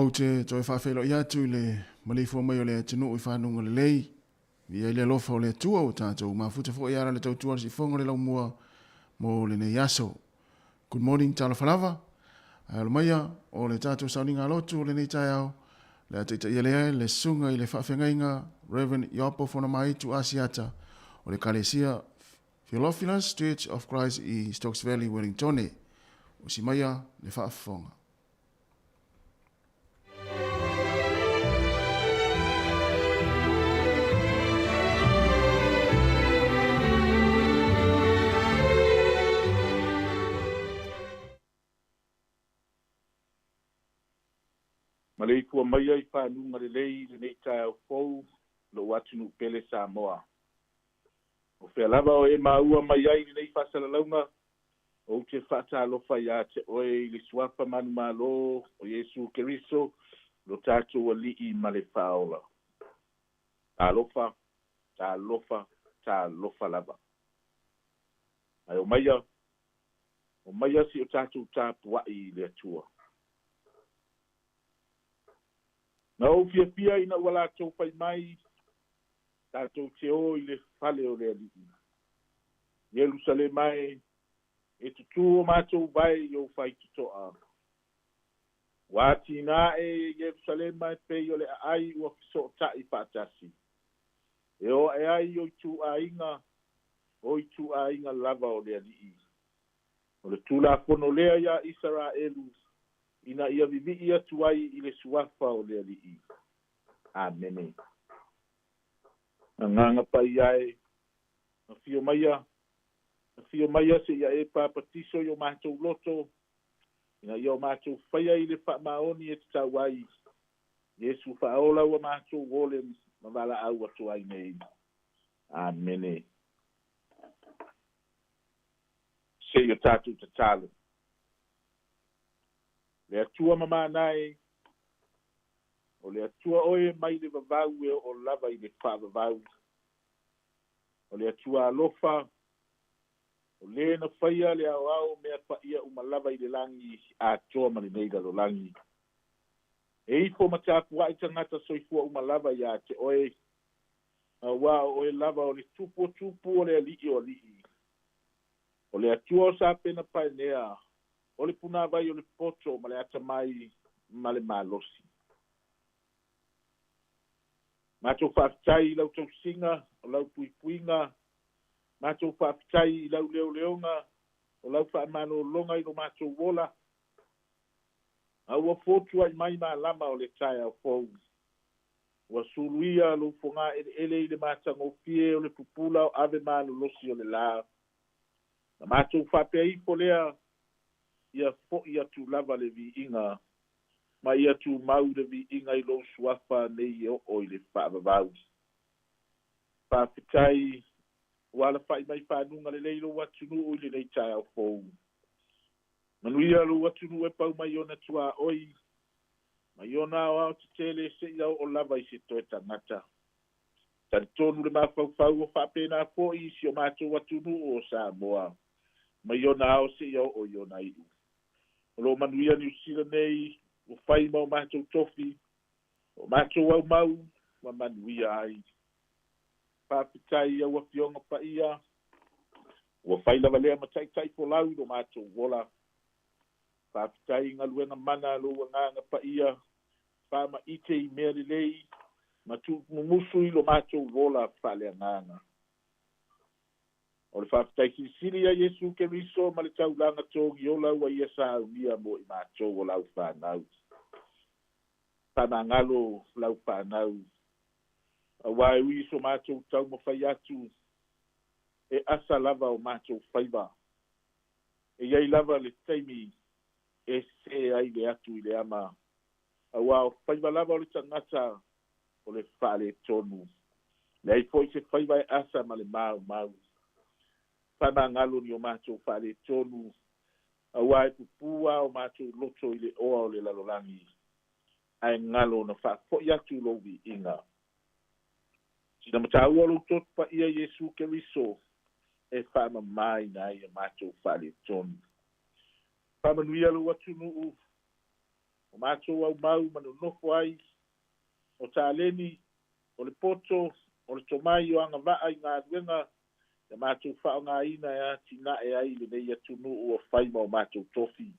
Ou te toe faafeiloai atu i le maleifua mai o le atunuu i fanuga lelei. Viia ai le alofa o le Atua ua tatou mafuta foi e ala le tautua le sifoga o le laumua mo lenei aso. Good morning, talofa lava. Ae alo maia o le tatou sauniga lotu o lenei taeao, le a taitaia lea le susuga i le faafeagaiga Reverend Ioapo Fonamaitu Asiata o le Ekalesia Theophilus Church of Christ i Stokes Valley, Wellingtone. Usi maia le faafofoga. Maleifua maia i fanuga lelei i lenei taeao fou lou atunuu pele Samoa. O fea lava o e maua mai ai lenei faasalalauga, ou te faatalofa iā te oe i le suafa manumalo o Iesu Keriso lo tatou Alii ma le Faaola. Talofa, talofa, talofa lava. Ae omaia, omaia si o tatou tapuai i le Atua. Na ou fiafia ina ua latou fai mai, tatou te o i le fale o le Alii. Ierusalema e, e tutū o matou vae i ou faitotoa. Ua atinae e Ierusalema e pei o le aai ua fesootai faatasi. E o ae ai o ituaiga, o ituaiga lava o le Alii. O le Tulafono lea iā Isaraelu ina ia vivii atu ai i le suafa o le Alii. Amene. Agaga Paia e, afio maia, afio maia seia e papatiso i o matou loto, ina ia o matou faia i le faamaoni e tatau ai, Iesu faaola ua matou ole ma valaau atu ai nei. Amene. Se i o tatou tatalo. Le Atua mamana e, o le Atua oe mai le vavau e oo lava i le faavavau. O le Atua alofa, o lē na faia le aoao mea paia uma lava i le lagi atoa ma lenei lalolagi. E ifo ma tapuai tagata soifua uma lava iā te oe, auā o oe lava o le Tupu o tupu o le Alii o alii. O le Atua o Sapena Paenea, o le punāvai o le poto ma le atamai ma le malosi. Matou faafetai i lau tausiga, o lau puipuiga, matou faafetai i lau leoleoga, o lau faamalologa i lo matou ola, a ua fotuai mai malama o le taeao fou. Ua suluia lou fogaeleele i le matagofie o le pupula o ave malolosi o le lā. Na matou faapea ifo lea, ia fo'i atu lava le viiga, ma ia tumau le viiga i lou suafa nei e oo i le faavavau. Faafetai ua alafa'i mai fanuga lelei lou atunuu i lenei taeao fou. Manuia lou atunuu e pau mai ona tuaoi, mai ona aoao tetele seia oo lava i se toe tagata. Talitonu le mafaufau o faapena foi i si o matou atunuu o Samoa, mai ona ao seia oo i ona iu. O lo o manuia Niu Sila nei, ua fai ma o matou tofi, o matou aumau ma manuia ai. Faafetai au afioga paia, ua fai lava lea ma taitai folau i lo matou ola. Faafetai i galuega mana a lou agaga paia, faamaite i mea lelei, ma tuumumusu i lo matou ola faaleagaga. O le faafetai silisili ia Iesu Keriso ma le taulaga togiola ua ia saunia mo i matou o lau fanau. Faamagalo lau fanau, auā e ui i so matou taumafai atu, e asa lava o matou faiva. E i ai lava le taimi e sē ai le atu i le ama, auā o faiva lava o le tagata o le faaletonu. Leai foi se faiva e asa ma le maumau. Faamagalo ni o matou faaletonu, auā e pupū lava o matou loto i le oa o le lalolagi, ae galo ona faafoi atu lou viiga. Sina mataua lou toto paia Iesu Keriso e faamamāina ai a matou faaletonu. Faamanuia lou atunuu. o matou aumau ma nonofo ai, o taleni, o le poto, o le tomai o agavaa i galuega ia matou faaaogaina e atinae ai lenei atunuu o fai ma o matou tofi.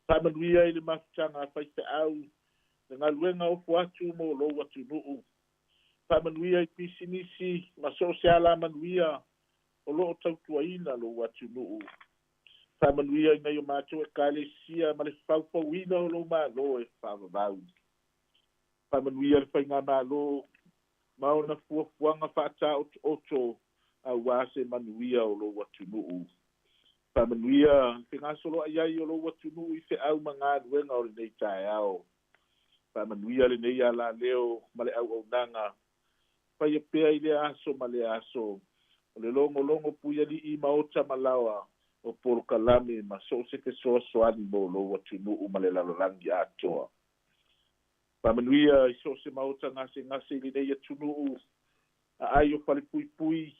Faamanuia i le mafutaga a faifeau, le galuega ofo atu mo lou atunuu. Faamanuia i pisinisi ma so o se alamanuia o lo o tautuaina lou atunuu. Faamanuia i nai o matou Ekalesia ma le faufauina o lou Malo e faavavau. Faamanuia le Faigamalo ma ona fuafuaga faataotooto aua se manuia o lou atunuu. Faamanuia le fegasoloai ai o lou atunuu i feau ma galuega o lenei taeao. Faamanuia lenei alaleo ma le auaunaga. Faia pea i lea aso ma lea aso o le logologo puialii i maota ma laoa o polokalame ma so o se fesoasoani mo lou atunuu ma le lalolagi atoa. Faamanuia i so o se maota gasegase i lenei atunuu, aai o falepuipui,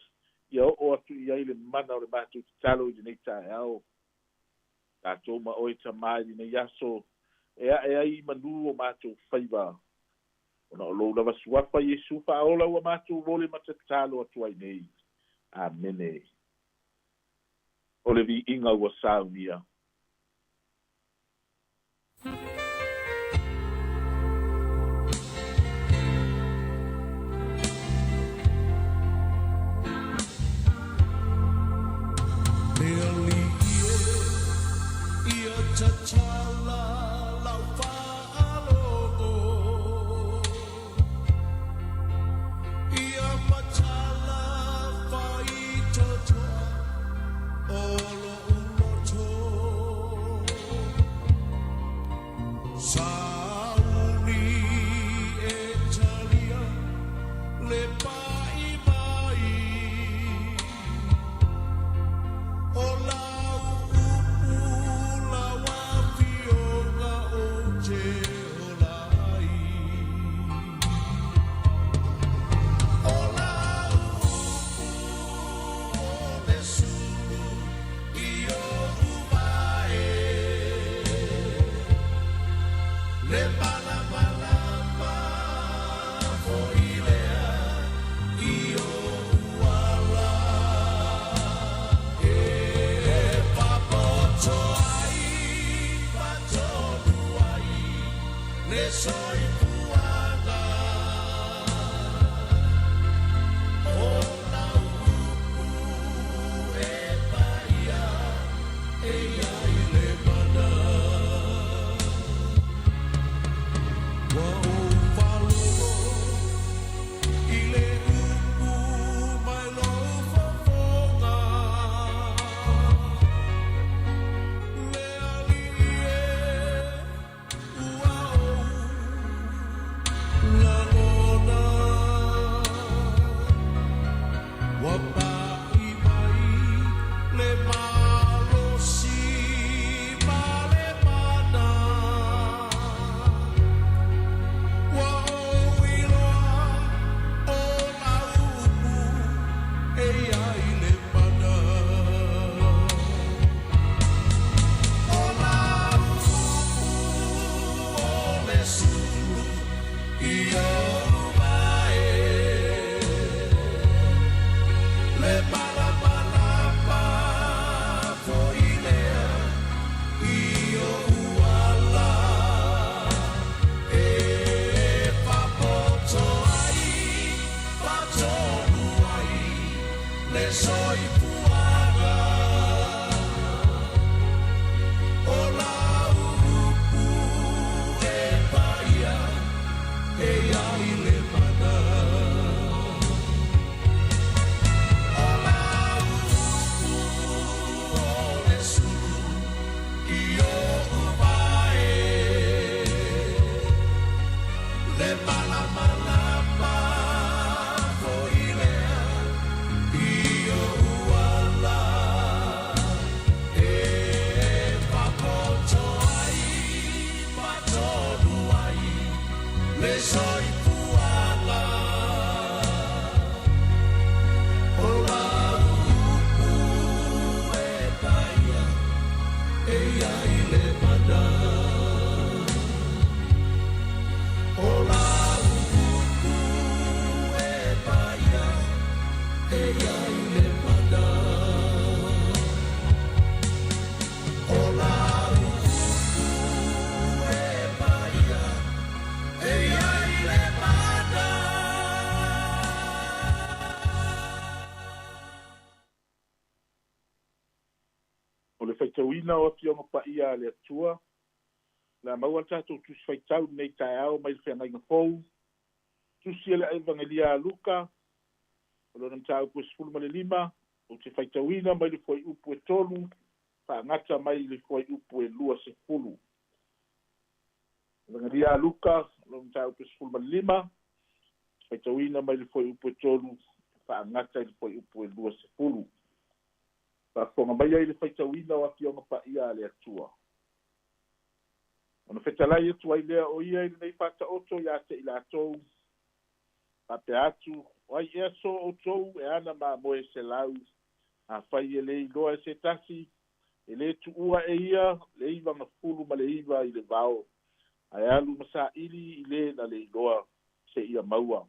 ia oo atu i ai le mana o le matou tatalo i lenei taeao. Tatou ma oe Tama i lenei aso e ae ai i manu o matou faiva, ona o lou lava suafa Iesu faaola ua matou ole ma tatalo atu ai nei. Amene. O le viiga ua saunia. Le Alii e, ia tatala lau faalogo, ia matala faitotoa o lo'u loto. Sauni e talia le pai mai o lau upu lau afioga ou te ola ai. O lau upu o le sulu i oʻu vae, le malamalama foi lea i oʻu ala. E papoto ai ma tonu ai le soifuaga. O lau upu e O le faitauina o Afioga Paia a le Atua, o le a maua le tatou Tusi Faitau i lenei taeao mai le Feagaiga Fou, Tusi a le Evagelia a Luka, o lona mataupu e 15, ou te faitauina mai le fuaiupu e 3, faagata mai le fuaiupu e 20. Evagelia a Luka, o lona mataupu e 15, faitauina mai le fuaiupu e 3, faagata i le fuaiupu e 20. Faafofoga mai ai le faitauina o Afioga Paia a le Atua. Ona fetalai atu ai lea o ia i lenei faataoto ia te i latou, faapea atu, o ai ea so outou e ana mamoe 100, afai e le iloa e se tasi, e le tuua e ia le 99 i le vao, ae alu ma saili i le na le iloa seia maua.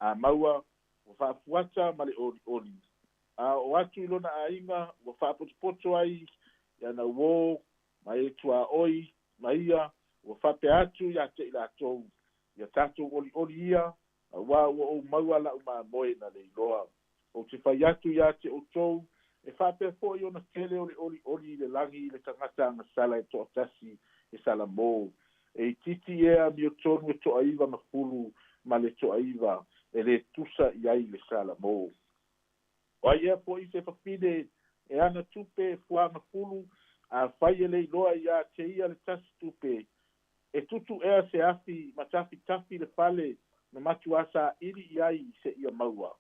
A maua, ua faafuata ma le olioli. A oo atu i lona aiga, ua faapotopoto ai i ana uō ma e tuaoi ma ia, ua faapea atu ia te i latou, Ia tatou olioli ia, auā ua ou maua lau mamoe na le iloa. Ou te fai atu ia te outou, e faapea foi ona tele o le olioli i le lagi i le tagata agasala e toatasi e salamō, e itiiti ea amiotonu e toa-90 ma le toa-9 e lē tusa i ai le salamō. O ai ea foi se fafine e ana tupe e fuagafulu, afai e le iloa iā te ia le tasi tupe, e tutu ea se afi ma tafitafi le fale ma matuā saili i ai seia maua.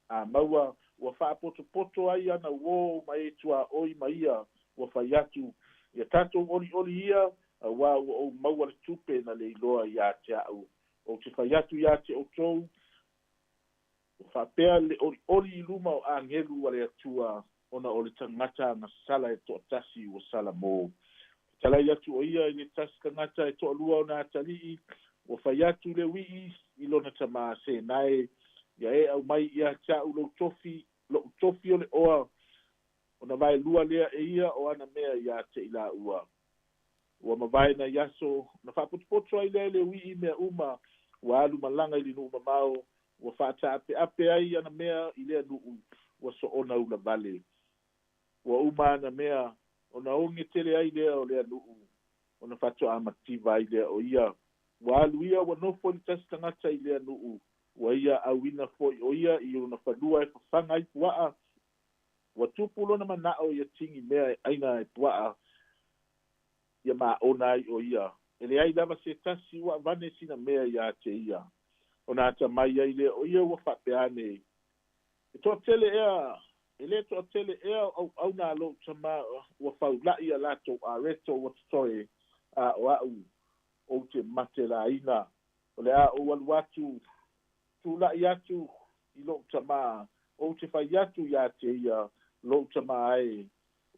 A maua, ua faapotopoto ai ana uō ma e tuaoi ma ia, ua fai atu, Ia tatou olioli ia, auā ua ou maua le tupe na le iloa iā te a'u. Ou te fai atu iā te outou, Ua faapea le olioli i luma o agelu a le Atua ona o le tagata agasala e toatasi ua salamō. Fetalai atu o ia i le tasi tagata e toalua ona atalii, ua fai atu le uii i lona tamā Senae, Ia e aumai ia te a'u lou tofi, lo'u tofi o le oa, ona vaelua lea e ia o ana mea ia te i laua. Ua mavae nai aso, ona faapotopoto ai lea e le uii mea uma, ua alu malaga i le nuu mamao, ua faataapeape ai ana mea i lea nuu, ua soona ulavale. Ua uma ana mea, ona oge tele ai lea o lea nuu, ona faatoa mativa ai lea o ia. Ua alu ia ua nofo i le tasi tagata i lea nuu, ua ia auina foi o ia i ona fanua e fafaga ai puaa, ua tupu lona manao ia tigi mea e aina e puaa, ia maona ai o ia. E leai lava se tasi ua avane sina mea iā te ia. Ona atamai ai lea o ia ua faapea ane, E toatele ea, e le toatele ea o auauna a lou tama ua faula'i a latou areto ua totoe, a o a'u ou te matelaina. O le a ou alu atu, tula'i atu i lo'u tama, ou te fai atu iā te ia, lou tama e,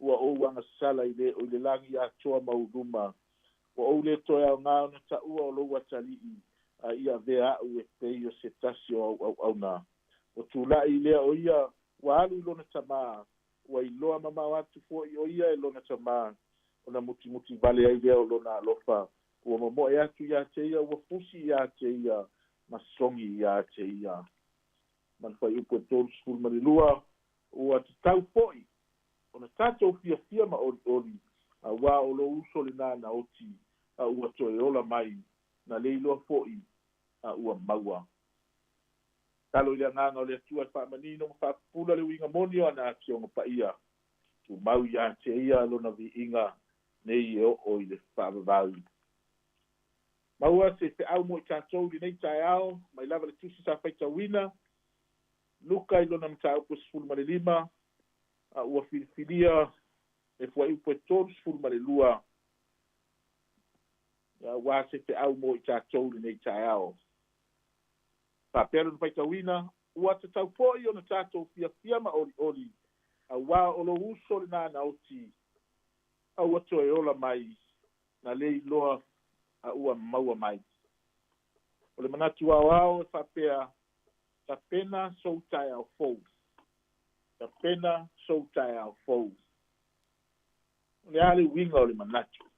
ua ou agasala i le o i le lagi atoa ma ou luma. Ua ou le toe aoga ona taua o lou atalii, a ia avea a'u e pei o se tasi o au auauna. Ua tula'i lea o ia, ua alu i lona tamā, ua iloa mamao atu fo'i o ia e lona tamā, ona mutimuti vale ai lea o lona alofa. Ua momo'e atu iā te ia, ua fusi iā te ia, ma sogi iā te ia. Ma le fuaiupu e 32, ua tatau fo'i ona tatou fiafia ma olioli, auā o lou uso lenā na oti, a ua toe ola mai, na le iloa fo'i, a ua maua. Tatalo i le Agaga o le Atua e faamanino ma faapupula le uiga moni o ana Afioga Paia. Tumau iā te ia lona viiga nei e oo i le faavavau. Maua se feau mo i tatou i lenei taeao, mai lava le Tusi sa faitauina, Luka i lona mataupu e 15, a ua filifilia le fuaiupu e 32, aua se feau mo i tatou i lenei taeao. Faapea lona faitauina, Ua tatau foi ona tatou fiafia ma olioli, auā o lou uso lenā na oti, a ua toe ola mai, na le iloa a ua maua mai. O le manatu aoao e faapea, Tapena sou taeao fou. Tapena sou taeao fou. O le a le uiga o le manatu?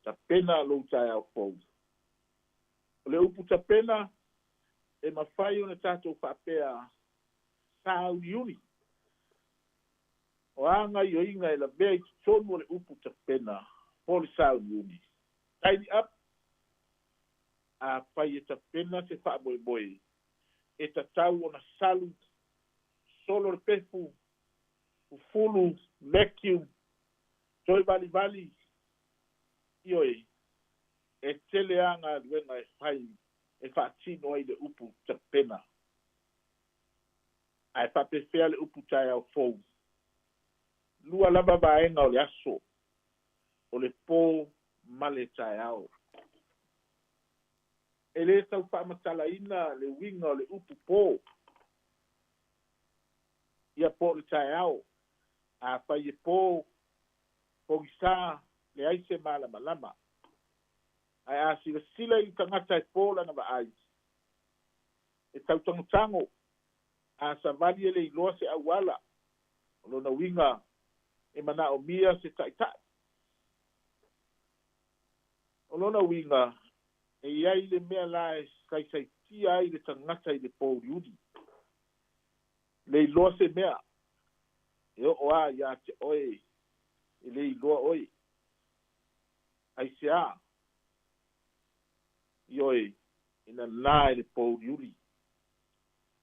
Tapena lou taeao fou. O le upu tapena, e mafai ona tatou faapea, sāuniuni. O O a gaoioiga e lavea i totonu o le upu tapena po o le sauniuni, tidy up? Afai e tapena se faamoemoe, e tatau ona salu, solo le pefu, fufulu, vacuum, toe valivali, ioe, e tele lava galuega e fai e faatino ai le upu tapena. Ae faapefea le upu taeao fou? Lua lava vaega o le aso, o le po ma le taeao. E le tau faamatalaina le uiga o le upu po, ia po o le taeao. Afai e po, pogisa, leai se malamalama. Ae a silasila i le tagata e po lana vaai, e tautangotango, a savali e le iloa se auala, o lona uiga e manaomia se taitai. O lona uiga, e i ai le mea la e saisaitia ai le tagata i le pouliuli. Le iloa se mea, e oo lava ia te oe e le iloa oe. Aisea? Ioe, e nana i le pouliuli.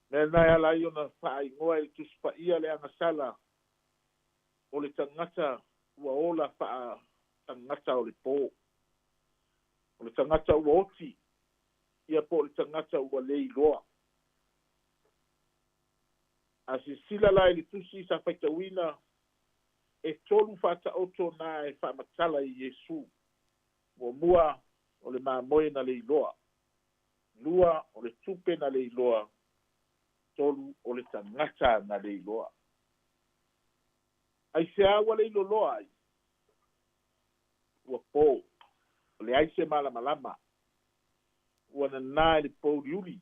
Mea lena e ala ai ona faaigoa e le Tusi Paia le agasala o le tagata ua ola faa-tagata o le po. O le tagata ua oti, ia po o le tagata ua le iloa. A silasila la i le tusi sa faitauina, e tolu faataoto na e faamatala i Iesu. Muamua, o le mamoe na le iloa. Lua, o le tupe na le iloa. Tolu, o le tagata na le iloa. Aisea ua le iloloa ai? Ua po, leai se malamalama. Ua nana i le pouliuli.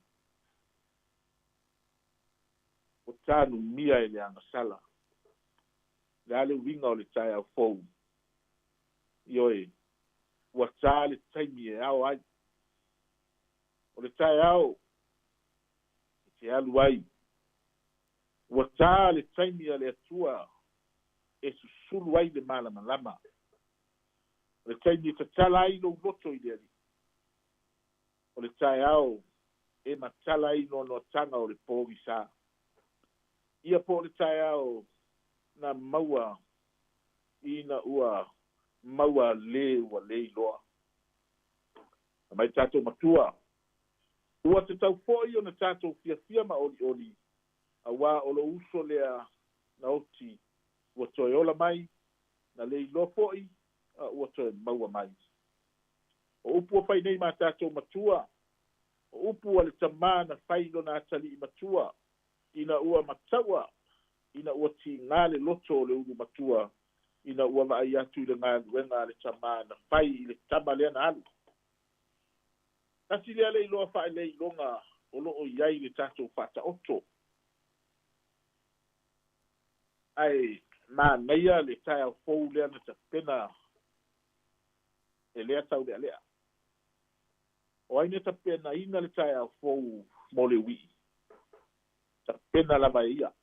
Ua tanumia e le agasala. O le a le uiga o le taeao fou? Ioe, ua ta le taimi e ao ai. O le taeao e te alu ai. Ua ta le taimi a le Atua e susulu ai le malamalama. O le taimi e tatala ai lou loto i le Alii. O le taeao e matala ai noanoataga o le pogisa. Ia po o le taeao na maua ina ua maua le ua le iloa. Fai mai tatou matua, ua tatau foi ona tatou fiafia ma olioli, auā o lou uso lea na oti ua toe ola mai, na le iloa foi, a ua toe maua mai. O upu ua fai nei ma tatou matua, o upu a le tama na fai i lona atalii matua, ina ua mataua, ina ua tiga le loto o le ulu matua, ina ua vaai atu i le galuega a le tama na fai i le tama lea na alu. Tasi lea le iloa faaleiloga o lo o i ai le tatou faataoto. Ae manaia le taeao fou lea na tapena e lea taulealea. O ai na tapenaina le taeao fou mo le uii? Tapena lava e ia.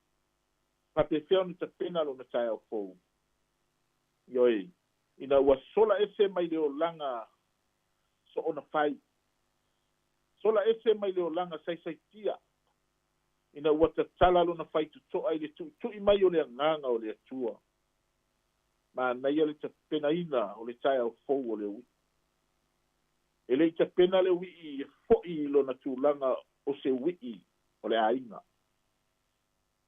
Faapefea ona tapena lona taeao fou? Ioe, ina ua sola ese mai le olaga soona fai, sola ese mai le olaga saisaitia, ina ua tatala lona faitotoa i le tuitui mai o le Agaga o le Atua. Manaia le tapenaina o le taeao fou o le uii. E le i tapena le uii e foi i lona tulaga o se uii o le aiga.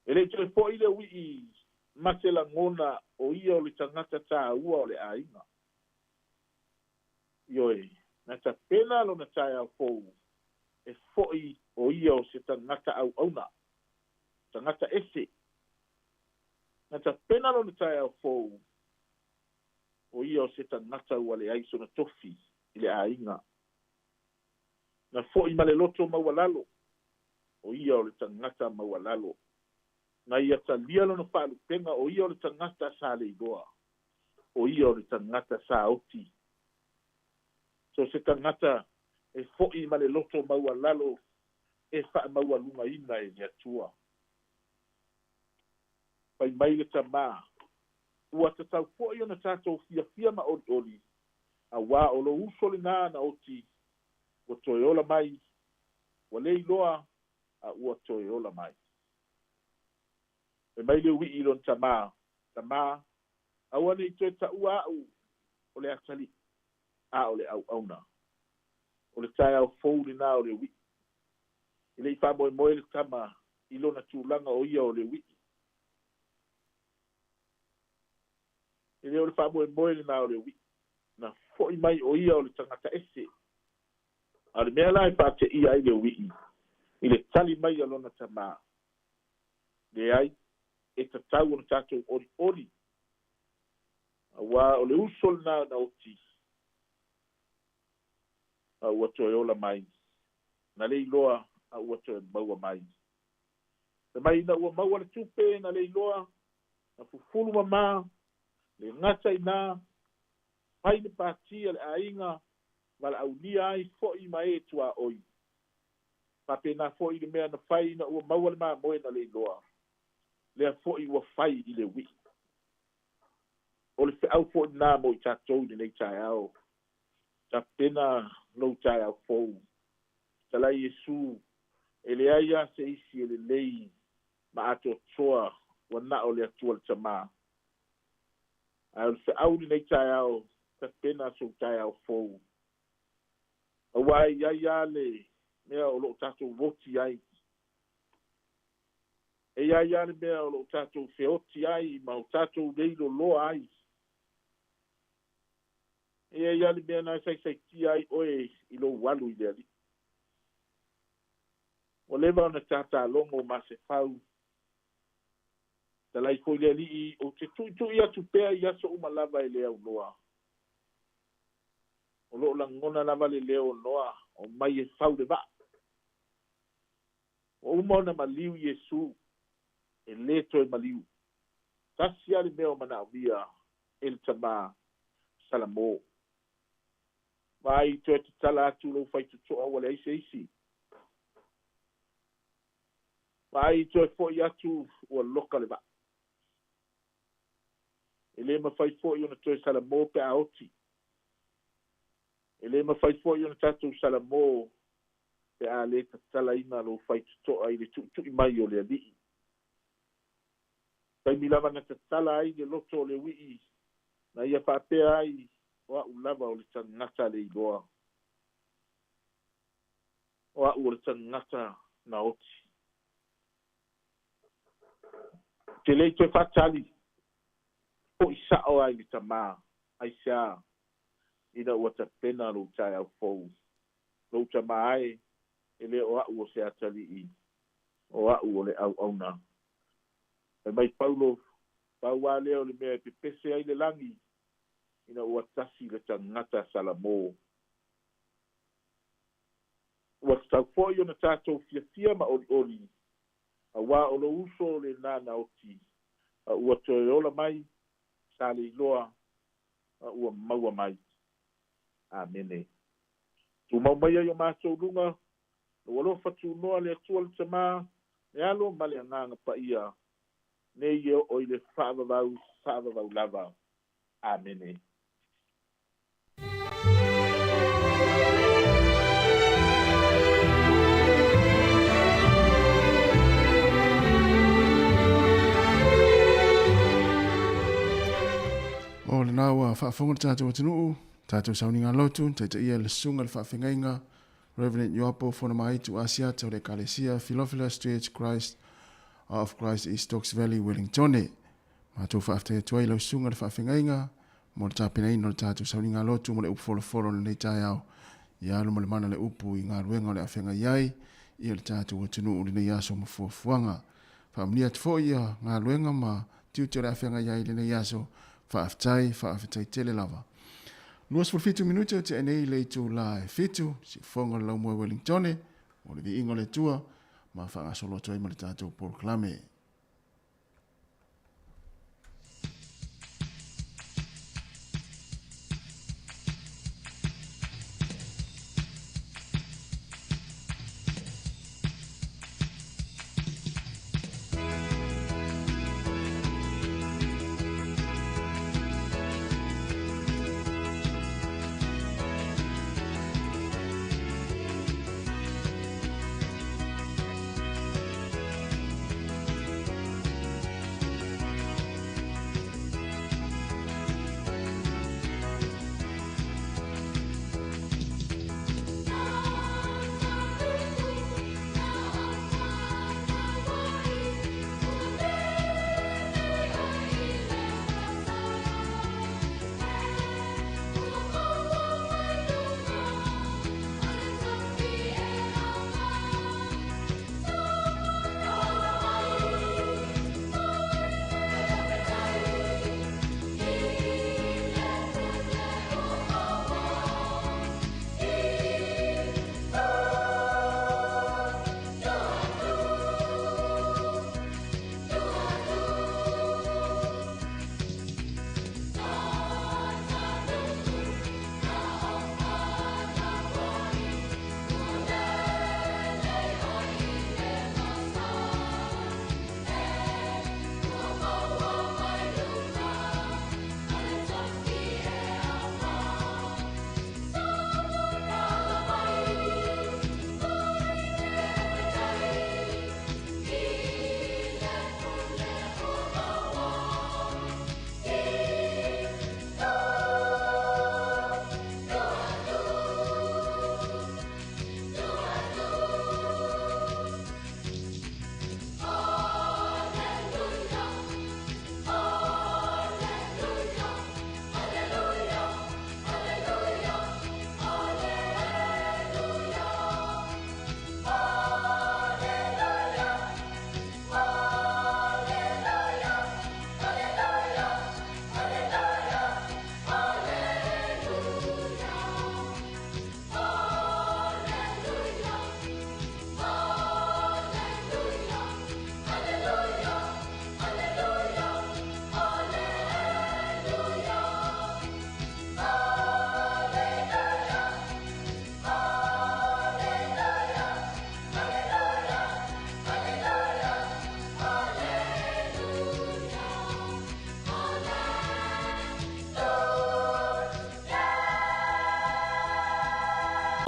E le i toe foi le uii ma se lagona o ia o le tagata taua o le aiga. Ioe, na tapena lona taeao fou e foi o ia o se tagata auauna, tagata ese. Na tapena lona taeao fou o ia o se tagata ua leai sona tofi i le aiga. Na foi ma le loto maualalo, o ia o le tagata maualalo. Na ia talia lona faalupega o ia o le tagata sa le iloa, o ia o le tagata sa oti. So se tagata e foi ma le loto maualalo e faamaualugaina e le Atua. Fai mai le tama, Ua tatau foi ona tatou fiafia ma olioli, auā o lou uso lenā na oti, ua toe ola mai, ua le iloa, a ua toe ola mai. Fai mai le ui'i i lona tamā, Tamā, aua ne i toe taua a'u o le atalii, a o le auauna. O le taeao fou lenā o le ui'i. E le i faamoemoe le tama i lona tulaga o ia o le ui'i. E le o le faamoemoe lenā o le ui'i. Na fo'i mai o ia o le tagata ese. A o le mea la e faateia ai le ui'i i le tali mai a lona tamā, Leai, e tatau ona tatou olioli, auā o le uso lenā na oti, a ua toe ola mai, na le iloa a ua toe maua mai. Fai mai ina ua maua le tupe na le iloa, na fufulu mamā, le gata i ina, fai le pati a le aiga, valaaulia ai fo'i ma e tuaoi. Faapena foi le mea na fai ina ua maua le mamoe na le iloa, lea foi ua fai i le ui'i. O le feau foi lenā mo i tatou i lenei taeao. Tapena lou taeao fou. Fetalai Iesu, e leai lava se isi e lelei ma atoatoa ua na o le Atua le Tama. Ae o le feau i lenei taeao, tapena sou taeao fou. Aua e i ai lava le mea o lo o tatou oti ai. E i ai lava le mea o lo o tatou feoti ai ma o tatou leiloloa ai. E i ai lava le mea na e saisaitia ai oe i lou alu i le Alii. Ua leva ona tatalogo Masefau. Talai foi le Alii, ou te tuitui atu pea i aso uma lava e le auloa. O lo o lagona lava le leo o Noa, omai e fau le vaa. Ua uma ona maliu Iesu, e le toe maliu. Tasi lava le mea o manaomia e le Tama, Salamo. Vaai toe tatala atu lou faitotoa ua leai se isi. Vaai toe foi atu ua loka le vaa. E le mafai foi ona toe salamo pe a oti. E le mafai foi ona tatou salamo pe a le tatalaina lou faitotoa i le tuitui mai o le Alii. Taimi lava na tatala ai le loto o le ui'i na ia faapea ai, O a'u lava o le tagata le iloa. O a'u o le tagata na oti. Ou te le i toe faatali, fo'i sa'o ai le tamā, aisea, ina ua tapena lou taeao fou. Lou tamā e, e le o a'u o se atalii, o a'u o le auauna. Fai mai Paulo, Pau lava lea o le mea e pepese ai le lagi, ina ua tasi le tagata Salamo. Ua tatau foi ona tatou fiafia ma olioli, auā o lou uso lenā na oti, a ua toe ola mai, sa le iloa, a ua maua mai. Amene. Tumau maia i o matou luga, lou alofa tunoa le Atua le Tama, le Alo ma le Agaga Paia, nei e oo i le faavavau, faavavau lava. Amene. O lenā ua faafofoga le tatou atunuu, tatou sauniga lotu, taitaia le susuga le faafegaiga, Reverend Ioapo Fonomaitu Asiata o le Ekalesia Philophilus Church Christ of Christ i Stokes Valley, Wellingtone. Matou faafetai atu ai i lau susuga le faafegaiga mo le tapenaina o le tatou sauniga lotu mo le upu folofolo i lenei taeao. Ia alu ma le mana le upu i galuega o le a feagai ai ia le tatou atunuu i lenei aso ma fuafuaga. Faamanuia atu foi ia galuega ma tiute o le a feagai ai i lenei aso. Faafetai, faafetai tele lava. 27 minute o tea nei i le itula e 7, siufofoga o le Laumua Wellingtone, mo le viiga o le Atua, ma faagasolo atu ai ma le tatou polokalame.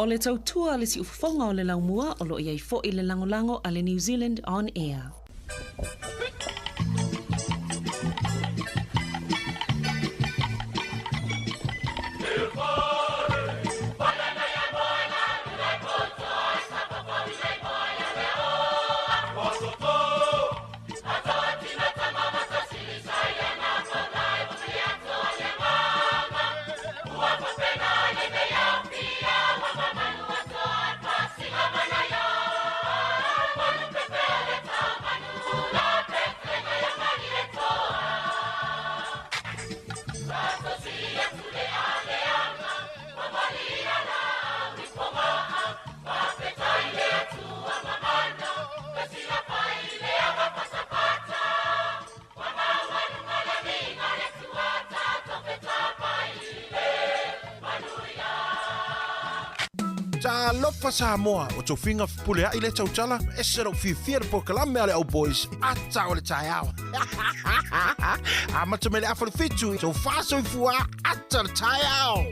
O le tautua a le siufofoga o le laumua o lo o i ai foi le lagolago a le New Zealand On Air. Talofa Samoa, o tofiga fepuleai lea tautala, ese lou fiafia i le polokalame a le Au Boys, ata o le taeao. Amata mai le afa le fitu, tofa soifua, ata o le taeao.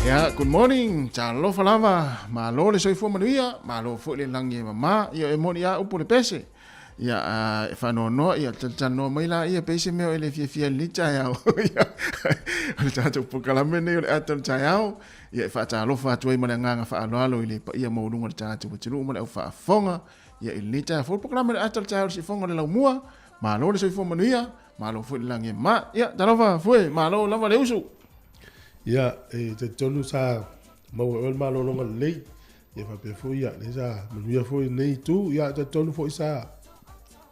Ia, good morning, talofa lava, malo le soifua manuia, malo foi le lagi e mamā, ia e moni a upu le pese. Ia, e faanoanoa, ia, talatalanoa mai laia pe i se mea o e le fiafia i lenei taeao. Ia, o le tatou polokalame lenei o le ata o le taeao, ia e faatalofa atu ai ma le agaga faaaloalo i le paia maualuga o le tatou atunuu ma le au faafofoga. Ia, i lenei taeao fou, le polokalame o le ata o le taeao o le siufofoga o le laumua, malo le soifua manuia, malo foi le lagi e mamā. Ia, talofa Fue, malo lava le usu. Ia, e talitonu sa maua e oe le malologa lelei. Ia faapea foi ia, lea sa manuia foi lenei itu, ia talitonu foi sa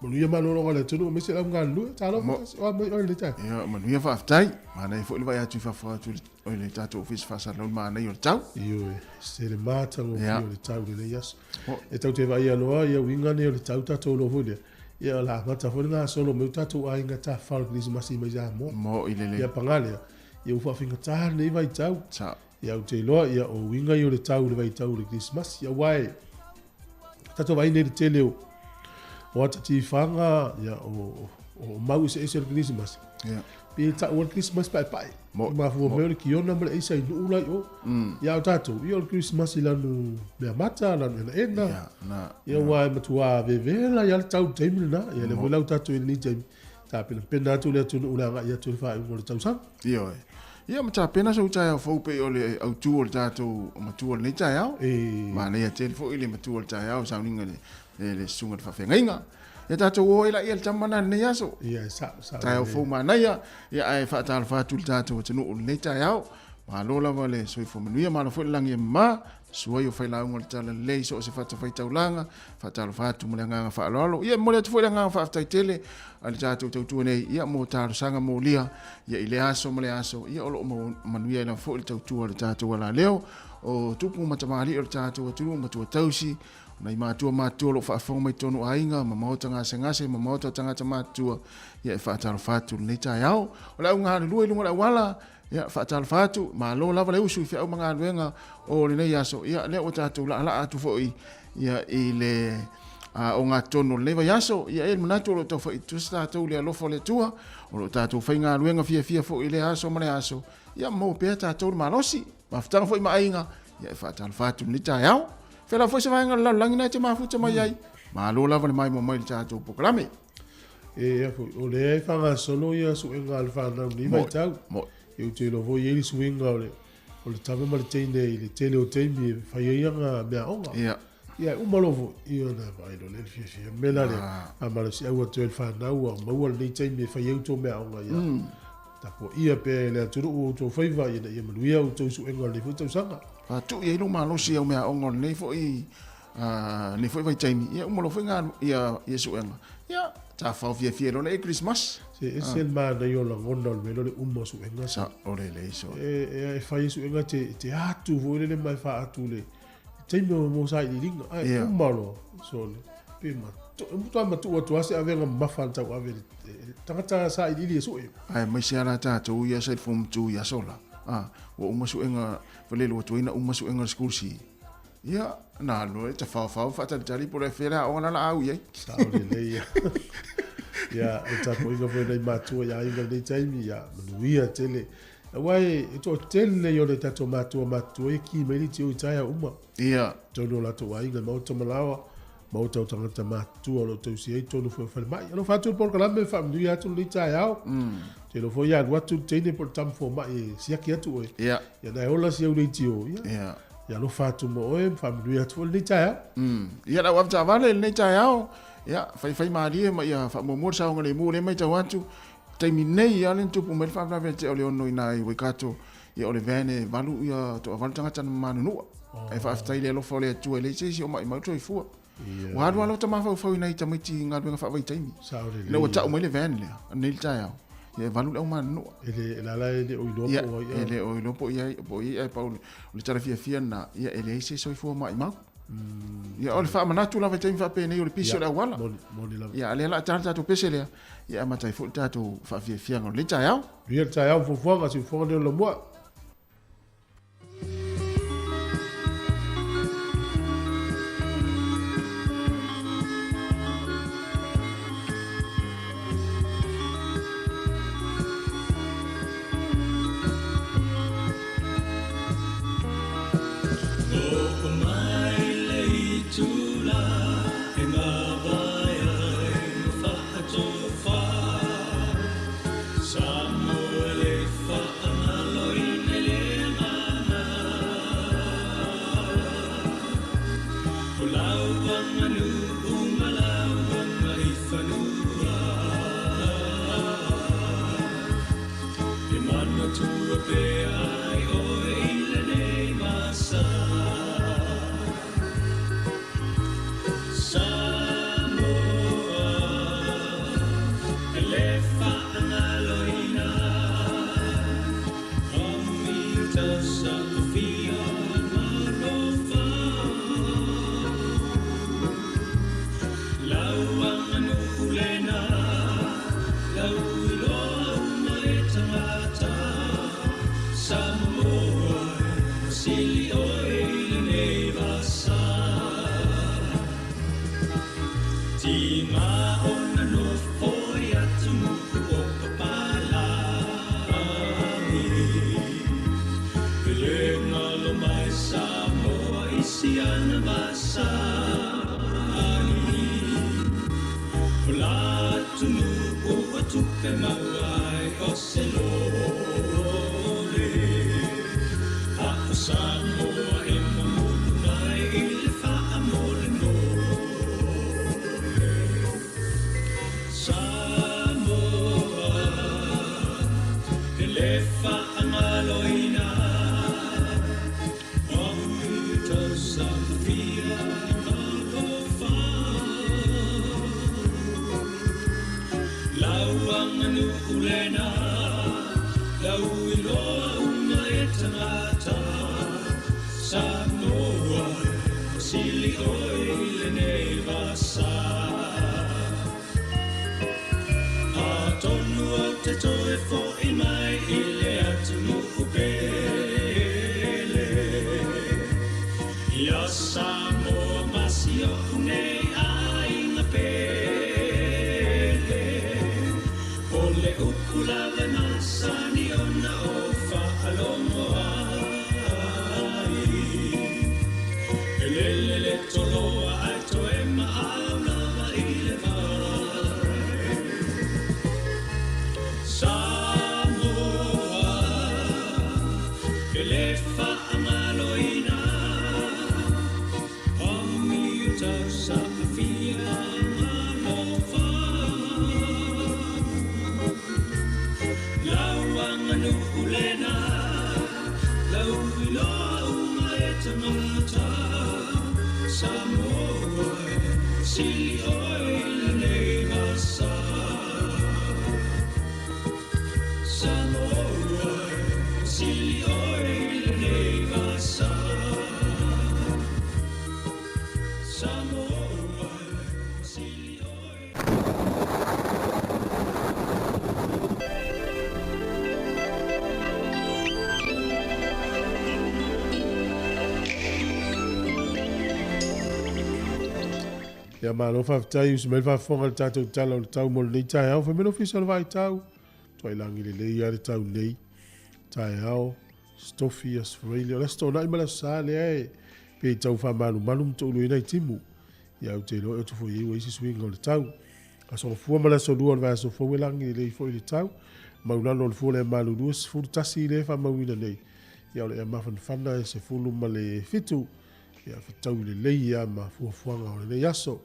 manuia malologa o le atunuu aemaise le au galulue. Talofa tasi, o a mai oe i lenei taeao. Ia, manuia faafetai. Manaia foi le vaai atu i fafo atu i le tatou ofisa faasalalau le manaia o le tau. Ioe, se le matagofie o le tau i lenei aso. E tatou te vaaia loa ia uiga nei o le tau tatou iloa foi lea, ia o le a amata foi le gasolo mai o tatou aiga tafafao i le Kerisimasi mai Samoa. Mo'i lelei. Ia paga lea, ia ua faafaigata lenei vaitau. Sao. Ia ou te iloa ia o uiga ia o le tau i le vaitau o le Kerisimasi. Aua e tatou vaai nei i le tele o o ata tifaga ia o o mau eseese o le Kerisimasi. Ia. Pe taua le Kerisimasi paepae. Mo, Mafua mai o le kiona ma le aisa i nuu la i o. Ia o tatou, ia o le Kerisimasi lanu meamata, lanu enaena. Ia, na. Ia aua e matua vevela ia le tau i le taimi lena. Ia lea foi la ua tatou i lenei taimi, tapenapena atu le atunuu i le agai atu i le faaiuga o le tausaga. Ioe. Ia ma tapena sou taeao fou pei o le autu o le tatou matua o lenei taeao. E. Manaia tele foi le matua o le taeao sauniga le le susuga i le faafeagaiga. Ia tatou o ai laia i le tama lena i lenei aso. Ia, e sao, sao. Taeao fou manaia, ia ae faatalofa atu i le tatou atunuu i lenei taeao. Malo lava le soifua manuia, malo foi le lagi e mama, suai o failauga o le Talalelei i so o se fatafaitaulaga, faatalofa atu ma le agaga faaaloalo. Ia e momoli atu foi le agaga faafetai tele a le tatou tautua nei, ia mo talosaga molia, ia i lea aso ma lea aso, ia o lo o manuia ai lava foi le tautua a le tatou alaleo, o tupu ma tamalii o le tatou atunuu, matua tausi, Nai matua matutua o lo o faafofoga mai totonu o aiga ma maota gasegase ma maota o tagata matutua, ia e faatalofa atu i lenei taeao. O le auga galulue i luga o le auala, ia faatalofa atu, malo lava le usu i feau ma galuega o lenei aso. Ia lea ua tatou laalaa atu foi ia i le ogatotonu o lenei vaiaso. Ia e i ai le manatu o lo o tau fai tutusa tatou i le alofa o le Atua, o lo o tatou faigaluega fiafia foi i lea aso ma lea aso, ia maua pea tatou le malosi. Mafutaga foi ma aiga, ia e faatalofa atu i lenei taeao. Fela foi se vaega o le lalolagi na e te mafuta mai ai. Malo lava le maimoa mai i le tatou polokalame. E, foi, o lea e faagasolo ia suega a le fanau i lenei vaitau. Moi. E ou te iloa foi e i ai le suiga o le, o le tama ma le teine i le tele o taimi e fai ai ana meaaoga. Ia. Ia, e uma loa foi, ia ona vaai loa lea i le fiafia. O le mea la lea, faamalosiau atu ai i le fanau ua maua lenei taimi e fai ai outou meaaoga. Ia, tapuaia pea e le atunuu outou faiva ina ia manuia outou suega o lenei foi tausaga. Faatui ai lou malosi i au meaaoga o lenei foi lenei foi vaitaimi, ia uma loa foi ia ia suega, ia tafafao fiafia loa lea i Kerisimasi. Se ese le manaia o lagona o le mea lea o le uma o suega. Sa o lelei so. E fai ai suega te te atu foi lele ma e faatu le taimi o mo sailiiliga ae uma loa sole pe ma matua matuu atu lava se avega mamafa a le tauave i le tagata sailiili e sue. Aemaise lava la tatou ia sa i le Form 2 i aso la, ua uma suega, falelu atu ai na uma suega o le school C. Ia, na alu ai, tafaofao, faatalitali po o le fea le aoga la la au i ai. Sao lelei ia. Ia, o le tapuaiga foi a nai matua i aiga i lenei taimi, ia, manuia tele. Aua e toatele ia o le tatou matua matutua e ki mai le tio i taeao uma. Ia. Tonu o latou aiga, maota malaoa, maota o tagata matutua o lo o tausi ai tonu foi o falemai. Alofa atu le polokalame e faamanuia atu lenei taeao. Te iloa foi ia alu atu le teine po o le tama fomai e siaki atu oe. Ia. Ia na e ola si au leitio. Ia. Ia. Ia alofa atu mo oe ma faamanuia atu foi lenei taeao. Ia lau avetaavale i lenei taeao, ia faifai malie ma ia faamuamua le saogalemu o lea e matau atu, taimi nei lava lea na tupu mai le faalavelave ia te o Leono i ina i Waikato, ia o le van e valu ia toavalu tagata na manunua. Ae faafetai i le alofa o le Atua e leai se isi o maimau le soifua. Ua alu lava lota mafaufau i nai tamaiti i galuega faavaitaimi. Ina ua tau mai le van lea, nei le taeao, ia e valu le au manunua. E le, la la e le o iloa po o ai. E le o iloa po o ai, po o ai, ae pau o le tala fiafia lena, ia e leai se soifua maimau. Ia o le faamanatu lava i taimi faapenei o le pisi o le auala. Moni, moni lava. Ia a lea la a ta le tatou pese lea, ia amata ai foi le tatou faafiafiaga o lenei taeao. Ia le taeao fuafuaga, siufofoga leo lamua. lena lau iloa uma e tagata Samoa sili oe i lenei vasa. Atonu ou te toe fo'i mai i le atunuu pele. Ia Samoa ma si o'u nei aiga pele. O le upu lava e masani ona ou faalogo ai. E lele le toloa ae toe maau lava i le vai. Samoa, e le faagaloina, amio tausaafia alofa. Lau aganuu lena, lau iloa uma e tagata. Samoa, sili oe i lenei vasa. Samoa, sili oe i lenei vasa. Samoa, sili oe. Ia malo faafetai usi mai le faafofoga i le tatou tala o le tau mo lenei taeao. Fai mai le Ofisa o le Vaitau, tuailagi lelei lava le tau nei taeao, Aso Tofi, Aso Faraile, o le Aso Toonai ma le Aso Sa lea e pei e tau faamalumalu ma touluina i timu. Ia ou te iloa e oto foi i ai ua i ai se suiga o le tau. Aso Gafua ma le Aso Lua o le vaiaso fou e lagi lelei foi le tau. Maulalo o le fua o le malulua, 11 lea e faamauina nei. Ia o le ea mafanafana e 17. Ia fetaui lelei ia ma fuafuaga o lenei aso.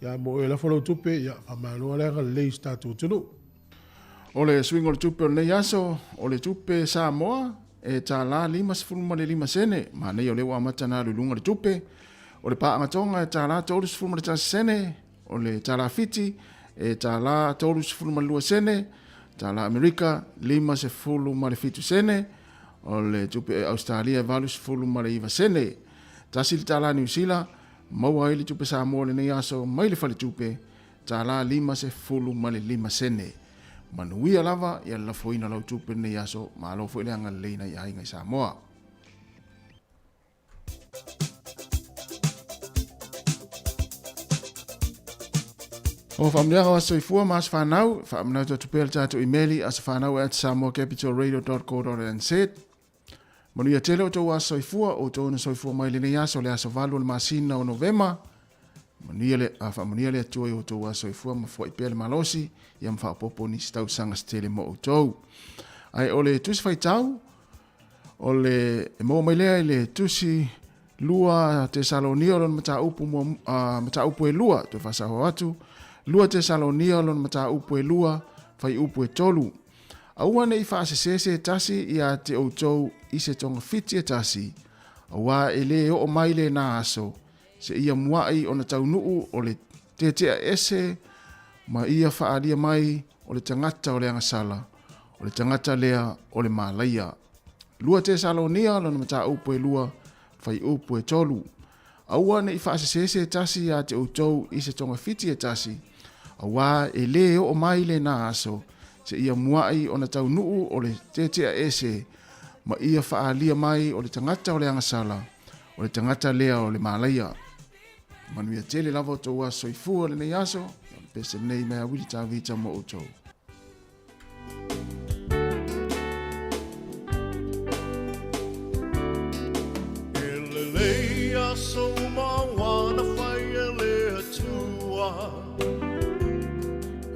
Ia mo oe e lafo lau tupe, ia faamalo le agalelei i si tatou atunuu. O le suiga o le tupe o lenei aso, o le tupe Samoa e $55 sene, manaia o lea ua amata ona alu i luga le tupe. O le paaga Tonga e $31 sene, o le tala Fiti e $32 sene, tala Amerika 57 sene, o le tupe Australia e 89 sene. Tasi le tala Niu Sila, maua ai le tupe Samoa lenei aso mai le faletupe, $55 sene. Manuia lava ia le lafoina o lau tupe lenei aso, malo foi le agalelei nai aiga i Samoa. O faamanuiaga o aso soifua ma aso fanau, faamanatu atu pea le tatou imeli asofanau@samoacapitalradio.co.nz. Manuia tele o outou aso soifua, o outou na soifua mai lenei aso, le aso 8 o le masina o Novema. Manuia le, a faamanuia le Atua i outou aso soifua ma foai pea le malosi, ia ma faaopoopo nisi tausaga se tele mo outou. Ae o le tusi faitau, O le e maua mai lea i le tusi 2 Tesalonia o lona mataupu mua, mataupu e lua, toe faasaoao atu, 2 Tesalonia o lona mataupu e lua, fuaiupu e 3. Aua ne i faasese se tasi ia te outou i se togafiti e tasi, auā e lē oo mai lena aso, seia muaʻi ona taunuu o le tetea ese ma ia faaalia mai o le tagata o le agasala, o le tagata lea o le malaia. 2 Tesalonia lona mataupu e lua, fuaiupu e 3. Aua ne i faasese se tasi ia te outou i se togafiti e tasi, auā e lē oo mai lena aso, seia muaʻi ona taunuu o le tetea ese ma ia faaalia mai o le tagata o le agasala, o le tagata lea o le malaia. Manuia tele lava o tou aso soifua lenei aso, o le pese lenei mai a Wili Tavita mo outou. E lelei aso uma ua na fai e le Atua,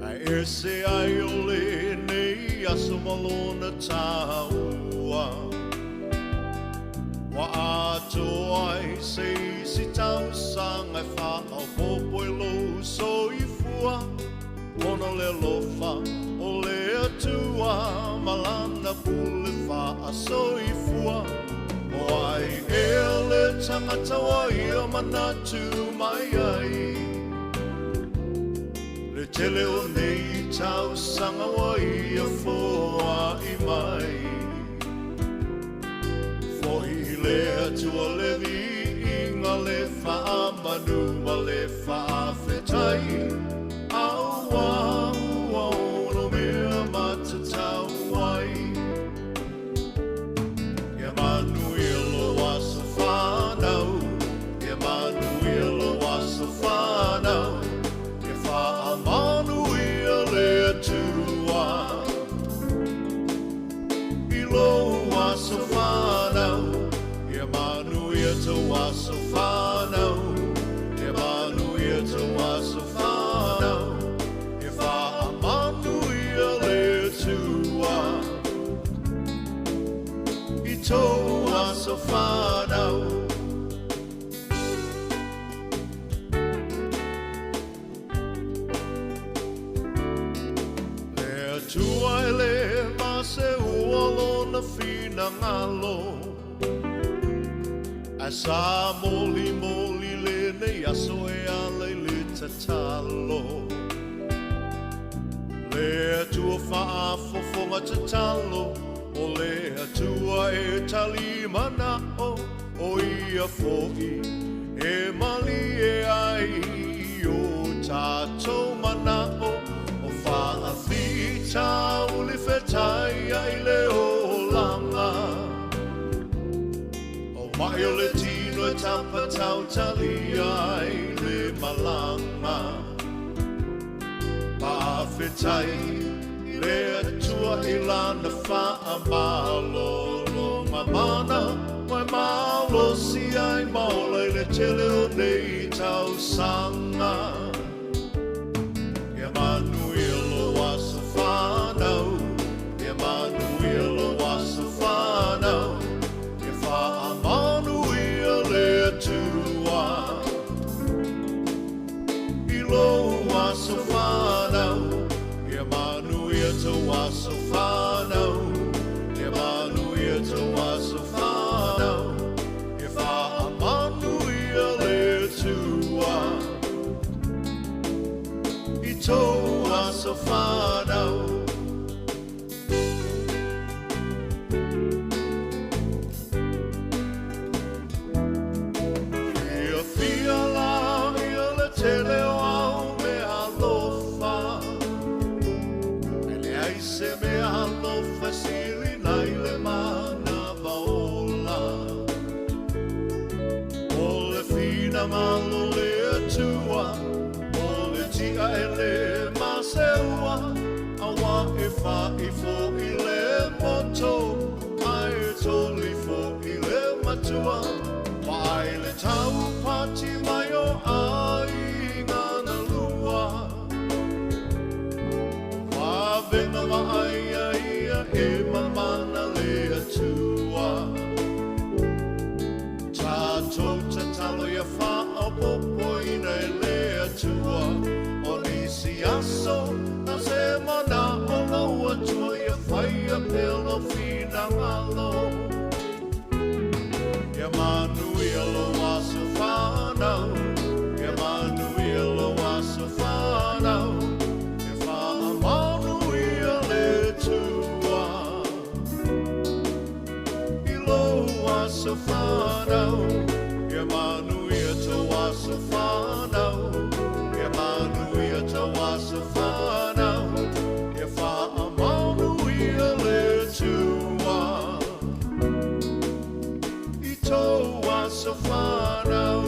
Ae ese ai o lenei aso ma lona taua. Ua atoa ai se isi tausaga e faaopoopo i lou soifua, Ona o le alofa o le Atua ma Lana pule faasoifua. O ai ea le tagata ua ia manatu mai ai? Le tele o nei tausaga ua ia foai mai. Fo'i i le Atua le viiga, le faamanu ma le faafetai, auā ua ono mea matatau ai. Ia manuia lou aso fanau, ia manuia lou aso fanau, ia faamanuia le Atua i lou aso fanau, ia manuia tou aso fanau, ia manuia tou aso fanau, ia faamanuia le Atua i tou aso fanau. Le Atua e lē maseua lona finagalo, ae sa molimoli lenei aso e ala i le tatalo. Le Atua faafofoga tatalo, o le Atua e tali mana'o, o ia fo'i e malie ai i o tatou mana'o, o faafitauli fetaia'i le olaga. O ma'i o le tino e tapatautalia ai le malaga. Faafetai le Atua i lana faamalologa mana, ua e malosi ai ma ola i le tele o nei tausaga. Ia manuia lou aso fanau, ia manuia lou aso fanau, ia faamanuia le Atua i lou aso fanau, ia manuia tou aso fanau, ia manuia tou aso fanau, ia faamanuia le Atua i tou aso fanau. Fiafia la ia le tele o au mea alofa, e leai se mea alofa e sili nai le manava ola. O le finagalo o le Atua, o le ti'a e lē maseua, auā e fa'i fo'i le moto, ae toli fo'i le matua. Vaai le taupati mai o aiga na lua, vavega vaaia ia e mamana le Atua. Tatou tatalo ia faaopoopoina e le Atua, o nisi aso na se mana'o lou Atua ia faia pea lou finagalo. Ia manuia lou aso fanau, ia manuia lou aso fanau, ia faamanuia le Atua i lou aso fanau, ia manuia tou aso fanau, ia manuia tou aso fanau, ia faamanuia le Atua i tou aso fanau.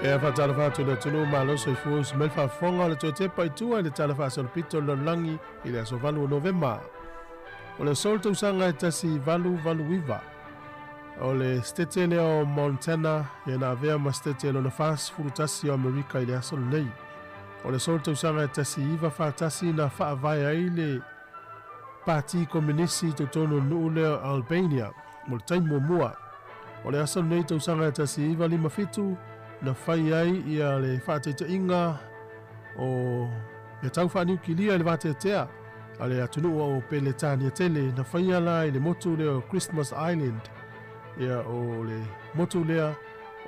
E faatalofa atu i le atunuu malo soifua usi mai le faafofoga o le toe tepa i tua i le Tala Faasolopito o le Lalolagi i le aso 8 o Novema. O le aso o le tausaga e 1889, o le setete lea o Montana ia na avea ma setete lona 41 o Amerika i le aso lenei. O le aso o le tausaga e 1941 na faavae ai le Pati Kominisi i totonu o le nuu lea o Albania mo le taimi muamua. O le aso lenei tausaga e 1957 na fai ai ia le faataitaiga o Mea tau faaniukilia i le vateatea a le atunuu o Peletania tele na faia la i le motu lea o Christmas Island, ia o le motu lea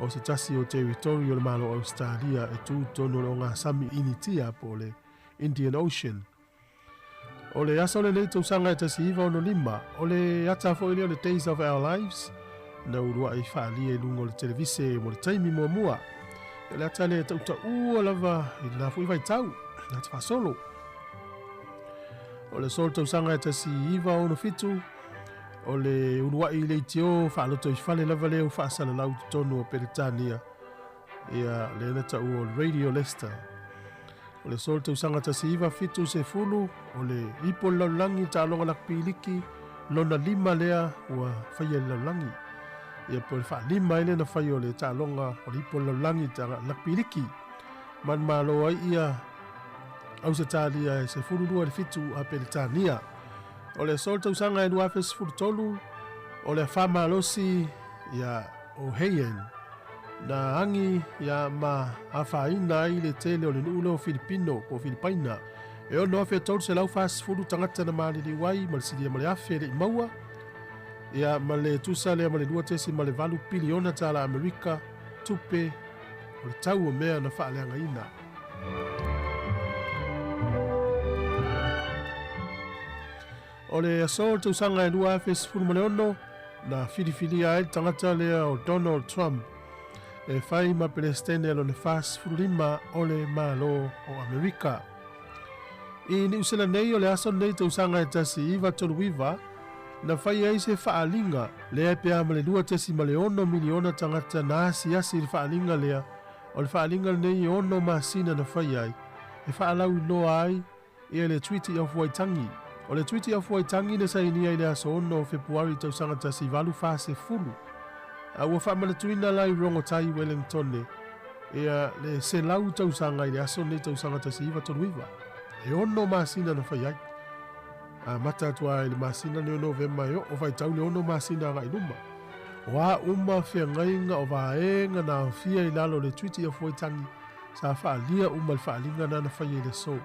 o se tasi o territory o le Malo o Ausetalia e tu i totonu o le ogasami Initia po o le Indian Ocean. O le aso lenei tausaga e 1965, o le ata foi lea o le Days of Our Lives, na uluai faaalia i luga o le televise mo le taimi muamua. O le ata lea e tautaua lava i lena foi vaitau, na te faasolo. O le aso o le tausaga e 1967, o le uluai leitio faalotoifale lava lea ua faasalalau i totonu o Peretania, ia lea na taua o le Radio Leicester. O le aso o le tausaga 1970, o le ipo o le lalolagi i taaloga lakipiliki, lona lima lea ua faia i le lalolagi. Ia po o le faalima ai lea na fai o le taaloga o le ipo o le lalolagi i lakipiliki. Manumalo ai ia Ausetalia e 12 i le 7 a Peretania. O le aso o le tausaga e 2013, o le afa malosi ia o Heian na agi ia ma afaina ai le tele o le nuu lea o Filipino po o Filipaina. E 6,340 tagata na maliliu ai ma le silia ma le afe e le i maua, ia ma le tusa lea ma le 2.8 piliona tala Amerika tupe o le tau o mea na faaleagaina. O le aso o le tausaga e 2016, na filifilia ai le tagata lea o Donald Trump e fai ma Peresetene lona 45 o le Malo o Amerika. I Niu Sila nei o le aso lenei tausaga e 1939, na fai ai se faaaliga lea e pea ma le 2.6 miliona tagata na asiasi i le faaaliga lea. O le faaaliga lenei e ono masina na fai ai, e faalauiloa ai ia le Treaty of Waitangi. O le Treaty of Waitangi na sainia i le aso 6 o Fepuari tausaga 1840, a ua faamanatuina la i Rongotai, Wellingtone, ia le 100 tausaga i le aso lenei tausaga 1939. E ono masina na fai ai. Amata atu lava i le masina lenei o Novema e oo faitau le ono masina agai luma. O a uma feagaiga o vaega na aofia i lalo o le Treaty of Waitangi sa faaalia uma i le faaaliga na na faia i le aso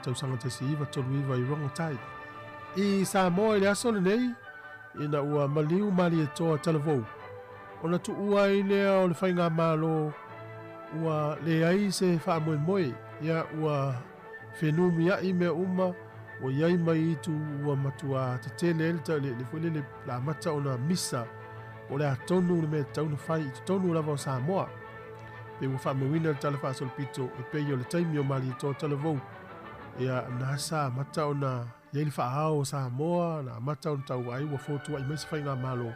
tausaga 1939 i Rongotai. I Samoa i le aso lenei, ina ua maliu Malietoa Talavou, ona tuua ai lea o le faigamalo ua leai se faamoemoe, ia ua fenumiai mea uma ua i ai mai itu ua matuā tetele ai le le foi lele le amata ona misa po o le a tonu le mea e tatau ona fai i totonu lava o Samoa. Pei ua faamauina le Tala Faasolopito e pei o le taimi o Malietoa Talavou, ia na sa amata ona i ai le faaao o Samoa, na amata ona tau ai ua fotuai mai se faigamalo,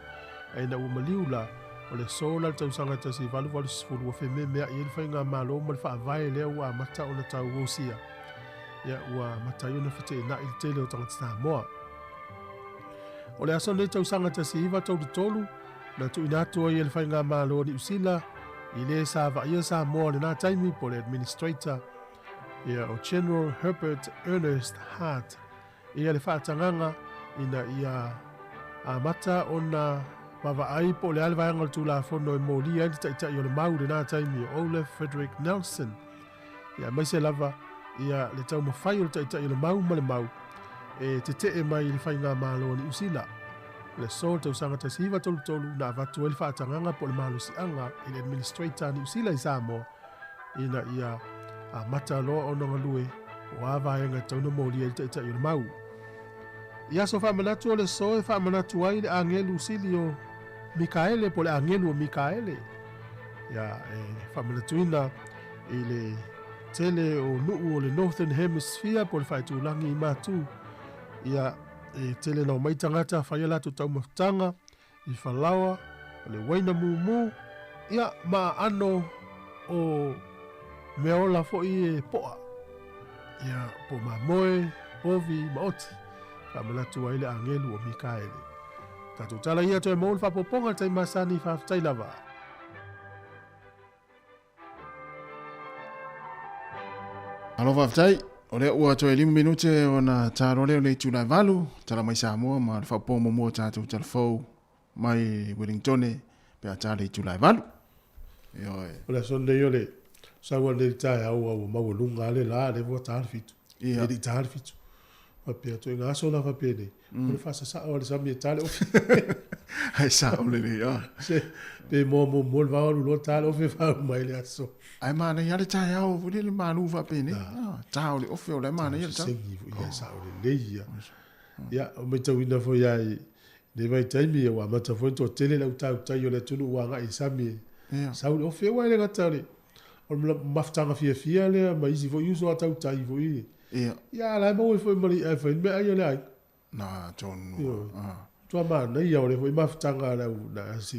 ae ina ua maliu la, o le aso la le tausaga e 1880 ua fememeai ai le faigamalo ma le faavae lea ua amata ona tau osia. Ia, ua amata ai ona feteenai le tele o tagata Samoa. O le aso lenei tausaga 1933, na tuuina atu ai e le faigamalo a Niu Sila i le sa vaaia Samoa i lena taimi po o le Administrator ia o General Herbert Ernest Hart ia le faatagaga ina ia amata ona vaavaai po o le a le vaega o le Tulafono e molia ai le Taitai o le Mau i lena taimi o Olaf Frederick Nelson, ia aemaise lava ia le taumafai o le Taitai o le Mau ma le Mau e tetee mai i le Faigamalo a Niu Sila. O le aso o le tausaga 1933 na avatu ai le faatagaga po o le malosiaga i le Administrator a Niu Sila i Samoa ina ia amata loa ona galue o a vaega e tatau ona molia ai le Taitai o le Mau. I aso faamanatu o le aso e faamanatu ai le agelu sili o Mikaele po o le agelu o Mikaele. Ia e faamanatuina i le tele o nuu o le Northern Hemisphere po o le faitulagi i Matu. Ia e tele na omai tagata fai a latou taumafataga i falaoa, o le uaina mumu, ia, ma aano o meaola foi e poa, ia, po o mamoe, povi ma oti, faamanatu ai le agelu o Mikaele. Tatou tala ia toe maua le faaopoopoga i le taimi masani, faafetai lava. Malo faafetai. O lea ua toe 5 minute ona talo lea o le itula e 8, tala mai Samoa ma le faaopoopoga muamua o tatou talafou mai Wellingtone pe a ta le itula e 8. Ioe. O le aso lenei o le sau a lenei taeao ua maualuga lava le la, lea ua ta le 7. Ia. E le i tā le 7. Faapea atu, e ngā aso la faapea nei, o le faasasao a le sami e tā le ofe. Ai sao lelei, a. Se, pe moa muamua le vao alu loa tā le ofe faauma mai le aso. Ae manaia lava le taeao foi lele malu faapenei. Ah, tā o le ofe o la e manaia le tā. Segi foi, ia sao lelei ia. Ia, o matauina foi ia i lenei vaitaimi, ua amata foi ona toatele le au tautai o le atunuu ua agai i le sami e sau le ofe. Aua e le gata o le o le mafutaga fiafia lea ma isi foi uso a tautai foi. Ia. Ia, a la e maua ai foi ma le i'a e fai ai le meaai a le aiga. Na tonu. Ah. Matua manaia o le foi mafutaga a le au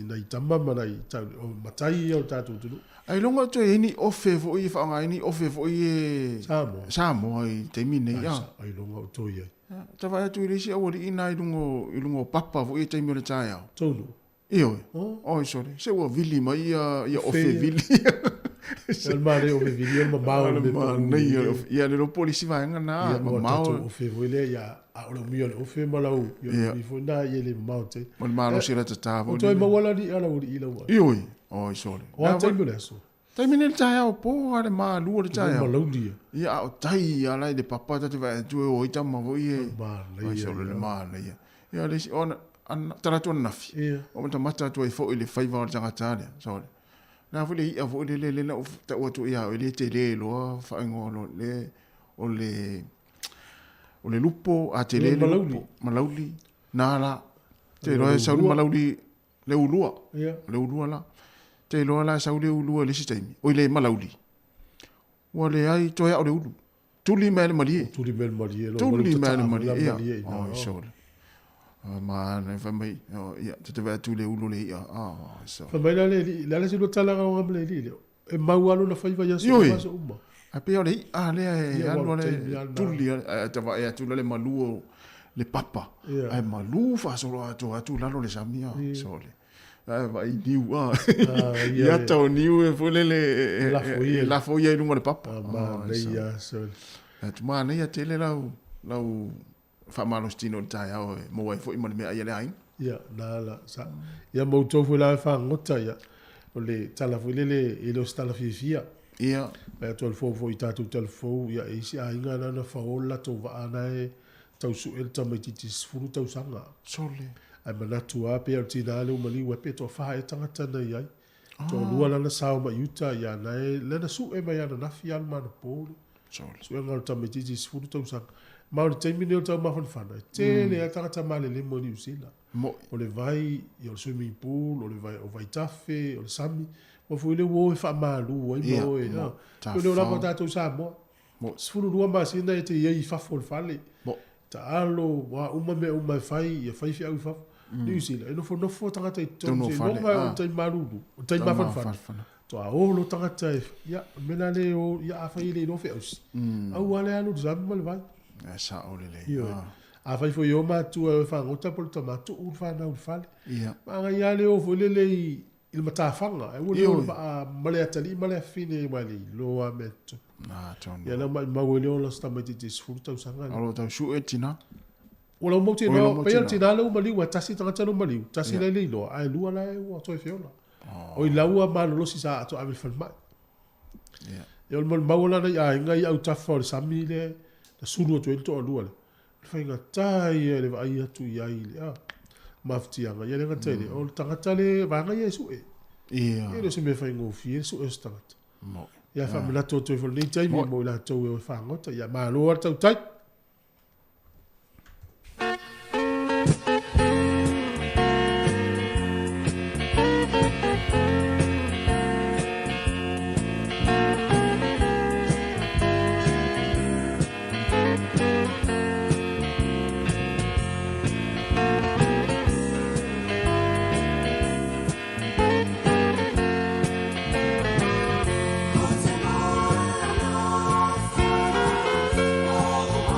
nai tama ma nai tau, o matai ia o le tatou atunuu. Ailoga o toe i ai ni ofe foi e faaaoga ai ni ofe foi e Samoa. Samoa i taimi nei. Ah. Ailoga o toe i ai. Ta vaai atu i le isi aualii na i luga o papa foi i taimi o le taeao. Tonu. Ioe. Oh. Oi sole. Se ua vili mai ia ofe vili. O le manaia o ofe vili, o le mamao o le mea pau. Manaia o le ofe. Ia le iloa po o le isi vaega na, Ia, mamao. O tatou ofe foi lea, ia, a o le umia o le ofe ma lau, ia o le umi foi na, ia e le mamao tele. Ma le malosi o le tata foi. O toe maua la ni ala uri i lau ai. Ioe. Oi sole. O a taimi o le aso? Taimi nei le taeao, po lava le malu o le taeao. Malauli ia. Ia, a o tai a la i le papa ta te vaai atu e o ai tama foi e. Manaia. Oi sole le manaia. Ia le isi, ona, ana, tala atu ananafi. Ia. O matamata atu ai foi i le faiva o le tagata lea, sole. La foi le i'a foi lele lea na ou tau atu ia oe, le tele loa faaigoa loa le, o le, o le lupo, a tele le lupo. Malauli. Na la. Te iloa e sau le malauli le ulua. Ia. Le ulua la. Te iloa la e sau le ulua i le isi taimi. Oi le malauli. Ua leai toe ao le ulu. Tuli mai le malie. Tuli mai le malie. Tuli mai le malie. Ia. Oi sole. Ma na fai mai, ia, te te vaai atu i le ulu o le i'a. Ah, so. Fai mai la le alii, le a le isi lua talaga o ngam le alii lea. E mau lava lona faiva i aso uma, aso uma. Ae pei o le i'a lea e alu ale tuli ae ta vaai atu la le malu o le papa. Ae malu faasolo atoa atu i lalo le sami a sole. Ae vaai i niu a. I ata o niu e foi lele e lafo ia i luga o le papa. Manaia sole. Atu manaia tele lau lau faamalositino i le taeao e maua ai foi ma le meaai a le aiga. Ia, na la, sa. Ia ma outou foi la e fagota, ia, o le tala foi lele, e le o se tala fiafia. Ia. Vaai atu a le fou foi i tatou talafou, ia, e isi aiga na na fao le latou vaa na e tau sue le tamaitiiti 10 tausaga. Sole. Ae manatu lava pei o le tina lea ua maliu ai pe toafa ea tagata na i ai. Toalua lana sao mai uta, ia, na e, lana sue mai ananafi alu ma anapo le. Sole. Suega o le tamaitiiti 10 tausaga. Ma o le taimi lenei o le taumafanafana, e tele lava tagata malelemo i Niu Sila. Mo'i. O le vai, ia o le swimming pool, o le vai, o vaitafe, o le sami. Ua foi lea ua o e faamalu ai ma o e, Ia, a. O lea lava o tatou Samoa. Mo'i. 12 masina e te i ai i fafo o le fale. Mo'i. Taalo, o a uma mea uma e fai, ia fai feau i fafo. Niu Sila, e nofonofo tagata i Totonu totonu o fale, seiloga o le taimi malulu, o le taimi mafanafana. Toa o lo tagata e, ia, o le mea la lea e o, ia afai e le iloa feausi, aua lea alu i le sami ma le vai. E sao lelei. Ioe. Afai foi e o matua e o e fagota po o le tama, tuu le fanau i le fale. Ia. Maga ia le o foi lele i le matafaga, ae ua le o le Ioe. vaa ma le atalii ma le afine ma le iloa mea tutupu. Na, tonu. Ia na maumau ai le ola o si tamaitiiti 10 tausaga O lo o tau sue le tina. Ua lau mau Oi, lau tina, mau pei o le tina. tina lea ua maliu, ae tasi le tagata lea ua maliu, tasi Ia. la e le iloa, ae lua la e ua toe feola. O i lau malolosi sa atoa ave i le falemai. Ia. Ia o le molimau la nai aiga i autafa o le sami lea, na sulu atu ai le toalua lea. O le faigata ia i le vaai atu i ai i le mafatiaga. Ia le gata i le, o le tagata le vaega ia e sue. Ia. E le o se mea faigofie le sue o se tagata. Mo'i. Ia faamanatu atu ai foi i lenei taimi Mo'i. mo i latou e o e fagota. Ia malo lava le tautai. Oh,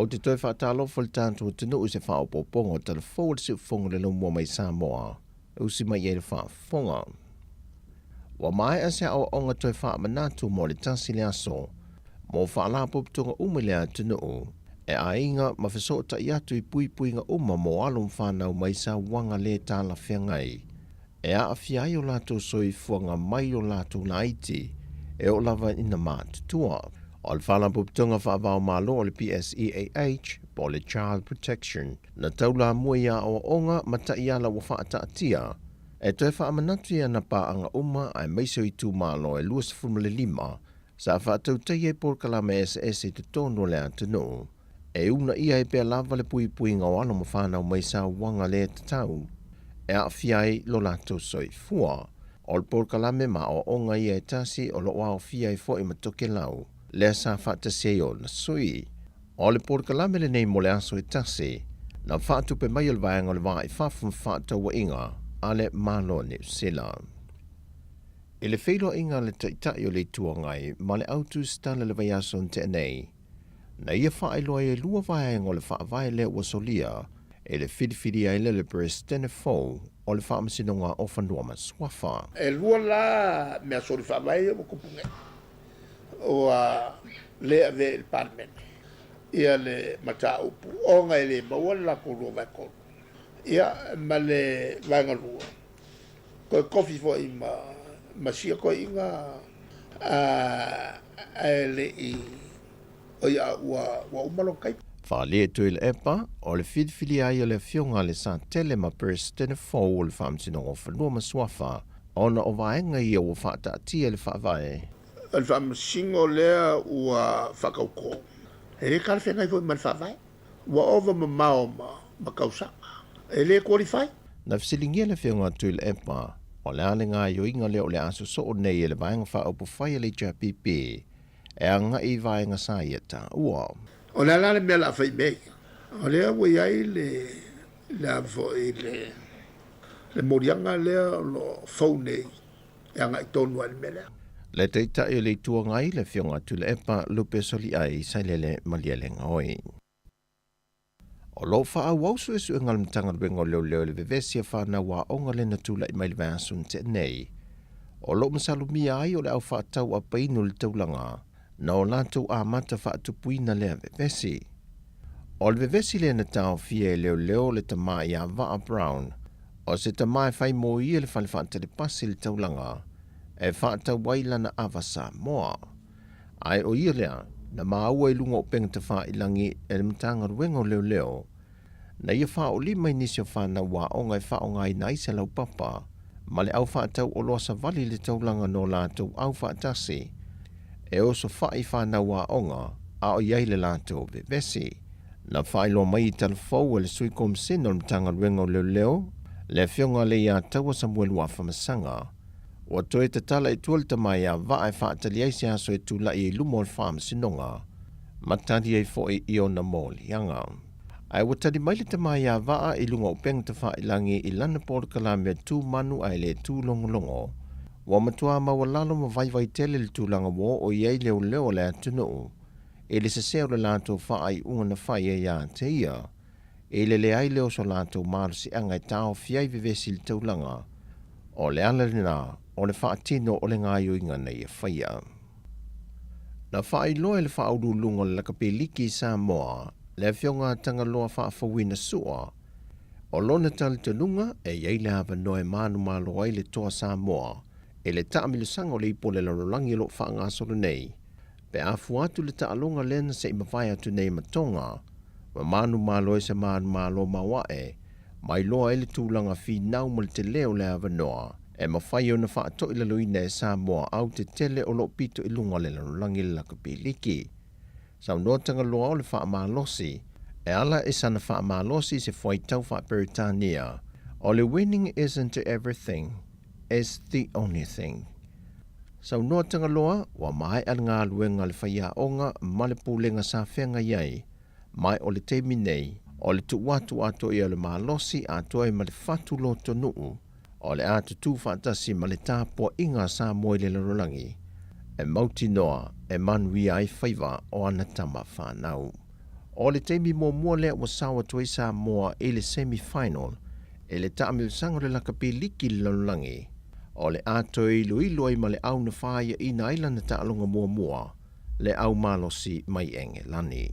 Ou te toe faatalofa i le tatou atunuu i se faaopoopoga o tala fou a le Siufofoga o le Laumua mai Samoa e usi mai ai le faafofoga. Ua maea se aoaoga toe faamanatu mo le tasi le aso mo faalapotopotoga uma i le atunuu e aiga ma fesootai atu i puipuiga uma mo alo ma fanau mai sauaga le talafeagai e aafia ai o latou soifuaga mai o latou laiti e oo lava ina matutua. O le Faalapotopotoga Faava-o-Malo o le PSEAH, po o le Child Protection, na taulamua i aoaoga ma taiala ua faataatia e toe faamanatu i ana paaga uma aemaise o itumalo e 25 sa faatautaia i polokalame eseese i totonu o le atunuu e uunaia ai pea lava le puipuiga o alo ma fanau mai sauaga le tatau e aafia ai lo latou soifua. O le polokalame ma aoaoga ia e tasi o lo o aofia ai foi ma Tokelau, lea sa faatasi ai ona sui. O le polokalame lenei mo le aso e tasi, na faatupe mai e le Vaega o le Va i Fafo ma Fefaatauaiga a le Malo o Niu Sila. I le feiloaiga a le Taitai o le Itu Agai ma le Au Tusitala i le vaiaso na tea nei, na ia faailoa ai e lua vaega o le faavae lea ua solia e le filifilia ai lea o le Peresetene fou o le Faamasinoga o Fanua ma Suafa. E lua la mea soli faavae ia ua tupu nei, ua le avea i le Palemene ia le mataupu ona e le maua le latou lua vae tolu, ia ma le vaega lua, toe tofi foi ma ma sia toeaiina ae le i oi a ua ua uma lona taimi. Faaalia Tuilaepa, o le filifilia ai o le Afioga a le Satele ma Peresetene fou o le Faamasinoga o Fanua ma Suafa ona o vaega ia ua faataatia i le Faavae. O le Faamasino lea ua faatauto, e le talafeagai foi ma le Faavae. Ua ova mamao ma tausaga. E le qualify. Na fesiligia le Afioga a Tuilaepa, o le a le gaoioiga lea o le a sosoo nei e le Vaega Faaupufai a le HRPP e agai i vaega sa ia taua. O le a la le mea o le a fai mea ia? O lea ua i ai le, le a foi le, le moliaga lea o lo o fou nei e agai tonu lava i le mea lea. Le Taitai o le Itu Agai, le Afioga a Tuilaepa Lupe Soliai Sailele Malielegaoi. O lo o faaauau suesuega a le Matagaluega o Leoleo i le vevesi a fanau aoga lea na tulai mai i le vaiaso na tea nei. O lo o masalomia ai o le au faatau a painu i le taulaga na o latou amata faatupuina lea vevesi. O le vevesi lea na taofia e leoleo le tama ia Vaa Brown, o se tama e fai mo ia le fale faatalepasi i le taulaga e faatau ai lana ava Samoa. Ae o ia lea na maua i luga o upega tafailangi e le Matagaluega o Leoleo, na ia faaolima i nisi o fanau aoga e faaaogaina ai se laupapa ma le au faatau oloa savali i le taulaga no latou au faatasi e osofai i fanau aoga a o i ai le latou vevesi. Na faailoa mai i tala fou e le Sui Komisena o le Matagaluega o Leoleo, le Afioga a Leiataua Samuelu Afamasaga, ua toe tatala i tua le tama ia Vaa e faatali ai se aso e tulai ai i luma o le Faamasinoga ma tali ai foi i ona moliaga. Ae ua tali mai le tama ia Vaa i luga o upega tafailangi i lana polokalame tu manu ae le tu logologo. Ua matua maualalo ma vaivai tele le tulaga ua oo i ai leoleo o le atunuu i le sese o le latou faaiuga na fai ai ia te ia, i le leai lea o so latou malosiaga e taofi ai vevesi i le taulaga. O le ala lena o le faatino o le gaoioiga na ia faia. Na faailoa e le Faauluuluga o le Lakapeliki i Samoa, le Afioga a Tagaloa Faafouina Sua, o lona talitonuga e i ai le avanoa e manumalo ai le Toa Samoa i le taamilosaga o le ipu o le lalolagi o lo o faagasolo nei, pe a fua atu le taaloga lea na se i mavae atu nei ma Tonga, ma manumalo ai se manumalo maoae, mailoa ai le tulaga finau ma le tele o le avanoa e mafai ona faatoilaloina e Samoa autetele o lo o pito i luga o le lalolagi le lakapi liki. Saunoa Tagaloa o le faamalosi e ala i sana faamalosi i se fuaitau faa-Peretania o le Winning isn't everything, it's the only thing. Saunoa Tagaloa ua maea le galuega a le faiaoga ma le pulega sa feagai ai Mai o le taimi nei, o le tuu atu atoa ia o le malosi atoa ai ma le fatu lotonuu, o le a tutū faatasi ma le tapuaiga a Samoa i le lalolagi, e mautinoa e manuia ai faiva o ana tama fanau. O le taimi muamua lea ua sao atu ai Samoa i le semi final i le taamilosaga o le lakapi liki i le lalolagi, o le a toe iloilo ai ma le au na fāiaʻina ai lana taaloga muamua, le au malosi mai Engelani.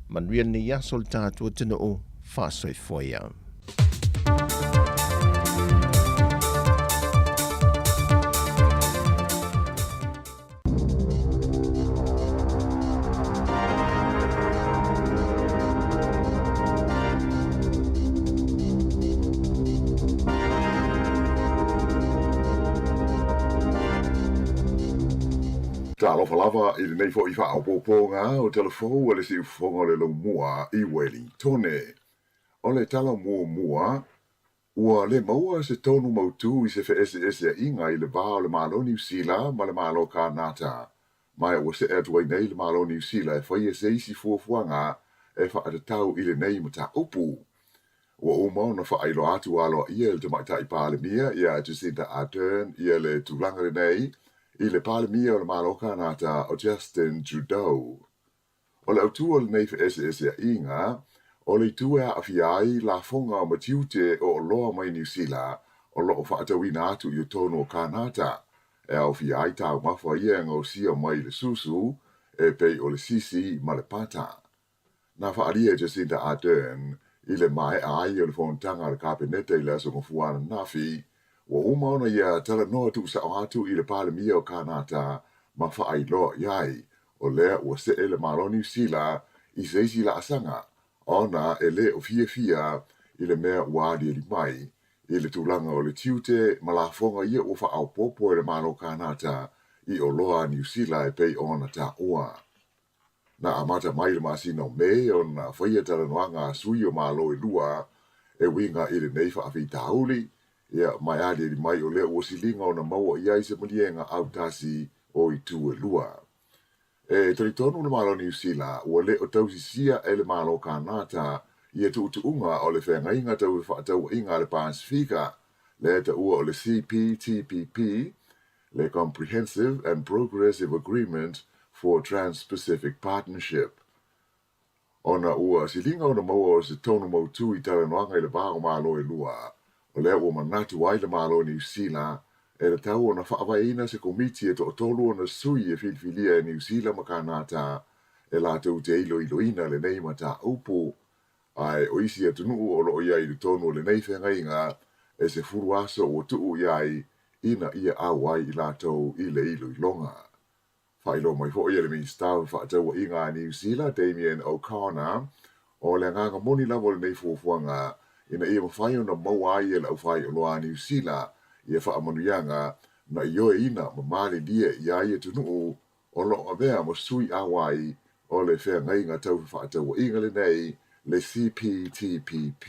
Manuia lenei aso le tatou atunuu, faasoifua ia. Talofa lava i lenei foi faaopoopoga o Tala Fou a le Siufofoga o le Laumua i Welingtone. O le tala muamua, Ua le maua se tonu mautū i se feʻeseʻeseaʻiga i le va o le Malo Niu Sila ma le Malo Kānata, ma ua seʻe atu ai nei le Malo Niu Sila e faia se isi fuafuaga e faatatau i lenei mataupu. Ua uma ona faailoa atu aloaia e le Tamaitai Palemia iā Jacinda Ardern ia le tulaga lenei i le Palemia o le Malo Kānata o Justin Trudeau. O le autū o lenei feʻeseʻeseaʻiga, o le itu e aafia ai lafoga ma tiute o oloa mai Niu Sila o lo o faatauina atu i totonu o Kānata, e aofia ai taumafa ia e gaosia mai i le susu, e pei o le sisi ma le pata. Na faaalia e Jacinda Ardern i le maea ai o le fonotaga a le Kapeneta i le aso Gafua ananafi, ua uma ona ia talanoa tuusao atu i le Palemia o Kānata ma faailoa i ai o lea ua seʻe le Malo Niu Sila i se isi laasaga ona e le o fiafia i le mea ua aliali mai i le tulaga o le tiute ma lafoga ia ua faaopoopo e le Malo Kānata i oloa a Niu Sila e pei ona taua. Na amata mai le masina o Me ona faia talanoaga a sui o Malo e lua e uiga i lenei faafitauli, ia ma e aliali mai o lea ua siliga ona maua i ai se maliega autasi o itu e lua. E talitonu le Malo Niu Sila ua le o tausisia e le Malo Kānata ia tuutuuga o le Feagaiga Tau Fefaatauaiga a le Pasefika, lea taua o le CPTPP, le Comprehensive and Progressive Agreement for Trans-Pacific Partnership. Ona ua siliga ona maua o se tonu mautū i talanoaga i le va o Malo e lua, o lea ua manatu ai le Malo Niu Sila e tatau ona faavaeina se komiti e toatolu ona sui e filifilia e Niu Sila ma Kānata e latou te iloiloina lenei mataupu, ae o isi atunuu o lo o i ai i totonu o lenei feagaiga e 10 aso ua tuu i ai ina ia auai i latou i le iloiloga. Faailoa mai foi e le Minisita o Fefaatauaiga a Niu Sila, Damien O'Connor, o le agaga moni lava o lenei fuafuaga ina ia mafai ona maua ai e le aufaioloa a Niu Sila ia faamanuiaga na ioeina ma malilie i ai atunuu o lo o avea ma sui auai o le Feagaiga Tau Fefaatauaiga lenei, le CPTPP.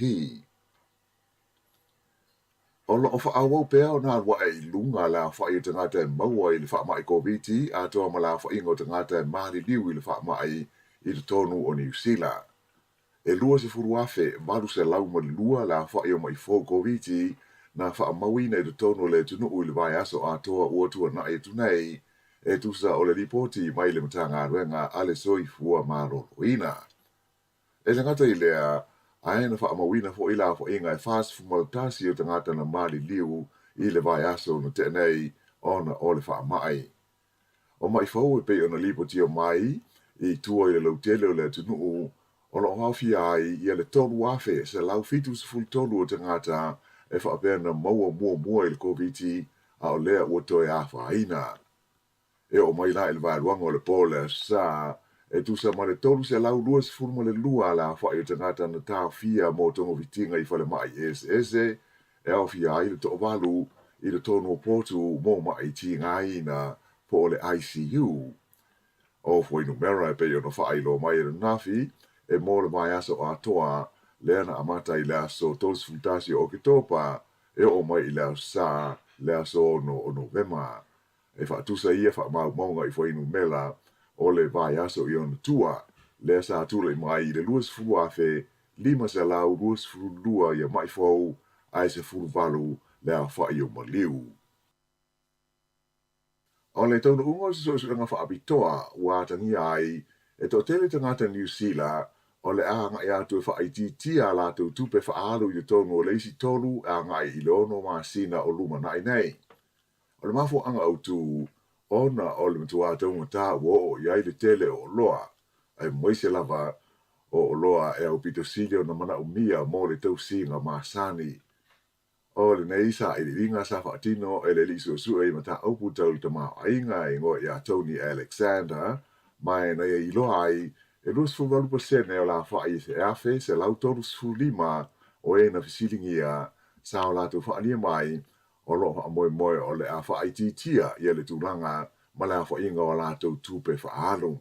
O lo o faaauau pea ona alu ae i luga le aofai o tagata e maua i le faamai Koviti atoa ma le aofaiga o tagata e maliliu i le faamai i totonu o Niu Sila. E 20,802 le aofai o maʻi fou Koviti na faamauina i totonu o le atunuu i le vaiaso atoa ua tuanai atu nei, e tusa o le lipoti mai le Matagaluega a le Soifua Maloloina. E le gata i lea, ae na faamauina foi le aofaiga e 41 o tagata na maliliu i le vaiaso na tea nei ona o le faamai. O maʻi fou e pei ona lipotia mai i tua i le lautele o le atunuu o lo o aofia ai ia le 3,173 o tagata e faapea na maua muamua i le Koviti a o lea ua toe afaina. E oo mai la i le vaeluaga o le po o le Aso Sa, e tusa ma le 322 le aofai o tagata na taofia mo togafitiga i falemai eseese, e aofia ai le toavalu i totonu o potu mo maʻi tigaina po o le ICU. O fuainumera e pei ona faailoa mai ananafi e mo le vaiaso atoa lea na amata i le aso 31 o Oketopa e oo mai i le Aso Sa le aso 6 o Novema. E faatusa ia faamaumauga i fuainumera o le vaiaso i ona tua, lea sa tulai mai i le 20,522 ia maʻi fou ae 18 le aofai o maliu. O le taunuuga o se suesuega faapitoa ua atagia ai e toatele tagata Niu Sila O le a agai atu e faaitiitia a latou tupe faaalu i totonu o le isi tolu e agai i le ono masina o lumanai nei. O le mafuaaga autu, ona o le matuā taugata ua oo i ai le tele o oloa, aemaise lava o oloa e aupito sili ona manaomia mo le tausiga masani. O lenei sailiiliga sa faatino e le alii suesue i mataupu tau le tamaoaiga e igoa ia Tony Alexander, ma na ia iloa ai e 28% o le aofai e 1,135 o e na fesiligia sa o latou faaalia mai o lo o faamoemoe o le a faaitiitia ia le tulaga ma le aofaiga o a latou tupe faaalu.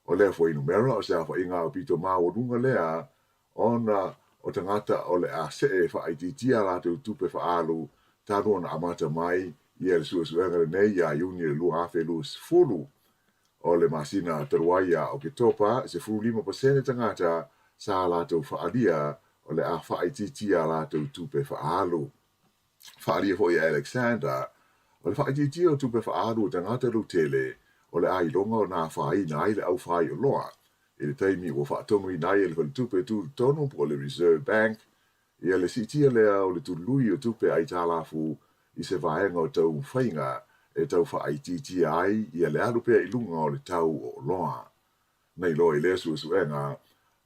O lea fuainumera o se aofaiga aupito maualuga lea ona o tagata o le a see faaitiitia a latou tupe faaalu talu ona amata mai ia le suesuega lenei ia Iuni le 2020. O le masina talu ai ia Oketopa, 15% tagata sa latou faaalia o le a faaitiitia a latou tupe faaalu. Faaalia foi e Alexander, o le faaitiitia o tupe faaalu a tagata lautele o le a iloga ona afaina ai le aufaioloa i le taimi ua faatonuina ai e le Faletupe Tutotonu po o le Reserve Bank ia le siitia lea o le tului o tupe aitalafu i se vaega o taumafaiga e tau faaitiitia ai ia le alu pea i luga o le tau o oloa. Na iloa i lea suesuega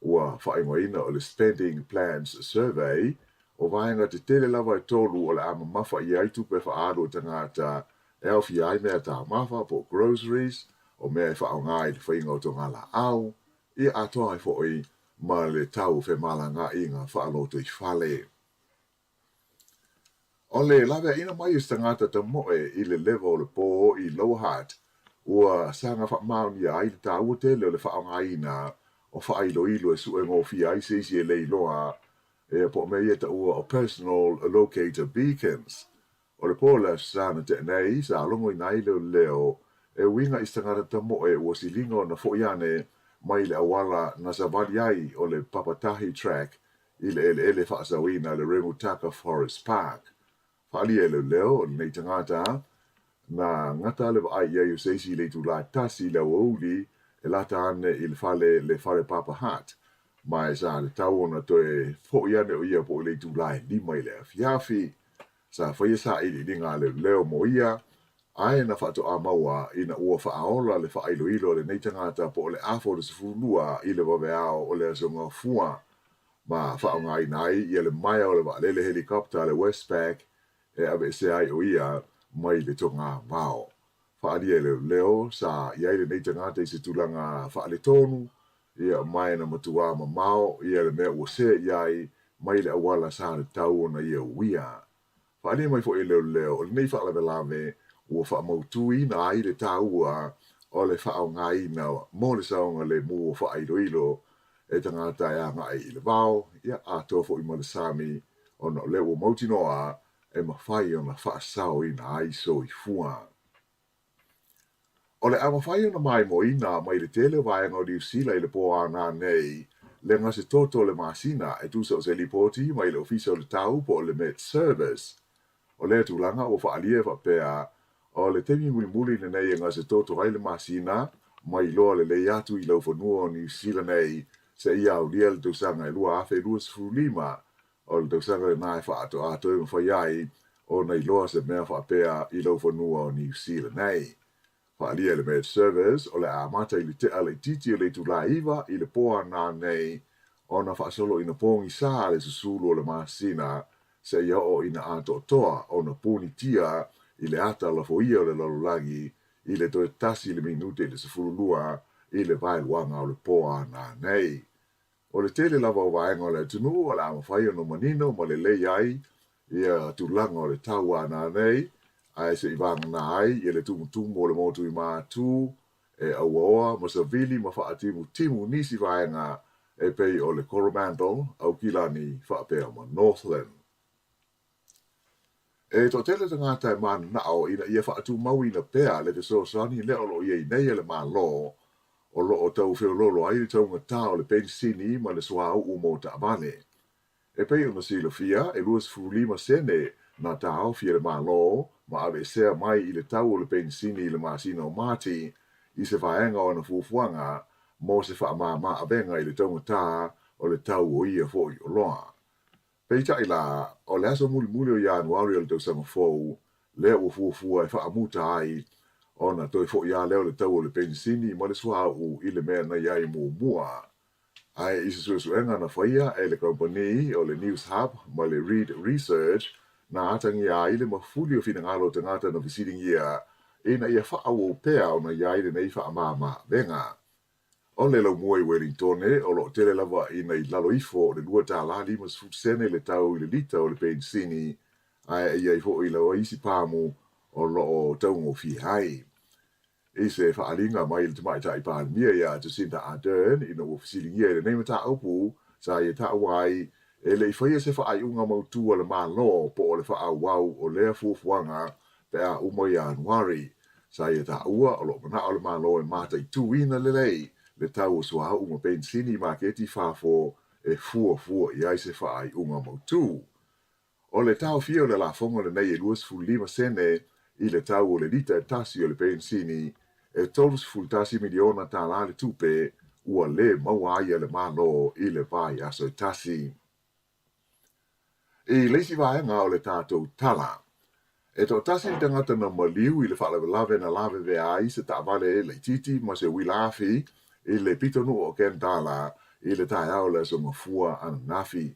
ua faaigoaina o le Spending Plans Survey, o vaega tetele lava e tolu o le a mamafa i ai tupe faaalu a tagata e aofia ai mea taumafa po o groceries, o mea e faaaoga i le faiga o togalaau, ia atoa ai foi ma le tau o femalagaaiga faalotoifale. O le laveaiina mai o se tagata tamoe i le leva o le pō i Lower Hutt, ua saga faamaonia ai le taua tele o le faaaogaina o faailoilo e suegofie ai se isi e le iloa ea po o mea ia e taua o personal locator beacons. O le pō o le Aso Sa na tea nei, sa logoina ai leoleo e uiga i se tagata tamoe ua siliga ona foi ane mai le auala na savali ai o le Papatahi Track i le eleele faasaoina le Remutaka Forest Park. Faaalia e leoleo o lenei tagata, na gata le vaai i ai o se isi i le itulā e tasi i le aoauli e lata ane i le fale le Wharepapa Hut, ma e sa tatau ona toe foʻi ane o ia po o le itulā e lima i le afiafi. Sa faia sailiiliga a leoleo mo ia, ae na faatoa maua ina ua faaola le faailoilo a lenei tagata po o le afa o le 12 i le vaveao o le Aso Gafua, ma faaaogaina ai ia le maea o le vaalele helicopter a le Westpac e aveesea ai o ia mai le togavao. Faaalia e leoleo, sa i ai lenei tagata i se tulaga faaletonu, ia ma na matuā mamao ia le mea ua se i ai mai le auala sa tatau ona ia uia. Faaalia mai foi e leoleo, o lenei faalavelave ua faamautuina ai le taua o le faaaogaina mo le saogalemu o faailoilo e tagata e agai i le vao, ia atoa foi ma le sami, ona o lea ua mautinoa e mafai ona faasaoina ai soifua. O le a mafai ona maimoaina mai le tele o vaega o Niu Sila i le pō Aana nei le gasetoto o le masina e tusa o se lipoti mai le Ofisa o le Tau po o le Met Service. O lea tulaga ua faaalia e faapea, o le taimi mulimuli lenei e gasetoto ai le masina mai iloa lelei atu i laufanua o Niu Sila nei seia aulia le tausaga e 2025. O le tausaga lena e faatoa toe mafai ai ona iloa se mea faapea i laufanua o Niu Sila nei. Faaalia e le Met Service, o le a amata i le tea laitiiti o le itulā 9 i le pō Aana nei ona faasolo ina pogisa le susulu o le masina seia oo ina atoatoa ona punitia i le ata lafoia o le lalolagi i le toe tasi le minute i le 12 i le vaeluaga o le pō Aana nei. O le tele lava o vaega o le atunuu o le a mafai ona manino ma lelei ai ia tulaga o le tau Aana nei, ae se i vagana ai ia le tumutumu o le motu i Matu e auaoa ma savili ma faatimutimu nisi vaega e pei o le Coromandel, Aukilani faapea ma Northland. E toatele tagata e mananao ina ia faatumauina pea le fesoasoani lea o lo o i ai nei a le Malo o lo o tau feoloolo ai le taugata o le penisini ma le suauu mo taavale. E pei ona silafia, e 25 sene na taofi e le Malo ma aveesea mai i le tau o le penisini i le masina o Mati i se vaega o ana fuafuaga mo se faamāmā avega i le taugata o le tau o ia foi oloa. Peitai la, o le aso mulimuli o Ianuari o le tausaga fou, lea ua fuafua e faamuta ai ona toe foi lava lea o le tau o le penisini ma le suauu i le mea na i ai muamua. Ae i se suesuega na faia e le kamupani o le Newshub ma le Reid Research, na atagia ai le mafuli o finagalo o tagata na fesiligia ina ia faaauau pea ona i ai lenei faamama avega. O le laumua i Welingtone, o lo o tele lava ina i lalo ifo o le $2.50 sene le tau i le lita o le penisini, ae i ai foi lava isi pamu o lo o taugofie ai. I se faaaliga mai le Tamaitai Palemia iā Jacinda Ardern ina ua fesiligia i lenei mataupu, sa ia taua ai, e le i faia se faaiuga mautū a le Malo po o le faaauau o lea fuafuaga pe a uma Ianuari. Sa ia taua o lo o manao le Malo e mataituina lelei le tau o suauu ma penisini i maketi i fafo e fuafua i ai se faaiuga mautū. O le taofia o le lafoga lenei e 25 sene i le tau o le lita e tasi o le penisini, e $31 miliona tālā le tupe ua lē maua ai e le Malo i le vaiaso e tasi. I le isi vaega o le tatou tala, e toatasi le tagata na maliu i le faalavelave na lavevea ai se taavale laitiiti ma se uila afi i le pitonuu o Kendala i le taeao o le Aso Gafua ananafi.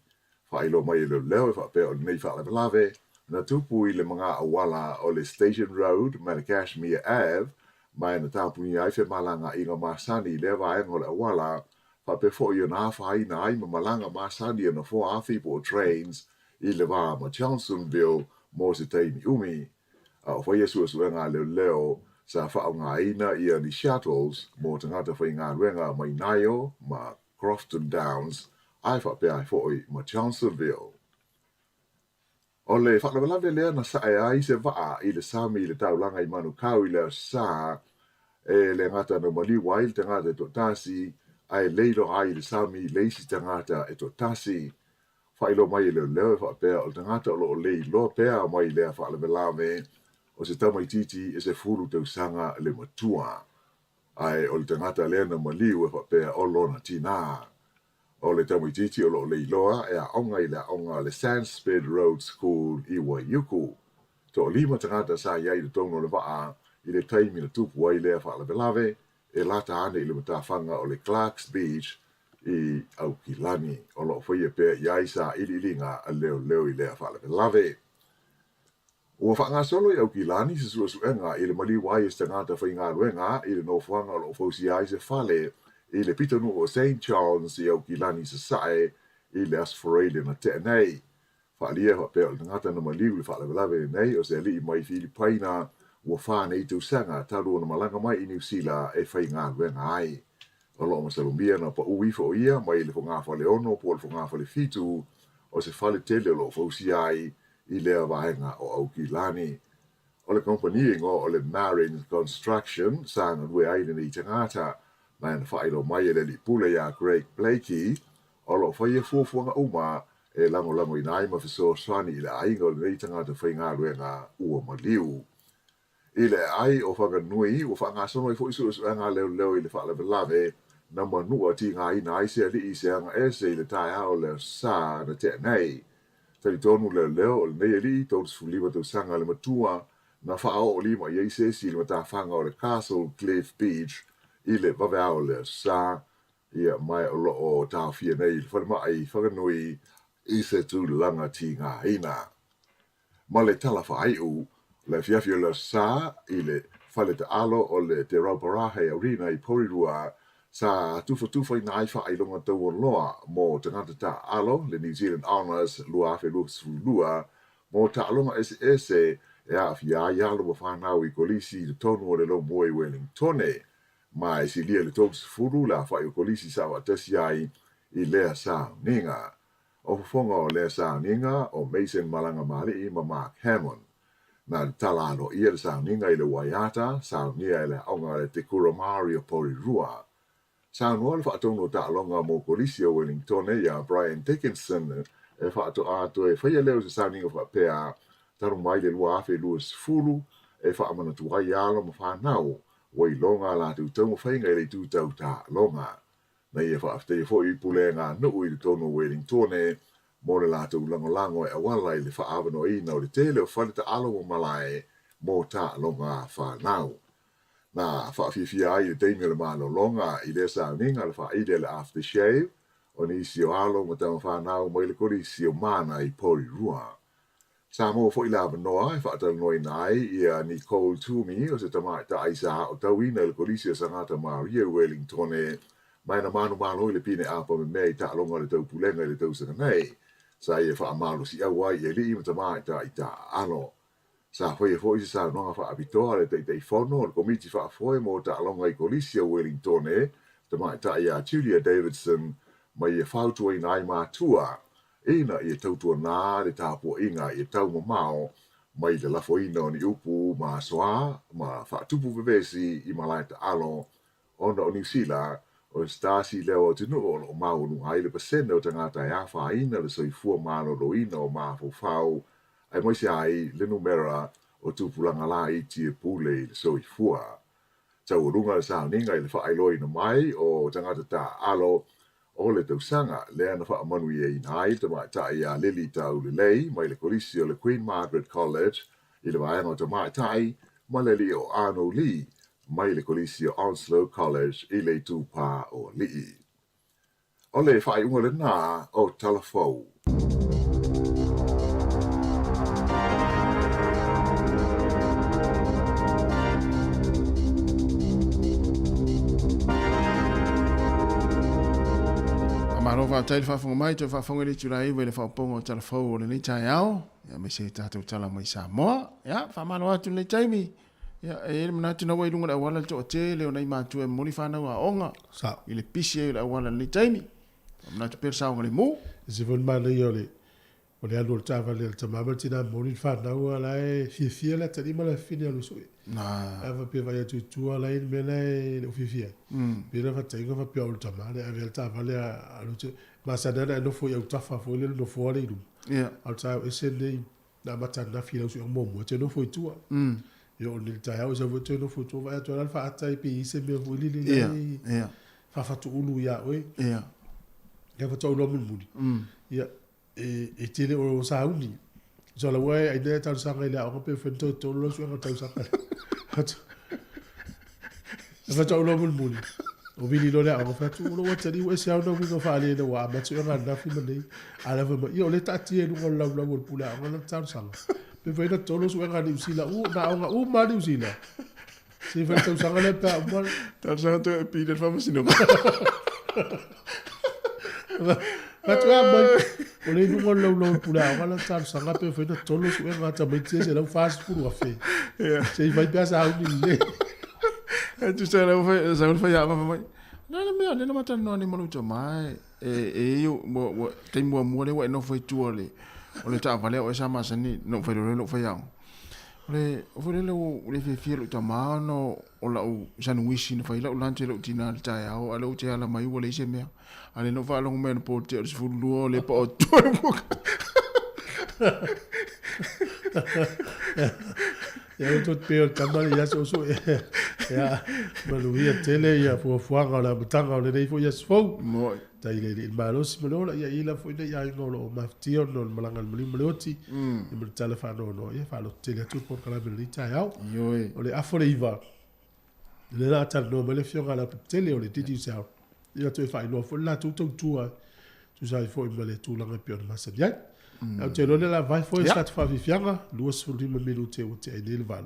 Faailoa mai e leoleo e faapea o lenei faalavelave na tupu i le maga auala o le Station Road ma le Cashmere Ave ma e na tapunia ai femalagaaiga masani i lea vaega o le auala faapea foi ona afaina ai ma malaga masani a nofoa afi po o trains i le va ma Johnsonville mo se taimi umi. A o faia suesuega a leoleo sa faaaogaina ia ni shuttles mo tagata faigaluega mai Nio ma Crofton Downs ae faapea ai foi ma Johnsonville. O le faalavelave lea na sae ai se vaa i le sami i le taulaga i Manukau i le Aso Sa, e le gata na maliu ai le tagata e toatasi, ae leiloa ai i le sami le isi tagata e toatasi. Faailoa mai e leoleo e faapea o le tagata o lo o leiloa pea mai lea faalavelave, o se tamaitiiti e 10 tausaga le matua. Ae o le tagata lea na maliu e faapea o lona tinā. O le tamaitiiti o lo o leiloa e aoga i le aoga a le Sandspit Road School i Waiuku. Toalima tagata sa i ai i totonu o le vaa i le taimi na tupu ai lea faalavelave e lata ane i le matafaga o le Clarks Beach i Aukilani. O lo o faia pea i ai sailiiliga a leoleo i lea faalavelave. Ua faagasolo i Aukilani se suesuega i le maliu ai o se tagata faigaluega i le nofoaga o lo o fausia ai se fale i le pitonuu o Saint Johns i Aukilani Sasae i le Aso Faraile na tea nei. Faaalia faapea o le tagata na maliu i le faalavelave lenei o se alii mai Filipaina ua fa nei tausaga talu ona malaga mai i Niu Sila e faigaluega ai. O lo o masalomia na paʻu ifo o ia mai le fogafale 6 po o le fogafale 7 o se fale tele o lo o fausia ai i lea vaega o Aukilani. O le kamupani e igoa o le Marin Construction sa galue ai lenei tagata, ma na faailoa mai e le alii pule iā Craig Blakey, o lo o faia fuafuaga uma e lagolagoina ai ma fesoasoani i le aiga o lenei tagata faigaluega ua maliu. I le aai o Whanganui, ua faagasolo ai foi suesuega a leoleo i le faalavelave na manua tigaina ai se alii i se aga ese i le taeao o le Aso Sa na tea nei. Talitonu leoleo o lenei alii, 35 tausaga le matua, na faaoo lima i ai se isi i le matafaga o le Castle Cliff Beach i le vaveao o le Aso Sa, ia ma o lo o taofia nei i le falemai i Whanganui i se tulaga tigaina. Ma le tala faaiu, le afiafi o le Aso Sa i le fale taalo o le Te Rauparaha Arena i Porirua, sa tufatufaina ai faailoga taualoa mo tagata taaalo, le New Zealand Honours 2022, mo taaloga eseese e aafia ai alo ma fanau i kolisi i totonu o le Lomua i Wellingtone, ma e silia i le 30 le aofai o kolisi sa faatasi ai i lea sauniga. O fofoga o lea sauniga o Mason Malanga Maali'i ma Mark Hammond. Na tatala aloaia le sauniga i le waiata, saunia e le aoga a le Te Kura Māori o Porirua. Saunoa le faatonu o taaloga mo Kolisi o Wellingtone iā Brian Dickinson e faatoa toe faia lea o se sauniga faapea talu mai le 2020 e faamanatu ai alo ma fanau ua iloga a latou taumafaiga i le itu tau taaloga. Na ia faafetaia foi pulega a nuu i totonu o Welingtone mo le latou lagolago e auala i le faaavanoaina o le tele o fale taalo ma malae mo taaloga a fanau. Na faafiafia ai i le taimi o le malologa i lea sauniga le faaili a le aftershave o nisi o alo ma tama fanau mai le Kolisi o Mana i Porirua. Sa maua foi le avanoa e faatalanoaina ai ia Nicole Twomey o se tamaitai sa aotauina i le Kolisi o Sagata Maria i Welingtone ma e na manumalo i le pine apa memea i taaloga o le Taupulega i le tausaga nei. Sa ia faamalosiau ai i alii ma tamaitai taaalo. Sa faia foi se saunoaga faapitoa a le Taitaifono o le Komiti Faafoe mo Taaloga i Kolisi o Welingtone, Tamaitai ia Julia Davidson, ma ia fautuaina ai matua ina ia tautuanā le tapuaiga ia taumamao mai le lafoina o ni upu masoa ma faatupu vevesi i malae taalo ona o Niu Sila, o se tasi lea o atunuu o lo o maualuga ai le pasene o tagata e afaina le soifua maloloina o mafaufau aemaise ai le numera o tupulaga laiti e pule i le soifua. Taualuga le sauniga i le faailoaina mai o tagata taaalo o le tausaga lea na faamanuiaina ai le tamaitai ia Lily Taulelei mai le Kolisi o le Queen Margaret College i le vaega o tamaitai ma le alii o Arno Lee mai le Kolisi o Onslow College i le Itupa o Alii. O le faaiuga lena o Tala Fou. Faamalo faafetai le faafofoga mai, toe faafofoga i le itula 9 i le faaopoopoga o Tala Fou o lenei taeao, aemaise i tatou tala mai Samoa. Ia, faamalo atu lenei taimi. Ia, e i ai le manatu na ua i luga o le auala le toatele o nai matua e momoli fanau aoga i le pisi ai o le auala i lenei taimi. Manatu pea le saogalemu. E se foi le manaia o le o le alu o le taavale a le tama ma le tina momoli le fanau a la e fiafia le atalii ma le afafine e alu e sue. A faapea e vaai atu i tua la e i ai le mea la e le o fiafia ai. Pei la faataitaiga faapea o le tama lea e ave lava le taavale a alu e masani lava ona e nofo i autafa foi lea i le nofoa lea i luma. A o le taeao ese lenei na amata ananafi i lau suega muamua, e toe nofo i tua. Ia o le taeao e sau foi toe nofo i tua, vaai atu ai la le faata pe i ai se mea foi lele la e faafatuulu ia oe. Ia faatoa ou iloa mulimuli, ia e tele o sauni. So la ua e aina e talosaga i le aoga pe mafai ona toe tolo lau suega tausaga. E faatoa ou iloa mulimuli, o vili loa le aoga, fai atu, o lou atalii ua ese lava ona uiga faaleele ua amata suega ananafi ma nei. A la fai mai, ia o lea e taatia i luga o le laulau o le pule aoga lana talosaga. Pe mafai ona tolo suega a Niu Sila, na aoga uma lava Niu Sila. Se i fai le tausaga lea pe a uma. Talosaga toe appeal i le faamasinoga. Fai atu, a mai, o lea i luga o le laulau o le pule aoga lana talosaga pe mafai ona tolo suega a tamaiti ia 140,000. Se i fai pe a sauni lelei. E tusa lea ua sau le faiaoga fai mai, o le a le mea lea na ma talanoa nei ma lou tama e e ua taimi muamua lea ua e nofo i tua o le taavale a oe sa masani na ou fai loa lea i lou faiaoga. O le foi lele ua le fiafia lou tama ona o lau sanuisi na fai lau lunch e lou tina i le taeao, a o lea ou te ala mai ua leai se mea. A o lea na ou faalogo mai anapo i le tea o le 12 o lea e pao atu ai le. Ia ua toe pei o le tama lea ia soosoo ia manuia tele ia fuafuaga o le amataga o lenei foi aso fou. Moi. Tai le alii malosi ma le ola ia i la foi nei aiga o lo o mafatia ona o le malaga a le maliu ma le oti ia ma le tala faanoanoa ia faalototele atu le polokalame i lenei taeao. Ioe. O le afa o le 9 lea o le a talanoa mai le afioga ia Lealailepule o le Digicel ia toe faailoa foi le latou tautua e tusa ai foi ma le tulaga e pei ona masani ai. Ou te iloa o lea o le a vae foi se tatou faafiafiaga, 25 minute ua tea ai nei le 8.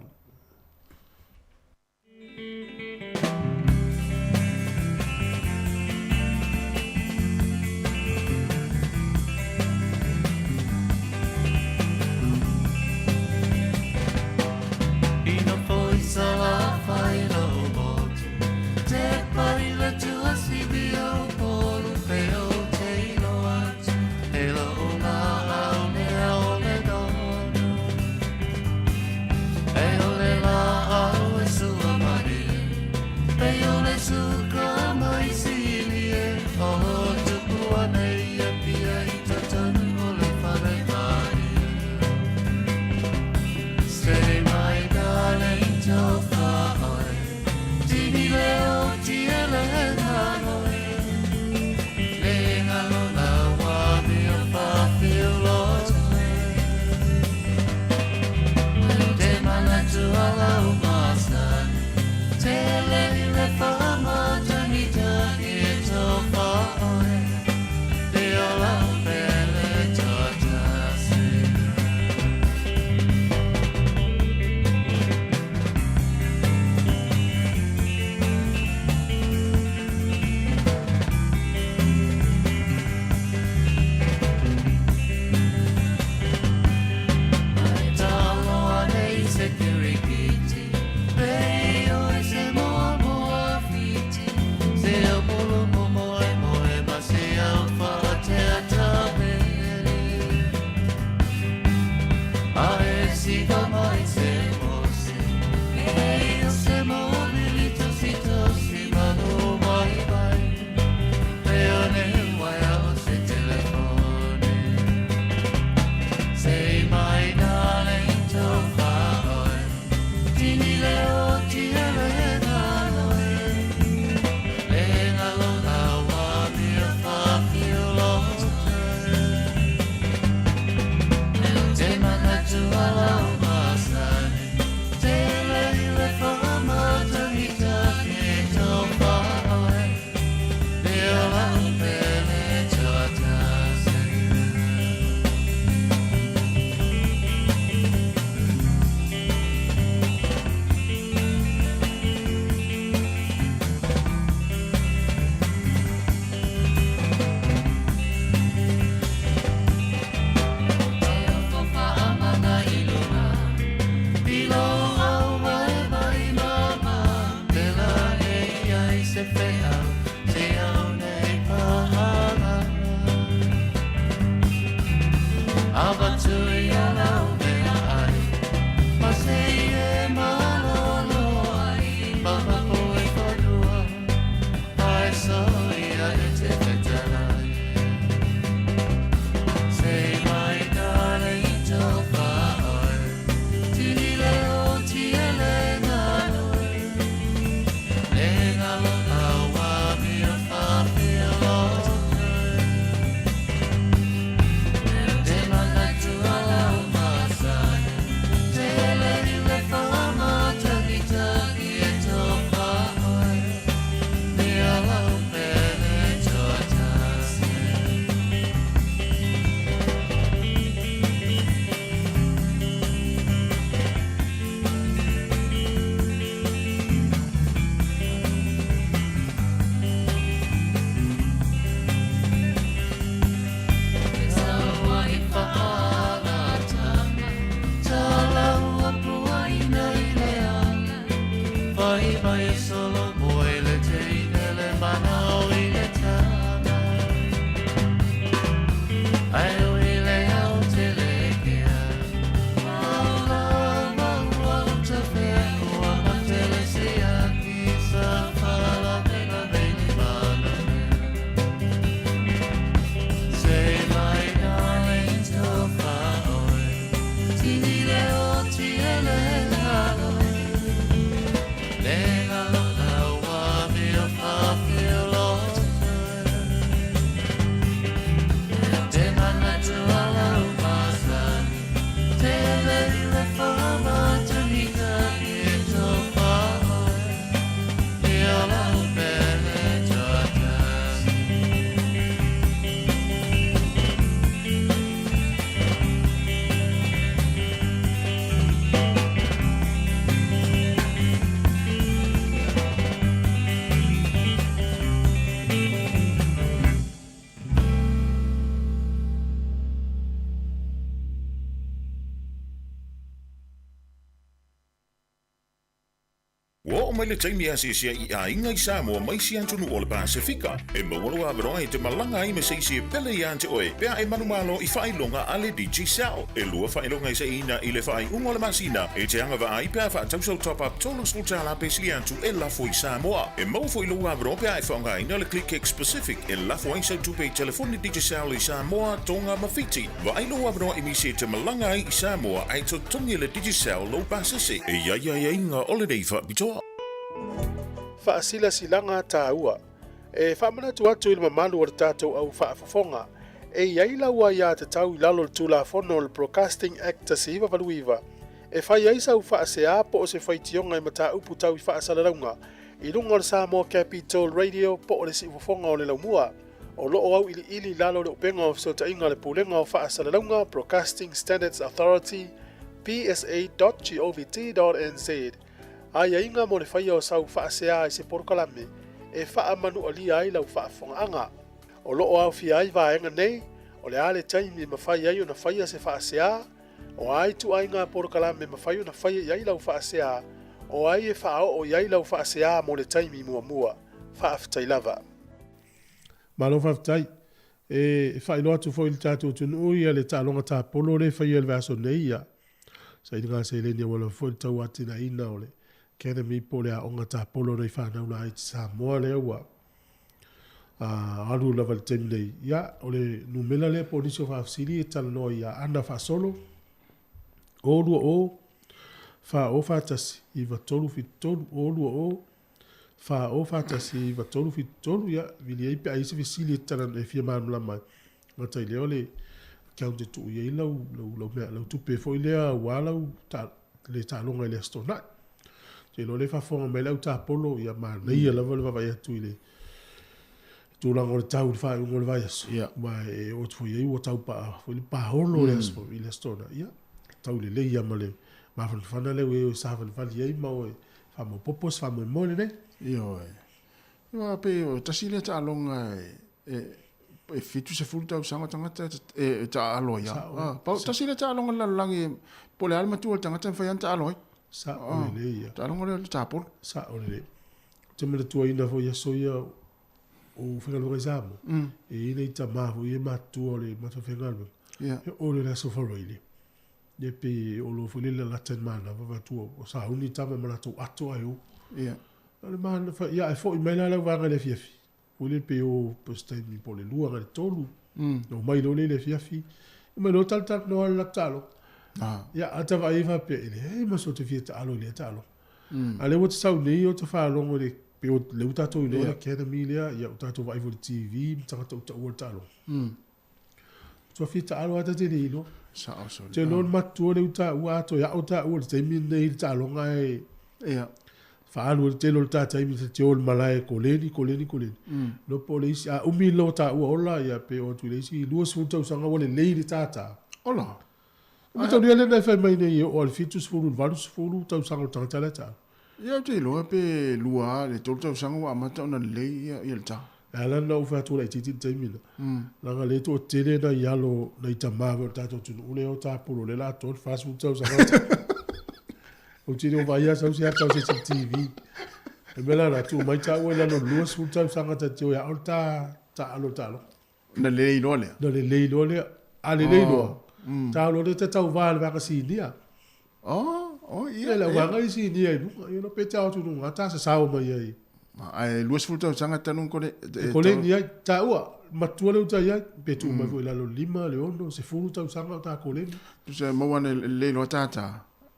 le feau Se au nei pahanga Avatu ia lau mea ai Ma se e malolo ai Maha koe whanua Ai so ia e te whetalai Say my darling to whaoi Tini leo ti ele nganoi Le ngalo awa mi o whawhia loto Te manatu ala o masani Te ele i le whamatagi tagi e tō whaoi Mi ala o pele tuatasi. Say my darling tofa oe Tini leo ti ele lalo Le ngalo laua mi o whawhio loto Te manatu ala o masani Te ele i le whama tuhi tahi e tofa oe Mi ala o pele tuatasi. Ua oo mai le taimi e asiasi ai i aiga i Samoa mai isi atunuu o le Pasefika. E maua lou avanoa e te malaga ai ma se isi e pele iā te oe pe a e manumalo i faailoga a le Digicel. E lua faailoga e saina i le faaiuga o le masina e te agavaa ai pe a faatau sau top-up $30 pe sili atu e lafo i Samoa. E maua foi lou avanoa pe a e faaaogaina le ClickX Pacific e lafo ai sau tupe i telefoni Digicel i Samoa, Tonga ma Fiti. Vaai lou avanoa e misi e te malaga ai i Samoa ae totogi e le Digicel lou pasese. E i ai aiaiga o lenei faapitoa. Faasilasilaga taua. E faamanatu atu i le mamalu o le tatou au faafofoga, e i ai lau aiatatau i lalo o le Tulafono o le Broadcasting Act 1989 e fai ai sau faasea po o se faitioga i mataupu tau i faasalalauga i luga o le Samoa Capital Radio po o le Siufofoga o le Laumua o lo o auiliili i lalo o le upega o fesootaiga a le Pulega o Faasalalauga, Broadcasting Standards Authority, psa.govt.nz. Aiaiga mo le faia o sau faasea i se polokalame e faamanualia ai lau faafofogaaga. O lo o aofia ai vaega nei, o le a le taimi e mafai ai ona faia se faasea, o a ituaiga polokalame e mafai ona faia i ai lau faasea, o ai e faaoo i ai lau faasea mo le taimi muamua. Faafetai lava. Malo faafetai. E faailoa atu foi i le tatou atunuu ia le taaloga tapolo lea e faia i le vaiaso nei ia sailiga seleni aua lava foi le tauatiaeina o le Academy po o le aoga tapolo nai fanau laiti Samoa lea ua alu lava i le taimi nei. Ia, o le numera lea po o nisi o faafesili e talanoa ia Ana Faasolo, 020 4041 9373, 020 4041 9373, ia, vili ai pe a i ai se fesili e tala e fia malamalama ai. Gata i lea o le account e tuu i ai lau, lau, lau, mea, lau tupe foi lea aua lau ta, le taaloga i le Aso Toonai. Ou te iloa o lea e faafofoga mai le au tapolo, ia manaia lava le vaavaai atu i le tulaga o le tau i le faaiuga o le vaiaso. Ia. Aua e oo atu foi i ai ua tau paa foi le paholo i le aso, i le Aso Toonai. Ia, tau lelei lava ma le mafanafana lea ua i ai o e savalivali ai ma o e faamaopoopo se faamoemoe lenei. Ioe. Aua pei o tasi lea taaloga e, e, e 70 tausaga tagata e, e taaalo ai lava. Ah, pau, tasi lea taaloga i le lalolagi po o le a le matua o le tagata e mafai lava ona taaalo ai. Sao lelei ia. Taaloga lea o le tapolo. Sao lelei. Ou te manatuaina foi i aso ia o ou faigaluega i Samoa, e i ai nai tama foi ia e matutua o le matou faigaluega, e oo loa i le aso Faraile, ia pei e oo loa foi lele lalata i le manava vaeatu ua sauni tama ma latou ato ae o. O le mana, ia ae foi mai la le auvaega i le afiafi, foi lele pe o po o se taimi po o le 2 agai i le 3, ona omai loa lea i le afiafi, omai loa talatalanoa i le latou taaloga. Ia ata vaai ai faapea, e leai ma se ou te fia taalo i lea taaloga. A o lea ua ta sau nei ou te faalogo i le, pei o lea ua tatou iloa le academy lea, ia ua tatou vaai foi i le TV ma tagata ua taua le taaloga. Matua fia taalo lava ta te le iloa. Sao sole. Ou te iloa le matua lea ua taua a toe a'o taua i le taimi lenei i le taaloga ae faaalu ai le tele o le ta taimi ta te o i le malae e koleni, koleni, koleni. Iloa po o le isi, a umi loa taua ola ia pe oo atu i le isi 20 tausaga ua lelei le tata. Ola. O mataulia lea na e fai mai nei e oo lava i le 70 i le 80 tausaga o le tagata la e taalo. Ia ou te iloa pe 2 i le 3 tausaga ua amata ona lelei ia le ta. E ala ona ou fai atu laitiiti i le taimi lea, leaga o lea e toatele nai alo, nai tama foi o le tatou atunuu lea e o tapolo lea o le a atoa le 40 tausaga o taalo. Ou te le o vaai lava sau se ata o se isi i le TV. O le mea la lena, tuu mai taua i lalo o le 20 tausaga ta te o e ao le ta taalo i le taaloga. Ona lelei loa lea. Ona lelei loa lea. A lelei loa, ta loa lea ta tauva i le vaega sinia. Oh, oh, ia. Ia, le vaega i sinia i luga. Ia, pe te ao atu i luga, ta sasao mai ai. Ae 20 tausaga talu kole... E koleni ai, taua, matua le uta i ai, pe tuu mai foi i lalo 5, le 6, 10 tausaga o ta koleni. Tusa maua ane lelei loa tata,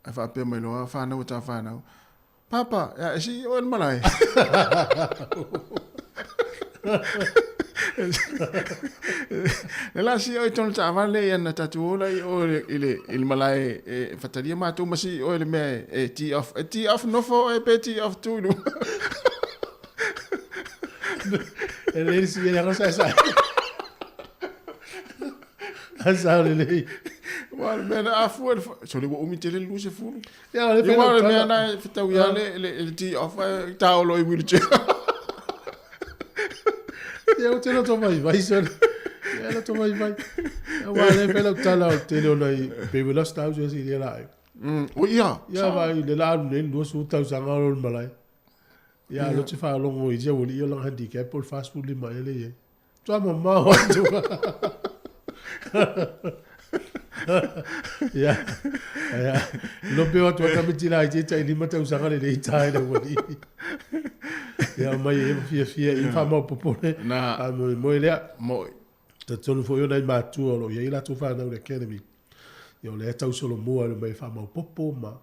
ae faapea mai loa fanau e ta fanau, Papa, ia e sii oe le malae. Le la sii oe tonu taavale ia na tatou ola i o i le, i le malae e fatalia matou ma sii oe le mea e tee off. E tee off nofo oe pe tee off tu i luga. E le le sii e sa sa. Sa lelei. Ua le mea na afua, sole ua umi tele le 20. Ia, o le Ia, le mea na e fetau ia le tee off, e taolo i wheelchair. Ia, ou te loto vaivai, sole. Ia, loto vaivai. Ia, ua le fai lau tala o le tele o nai, pe ua lost out se i la ai. O ia. Ia, vai, le la alu nei, 20 tausaga o le malae. Ia, lo te faalogo i tia ua i o langa handicap o le 45 ea le i ai. Tua mamao atu. Ia, ia, lo pe atu ata me tila ai te tai lima tausaga le lei tae le wali. Ia, mai e fia fia i wha mau popole. Na. A moe moe lea. Moe. Ta tonu foi o nai mātua o lo i ai latou whanau le academy. Ia o lea e tausolomua i le mai faamaopoopo ma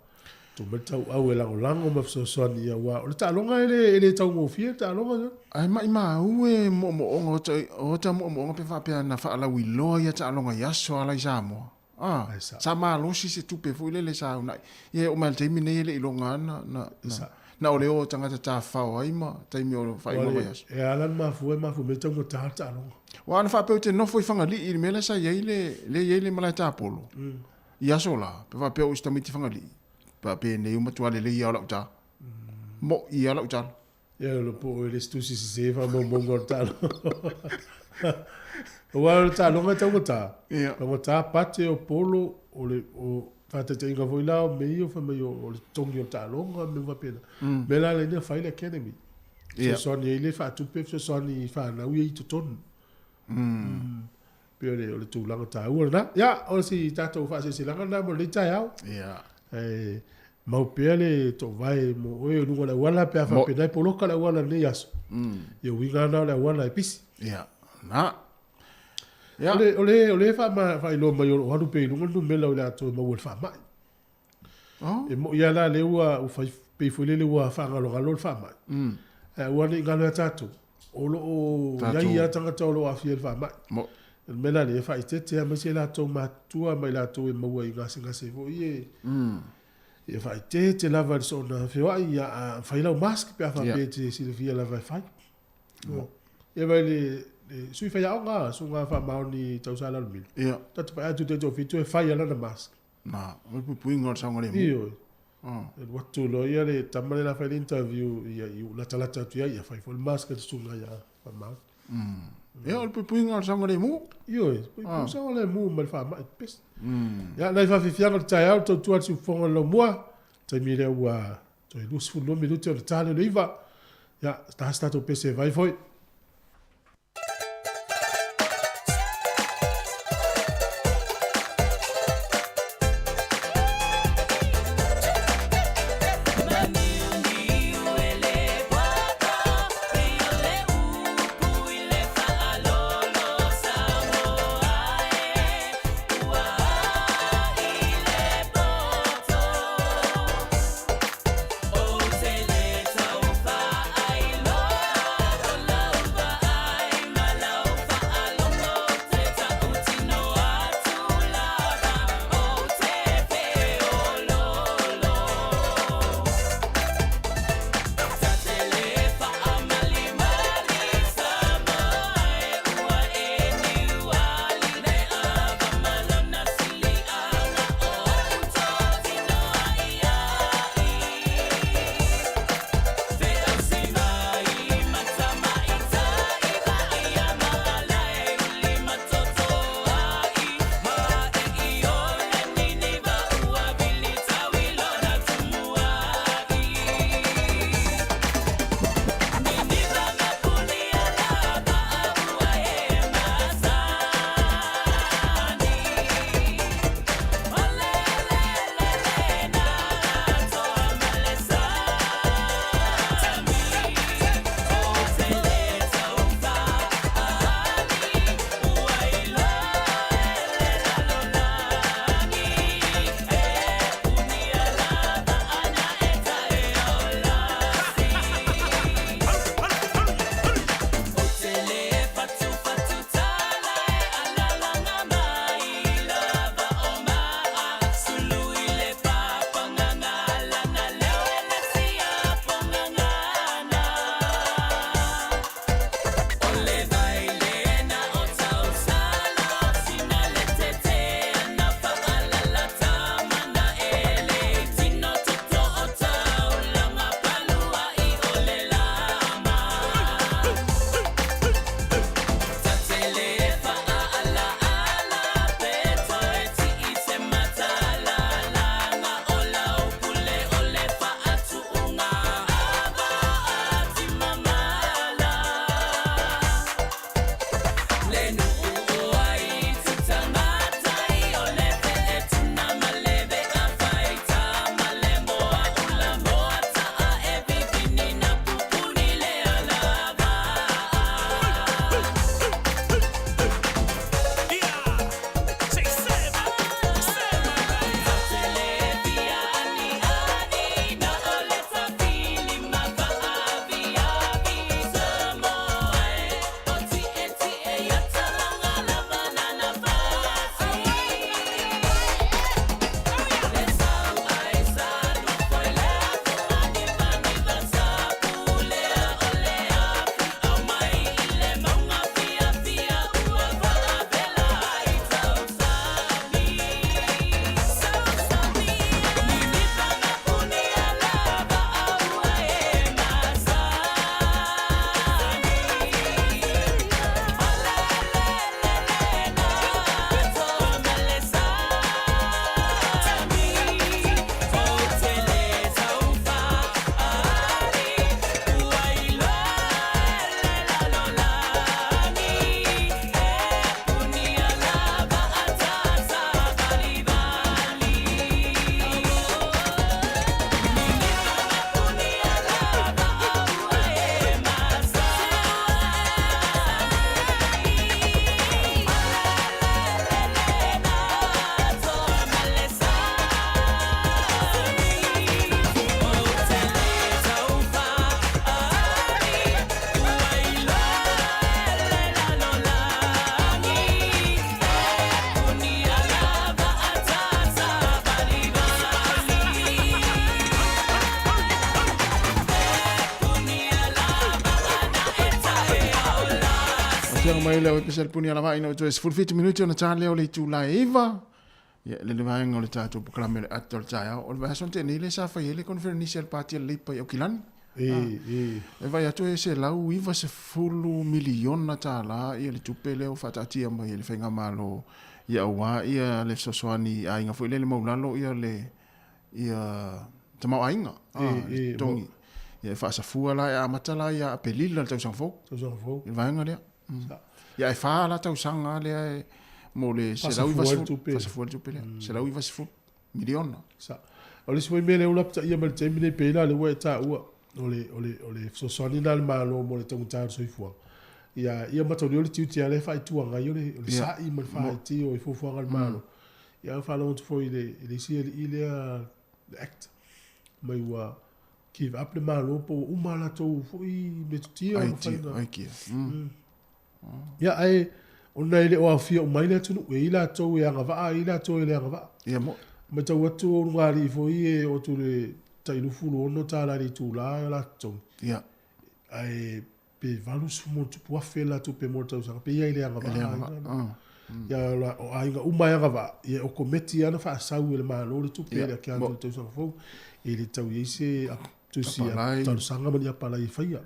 tuu mai le tauau e lagolago ma fesoasoani aua o le taaloga e le e le taugofie le taaloga ia. Ae maimau e moomooga o ta o ta moomooga pe faapea na faalauiloa ia taaloga i aso ala i Samoa. A, sa malosi se tupe foi lele sa unai. Ia e oo mai le taimi nei e le i iloga na na na na o le o tagata tafafao ai ma taimi o faaiuga o vaiaso. E ala le mafua e mafua mai taugata le taaloga. Ua ana faapea ou te nofo i Fagalii i le mea lea sa i ai le, lea i ai le malae tapolo, i aso la, pe faapea o i si tamaiti Fagalii, pe penei ua matua lelei lava o lau tala. Moʻi lava lau tala. Ia, o le po o e le isi tusi sese i faamaumauga o le taaloga. Aua o le taaloga e taugata. Ia. Taugata pate o polo, o le, o faataitaiga foi la o mea ia fai mai o le totogi o le taaloga ma mea faapena. Mea la lea fai le academy. Fesoasoani ai le faatupe, fesoasoani i fanau ia i totonu. Pei o le, o le tulaga taua lena. Ia, o si tatou faasilasilaga lena mo lenei taeao. Ia. E mau pea le toovae mo oe i luga o le auala pe a faapena e poloka le auala i lenei aso. Ia uiga lena o le auala e pisi. Ia, na. Ia. O le, o le, o le faailoa mai o lo o alu pea i luga le numera o i latou e maua i le faamai. Oh. E moi lava la lea ua, ua fai, pei foi lele ua faagalogalo le faamai. Ae aua ne i galo ia tatou, o lo o i ai lava tagata o lo o aafia i le faamai. Mo. O le mea la lea, e faaeteete aemaise i latou matutua ma i latou e maua i gasegase foi e, ia faaeteete lava i le soona feoai, ia a fai lau mask pe a faapea e te silafia lava e fai. Mo. Ia vai le, le sui faiaoga, susuga Faamaoni Tausalalumilo. Ia. Ta te pai atu te toafitu e fai a lana mask. Na, o le puipuiga o le saogalemu. Ioe. E alu atu loa ia le tama lea la fai le interview ia i latalata atu i ai, ia fai foi le mask a le susuga ia Faamaoni. Ia, o le puipuiga o le saogalemu. Ioe, puipui saogalemu ma le faamai pepesi. Ia, nai faafiafiaga o le taeao, le tautua a le siufofoga o le laumua, taimi lea ua toe 22 minute o le ta lea o le 9. Ia, taha se tatou pese e fai foi. Afioga mai le pese le puni ala vai no toe 17 minute ona tā lea o le itula e iva. Ia, le le vaega o le tatou polokalame o le ata o le taeao. O le vaiaso na tea nei lea sa fai ai le conferenisi a le Pati a le Leipa i Aukilani. E vaai atu e $190 miliona tālā ia le tupe lea ua faataatia mai e le Faigamalo ia auā ia le fesoasoani i aiga foi lele maulalo ia le ia tamaoaiga, le totogi. Ia e faasafua la e amata la ia Apelila le tausaga fou. Tausaga fou. I le vaega lea. Ia e fa la tausaga lea e mo le 190 faasafua le tupe lea. $190 miliona. Sa. O le isi foi mea lea ua lapataia mai le taimi nei pei la lea ua e taua o le o le o le fesoasoani lena a le Malo mo le taugata o le soifuaga. Ia ia mataulia o le tiute lava lea e faa-Itu Agai o le o le sa'i ma le faaiti o fuafuaga a le Malo. Ia a faalogo atu foi i le i le isi alii lea le Act mai ua give up le Malo po ua uma a latou foi metotia ma faiga. Aikia. Ia ae ona e le o aofia uma ai le atunuu, e i ai latou e agavaa, e i ai latou e le agavaa. Ia mo'i. Matau atu o lugalii foi e oo atu i le tai $26 i le itula o latou totogi. Ia. Ae pe $80,000 la tupe mo le tausaga, pei e le agavaa. E le agavaa. Ia, o aiga uma e agavaa, ia e okometi lava ona faasau e le Malo le tupe lea ke atu i le tausaga fou. E le tau i ai se tusi talosaga ma ni apalai e faia.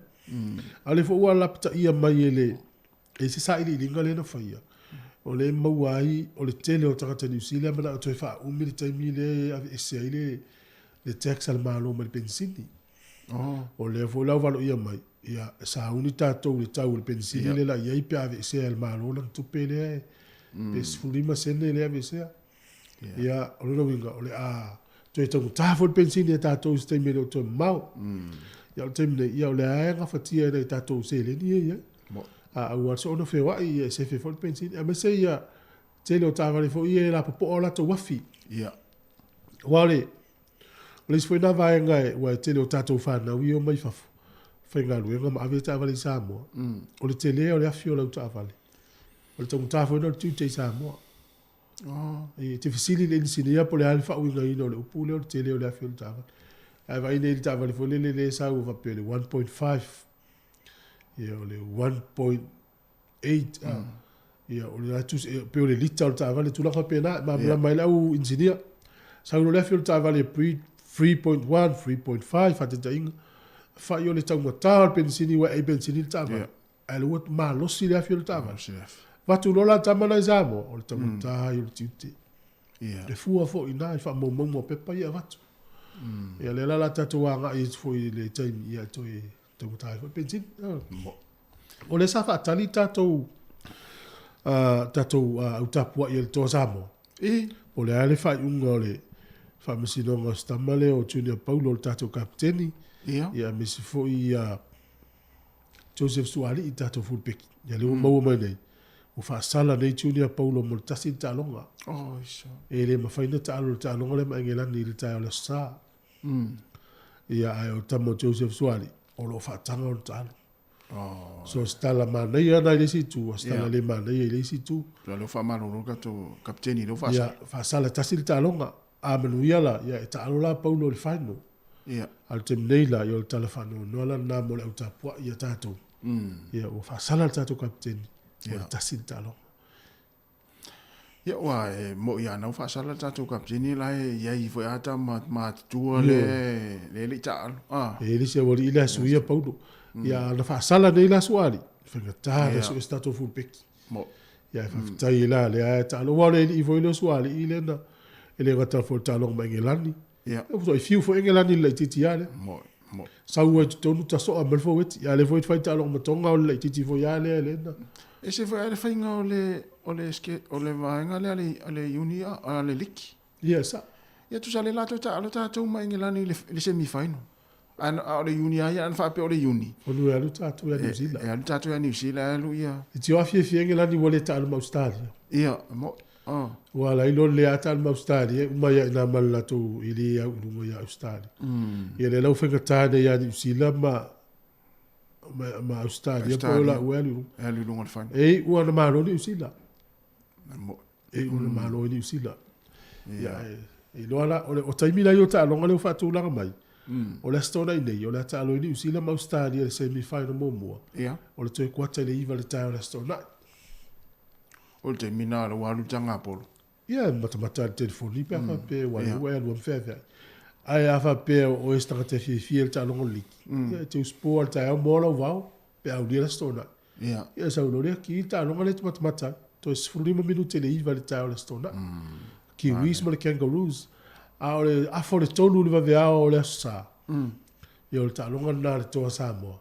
A o lea foi ua lapataia mai e le e se sailiiliga lea na faia, o lea e maua ai o le tele o tagata Niu Sila e manao toe faaumi le taimi lea e aveese ai le le tax a le Malo mai le penisini. O lea foi la ua valoia mai, ia, e sauni tatou i le tau o le penisini lea la i ai pe a aveesea e le Malo lana tupe lea e pe 15 sene lea e aveesea. Ia, o lona uiga, o le a toe taugata foi le penisini a tatou i se taimi e le o toe mamao. Ia, o le taimi nei, ia o lea lava e gafatia e nai tatou seleni ia e i ai. A aua soona feoai, ia e sefe foi le penisini. Aemaise ia tele o taavale foi ia e lapopoa o latou afi. Aua o le, o le isi foi lena vaega e, aua e tele o tatou fanau ia e omai fafo, faigaluega ma ave taavale i Samoa. O le tele o le afi o lau taavale. O le taugata foi lena o le tiute i Samoa. E te fesili i le inisinia po o le a le faauigaina o le upu lea o le tele o le afi o le taavale. Ae vaai nei i le taavale foi lele lea e sau faapea o le 1.5, ia o le 1.8, ia o le atu e pei o le lita o le taavale, tulaga faapena, e malamalama ai le au inisinia. Sau loa le afi o le taavale e 3.1, 3.5, faataitaiga, fai o le taugata o le penisini ua e ai penisini le taavale. Ae lea ua malosi le afi o le taavale. Avatu loa la tama la i Samoa, o le taugata ia o le tiute. E fua foi i ina i faamaumauga o pepa ia e avatu. Ia lea la o le a tatou agai atu foi i le taimi ia e toe taugata ai foi le penisini. O lea sa faatali tatou tatou au tapuai a le Toa Samoa. Po o le a le faaiuga o le faamasinoga o si tama lea o Junior Paulo o le tatou kapeteni. Ia, aemaise foi ia Joseph Suaalii tatou fulupeki. Ia lea ua maua mai nei, ua faasala nei Junior Paulo mo le tasi le taaloga. Oh, iso. E le mafai ona taalo le taaloga lea ma Engelani i le taeao o le Aso Sa. Ia, ae o tama o Joseph Suaalii, o lo o faataga ona taalo. Oh. So, se tala manaia lena i le isi itu, a o se tala le manaia i le isi itu. Ia, lea ua faamalolo le tatou kapeteni lea ua faasala. Ia, faasala tasi le taaloga. A manuia la, ia e taalo la Paulo i le final. Ia. A o le taimi nei la, ia o le tala faanoanoa la lena mo le au tapuai ia tatou. Ia ua faasala le tatou kapeteni, ua le tasi le taaloga. Ia ua e mo'i a na ua faasala le tatou kapeteni la e i ai foi a tama matutua le le le i taalo. Ah. E le se aualii le aso ia Paulo. Ia na faasala nei la Suaalii, faigata na sue se tatou fulupeki. Mo. Ia e faafetai ai la lea e taalo. Aua o le alii foi lea o Suaalii lea na e le gata foi i le taaloga ma Engelani. Ia. E fiu foi Engelani i le laitiiti lava lea. Mo, mo. Sau ai i totonu tasoa mai le faueti. A o lea foi e fai taaloga ma Tonga o le laitiiti foi lava lea lea na. Ese foi lava le faiga o le o le o le vaega lea a le iuni a le liki. Ia, sa. Ia tusa lea latou taalo tatou ma Engelani i le semi final. A o le Iuni lava ia, ana faapea o le Iuni. Onu e alu tatou ia Niu Sila. E alu tatou ia Niu Sila, e alu ia. E tio afiafia Engelani ua le taalo ma Ausetalia. Ia, mo, oh. Ua ala ai loa le lea taalo ma Ausetalia, e uma ia ina ma le latou e le au i luga ia Ausetalia. Ia lea la ua faigata nei ia Niu Sila ma ma, ma Ausetalia po o la ua e alu i luga. E alu i luga o le final. E iu ana malo Niu Sila. Mo, E iu ana malo i Niu Sila. Ia, e, iloa la, o le, o taimi la ia o taaloga lea ua faatulaga mai, o le Aso Toonai nei, o le a taalo ai Niu Sila ma Ausetalia i le semi final muamua. Ia. O le toe kuata i le 9 i le taeao o le Aso Toonai. O le taimi lena o lea ua alu le tagapolo. Ia, e matamata i le telefoni pe a faapea ua alu ua e alu ma feaveai. Ae a faapea o oe se tagata e fiafia i le taaloga o le liki, ia e te usupoa i le taeao moa lau vao pe a aulia le Aso Toonai. Ia. Ia sau loa lea ki taaloga lea e te matamata ai. Toe 15 minute i le 9 i le taeao o le Aso Toonai. Kiwis ma le Kangaroos. A o le afa o le 3 i le vaveao o le Aso Sa. Ia o le taaloga lena a le Toa Samoa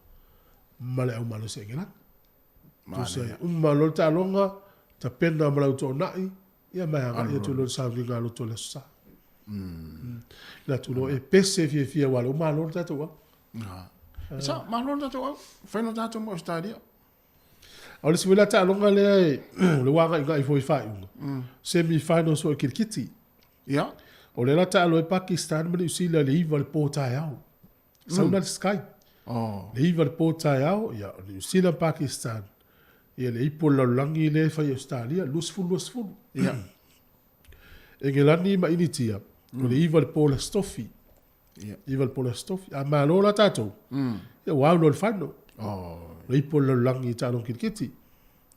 ma le au malosi a Engelani. Tusa ai uma loa le taaloga, tapena ma lau toonai, ia ma e agai atu loa i le sauniga a loto i le Aso Sa. Ina atu loa e pese fiafia aua o lea ua malo le tatou au. Sa, malo le tatou au. Final tatou ma Australia. A o le isi foi la taaloga lea e, o lea ua agaigai foi i faaiuga, semi finals foi o kirikiti. Ia. O lea la taalo ai Pakistan ma Niu Sila i le 9 i le po taeao. Sau na le Sky. Oh. Le 9 i le po taeao, ia, o Niu Sila ma Pakistan. Ia le ipu o le lalolagi lea e fai e Ausetalia, 20 20. Ia. Engelani ma Initia, o le 9 i le po o le Aso Tofi. Ia. 9 i le po o le Aso Tofi. A malo la tatou, ia ua au loa i le final. Oh. Le ipu o le lalolagi i taaloga kirikiti.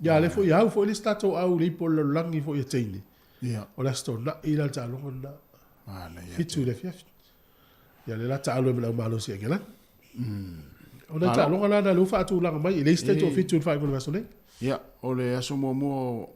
Ia, a lea foi au foi le isi tatou au i le ipu o le lalolagi foi a teine. Ia. O le Aso Toonai la le taaloga lena. Manaia. 7 i le afiafi. Ia lea la taalo ai ma le au malosi a Engelani. O nai taaloga la na lea ua faatulaga mai, e leai se taitoafitu i le faaiuga o le vaiaso nei. Ia, o le aso muamua o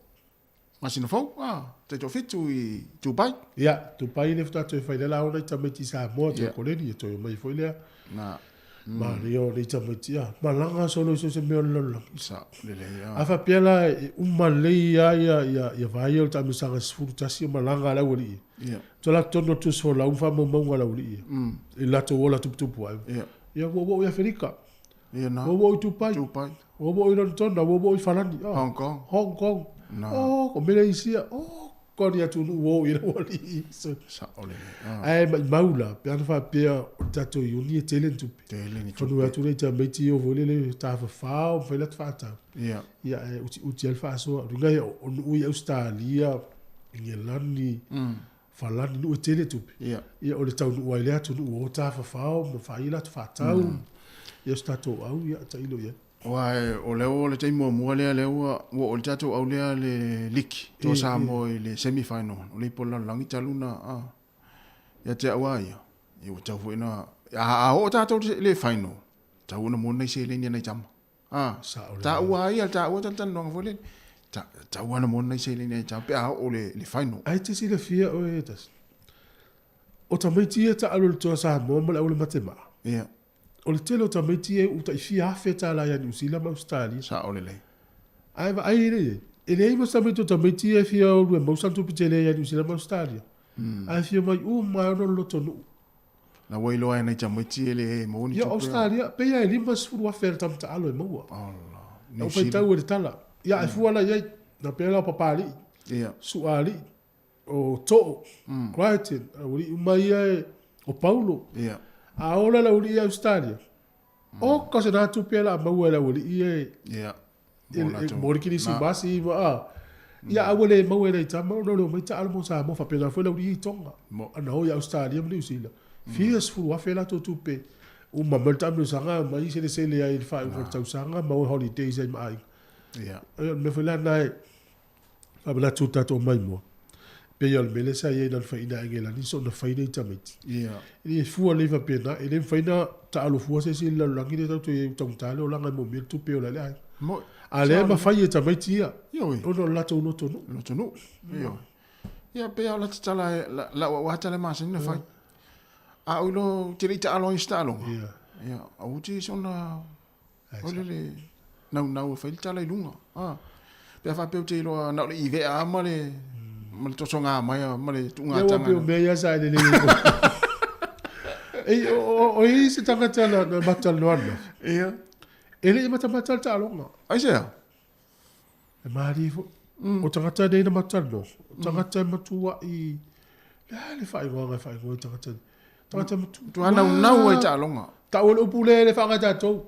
masina fou, a, taitoafitu i Dubai. Ia, Dubai lea faatoa toe fai lea la o nai tamaiti Samoa toe koleni, ia toe omai foi lea. Na. Manaia o nei tamaiti, a, malaga solo i so o se mea o le lalolagi. Sa, lelei, a. A faapea la e uma lelei lava ia, ia, ia vaia o le taamilosaga 11 o malaga a le aualii. Ia. Toe la totonu o le tusi folau ma faamaumauga a le aualii ia. I le latou ola tuputupu ai. Ia. Ia ua oo i Aferika. Ia na. Ua oo i Dubai. Dubai. Ua oo i Lonetona, ua oo i Falani. Oh. Hong Kong. Hong Kong. Na. Oh, o Meleisia. Oh, ko ni atunuu ua oo i ai le aualii. So, Sao lelei. Ah. Ae maimau la, pe ana faapea o le tatou iuni e tele ni tupe. Tele ni tupe. Fanua atu nei tamaiti o foi lele tafafao ma fai latou faatau. Ia. Ia ae utiuti ai le faasoa. O luga ia o nuu i Ausetalia, Engelani, Falani, nuu e tele tupe. Ia. Ia o le taunuu ai i lea atunuu o tafafao ma fai latou faatau. Ia o se tatou au, ia tailo i ai. Aua o lea ua o le taimi muamua lea lea ua ua oo i le tatou au lea le liki toa Samoa i le semi final o le ipu o le lalolagi talu na a ia te au a ia ia ua tau foi na a, a oo tatou i le final tau ona mo nai seleni a nai tama a taua a ia taua talatalanoaga foi lele ta, tau ana mo nai seleni a nai tama pe a oo le, le final. Ai te silafia oe e tasi. O tamaiti ia taalo i le toa Samoa ma le au le matemaa. Ia. O le tele o tamaiti ia e uu tai fia afe tala ia Niu Sila ma Ausetalia. Sao lelei. Ae vaai lea i ai, e leai ma se tamaiti o tamaiti ia e fia ulu e mau sana tupe tele ia Niu Sila ma Ausetalia. Ae fia mai uma ai ona o le lotonuu. La ua iloa e nai tamaiti e le maua ni Ia tupe. Ausetalia, pei lava e 50,000 a le tama taalo e maua. Ala. Lau faitau e le tala. Ia ae fua la i ai, na pea la o Papalii, Ia. Suaalii, o Too, Crichton, aualii uma ia e, o Paulo. Ia. A ola le aualii i Ausetalia, oka se na tupe o le a maua e le aualii ia e, Ia. e, mo le kerisimasi ma a. Ia a ua le maua e nai tama ona o le omai taalo mo Samoa faapena foi le aualii i Tonga. Ana o i Ausetalia ma Niu Sila, fia 10,000 latou tupe uma mai le taamilosaga omai selesele ai i le faaiuga o le tausaga ma o holidays ai ma aiga. Ia. O le mea foi la lena e faamanatu i le tatou maimoa, pei o le mea lea sa i ai na le faiina a Engelani soona fai nei tamaiti. Ia. E le fua lelei faapena, e le mafai ona taalo fua se isi i le lalolagi lea tatou te i ai ua taugata le olaga e moomia le tupe e ola ai le aiga. Moi. A lea e mafai e tamaiti ia, Ioe. ona o le latou lotonuu. Lotonuu. Ioe. Ia pei lava o lata tala e, la, lau aua tala e masani ona fai. A oi loa ou te le i taalo ai i se taaloga. Ia. Ia, aua te i sona Foi lele naunau e fai le tala i luga. A. Pe a faapea ou te iloa na o le ivea lava ma le ma le tosoga mai ma le tuuga Ia ua taga. pei o mea ia sa e lelei ai foi. Ei, o, o, o i ai se tagata na, na matalanoa ananafi. Ia. E le i matamata le taaloga. Aisea? E malie foi. O tagata nei na matalanoa, o tagata e matuai, le a le faaigoaga e faaigoa ai tagata nei? Tagata e matua. Matua naunau ai i taaloga. Tau o le upu lea e le faaaoga e tatou.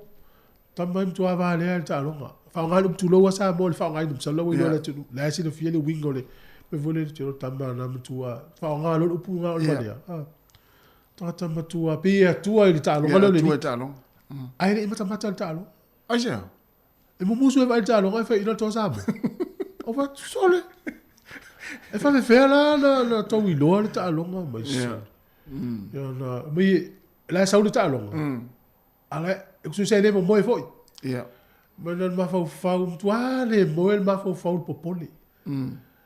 Tama e matua valea le taaloga. Faaaoga le upu tulou a Samoa i le faaaogaina, masalo ua iloa e le atunuu. La e silafia le uiga o le mea foi lea, tino tama na matua faaaoga loa le upu lena o le valea. Tagata matua, pei e atua i le taaloga lea o le Atua i alii. le taaloga. Ae le i matamata le taaloga. Aisea? E mumusu e vaai le taaloga e faiina le toa Samoa. O fai atu, sole! E faafefea la na, na tou iloa le taaloga mai Yeah. Ia na, mai, la e sau le taaloga. A la, e kusu e le momoe foi. Yeah. Mai na le mafaufau, matua le moe le mafaufau le popole.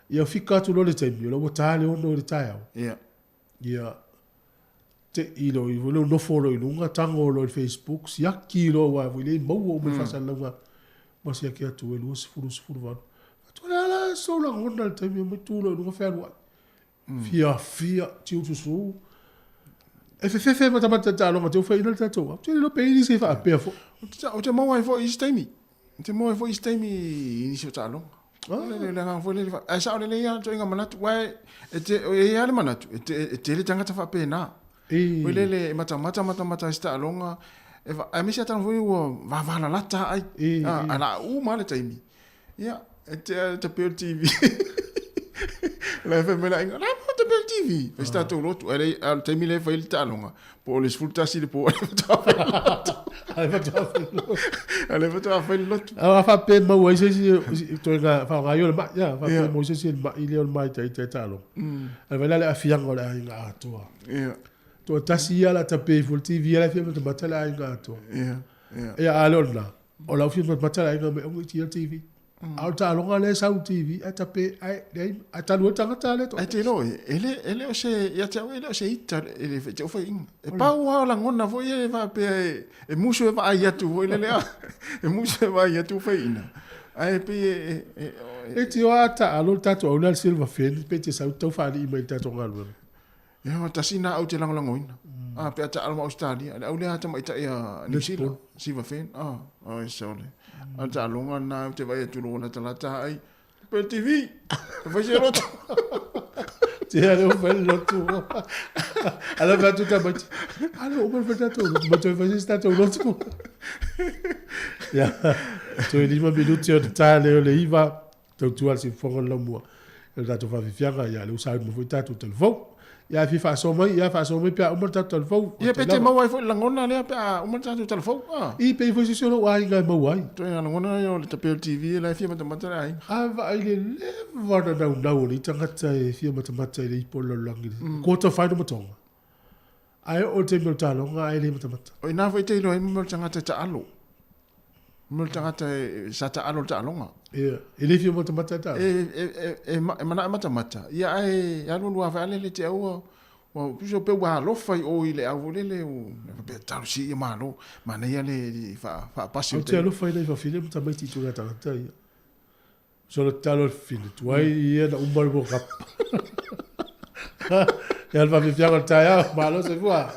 Ia fika atu loa le taimi, o la ua ta le 6 i le taeao. Yeah. Ia, Te'i loa i lou nofo loa i luga, tago loa i le Facebook, siaki loa aua foi le maua uma i faasalalauga ma siaki atu e 20, 18. Atu o le a la sou lagona i le taimi omai tu loa i luga fealuai. Fiafia, tiu susu. E fefefe matamata i taaloga te fai ina le tatou au. Te le iloa pe i ai nisi e faapea foi. Ou te maua ai foi i isi taimi. Ou te maua ai foi i isi taimi i nisi o taaloga. O le le agaga foi lele, ae sao lelei lava le ituaiga manatu, aua e te, e i ai lava le manatu, e te, e tele tagata faapena. Foi lele e matamata matamata ai se taaloga, e va, aemaise lava taaloga foi ua vavalalata ai, a, ae o le a uma lava le taimi. Ia, e te a tape o le TV. La e fai mai le aiga, la e tape o le TV. Fai se tatou lotu, ae a o le taimi lea e fai le taaloga, po o le 11 i le po, ae faatoa fai le lotu. Ae faatoa fai le lotu. Ae le faatoa fai le lotu. A faapea e maua ai se isi ituaiga faaaoga ai o le mai, ia, faapea e maua ai se isi mai lea o le māitaita i taaloga. Ae vaai la le aafiaga o le aiga atoa. Ia. Toatasi ia o le a tape ifo i le TV la e fia matamata le aiga atoa. Ia. Ia. Ia, a le o lena, O lau fia matamata le aiga me ongi tia TV. A o le taaloga lea e sau i le TV, ae tape, ae leai, ae talu ai le tagata lea Ae te iloa e, e le, e le o se, ia te au e le o se ita e le te au faiaina. E pau lava o lagona foi ia e faapea e, e musu e vaai atu foi lele a, e musu e vaai atu faiaina. Ae pei e, e, e, e, E tio a taalo le tatou au lea le silver fern pe te sau tau faalii mai i le tatou galuega. Ia, tasi na au te lagolagoina. Ah, pe a taalo ma Australia, le au lea tamaitai a New Zealand, Silver Fern. Ah, oi sole. A taaloga na au te vai atu lo latalata ai. Pe TV. Fai se lotu. Te ale o fai lotu. Ala fai atu tamaiti. Ale o fai tatou lotu. Ma toe fai se tatou lotu. Ia, toe 5 minuti o te tae lea o le 9. Tautua le siufofoga o le laumua i le tatou faafiafiaga, ia lea ua sauni mai foi tatou talafou. Ia e fia faasoa mai, ia faasoa mai pe a uma le tatou talafou. Ia pe te maua ai foi le lagona lea pe a uma le tatou talafou, a? I, pe i ai foi se isi o lou aiga e maua ai. Ituaiga lagona ia o le tape o le TV la e fia matamata le aiga. A vaai le leva ona naunau o nei tagata e fia matamata i le ipu o le lalolagi, le quarter final ma Tonga. Ae oo i le taimi o le taaloga ae le matamata. O ina foi te iloa ai mo le tagata e taalo. Mo le tagata e, sa taalo le taaloga. Ia, e le fia matamata le taaloga. E, e, e, e manao e matamata. Ia ae alu alu lava lele te au ua piso pe ua alofa i o i le au foi lele o faapea talosia ia malo. Manaia le faapasi o te. Ou te alofa i nai fafine ma tamaiti i tulaga tagata ia. Solo tatalo le fafine, tuai ia na uma le World Cup. Ia le faafiafiaga o le taeao, malo soifua.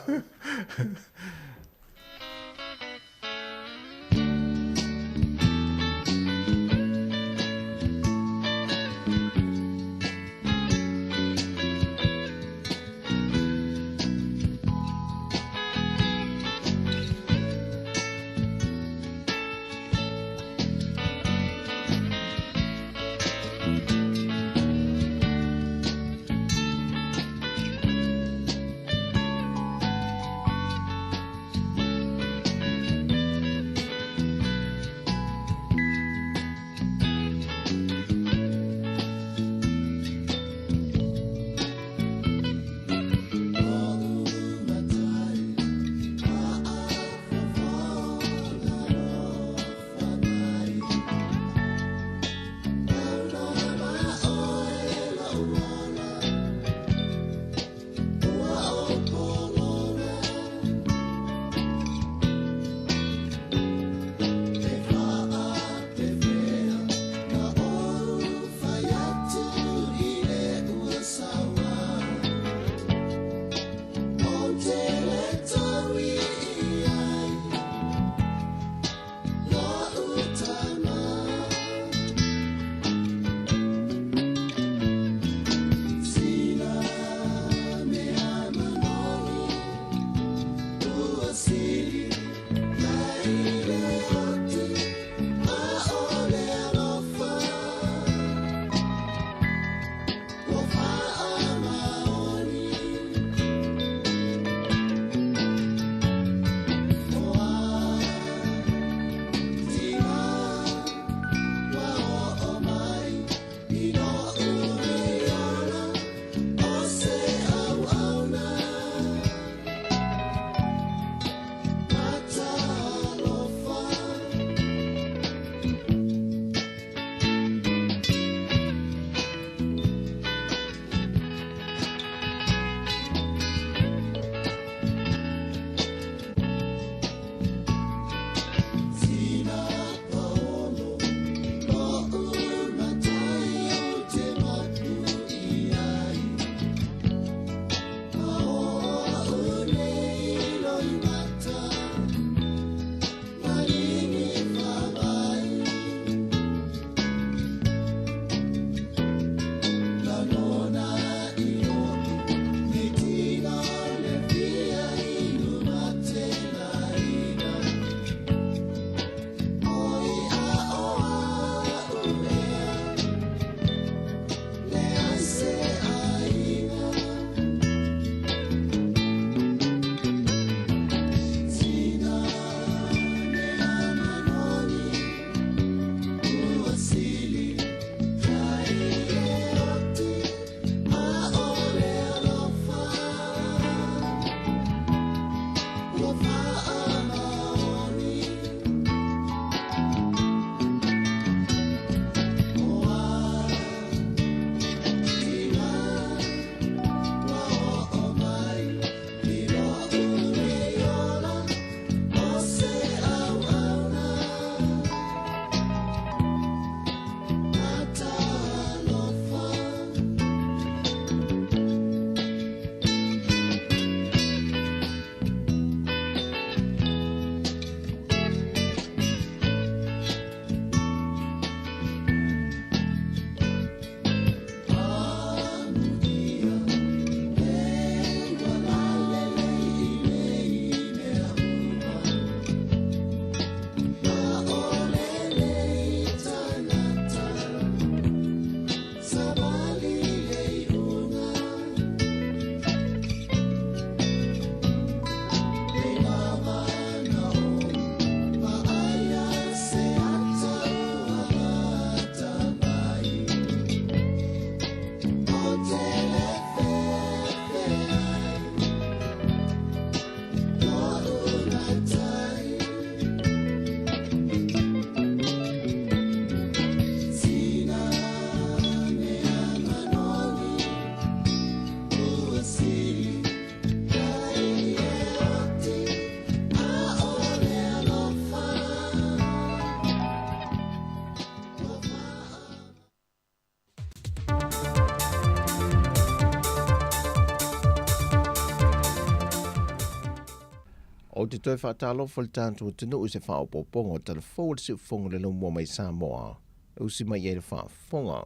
Ou te toe faatalofa i le tatou atunuu i se faaopoopoga o tala fou a le Siufofoga o le Laumua mai Samoa e usi mai ai le faafofoga.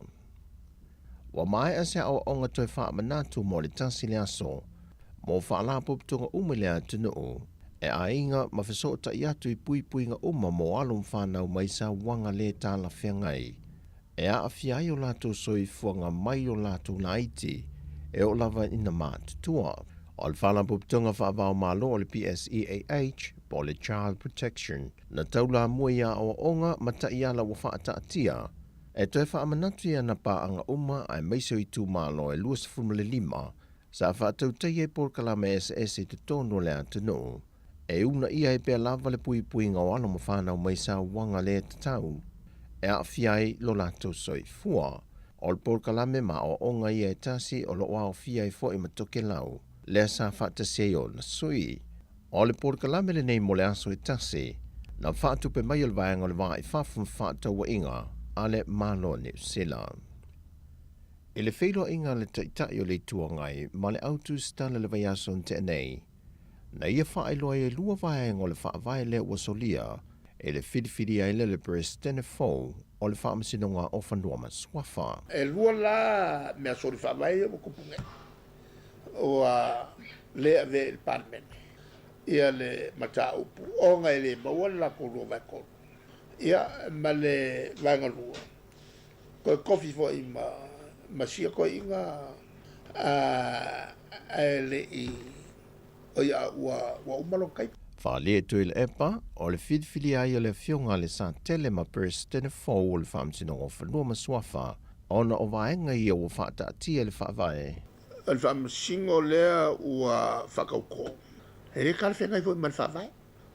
Ua maea se aoaoga toe faamanatu mo le tasi le aso mo faalapotopotoga uma i le atunuu e aiga ma fesootai atu i puipuiga uma mo alo ma fanau mai sauaga le talafeagai e aafia ai o latou soifuaga mai o latou laiti e oo lava ina matutua. O le Faalapotopotoga Faava-o-Malo o le PSEAH, po o le Child Protection, na taulamua i aoaoga ma taiala ua faataatia e toe faamanatu i ana paaga uma aemaise o itumalo e 25 sa faatautaia i polokalame eseese i totonu o le atunuu e uunaia ai pea lava le puipuiga o alo ma fanau mai sauaga le tatau e aafia ai lo latou soifua. O le polokalame ma aoaoga ia e tasi o lo o aofia ai foi ma Tokelau, lea sa faatasi ai ona sui. O le polokalame lenei mo le aso e tasi, na faatupe mai e le Vaega o le Va i Fafo ma Fefaatauaiga a le Malo o Niu Sila. I le feiloaiga a le Taitai o le Itu Agai ma le Au Tusitala i le vaiaso na tea nei, na ia faailoa ai e lua vaega o le faavae lea ua solia e le filifilia ai lea le Peresetene fou o le Faamasinoga o Fanua ma Suafa. E lua la mea soli faavae ia ua tupu nei, ua le avea i le Palemene ia le mataupu ona e le maua le latou 2/3, ia ma le vaega lua, toe tofi foi ma ma sia toeaiina ae le i oi a ua ua uma lona taimi. Faaalia e Tuilaepa, o le filifilia ai o le Afioga a Lesatele ma Peresetene fou o le Faamasinoga o Fanua ma Suafa ona o vaega ia ua faataatia i le Faavae. O le Faamasino lea ua faatauto, e le talafeagai foi ma le Faavae.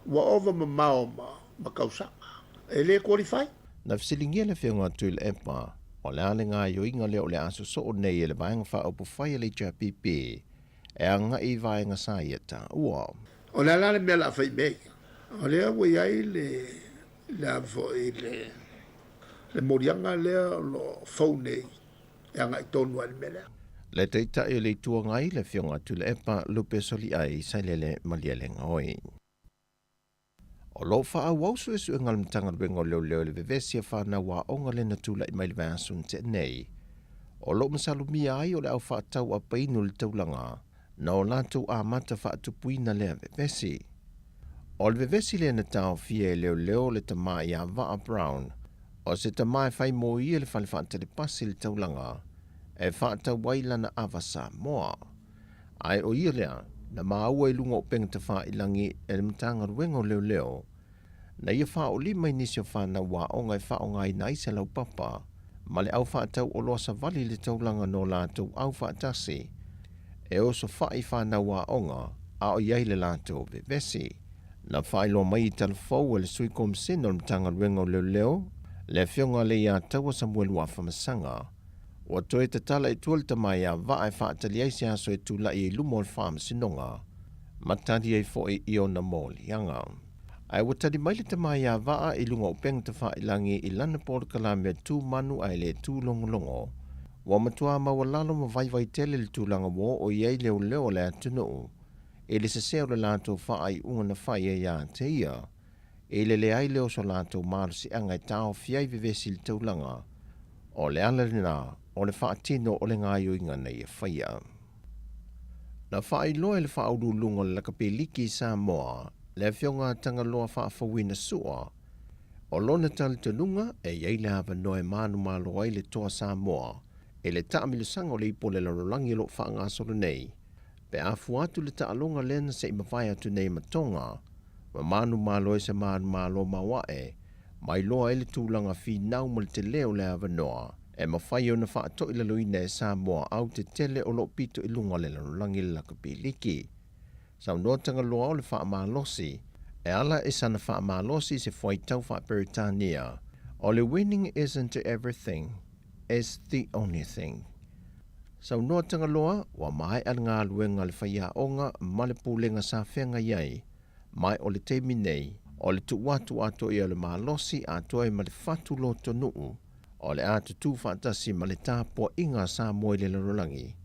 Ua ova mamao ma ma tausaga. E le qualify. Na fesiligia le Afioga a Tuilaepa, o le a le gaoioiga lea o le a sosoo nei e le Vaega Faaupufai a le HRPP e agai i vaega sa ia taua. O le a la le mea o le a fai i mea ia? O lea ua i ai le le a foi le le moliaga lea o lo o fou nei e agai tonu ai i le mea lea. Le Taitai o le Itu Agai, le Afioga a Tuilaepa Lupe Soliai Sailele Malielegaoi. O lo o faaauau suesuega a le Matagaluega o Leoleo i le vevesi a fanau aoga lea na tulai mai i le vaiaso na tea nei. O lo o masalomia ai o le au faatau apainu i le taulaga na o latou amata faatupuina lea vevesi. O le vevesi lea na taofia e leoleo le tama ia Vaa Brown, o se tama e fai mo ia le fale faatalipasi i le taulaga e faatau ai lana ava Samoa. Ae o ia lea na maua i luga o upega tafailagi e le Matagaluega o Leoleo, na ia faaolima i nisi o fanau aoga e faaaogaina ai se laupapa ma le au faatau oloa savali i le taulaga no latou au faatasi e osofai i fanau aoga a o i ai le latou vevesi. Na faailoa mai i Talafou e le Sui Komisena o le Matagaluega o Leoleo, le Afioga a Leiataua Samuelu Afamasaga, ua toe tatala i tua le tama ia Vaa e faatali ai se aso e tulai ai i luma o le Faamasinoga ma tali ai foi i ona moliaga. Ae ua tali mai le tama ia Vaa i luga o upega tafailagi i lana polokalame tu manu ae le tu logologo. Ua matua maualalo ma vaivai tele le tulaga ua oo i ai leoleo o le atunuu i le sese o le latou faaiuga na fai ai ia te ia, i le leai lea o so latou malosiaga e taofi ai vevesi i le taulaga. O le ala lena o le faatino o le gaoioiga na ia faia. Na faailoa e le Faauluuluga o le Lakapeliki i Samoa, le Afioga a Tagaloa Faafouina Sua, o lona talitonuga e i ai le avanoa e manumalo ai le Toa Samoa i le taamilosaga o le ipu o le lalolagi o lo o faagasolo nei, pe a fua atu le taaloga lea na se i mavae atu nei ma Tonga, ma manumalo ai se manumalo maoae, ma iloa ai le tulaga finau ma le tele o le avanoa e mafai ona faatoilaloina e Samoa autetele o lo o pito i luga o le lalolagi le lakapiliki. Saunoa Tagaloa o le faamalosi e ala i sana faamalosi i se fuaitau faa-Peretania o le Winning isn't everything, it's the only thing. Saunoa Tagaloa ua maea le galuega a le faiaoga ma le pulega sa feagai ai Mai o le taimi nei, o le tuu atu atoa ia o le malosi atoa ai ma le fatu lotonuu, o le a tutū faatasi ma le tapuaiga a Samoa i le lalolagi,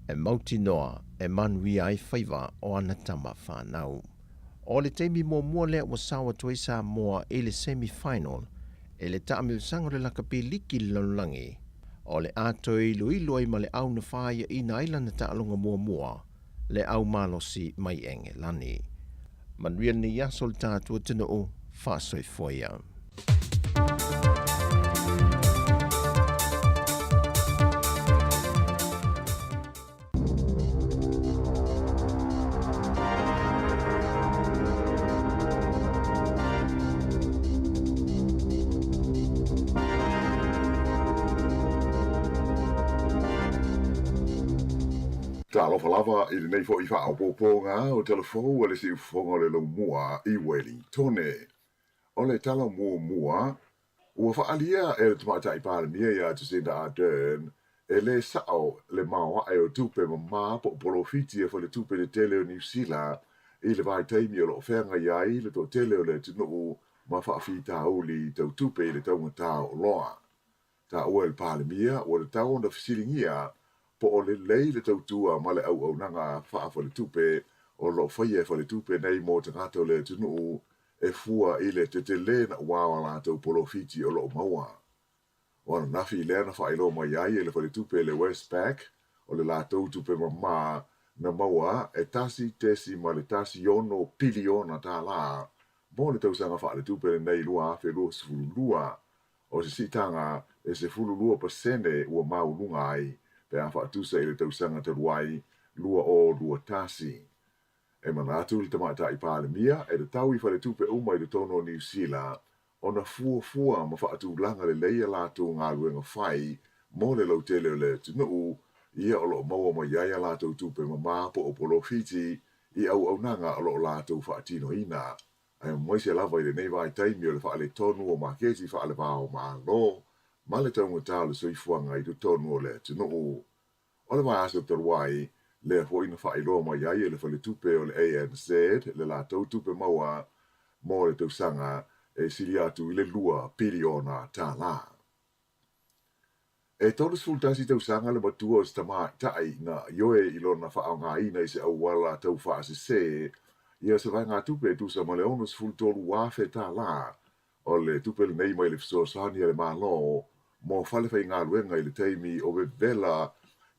e mautinoa e manuia ai faiva o ana tama fanau. O le taimi muamua lea ua sao atu ai Samoa i le semi final i le taamilosaga o le lakapi liki i le lalolagi, o le a toe iloilo ai ma le au na fāiaʻina ai lana taaloga muamua, le au malosi mai Engelani. Manuia lenei aso le tatou atunuu, faasoifua ia. Talofa lava i lenei foi faaopoopoga o Talafou a le Siufofoga o le Laumua i Welingtone. O le tala muamua, Ua faaalia e le Tamaitai Palemia ia Jacinda Ardern e lē sa'o le maoae o tupe mamā po o polofiti a Faletupe Tetele o Niu Sila i le vaitaimi o lo o feagai ai le toatele o le atunuu ma faafitauli tau tupe i le taugata o oloa. Taua e le Palemia ua tatau ona fesiligia po o lelei le tautua ma le auaunaga faafaletupe o lo o faia e faletupe nei mo tagata o le atunuu e fua i le tetelē naʻauao a latou polofiti o lo o maua. O ananafi lea na faailoa mai ai e le faletupe le Westpac o le latou tupe mamā na maua e 1.16 piliona tālā mo le tausaga faaletupe lenei 2022. O se siitaga e 12% ua maualuga ai pe a faatusa i le tausaga talu ai 2021. E manatu le Tamaitai Palemia e tatau i faletupe uma i totonu o Niu Sila ona fuafua ma faatulaga lelei a latou galuega fai mo le lautele o le atunuu, ia o lo o maua mai ai a latou tupe mamā po o polofiti i auaunaga o lo o latou faatinoina. Aemaise lava i lenei vaitaimi o le faaletonu o maketi faale-va-o-Malo ma le taugata o le soifuaga i totonu o le atunuu. O le vaiaso talu ai, lea foi na faailoa mai ai e le faletupe o le ANZ le latou tupe maua mo le tausaga e sili atu i le $2 piliona. E 31 tausaga le matua o se tamaitai na ioe i lona faaaogaina i se auala taufaasese ia se vaegatupe e tusa ma le $63,000 o le tupe lenei mai le fesoasoani a le Malo mo fale faigaluega i le taimi o vevela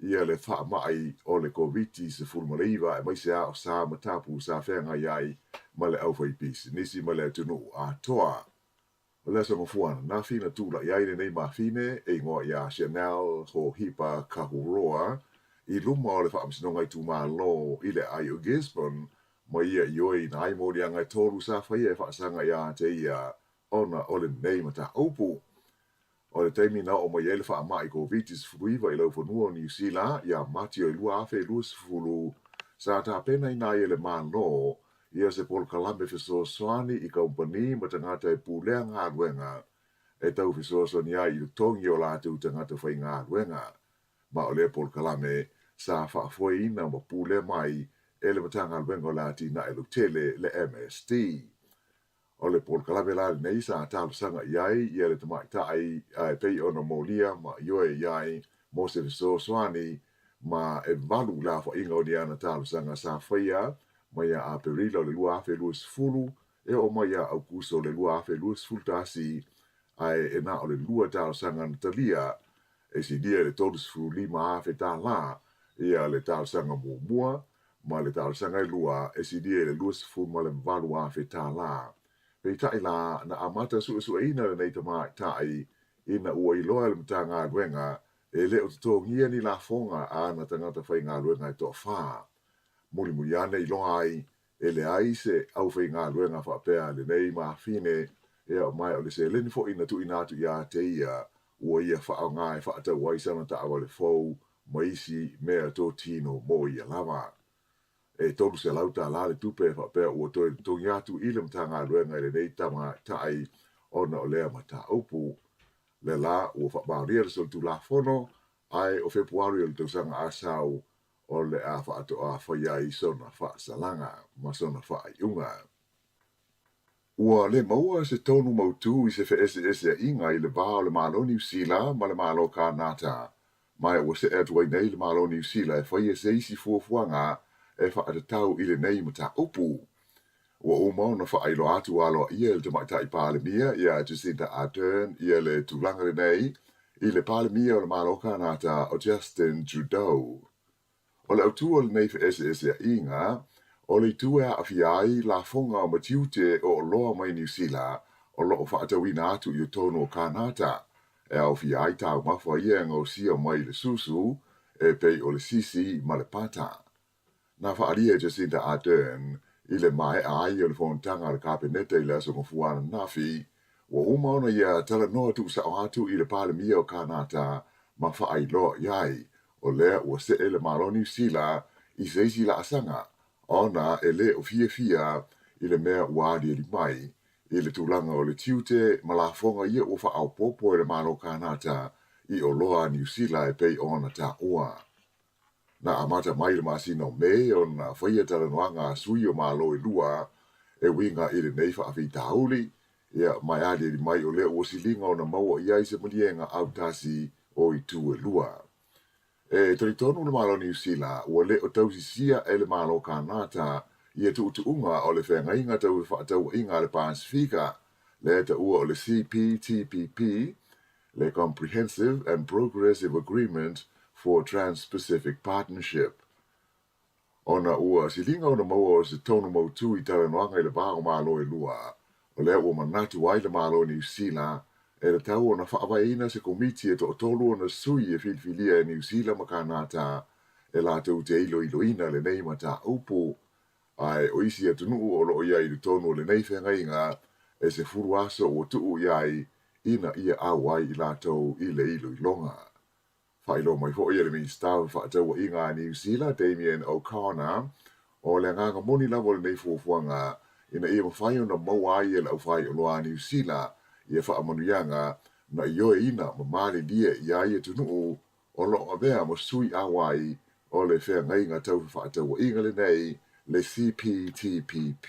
ia le faamai o le Koviti-19 aemaise lava o sa ma tapu sa feagai ai ma le aufaipisinisi ma le atunuu atoa. O le aso Gafua ananafi na tulai ai lenei mafine e igoa ia Chanel Hohipa Kahuroa i luma o le Faamasinoga Itumalo i le aai o Gisborne ma ia ioeina ai moliaga e tolu sa faia e faasaga ia te ia ona o lenei mataupu. O le taimi na oo mai ai le faamai Koviti-19 i laufanua o Niu Sila ia Mati o le 2020, sa tapenaina ai e le Malo ia se polokalame fesoasoani i kamupani ma tagata e pulea galuega e tau fesoasoani ai i totogi o latou tagata faigaluega. Ma o lea polokalame sa faafoeina ma pulea mai e le Matagaluega o le Atinae Lautele, le MSD. O le polokalame la lenei sa talosaga i ai ia le tamaitai e pei ona molia ma ioe i ai mo se fesoasoani ma e valu le aofaiga o ni ana talosaga sa faia mai ia Aperila o le 2020 e oo mai ia Aukuso o le 2021 ae e na o le lua talosaga na talia e silia i le $35,000 ia le talosaga muamua ma le talosaga e lua e silia i le $28,000. Peitai la, na amata suesueina lenei tamaitai ina ua iloa e le Matagaluega e le o totogia ni lafoga a ana tagata faigaluega e toafa. Mulimuli ane iloa ai e leai se aufaigaluega faapea lenei mafine ia ma o le seleni foi na tuuina atu ia te ia ua ia faaaoga e faatau ai sana taavale fou ma isi mea totino mo ia lava. E $300 le tupe e faapea ua toe totogi atu i le Matagaluega i lenei tamaitai ona o lea mataupu. Lea la ua faamaonia le solitulafono ae o Fepuari o le tausaga a sau o le a faatoa faia ai sona faasalaga ma sona faaiuga. Ua le maua se tonu mautū i se feeseeseaiga i le va o le Malo Niu Sila ma le Malo Kānata, ma ua se'e atu ai nei le Malo Niu Sila e faia se isi fuafuaga e faatatau i lenei mataupu. Ua uma ona faailoa atu aloaia e le Tamaitai Palemia ia Jacinda Ardern ia le tulaga lenei i le Palemia o le Malo o Kanata o Justin Trudeau. O le autu o lenei feeseeseaiga, o le itu e aafia ai lafoga ma tiute o oloa mai Niu Sila o lo o faatauina atu i totonu o Kanata, e aofia ai taumafa ia e gaosia mai i le susu e pei o le sisi ma le pata. Na faaalia e Jacinda Ardern i le maea ai o le fonotaga a le Kapeneta i le Aso Gafua ananafi, ua uma ona ia talanoa tuusao atu i le Palemia o Kanata ma faailoa i ai, o lea ua see le Malo o Niu Sila i se isi laasaga ona e le o fiafia i le mea ua aliali mai i le tulaga o le tiute ma lafoga ia ua faaopoopo e le Malo o Kanata i oloa a Niu Sila e pei ona taua. Na amata mai i le masina o Me ona faia talanoaga a sui o Malo e lua e uiga i lenei faafitauli, ia, ma e aliali mai o lea ua siliga ona maua i ai se maliega autasi o itu e lua. E talitonu le Malo o Niu Sila ua le o tausisia e le Malo o Kanata ia tuutuuga o le feagaiga tau fefaatauaiga a le Pasefika, lea e taua o le CPTPP, le Comprehensive and Progressive Agreement for Trans-Pacific Partnership. Ona ua siliga ona maua o se tonu mautū i talanoaga i le va o Malo e lua, o lea ua manatu ai le Malo o Niu Sila e tatau ona faavaeina se komiti e toatolu ona sui e filifilia e Niu Sila ma Kanata e latou te iloiloina lenei mataupu. Ae o isi atunuu o lo o i ai i totonu o lenei feagaiga e 10 aso ua tuu i ai ina ia auai i latou i le iloiloga. Faailoa mai foi e le Minisita o Fefaatauaiga a Niu Sila, Damien O'Connor, o le agaga moni lava o lenei fuafuaga ina ia mafai ona maua ai e le aufaioloa a Niu Sila ia faamanuiaga na ioeina ma malilie i ai atunuu o lo o avea ma sui auai o le feagaiga tau fefaatauaiga lenei, le CPTPP.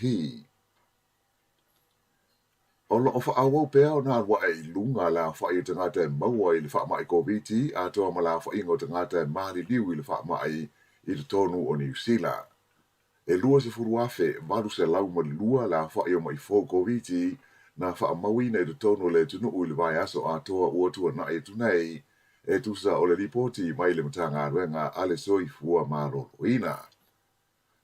O lo o faaauau pea ona alu ae i luga le aofai o tagata e maua i le faamai Koviti atoa ma le aofaiga o tagata e maliliu i le faamai i totonu o Niu Sila. E 20,802 le aofai o maʻi fou Koviti na faamauina i totonu o le atunuu i le vaiaso atoa ua tuanai atu nei, e tusa o le lipoti mai le Matagaluega a le Soifua Maloloina.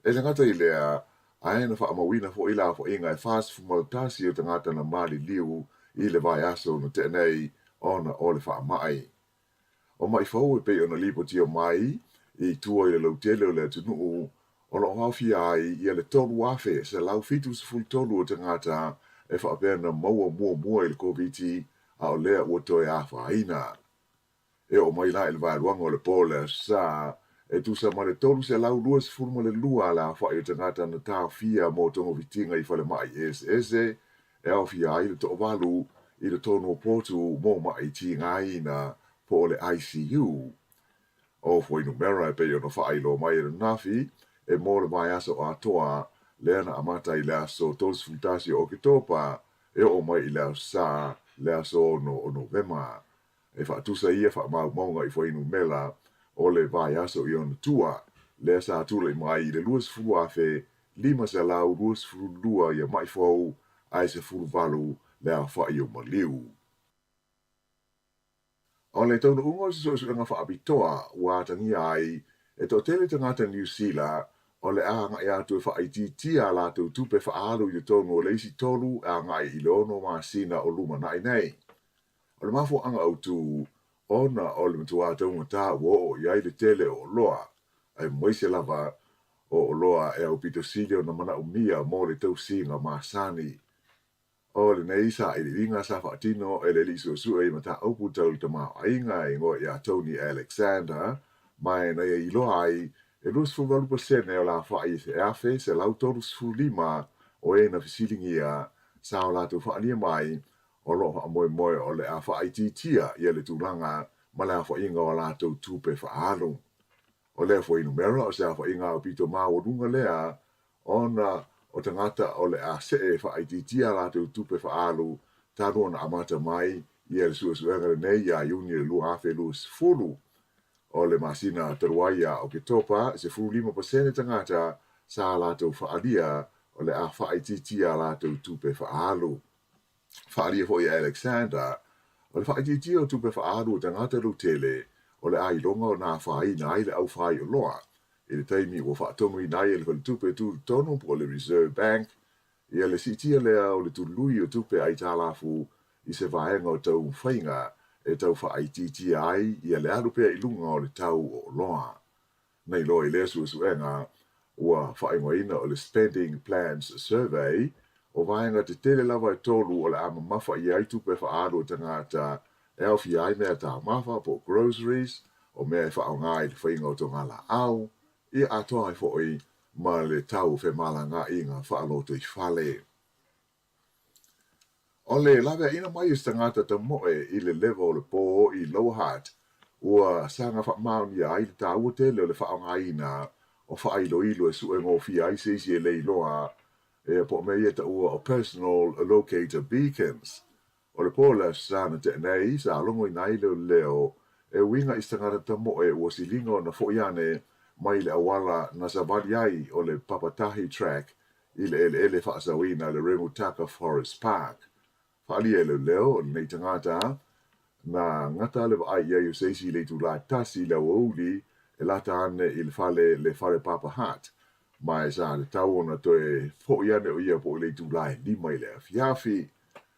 E le gata i lea, ae na faamauina foi le aofaiga e 41 o tagata na maliliu i le vaiaso na tea nei ona o le faamai. O maʻi fou e pei ona lipotia mai i tua i le lautele o le atunuu, o lo o aofia ai ia le 3,173 o tagata e faapea na maua muamua i le Koviti a o lea ua toe afaina. E oo mai la i le vaeluaga o le po o le Aso Sa, e tusa ma le 322 le aofai o tagata na taofia mo togafitiga i falemai eseese, e aofia ai le toavalu i totonu o potu mo maʻi tigaina po o le ICU. O fuainumera e pei ona faailoa mai ananafi, e mo le vaiaso atoa, lea na amata i le aso 31 o Oketopa e oo mai i le Aso Sa, le aso 6 o Novema. E faatusa ia faamaumauga i fuainumera o le vaiaso i ona tua, lea sa tulai mai i le 20,522 ia maʻi fou ae 18 le aofai o maliu. O le taunuuga o se suesuega faapitoa ua atagia ai e toatele tagata Niu Sila o le a agai atu e faaitiitia a latou tupe faaalu i totonu o le isi tolu e agai i le ono masina o lumanai nei. O le mafuaaga autu, ona o le matuā taugata ua oo i ai le tele o oloa, aemaise lava o oloa e aupito sili ona manaomia mo le tausiga masani. O lenei sailiiliga sa faatino e le alii suesue i mataupu tau le tamaoaiga e igoa ia Tony Alexander, ma e na ia iloa ai e 28% o le aofai e 1,135 o e na fesiligia sa o latou faaalia mai O lo o faamoemoe o le a faaitiitia ia le tulaga ma le aofaiga o a latou tupe faaalu. O lea fuainumera o se aofaiga aupito maualuga lea ona o tagata o le a see faaitiitia a latou tupe faaalu talu ona amata mai ia le suesuega lenei ia Iuni le 2020. O le masina talu ai ia Oketopa, 15% tagata sa latou faaalia o le a faaitiitia a latou tupe faaalu. Faaalia foi e Alexander, o le faaitiitia o tupe faaalu a tagata lautele o le a iloga ona afaina ai le au faaioloa i le taimi ua faatonuina ai e le Faletupe Tutotonu po o le Reserve Bank ia le siitia lea o le tului o tupe aitalafu i se vaega o taumafaiga e tau faaitiitia ai ia le alu pea i luga o le tau o oloa. Na iloa i lea suesuega ua faaigoaina o le Spending Plans Survey, o vaega tetele lava e tolu o le a mamafa i ai tupe faaalu a tagata e aofia ai mea taumafa po o groceries, o mea e faaaoga i le faiga o togalaau, ia atoa ai foi ma le tau o femalagaaiga faalotoifale. O le laveaiina mai o se tagata tamoe i le leva o le pō i Lower Hutt, ua saga faamaonia ai le taua tele o le faaaogaina o faailoilo e suegofie ai se isi e le iloa ea po o mea ia e taua o personal locator beacons. O le po o le Aso Sa na tea nei, sa logoina ai leoleo e uiga i se tagata tamoe ua siliga ona foi ane mai le auala na savali ai o le Papatahi Track i le eleele faasaoina le Remutaka Forest Park. Faaalia e leoleo o lenei tagata na gata le vaai i ai o se isi i le itulā tasi i le aoauli e lata ane i le fale le Wharepapa Hut, ma e sa tatau ona toe foi ane o ia po o le itulā e lima i le afiafi.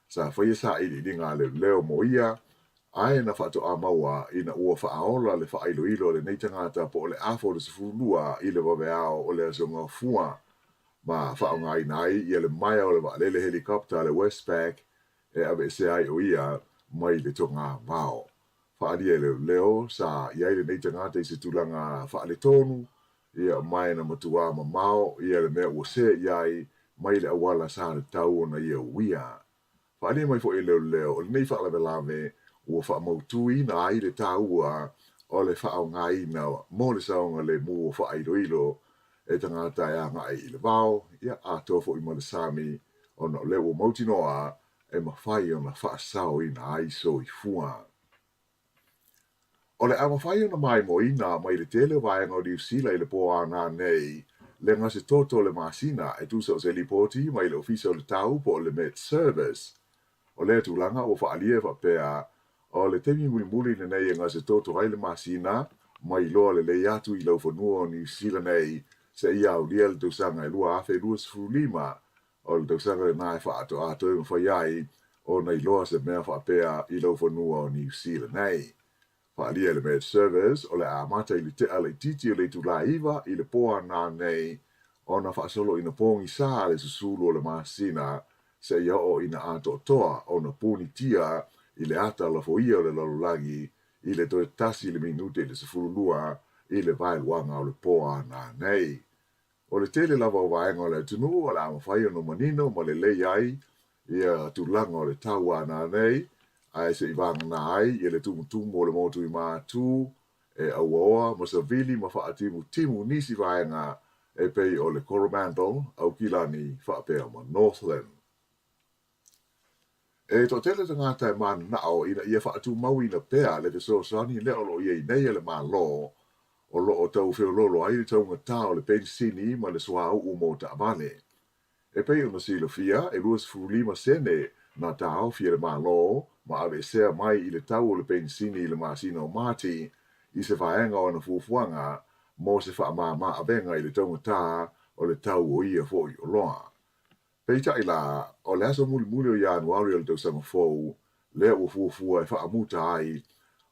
Sa faia sailiiliga a leoleo mo ia, ae na faatoa maua ina ua faaola le faailoilo a lenei tagata po o le afa o le 12 i le vaveao o le Aso Gafua, ma faaaogaina ai ia le maea o le vaalele helicopter a le Westpac e aveesea ai o ia mai le togavao. Faaalia e leoleo, sa i ai lenei tagata i se tulaga faaletonu, ia ma na matuā mamao ia le mea ua se i ai mai le auala sa tatau ona ia uia. Faaalia mai foi e leoleo, o lenei faalavelave ua faamautuina ai le taua o le faaaogaina mo le saogalemu o faailoilo e tagata e agai i le vao, ia atoa foi ma le sami, ona o lea ua mautinoa e mafai ona faasaoina ai soifua. O le a mafai ona maimoaina mai le tele o vaega o Niu Sila i le pō Aana nei le gasetoto o le masina e tusa o se lipoti mai le Ofisa o le Tau po o le Met Service. O lea tulaga ua faaalia e faapea, o le taimi mulimuli lenei e gasetoto ai le masina mai iloa lelei atu i laufanua o Niu Sila nei seia aulia le tausaga e 2025. O le tausaga lena e faatoa toe mafai ai ona iloa se mea faapea i laufanua o Niu Sila nei. Faaalia e le Met Service, o le a amata i le tea laitiiti o le itulā 9 i le pō Aana nei ona faasolo ina pogisa le susulu o le masina seia oo ina atoatoa ona punitia i le ata lafoia o le lalolagi i le toe tasi le minute i le 12 i le vaeluaga o le pō Aana nei. O le tele lava o vaega o le atunuu o le a mafai ona manino ma lelei ai ia tulaga o le tau Aana nei, ae se i vagana ai ia le tumutumu o le motu i Matu e auaoa ma savili ma faatimutimu nisi vaega e pei o le Coromandel, Aukilani faapea ma Northland. E toatele tagata e mananao ina ia faatumauina pea le fesoasoani lea o lo o i ai nei a le Malo o lo o tau feoloolo ai le taugatā o le penisini ma le suauu mo taavale. E pei ona silafia, e 25 sene na taofi e le Malo ma aveesea mai i le tau o le penisini i le masina o Mati i se vaega o ana fuafuaga mo se faamāmā avega i le taugatā o le tau o ia foi oloa. Peitai la, o le aso mulimuli o Ianuari o le tausaga fou, lea ua fuafua e faamuta ai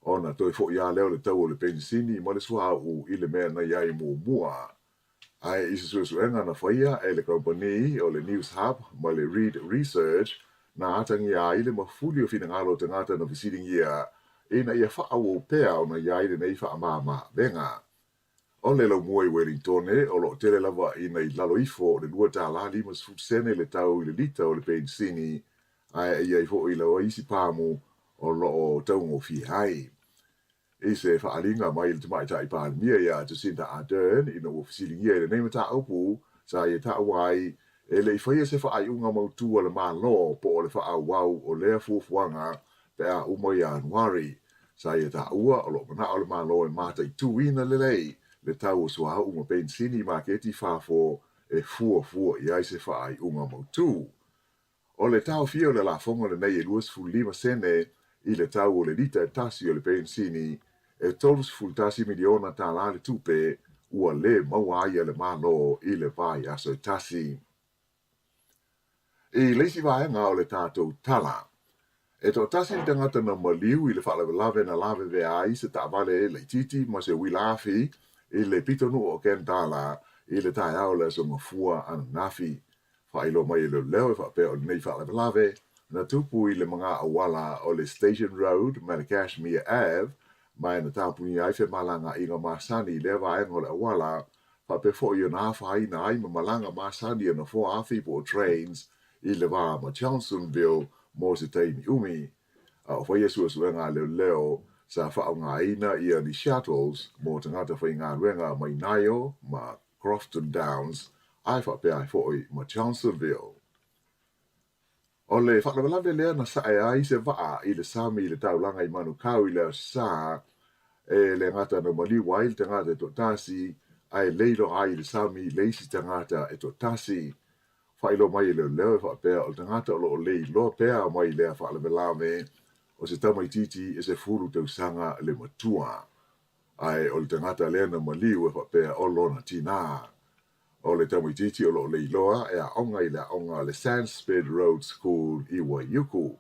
ona toe foi lava lea o le tau o le penisini ma le suauu i le mea na i ai muamua. Ae i se suesuega na faia e le kamupani o le Newshub ma le Reid Research, na atagia ai le mafuli o finagalo o tagata na fesiligia ina ia faaauau pea ona i ai lenei faamāmā avega. O le laumua i Welingtone, o lo o tele lava ina i lalo ifo o le lua tālā 50 sene le tau i le lita o le penisini, ae e i ai foi lava isi pamu o lo o taugofie ai. I se faaaliga mai le Tamaitai Palemia iā Jacinda Ardern ina ua fesiligia i lenei mataupu, sa ia taua ai e le i faia se faaiuga mautū a le Malo po o le faaauau o lea fuafuaga pe a uma Ianuari. Sa ia taua o lo o manao le Malo e mataituina lelei le tau o suauu ma penisini i maketi i fafo e fuafua i ai se faaiuga mautū. O le taofia o le lafoga lenei e 25 sene i le tau o le lita e tasi o le penisini, e $31 miliona tālā le tupe ua lē maua ai e le Malo i le vaiaso e tasi. I le isi vaega o le tatou tala, e toatasi le tagata na maliu i le faalavelave na lavevea ai se taavale laitiiti ma se uila afi i le pitonuu o Kendala i le taeao o le Aso Gafua ananafi. Faailoa mai e leoleo e faapea o lenei faalavelave na tupu i le maga auala o le Station Road ma le Cashmere Ave ma e na tapunia ai femalagaaiga masani i lea vaega o le auala faapea foi ona afaina ai ma malaga masani a nofoa afi po o trains i le va ma Johnsonville mo se taimi umi. A o faia suesuega a leoleo, sa faaaogaina ia ni shuttles mo tagata faigaluega mai Nio ma Crofton Downs ae faapea ai foi ma Johnsonville. O le faalavelave lea na sae ai se vaa i le sami i le taulaga i Manukau i le Aso Sa, e le gata na maliu ai le tagata e toatasi, ae leiloa ai i le sami le isi tagata e toatasi. Faailoa mai e leoleo e faapea o le tagata o lo o leiloa pea mai lea faalavelave, o se tamaitiiti e 10 tausaga le matua. Ae o le tagata lea na maliu e faapea o lona tinā. O le tamaitiiti o lo o leiloa e aoga i le aoga a le Sandspit Road School i Waiuku.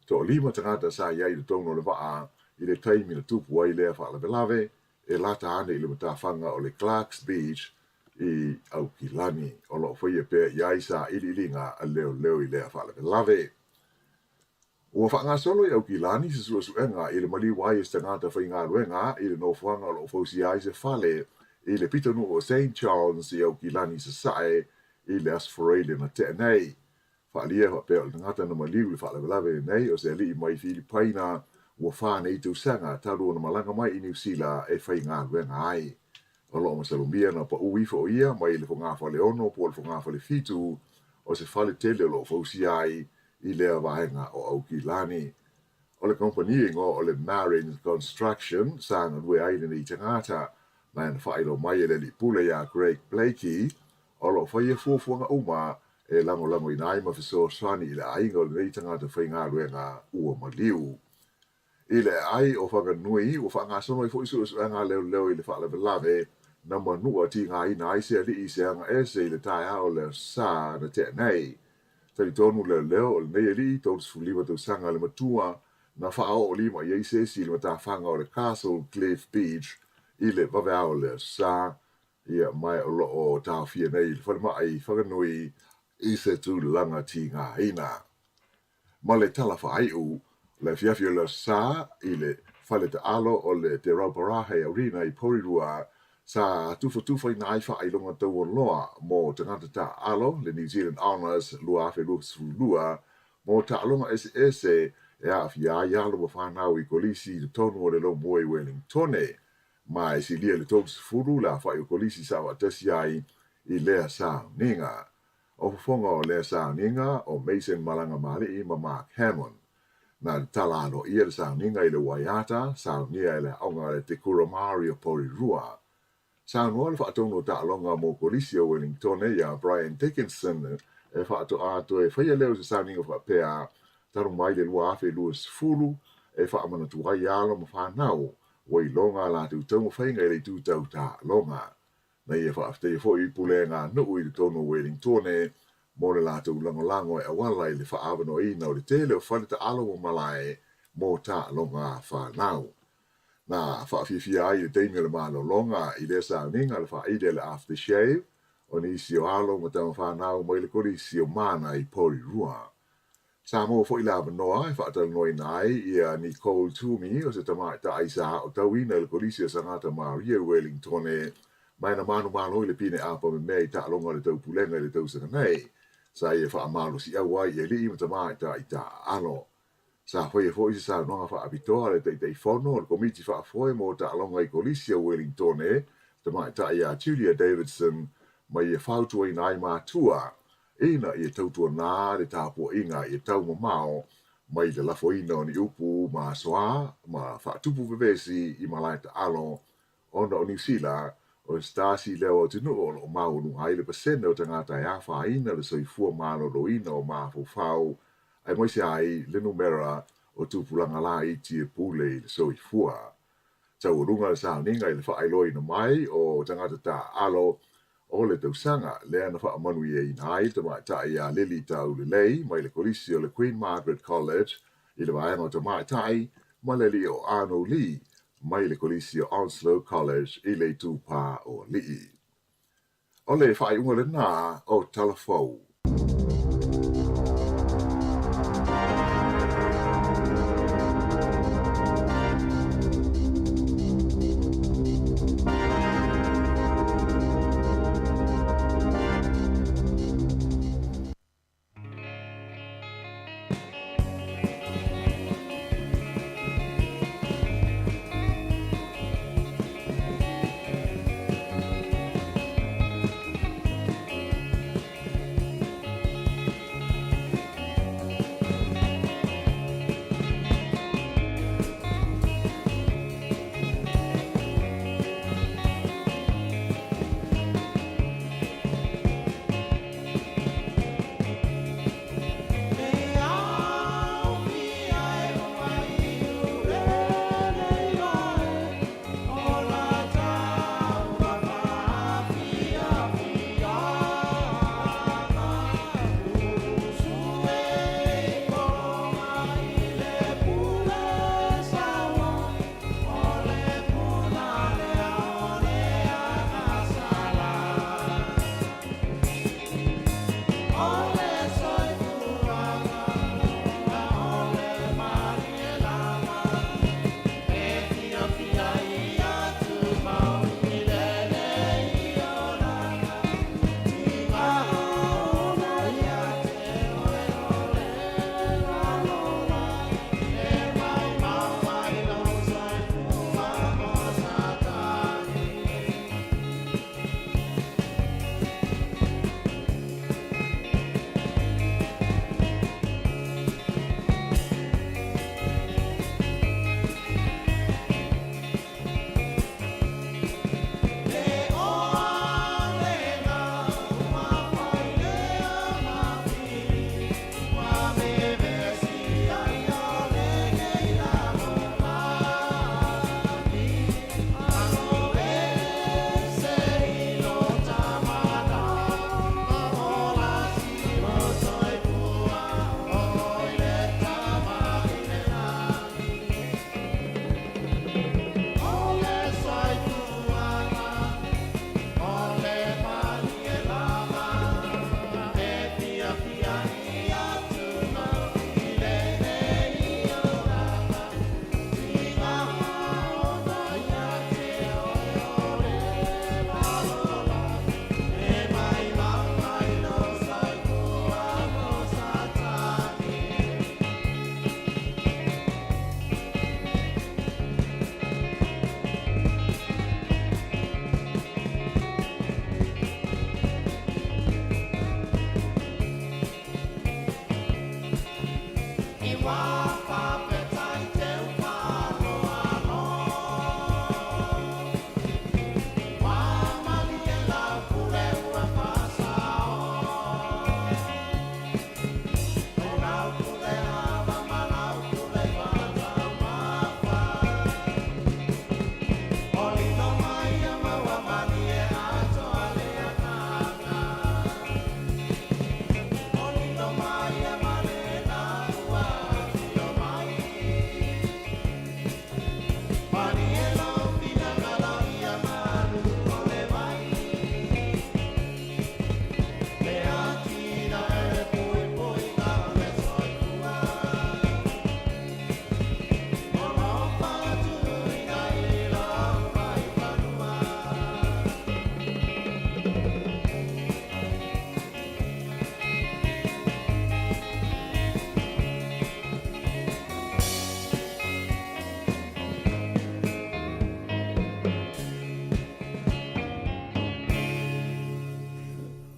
Toalima tagata sa i ai i totonu o le vaa i le taimi na tupu ai lea faalavelave e lata ane i le matafaga o le Clarks Beach i Aukilani. O lo o faia pea i ai sailiiliga a leoleo i lea faalavelave. Ua faagasolo i Aukilani se suesuega i le maliu ai o se tagata faigaluega i le nofoaga o lo o fausia ai se fale i le pitonuu o Saint Johns i Aukilani Sasae i le Aso Faraile na tea nei. Faaalia faapea o le tagata na maliu i le faalavelave lenei o se alii mai Filipaina ua fa nei tausaga talu ona malaga mai i Niu Sila e faigaluega ai. O lo o masalomia na paʻu ifo o ia mai le fogafale 6 po o le fogafale 7 o se fale tele o lo o fausia ai i lea vaega o Aukilani. O le kamupani e igoa o le Marin Construction sa galue ai lenei tagata, ma na faailoa mai e le alii pule iā Greg Blakey, o lo o faia fuafuaga uma e lagolagoina ai ma fesoasoani i le aiga o lenei tagata faigaluega ua maliu. I le aai o Whanganui, ua faagasolo ai foi suesuega a leoleo i le faalavelave na manua tigaina ai se alii i se aga ese i le taeao o le Aso Sa na tea nei. Talitonu leoleo o lenei alii 35 tausaga le matua na faaoo lima i ai se isi i le matafaga o le Castle Cliff Beach i le vaveao o le Aso Sa, ia ma o lo o taofia nei i le falemai i Whanganui i se tulaga tigaina. Ma le tala faaiu, le afiafi o le Aso Sa i le fale taalo o le Te Rauparaha Arena i Porirua, sa tufatufaina ai faailoga taualoa mo tagata taaalo, le New Zealand Honours 2022, mo taaloga eseese e aafia ai alo ma fanau i Kolisi i totonu o le Lomua i Wellingtone, ma e silia i le 30 le aofai o Kolisi sa faatasi ai i lea sauniga. O fofoga o lea sauniga o Mason Malanga Mali'i ma Mark Hammond. Na tatala aloaia le sauniga i le waiata, saunia e le aoga a le Te Kura Māori o Porirua. Saunoa le faatonu o taaloga mo Kolisi o Wellingtone iā Brian Dickinson e faatoa toe faia lea o se sauniga faapea talu mai le 2020 e faamanatu ai alo ma fanau ua iloga a latou taumafaiga i le itu tau taaloga. Na ia faafetaia foi pulega nuu i totonu o Wellingtone mo le latou lagolago e auala i le faaavanoaina o le tele o fale taalo ma malae mo taaloga fanau. Na faafiafia ai i le taimi o le malologa i lea sauniga le faaili a le aftershave o nisi o alo ma tama fanau mai le Kolisi o Mana i Porirua. Sa maua foi le avanoa e faatalanoaina ai ia Nicole Twomey o se tamaitai sa aotauina i le Kolisi o Sagata Maria i Wellingtone ma e na manumalo i le pine apa memea i taaloga o le taupulega i le tausaga nei, sa ia faamalosiau ai i alii ma tamaitai taaalo. Sa faia foi se saunoaga faapitoa a le Taitaifono o le Komiti Faafoe mo Taaloga i Kolisi o Wellingtone, tamaitai ia Julia Davidson, ma ia fautuaina ai matua ina ia tautuanā le tapuaiga ia taumamao mai le lafoina o ni upu ma asoā ma faatupu vevesi i malae taalo ona o Niu Sila O le setasi lea o atunuu o lo o maualuga ai le pasene o tagata e afaina le soifua maloloina o mafaufau aemaise ai le numera o tupulaga laiti e pule i le soifua. Taualuga le sauniga i le faailoaina mai o tagata taaalo o le tausaga lea na faamanuiaina ai le tamaitai ia Lily Taulelei mai le Kolisi o le Queen Margaret College i le vaega o tamaitai ma le alii o Arno Lee mai le Kolisi o Onslow College i le Itupa o Alii. O le faaiuga lena o Tala Fou.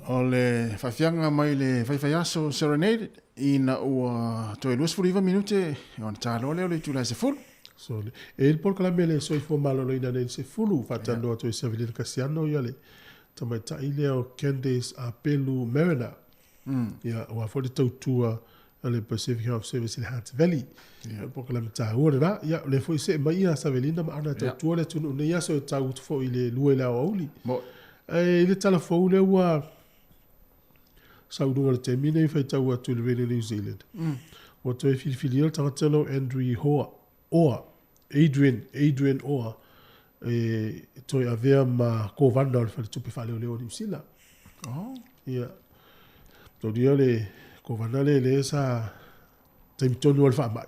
O le faafiaga mai le faifaiaso Serenade ina ua toe 29 minute ona taloa lea o le itula e 10. So, e i le polokalame le soifua maloloina nei le sefulu, faatalanoa atu ai Savelina Kasiano ia le tamaitai lea o Candace Apelu Mariner. Ia, aua foi le tautua a le Pacific Health Service i le Hutt Valley. Ia, o le polokalame taua lena. Ia, o lea foi see mai ia Savelina ma ana tautua le atunuu nei aso e tau atu foi i le 2 i le aoauli. Ae i le tala fou lea ua saunoa i le taimi nei faitau atu i le Radio New Zealand. Ua toe filifilia le tagata lea o Andrew Hoa, Oa, Adrian, Adrian Oa, e toe avea ma Kovana o le Faletupe Faaleoleo o Niu Sila. Oh. Ia. Taulia le Kovana le le sa taimi tonu o le faamai.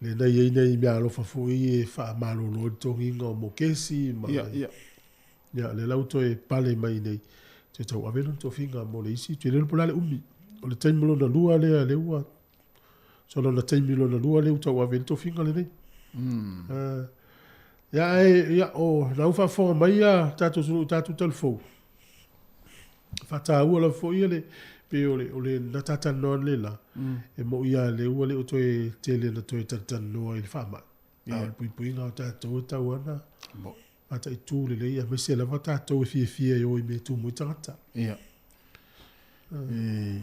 Le na i ai nei mea alofa foi e faamalolo ai le togiga o mokesi ma Ia, ia. Ia, lea la ua toe pale mai nei, toe tauave lona tofiga mo le isi, toe le po o le a le umi. O le taimi lona lua lea, lea ua, so lona taimi lona lua lea ua tauave ai le tofiga lenei. Ia, ae, ia, o la ua faafofoga mai ia tatou atunuu i tatou talafou, faataua lava foi ia le, pei o le, o le na talatalanoa analeila, e moi lava lea ua le o toe tele ina toe talatalanoa i le faamai. A o le puipuiga o tatou e tatau lava ona mataitu lelei aemaise lava tatou e fiafia e o i mea e tumu ai tagata. Ia. E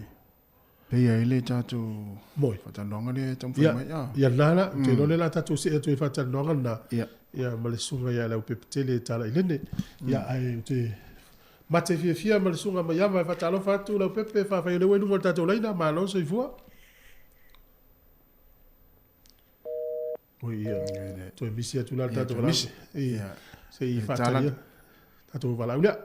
pei ai le tatou Moi. faatalanoaga lea e taumafai mai. Ia, ia lena la, ou te iloa lea o le a tatou see atu i le faatalanoaga lena. Ia. Ia ma le susuga ia Leaupepetele Talailene. Ia, ae ou te mate fiafia ma le susuga Maiava e faatalofa atu Leaupepe, faafai o lea ua i luga o le tatou laina, malo le soifua. Oi, ia, toe misi atu la le tatou valaau. Ia, se i faatalia tatou valaau lea.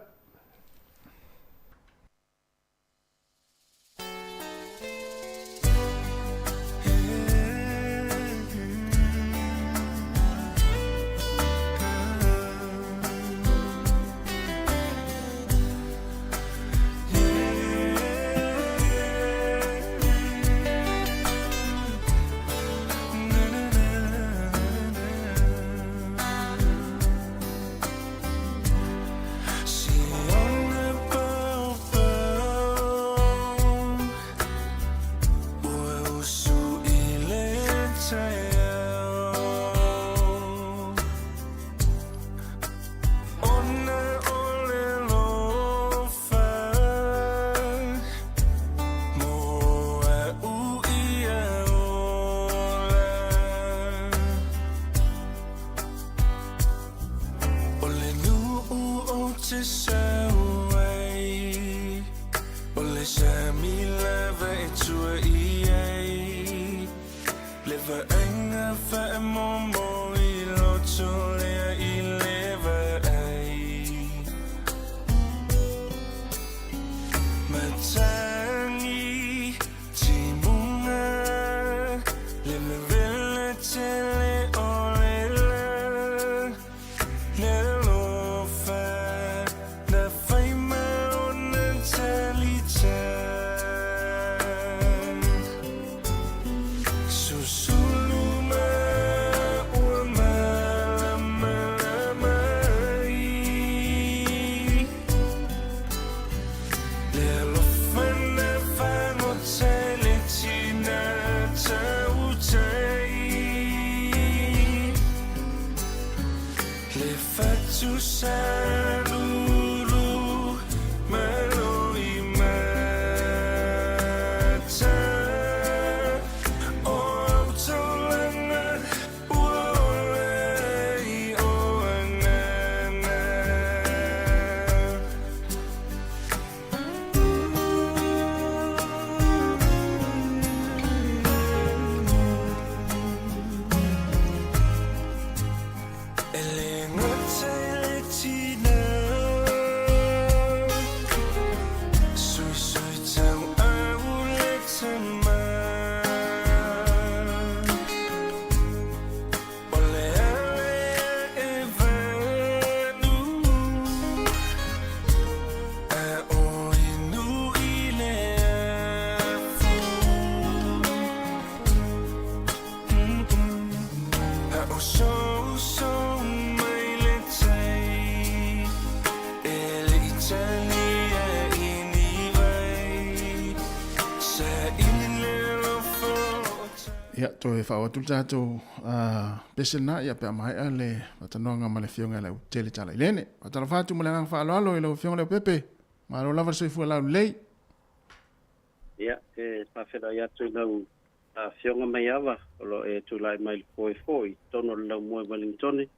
Ia, toe faaoo atu le tatou pese lena, ia, pe a maea le faatanoaga ma le Afioga ia Leautele Talailene. Faatalofa atu ma le agaga faaaloalo i lau Afioga Leaupepe. Malo lava le soifua laulelei. Ia, e faafeiloai atu i lau Afioga Maiava o lo o e tulai mai i le foe foi i totonu o le laumua i Wellingtone.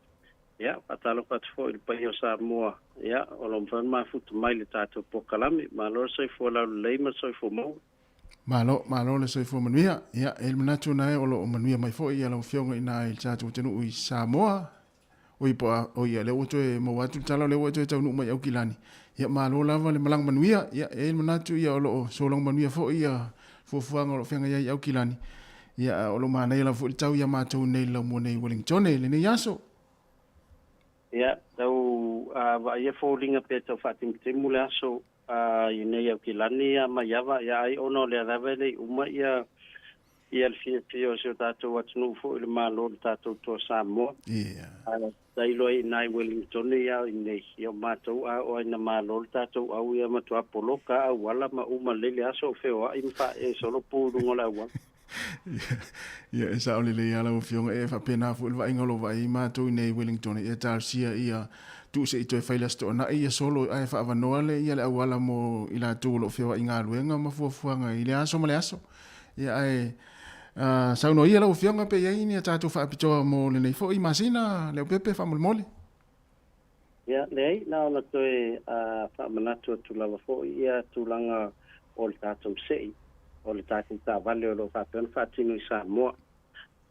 Ia, faatalofa atu foi i le paia o Samoa, ia, o lo o mafai ona mafuta mai i le tatou polokalame. Malo le soifua laulelei ma le soifua maua. Malo, malo le soifua manuia. Ia, e i ai le manatu na e o lo o manuia mai foi ia lau Afioga i ina i le tatou atunuu i Samoa. Oi, po a, oi, ia, lea ua toe maua atu le tala o lea ua e toe taunuu mai i Aukilani. Ia, malo lava le malaga manuia. Ia, e i ai le manatu ia o lo o sologa manuia foi ia fuafuaga o lo o feagai ai i Aukilani. Ia, a o lo o manaia lava foi le tau ia matou nei i le laumua nei i Wellingtone i lenei aso. Ia, tau vaaia foliga pe tau faatimutimu le aso i nei Aukilani ia Maiava, ia ai ona o lea lava e le i uma ia ia le fiafia o si o tatou atunuu foi i le Malo o le tatou Toa Samoa. Yeah. Ae tailo ai i ina i Wellington ia i nei, ia o matou a oo ai ina malo le tatou au ia matua poloka a auala ma uma lelei le aso o feoai ma faaee solo pu i luga o le auala. Ia, e sao lelei lava lau Afioga, e faapena foi le vaaiga o lo o vaai ai matou i inei i Wellington, ia talosia ia tuu se i toe fai le Aso Toonai ia solo ae faaavanoa le ia le auala mo i latou o lo o feoai i galuega ma fuafuaga i le aso ma le aso. Ia ae saunoa ia lau Afioga pe i ai ni a tatou faapitoa mo lenei foi masina, Leaupepe, faamolemole. Ia, leai, na ona toe faamanatu atu lava foi ia tulaga o le tatou sei, o le tatou taavale o lo o faapea ona faatino i Samoa.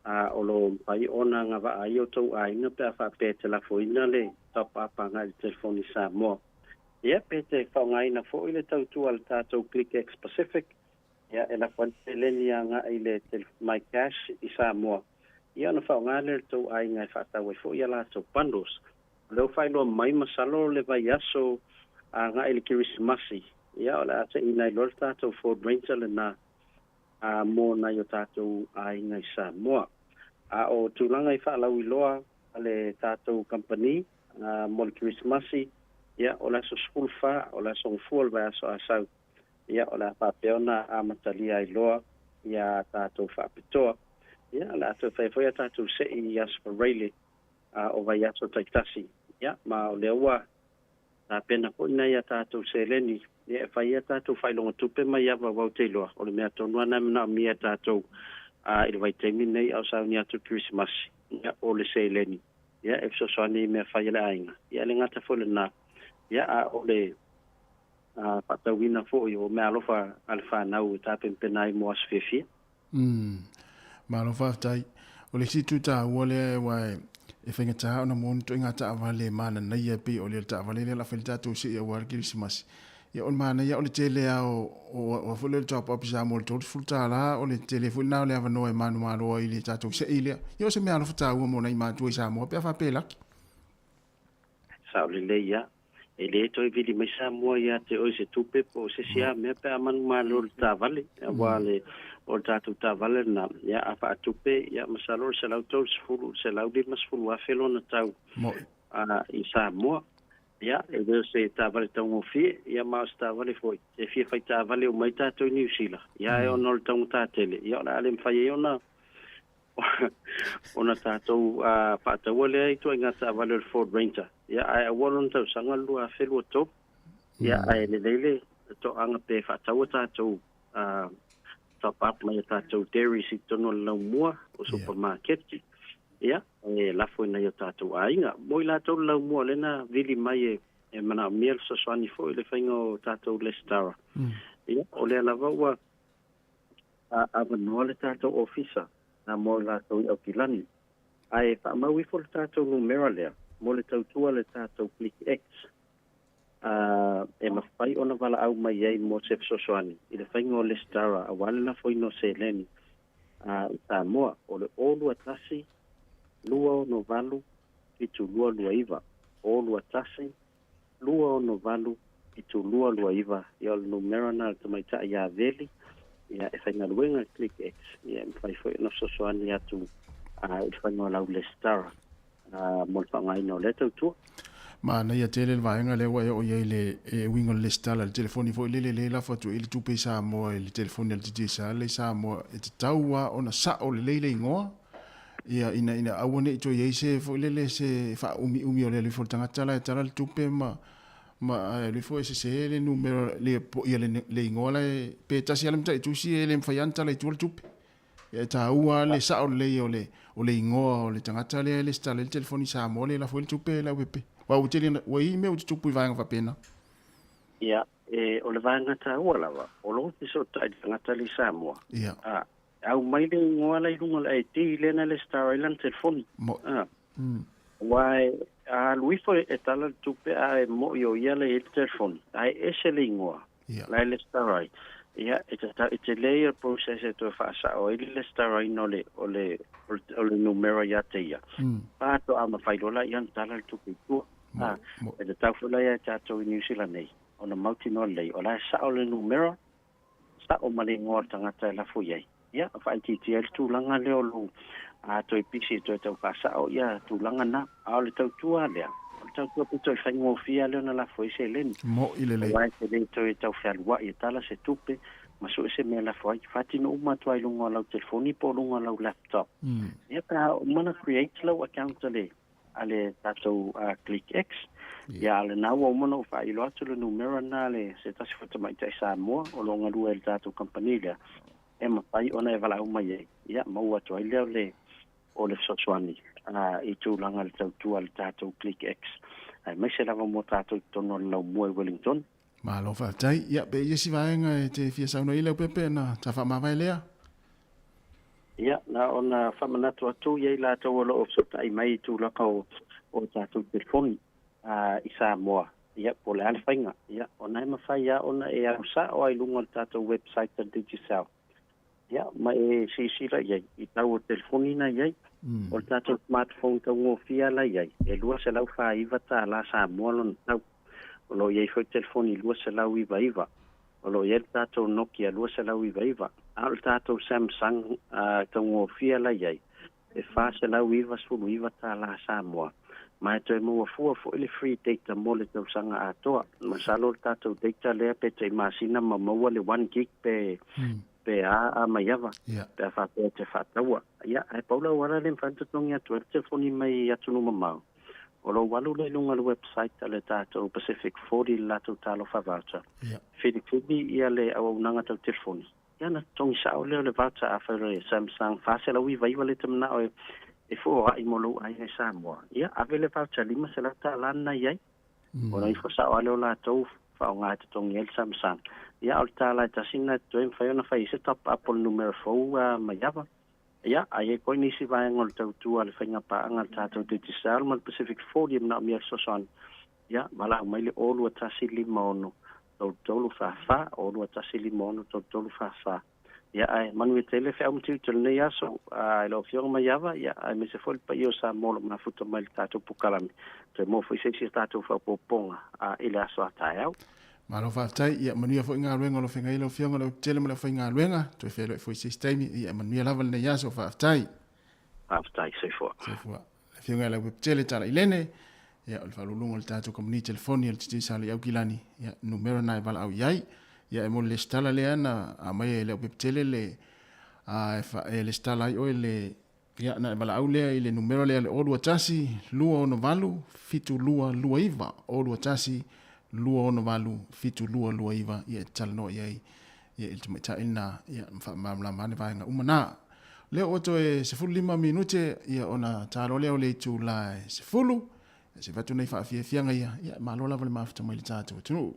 A o lo o mafai ona agavaa ai outou aiga pe a faapea e te lafoina le top up agai i le telefoni i Samoa. Ia, pe te faaaogaina foi le tautua a le tatou Click X Pacific, ia, e lafo ai le seleni agai i le MyCash i Samoa. Ia ona faaaoga lea e le tou aiga e faatau ai foi a latou bundles. O lea ua faailoa mai masalo le vaiaso agai i le Kerisimasi, ia o le a seiina ai loa le tatou Ford Ranger lena a mo nai o tatou aiga i Samoa. A o tulaga i faalauiloa a le tatou kamupani mo le Kerisimasi, ia o le aso 14 o le aso Gafua o le vaiaso a sau, ia o le a faapea ona amatalia ai loa ia tatou faapitoa. Ia o le a toe fai foi a tatou sei i Aso Faraile o vaiaso taitasi. Ia ma o lea ua tapena foi nai a tatou seleni ia e fai a tatou faailoga tupe mai ava aua ou te iloa o le mea tonu lava lena e manaomia e tatou i le vaitaimi lenei a o sauni atu le Kerisimasi, ia o le seleni ia e fesoasoani i mea fai a le aiga. Ia e le gata foi i lena, ia a o le faatauina foi o meaalofa a le fanau e tapenapena ai mo aso fiafia. Malo faafetai. O le isi itu taua lea aua e faigata ona maua ni ituaiga taavale mananaia e pei o le taavale lea o le a fai le tatou sei aua le Kerisimasi. Ia o le manaia o le tele lava o a foi lea o le top up i Samoa i le $30, o le tele foi lena o le avanoa e manumalo ai i le tatou sei lea. Ia o se meaalofa taua mo nai matua i Samoa pe a faapea e laki. Sao lelei a. E le toe vili mai Samoa ia te oe se tupe po o se isi a mea pe a manumalo i le taavale, aua le o le tatou taavale lena, ia a faatupe, ia masalo o le $130, $150,000 lona tau i Samoa. Ia, e le o se taavale taugofie, ia ma o se taavale foi e fia fai taavale uma ai tatou i Niu Sila, ia ae ona o le taugata tele, ia o le a le mafai ai ona ona tatou faataua lea ituaiga taavale o le Ford Ranger. Ia, ae aua lona tausaga le 2023. Ia, ae lelei le toaga pe faataua tatou top up mai a tatou dairies i totonu o le laumua o supamaketi. Ia, e lafo i nai o tatou aiga. Mo i latou le laumua lea na vili mai e manaomia le fesoasoani foi i le faiga o tatou Lestara. Ia, o lea lava ua a avanoa le tatou ofisa na mo i latou i Aukilani, ae faamau ifo le tatou numera lea mo le tautua le tatou Click X, a e mafai ona valaau mai ai mo se fesoasoani i le faiga o lesitara aua le lafoina o seleni a i Samoa. O le 0 21 268 7229, 0 21 268 7229. Ia o le numera lena a le tamaitai ia Veli, ia e faigaluega i Click X, ia e mafai foi ona fesoasoani atu i le faiga o lau lesitara mo le faaaogaina o lea tautua. Manaia tele le vaega lea ua e oo i ai i le uiga o le lesitala i le telefoni foi lele lea e lafo atu ai le tupe i Samoa i le telefoni a le Digicel lea i Samoa e tatau lava ona sao lelei le igoa ia ina ina aua ne i toe i ai se foi lele se faaumiumi o le alu ifo o le tagata la e tala le tupe ma ma ae alu ifo e sese le numera le ia le igoa la e pe tasi lava le mataitusi e le mafai lava ona tala i tua le tupe. E taua lava le sao lelei o le o le igoa o le tagata lea e lesitala ai le telefoni i Samoa lea e lafo ai le tupe Leaupepe. Aua ua tele ua i ai mea ua tutupu i vaega faapena. Ia, e, o le vaega taua lava, o lo o fesootai le tagata lea i Samoa. Ia. A, aumai le igoa la i luga o le ID lea na lesitala ai lana telefoni. Mo. A. Aua e, a alu ifo e tala le tupe ae mo'i o ia la e i ai le telefoni, ae ese le igoa. Ia. La e lesitala ai. Ia, e tatau, e tele ia le process e toe faasao ai le lesitalaina o le, o le, o le numera ia te ia. Faatoa mafai loa la ia ona tala le tupe i tua. Mo, mo. E tatau foi la ia i tatou i New Zealand nei, ona mautinoa lelei, o la e sao le numera, sao ma le igoa o le tagata e lafo i ai. Ia, faaitiitia ai le tulaga lea o lou toe pisi e toe tau faasao ia tulaga na. A o le tautua lea, o le tautua pito i faigofie lava lea ona lafo ai seleni. Mo'i lelei. Aua e te le toe tau fealuai e tala se tupe ma sue se mea e lafo ai. Faatino uma atu lava i luga o lau telefoni po o luga o lau laptop. Ia pe a uma ona create lau account a le a le tatou ClickX, ia a o lena ua uma ona ou faailoa atu le numera lena a le se tasi foi tamaitai Samoa o lo o galue ai i le tatou kamupani lea, e mafai ona e valaau mai ai, ia maua atu ai lea o le o le fesoasoani i tulaga i le tautua a le tatou ClickX, aemaise lava mo tatou i totonu o le laumua i Wellington. Malo faafetai. Ia, pe i ai isi vaega e te fia saunoa i ai Leaupepe ona ta faamavae lea? Ia, na ona faamanatu atu ia i latou o lo o fesootai mai i tulaga o o tatou telefoni i Samoa, ia, po o le a le faiga. Ia, ona e mafai lava ona e alu sao lava i luga o le tatou website a le Digicel, ia, ma e silasila i ai i tau o telefoni na i ai. O le tatou smartphone taugofie lava la i ai, e $249 Samoa lona tau. O lo o i ai foi telefoni 299. O lo o i ai le tatou Nokia 299, a o le tatou Samsung taugofie la i ai, e $499 Samoa. Ma e toe maua fua foi le free data mo le tausaga atoa. Masalo le tatou data lea pe tai masina ma maua le one gig pe pe a a maiava pe a faapea e te faataua. Ia, ae pau le auala lea e mafai ona totogi atu ai le telefoni mai atunuu mamao, O lou alu lea i luga o le website a le tatou Pacific 40 i le latou talofa voucher. Filifili ia le auaunaga tau telefoni, ia ona totogi sao lea o le voucher afai o le Samsung 499 lea e te manao e foai mo lou aiga i Samoa, ia ave le voucher $500 lena i ai. Ona ifo sao lava lea o latou faaaoga e totogi ai le Samsung. Ia a o le tala e tasi lena e totoe e mafai ona fai ai se top up o le numera fou maiava. Ia, a i ai koe nisi vaega o le tautua a le faigapaaga a le tatou Digicel ma le Pacific 40 e manaomia ai le fesoasoani, ia, valaau mai le 02156 3344, 02156 3344. Ia, ae manuia tele feau ma tiute o lenei aso, a, i lau Afioga Maiava, ia, aemaise foi le paia o Samoa o lo o mafuta mai i le tatou pukalame. Toe maua foi se isi a tatou faaopoopoga, a, i le aso a taeao. Malo faafetai, ia manuia foi galuega o lo o feagai ai lau Afioga i le Tele ma le aufaigaluega, toe feiloai foi i se isi taimi, ia manuia lava lenei aso, faafetai. Faafetai, soifua. Soifua. Le Afioga ia Leaupepe Tala Ilene, ia o le faauluuluga o le tatou kamupani telefoni a le Digicel i Aukilani, ia numera na e valaau i ai. Ia e mo le lesitala lea na aumai e Leaupepe Tele le a e lesitala ai oe le Ia, ona e valaau lea i le numera lea le 021 268 7229, 021 268 7229, ia e te talanoa i ai ia, i le tamaitai lena, ia, ma faamalamalama ane vaega uma na. Lea ua toe 15 minute, ia, ona talo lea o le itula e 10, ia, se fatu nei faafiafiaga ia, ia, malo lava le mafuta mai le tatou atunuu.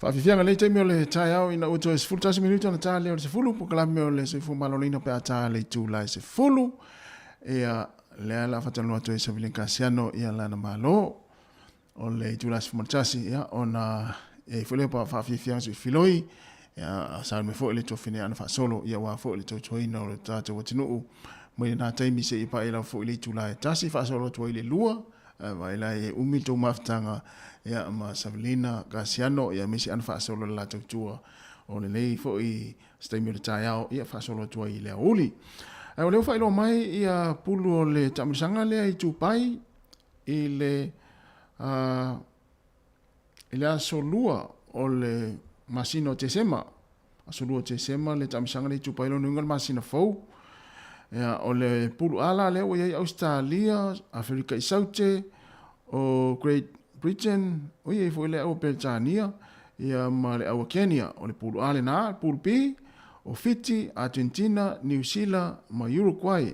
Faafiafiaga lenei taimi o le taeao ina ua toe 11 minute ona ta lea o le 10 polokalame o le soifua maloloina pe a ta le itula e 10. Ia, lea la faatalanoa atu ai Savilin Kasiano ia lana malo o le itula 11 ia ona e foi lea pa faafiafiaga sui filoi ia sauni mai foi le tofine ana faasolo ia aua foi le tautuaina o le tatou atunuu mai lena taimi seia paia lava foi le itula e tasi faasolo atu ai le lua. Vai la e umi le tou mafutaga ia ma Savelina Kasiano ia aemaise ana faasolo le latou tua o lenei foi se taimi o le taeao ia faasolo atu ai i le aoauli. Ae o lea ua faailoa mai ia pulu o le taamilosaga lea i Tupai i le i le aso 2 o le masina o Tesema. Aso 2 o Tesema le taamilosaga lea i Tupai lona uiga le masina fou. Ia, o le pulu A la lea ua i ai Ausetalia, Aferika i Saute, o Great Britain, o i ai foi le aua Peretania, ia ma le aua Kenya. O le pulu A lena, pulu B, o Fiti, Argentina, Niu Sila ma Uruguay.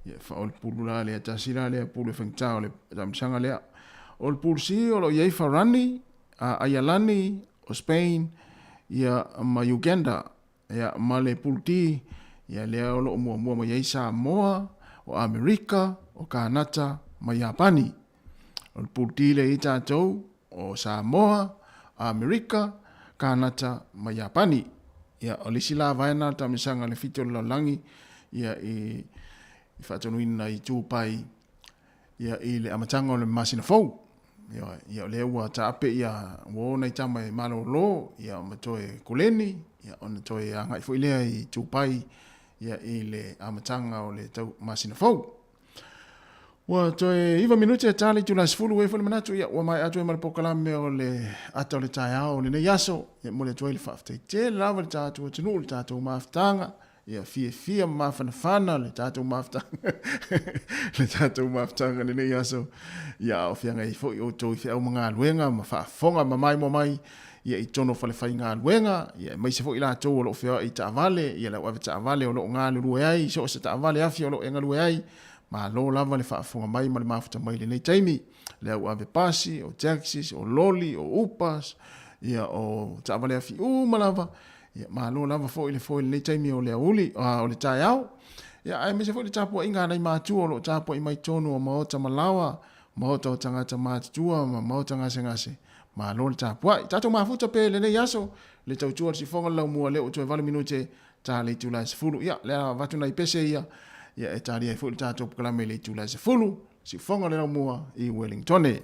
Ia, o le pulu la lea, tasi la lea pulu e faigata o le taamilosaga lea. O le pulu C, o lo o i ai Farani, Aialani, o Spain, ia ma Uganda. Ia, ma le pulu D, ia lea o lo o muamua mai ai Samoa, o Amerika, o Kanata ma Iapani. O le pulu D lea i ai tatou, o Samoa, Amerika, Kanata ma Iapani. Ia, o le isi la vaega o le taamilosaga i le 7 o le lalolagi, ia, i, i faatonuina i Tupai, ia, i le amataga o le masina fou. Ia, ia o lea ua taape ia, ua o nai tama e malolo, ia, ma toe koleni, ia, ona toe agai foi lea i Tupai, ia, i le amataga o le tau masina fou. Ua toe 9 minute e ta le itula e 10, ua i ai foi le manatu, ia, ua maea atu ai ma le polokalame o le ata o le taeao o lenei aso. Ia, momoli atu ai le faafetai tele lava i le tatou atunuu, le tatou mafutaga, ia fiafia ma mafanafana le tatou mafutaga, le tatou mafutaga i lenei aso. Ia, a o feagai ai foi outou i feau ma galuega ma faafofoga ma maimoa mai, ia i totonu o falefaigaluega, ia aemaise foi i latou o lo o feoai i taavale, ia le au avetaavale o lo o galulue ai, so o se taavale afi o lo o e galue ai, malo lava le faafofoga mai ma le mafuta mai i lenei taimi, le au ave pasi, o taxis, o loli, o upas, ia o taavale afi uma lava, ia malo lava foi le foe i lenei taimi o le aoauli, o le taeao. Ia aemaise foi le tapuaiga a nai matua o lo o tapuai mai totonu o maota ma laoa, Maota o tagata matutua ma maota gasegase, malo le tapuai. Tatou mafuta pe lenei aso, le tautua o le sifoga le laumua lea ua toe 8 minute ta le itula e 10. Ia, lea avatu nai pese ia, ia e talia ai foi le tatou polokalame i le itula e 10, sifoga le laumua i Wellingtone.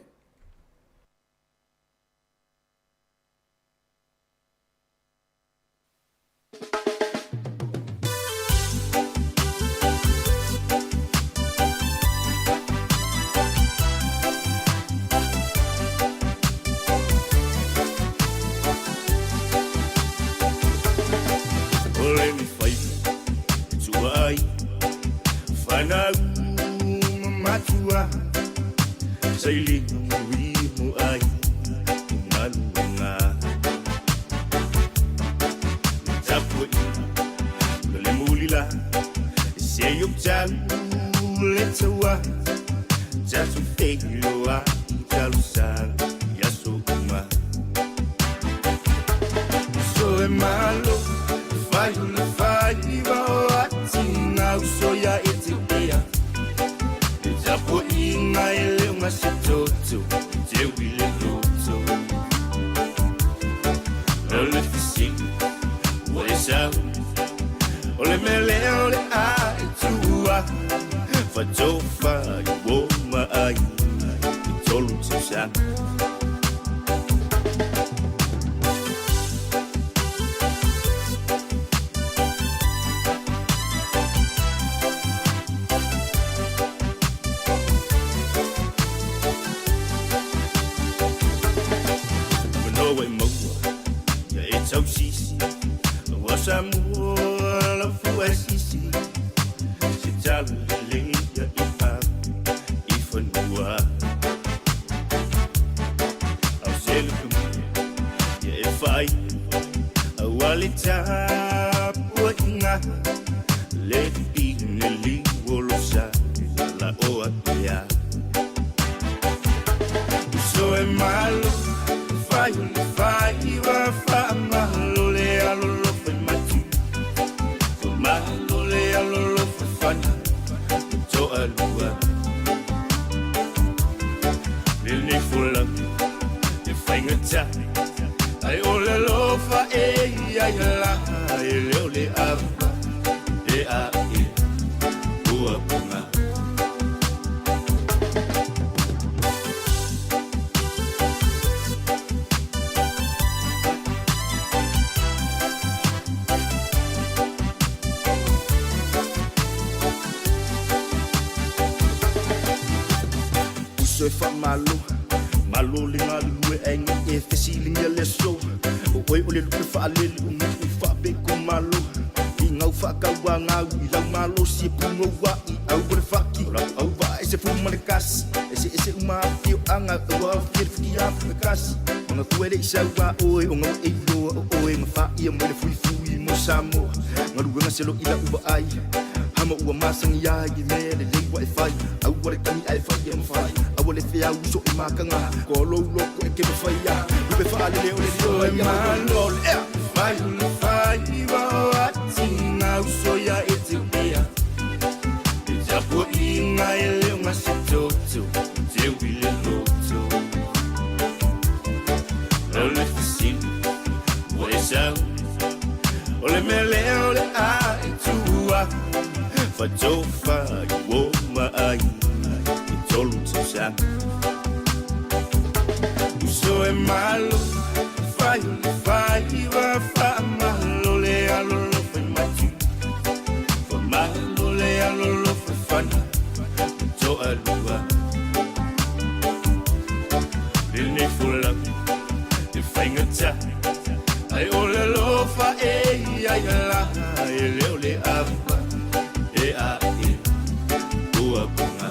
O le faiva e tua ai Fanau ma matua Sailiga mui mo ai I galuega Tapuaiga ma le mulila Se i tau le taua Tatou feiloai i talosaga i aso uma So e malo fai o le faiva o atinga uso ia e te ea E tapuaiga e le o gase toto Teu i le loto O le fesili ua e sau O le mea lea o le a e tuua Fatofa i uo ma aiga i tolu tausaga. Manoa e maua ia e tausisi Ua Samoa lau fua e sisi Se tala lelei ia i ave i fanua Au se luku ia e whai Aua le tapuaiga Le pine liu o lo sa la oa ea So e malo fai o le faiva le ava e a e ua pogā. Uso e faamalo malo le galulue ae gae e fesiligia le aso o oe o le lupe faalele o nuu faapeko malo i gau faakauagau i lau malosi e pugouaʻi au o le faki o lau auvaa e se fu ma le kasi eseese uma afioaga ua aofia le futiafu e kasi magatua e leʻi sauā oe o gau e iloa o oe ma faia mai le fuifui mo Samoa galuega se loʻi lau vaai hama ua masani ai i mea lelei ua e fai aua le tagi ae fai e mafai aua le feau so e makaga kolou loko e ke mafaia lupe faalele o le lio malo le fai o le faiva o atinga uso ia Etiopia i tapuaʻiga e le o gasetoto teu i le loto o le fesili ua e sau o le mea lea o le a e tuua fatofa i uō ma aiga i tolu tausaga uso e malo fai o le faiva faamalo le alolofa i matu faamalo le alolofa i fana toalua lenei folauga e faigata ai o le alofa e i ai la e le o le ava e a e ua pogā.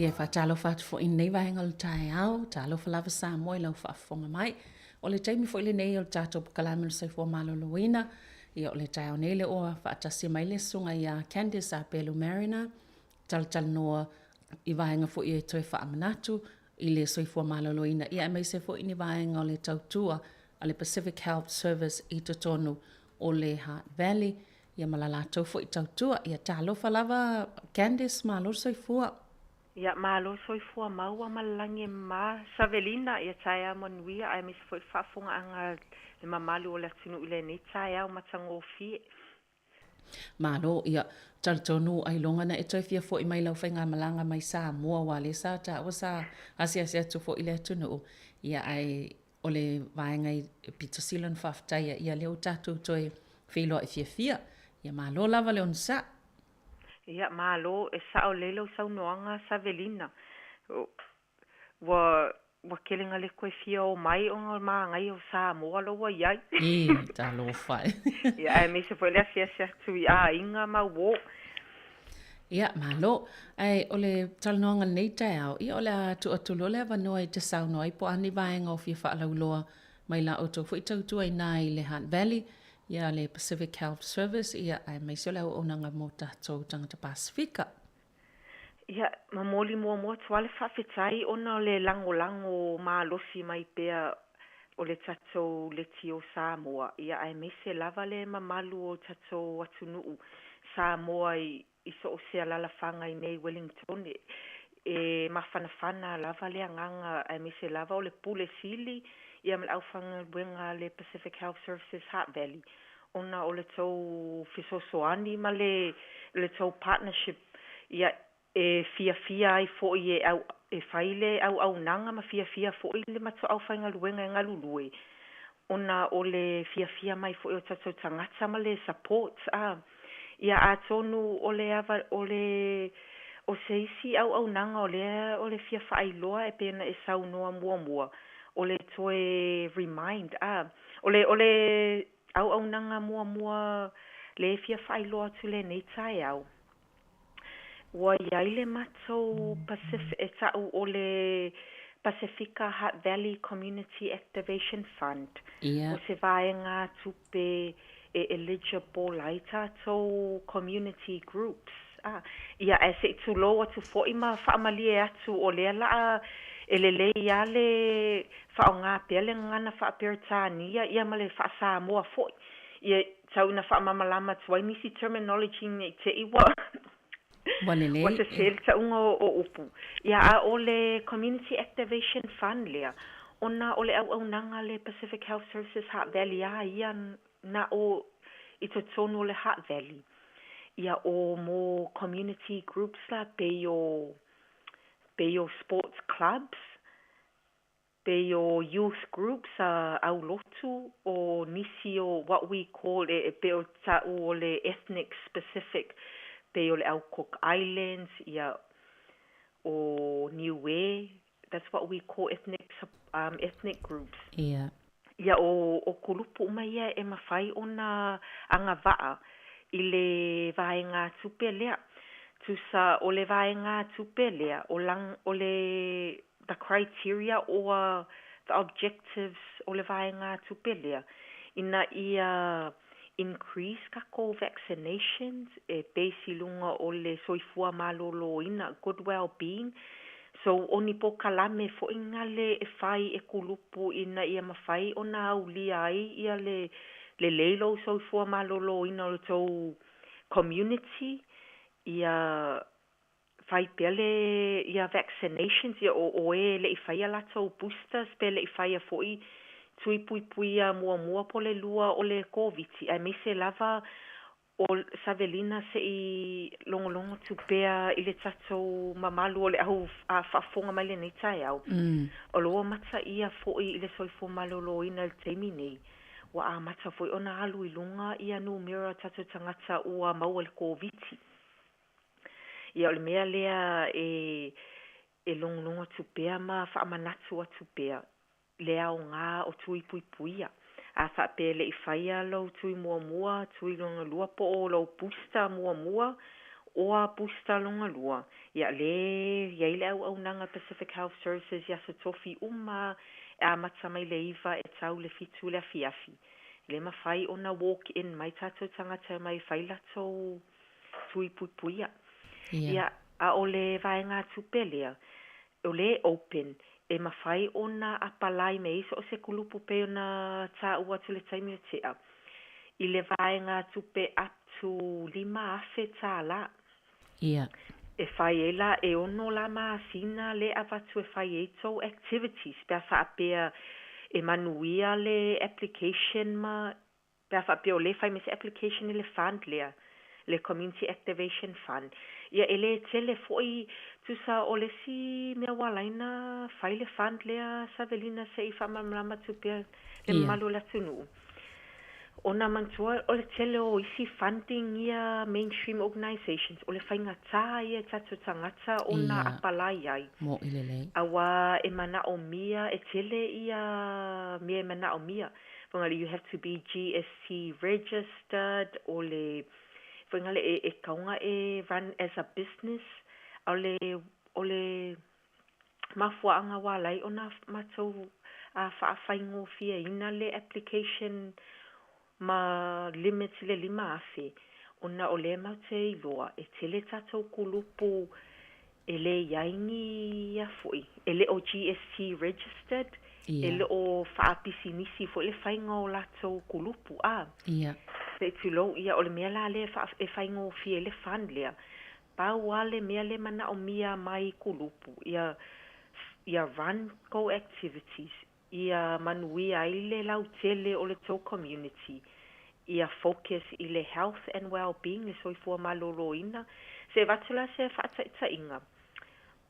Ia, e faatalofa atu foi i lenei vaega o le taeao, talofa lava Samoa i lau faafofoga mai. O le taimi foi lenei o le tatou polokalame o le soifua maloloina, ia o le taeao nei lea ua faatasi mai le susuga ia Candice Apelu Mariner, talatalanoa i vaega foi e toe faamanatu i le soifua maloloina, ia aemaise foi ni vaega o le tautua a le Pacific Health Service i totonu o le Hutt Valley, ia ma la latou foi tautua. Ia talofa lava Candice, malo le soifua. Ia malo le soifua maua ma le lagi e mama Savelina, ia taeao manuia aemaise foi le faafofogaaga a le mamalu o le atunuu i lenei taeao matagofie. Malo, ia, talitonu ailoga na e toe fia foi mai lau faigamalaga mai Samoa aua lea sa taua sa asiasi atu foi i le atunuu, ia ae o le vaega e pito sili ona faafetaia, ia lea ua tatou toe feiloai fiafia. Ia malo lava le onosai. Ia malo, e sao lelei lau saunoaga Savelina. Ua ua tele na le toe fia o mai ona o le manaia o Samoa la ua i ai. E, talofa e. Ia aemaise foi le asiasi atu i aiga ma uo. Ia, malo. Ae o le talanoaga i lenei taeao, ia o le a tuu atu loa le avanoa e te saunoa ai po o a ni vaega o fia faalauiloa mai la outou foi tautua i ina i le Hutt Valley, ia le Pacific Health Service, ia aemaise o le auaunaga mo tatou tagata Pasefika. Ia, momoli muamua atu lava le faafetai ona o le lagolago malosi mai pea o le tatou Leitio Samoa, ia aemaise lava le mamalu o tatou atunuu Samoa i i so o se alalafaga i nei Welingtone. E mafanafana lava le agaga aemaise lava o le Pule Sili ia ma le aufaigaluega a le Pacific Health Services Hutt Valley ona o le tou fesoasoani ma le le tou partnership ia e fiafia ai foi e au e fai le auaunaga ma fiafia foi le matou aufaigaluega e galulue ona o le fiafia mai foi o tatou tagata ma le support a ia atonu o le ava o le o se isi auaunaga o lea o le fia faailoa e pei ona e saunoa muamua o le toe remind a o le o le auaunaga muamua le fia faailoa atu lenei taeao. Ua i ai le matou Pacific, e ta'u o le Pasefika Hutt Valley Community Activation Fund. Ia. O se vaegatupe e eligible ai tatou community groups. A, ia, ae se i tulou atu foi ma faamalie atu o lea la'a e lelei lava le faaaoga pea le gagana faa-Peretania ia ma le faa-Samoa foi. Ia, tau ina faamalamalama atu ai nisi terminology ne i te i ua Ua lelei. Ua sese le tauga o upu. Ia, a o le Community Activation Fund lea, ona o le auaunaga a le Pacific Health Services Hutt Valley a ia na o i totonu o le Hutt Valley. Ia, o mo community groups la pei o pei o sports clubs, pei o youth groups a aulotu, o nisi o what we call e pei o ta'u o le ethnic specific pei o le au Cook Islands, ia o Niue, that's what we call ethnic ethnic groups. Ia. Ia o o kulupu uma ia e mafai ona agavaa i le vaegatupe lea. Tusa o le vaegatupe lea, o lang o le the criteria or the objectives o le vaegatupe lea, ina ia increase takou vaccinations e base i luga o le soifua maloloina, good well being. So o ni polokalame foi gale e fai e kulupu ina ia mafai ona aulia ai ia le lelei lou soifua maloloina o le tou community, ia fai pea le ia vaccinations ia o o e le i faia latou boosters pe le i faia foi tui puipuia muamua po o le lua o le Koviti aemaise lava o Savelina se i logologo atu pea i le tatou mamalu o le au faafofoga mai lenei taeao. O lo o ua mataia foi i le soifua maloloina i le taimi nei, ua amata foi ona alu i luga ia numera o tatou tagata ua maua i le Koviti. Ia o le mea lea e e logologo atu pea ma faamanatu atu pea le aoga o tui puipuia. A faapea e le i faia lou tui muamua, tui lona lua po o lou booster muamua Oa booster lona lua, ia lē i ai le auaunaga Pacific Health Services i aso tofi uma e amata mai le 9 e tau le 7 le afiafi. E le mafai ona walk in mai tatou tagata e omai e fai latou tui puipuia. Ia, a o le vaegatupe lea, o lē open, e mafai ona apalai mai ai so o se kulupu pei ona taua atu i le taimi ua tea, i le vaegatupe up to $5,000 tālā. Ia. E fai ai la, e ono la masina le avatu e fai ai tou activities pe a faapea e manuia le application ma pe a faapea o lē fai mai se application i le fund lea, le Community Activation Fund. Ia e le tele foi, tusa o le isi mea ua ala ai ona fai le fund lea Savelina se i faamalamalama atu pea le mamalu o le atunuu. Ona manatua o le tele o isi funding ia mainstream organisations o le faigata ia i tatou tagata ona apalai ai. Moʻi lelei. Aua e manaomia, e tele ia mea e manaomia. Faiga you have to be GST registered, o le faiga le e tatau ona e run as a business, a o le o le mafuaaga ua ala ai ona matou faafaigofieina le application ma limit i le $5,000, ona o lea matou te iloa e tele tatou kulupu e le i ai ni ia foi, e le o GST registered, e le o faapisinisi foi le faiga o latou kulupu, a. Se i tulou, ia o le mea la lea e faigofie ai le fund lea. Pau lava le mea lea e manaomia mai kulupu, ia ia run kou activities, ia manuia ai le lautele o le tou community, ia focus i le health and well-being, le soifua malōlōina. Se i avatu la se faataitaiga,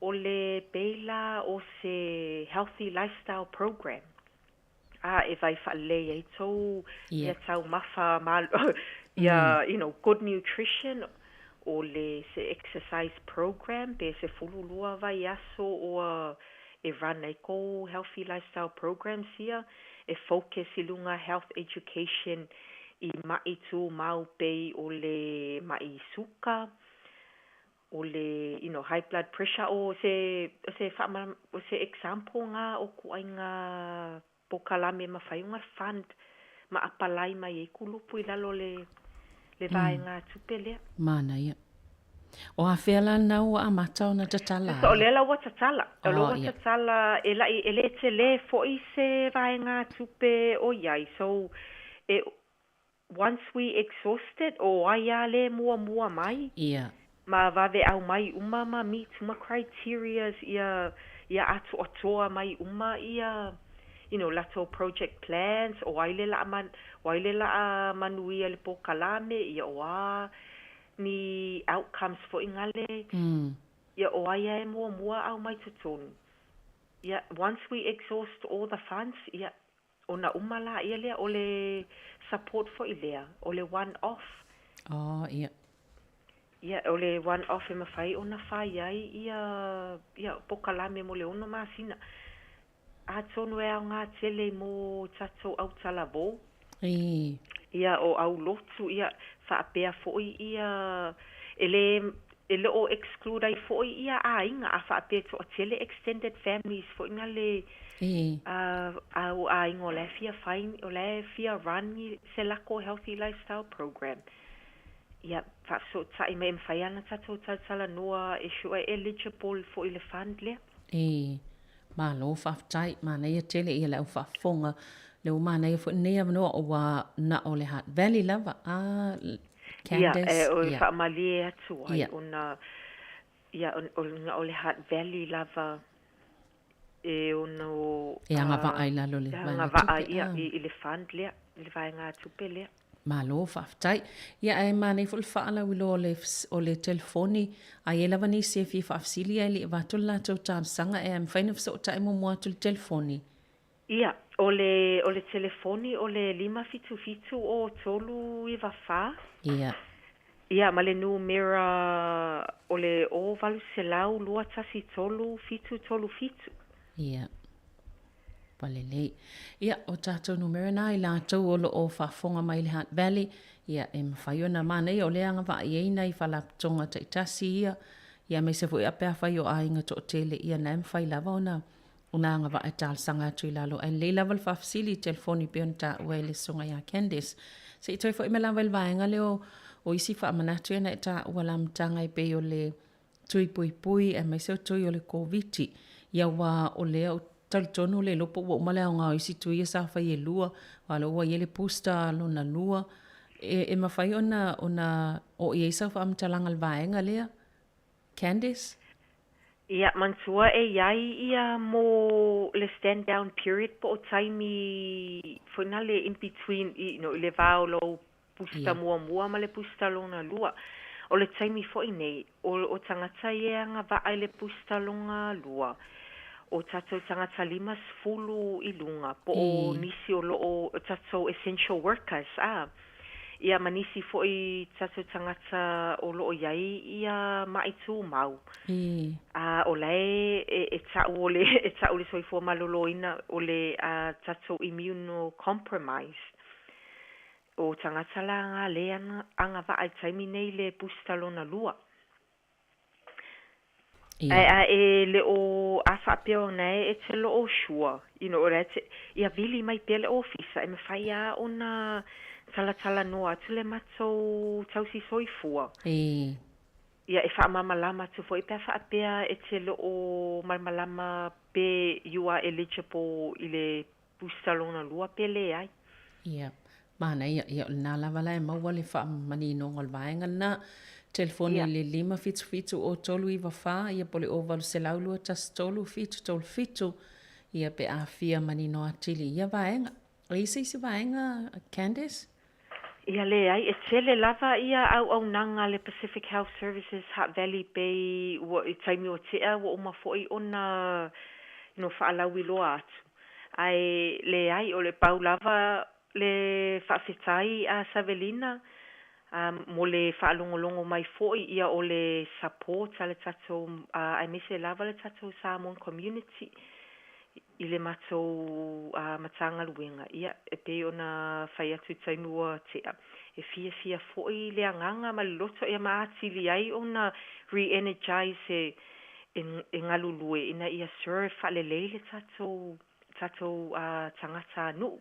o le pei la o se healthy lifestyle program, a e vaai faalelei ai tou meataumafa ia, you know, good nutrition, o le se exercise program pe 12 vaiaso ua e run ai kou healthy lifestyle programs ia, e focus i luga health education i maʻi tumau pei o le maʻi suka, o le you know high blood pressure, o se o se o se example na o ituaiga polokalame e mafai ona fund ma apalai mai ai kulupu i lalo o le le vaegatupe lea. Manaia. O afea la lena ua amata ona tatala ai? O lea la ua tatala. O lea ua tatala e laʻi e le tele foʻi se vaegatupe o i ai. So, e once we exhaust it, o ai lava le muamua mai. Ma vave aumai uma ma meet uma criterias ia ia atoatoa mai uma ia you know latou project plans, o ai le laʻa o ai le laʻa manuia i le polokalame, ia o a ni outcomes foi gale, ia o ai lava e muamua aumai totonu. Ia once we exhaust all the funds, ia Ona uma laia lea, o le support foi lea, o le one off. Oh, ia. Ia, o le one off e mafai ona fai ai ia, ia polokalame mo le 6 masina. Atonu e aoga tele mo tatou autalavou. Ii. Ia, o aulotu, ia, faapea foi ia, e le, e le o exclude ai foi ia aiga, a faapea e toatele extended families foi na le au aiga o la e fia fai, o la e fia run ni se lakou healthy lifestyle program. Ia, faafesootai mai e mafai lava ona tatou talatalanoa e sure e eligible foi i le fund lea. Ii. Malo faafetai, manaia tele ia le au faafofoga, lea ua manaia foi lenei avanoa ua na o le Hutt Valley lava a Candice, ia, e faamalie atu ai ona ia na o le Hutt Valley lava e ono e agavaa i lalo o le vaegatupe, ia, i le fund lea, i le vaegatupe lea. Malo faafetai. Ia ae manaia foi le faalauiloa o le o le telefoni, a i ai lava nisi e fia faafesili ae le i avatu le latou talosaga ea e mafai ona fesootai muamua atu i le telefoni? Ia, o le o le telefoni o le 577 o 394. Ia. Ia, ma le numera o le o 800 213 737. Ia. Ua lelei. Ia, o tatou numera na i latou o lo o faafofoga mai i le Hutt Valley, ia, e mafai ona manaia o lea agavaa i ai nai faalapotopotoga taitasi ia, ia aemaise foi a pe afai o aiga toatele, ia na e mafai lava ona ona agavaa e talosaga atu i lalo. Ae lelei lava le faafesili i telefoni pei ona taua e le Susuga ia Candace. Se i toe foi mai lava i le vaega lea o o isi faamanatu ia na e taua i le amataga e pei o le tui puipui aemaise o tui o le Koviti. Ia aua o lea ou te talitonu le iloa po ua uma le aoga o isi tui ia sa fai e lua, aua o lea ua i ai le booster lona lua. E, e mafai ona, ona oo i ai sau faamatalaga i le vaega lea? Candice? Ia, manatua e i ai ia mo le stand down period po o taimi foi na le in between, you know, i le va o lou booster muamua ma le booster lona lua. O le taimi foi nei, o, o tagata ia e agavaa i le booster lona lua, o tatou tagata 50 i luga, po o nisi o lo o tatou essential workers, a. Ia ma nisi foi tatou tagata o lo o i ai ia maʻi tumau. A o la e, e, e ta'u o le, e ta'u le soifua maloloina o le a tatou immunocompromised. O tagata la na lē agavaa i taimi nei le booster lona lua. Ae a e le o a faapea o na e te lo o sure, you know, o la e te, ia vili mai pea le ofisa e mafai a ona talatalanoa atu le matou tausi soifua. Ia e faamalamalama atu foi pe a faapea e te lo o malamalama pe you are eligible i le booster lona lua pe leai. Ia, manaia, ia o lena lava la e maua le faamaninoga o le vaega lena. Telefoni i le 577 o 394, ia po o le 0800 213 737, ia pe a fia manino atili i ia vaega. E i ai se isi vaega, Candace? Ia leai, e tele lava ia auaunaga a le Pacific Health Services Hutt Valley pei ua i taimi ua tea ua uma foi ona you know faalauiloa atu. Ae leai, o le pau lava le faafetai a Savelina mo le faalogologo mai foi ia o le support a le tatou aemaise lava le tatou Samoan community i le matou Matagaluega, ia, e pei ona fai atu i taimi ua tea, e fiafia foi le agaga ma le loto ia ma atili ai ona re-energize e galulue ina ia serve faalelei le tatou tatou tagatanuu.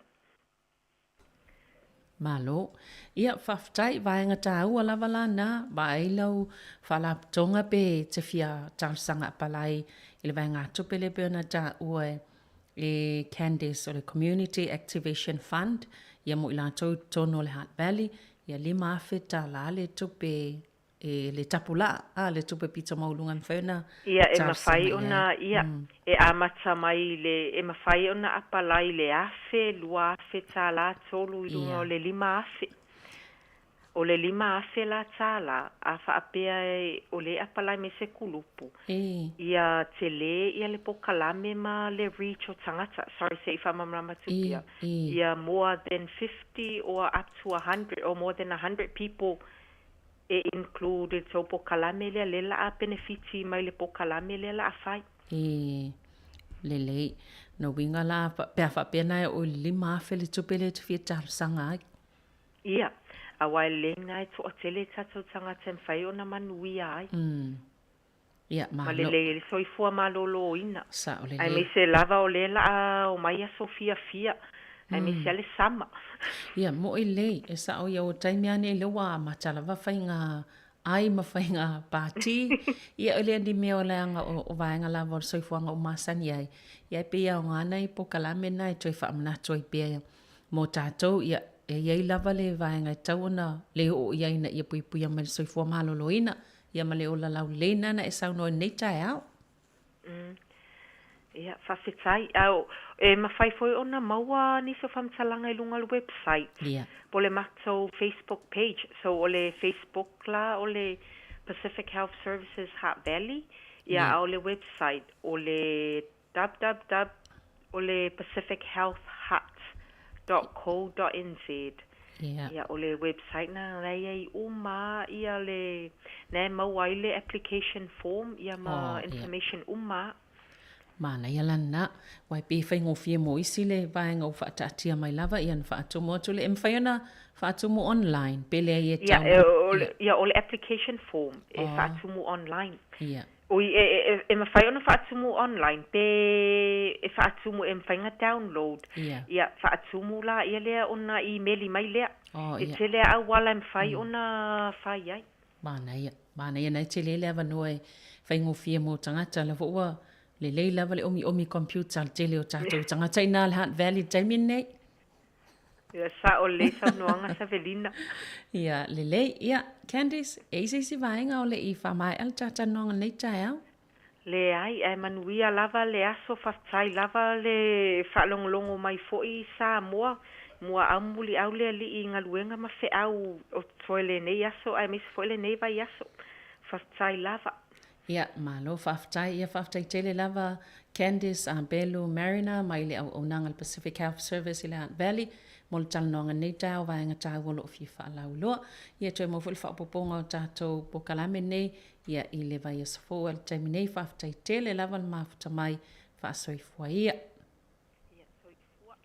Malo. Ia, faafetai, vaega taua lava la na, vaai lau faalapotopotoga pe te fia talosaga apalai i le vaegatupe lea pei ona taua e Candace o le Community Activation Fund, ia mo i latou i totonu o le Hutt Valley, ia $5,000 le tupe e le tapulaa, a, le tupe pito maualuga e mafai ona Ia, e mafai ona, ia, e amata mai i le, e mafai ona apalai i le $1,000, $2,000, 3 i luga o le $5,000. O le $5,000 la tālā, a faapea o lea e apalai mai se kulupu, ia tele ia le pokalame ma le reach o tagata, sorry se i faamalamalama atu pea, ia more than 50 or up to 100 or more than 100 people e include i le tou pokalame lea, lea la a penefiti mai le pokalame lea la a fai. E lelei. No uiga la, pe a faapea na e oo i le 5,000 le tupe lea e te fia talosaga ai. Ia, aua e lelei na e toatele tatou tagata e mafai ona manuia ai. Ia, Ma malo. lelei ai le soifua maloloina. Sao lelei. Aemaise lava o lea la a omai aso fiafia, aemaise a le sama. Ia, moʻi lelei, e sao ia ua taimi lava nei lea ua amata lava faiga ai ma faiga pati. Ia, e le o ni mea o leaga o vaega lava o le soifuaga ua masani ai. Ia, e pei e aoga nai pokalame na e toe faamanatu ai pea mo tatou. Ia, e i ai lava le vaega e tatau ona le oo i ai ina ia puipuia mai le soifua maloloina. Ia ma le ola laulelei lena na e saunoa i lenei taeao. Mm. Ia, faafetai. A o, e mafai foi ona maua nisi o faamatalaga i luga o le website. Ia. Po o le matou Facebook page. So, o le Facebook la o le Pacific Health Services Hutt Valley. Ia, a o le website o le www o le Pacific Health Hutt dot co dot nz. Ia, o le website na la e i ai uma ia le, na e maua ai le application form ia ma information uma. Manaia la lena. Aua e pei e faigofie mo isi le vaega ua faataatia mai lava ia ona faatumu atu lea. E mafai ona faatumu online pe leai e Ia, download? Ia. ia, o le application form e Oh. faatumu online. Ia. Oi, e, e, e mafai ona faatumu online pe e faatumu e mafai ona download. Ia. Ia, faatumu la ia lea ona imeli mai lea. Oh, E ia. tele lava auala e mafai ona fai ai. Manaia, manaia na e tele le avanoa e faigofie mo tagata. La foi ua lelei lava le omiomi computer a le tele o tatou tagata i ina le Hutt Valley i le taimi lenei. Ia, sao lelei saunoaga Savelina. Ia, lelei. Ia, Candice, e i ai se isi vaega o le i faamaea le talatalanoaga i lenei taeao? Leai, ae manuia lava le aso, faafetai lava le faalogologo mai foi i Samoa, muaau ma muliau le Alii i galuega ma feau o totoe lenei aso aemaise foi lenei vaiaso. Faafetai lava. Ia, malo faafetai. Ia, faafetai tele lava Candice Belu Mariner mai le auaunaga a le Pacific Health Service i le Hutt Valley mo le talanoaga i lenei taeao vaega taua o lo o fia faalauiloa. Ia, toe maua foi le faaopoopoga o tatou polokalame nei ia i le vaiaso fou. Ae o le taimi nei, faafetai tele lava le mafuta mai faasoifua ia. Ia, soifua.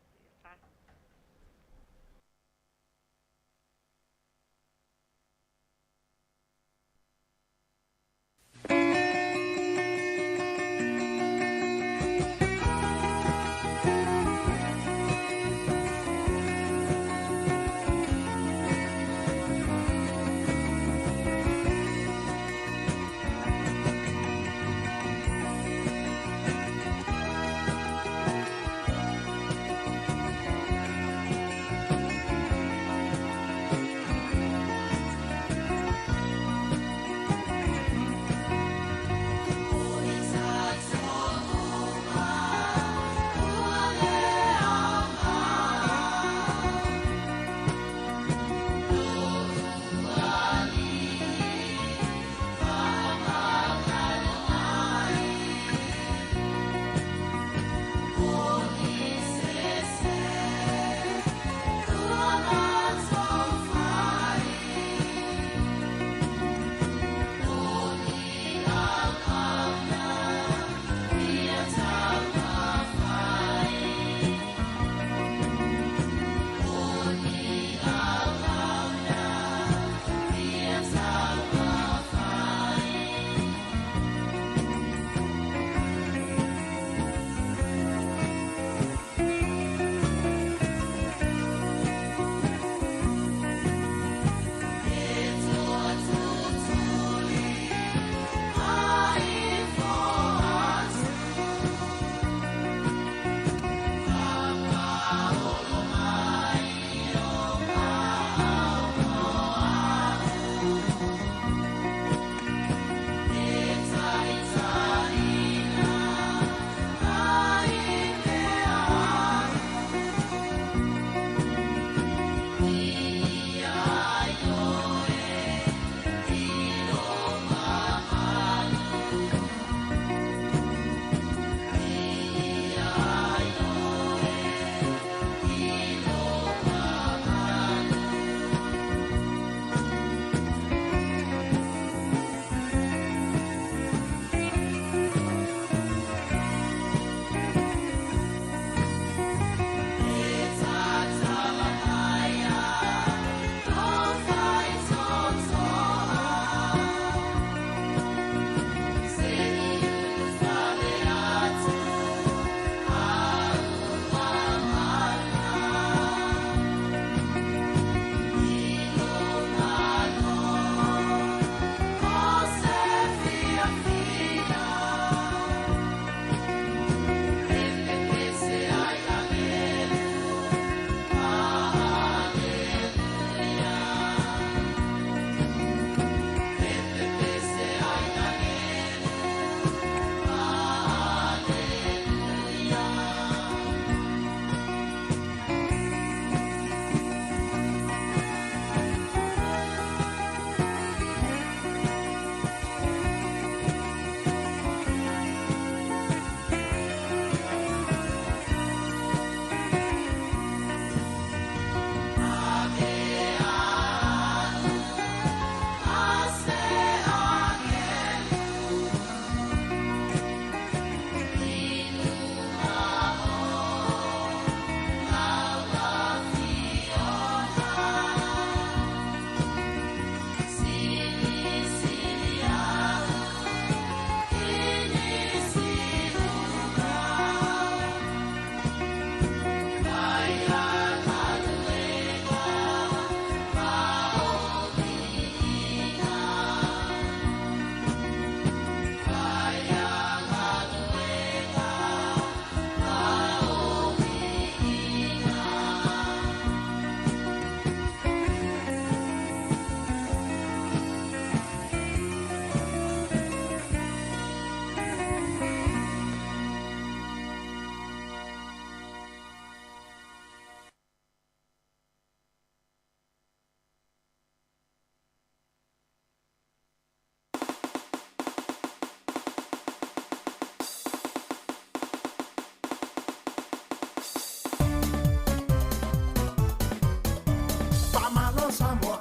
Samoa,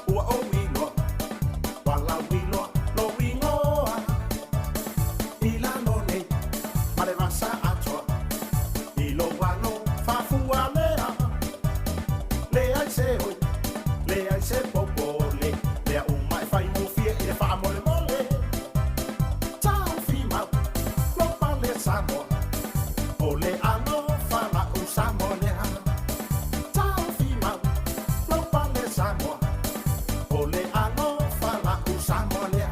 ua ou iloa, walau iloa lou igoa. I lalo nei ma le vasa atoa, i lou alo faafua lea. Leai se oi, leai se popole, mea uma e faigofie i le faamolemole. Taofi mau lou pale Samoa, o le alofa la'u Samoa lea. Taofi mau lou pale Samoa, o le alofa la'u Samoa lea.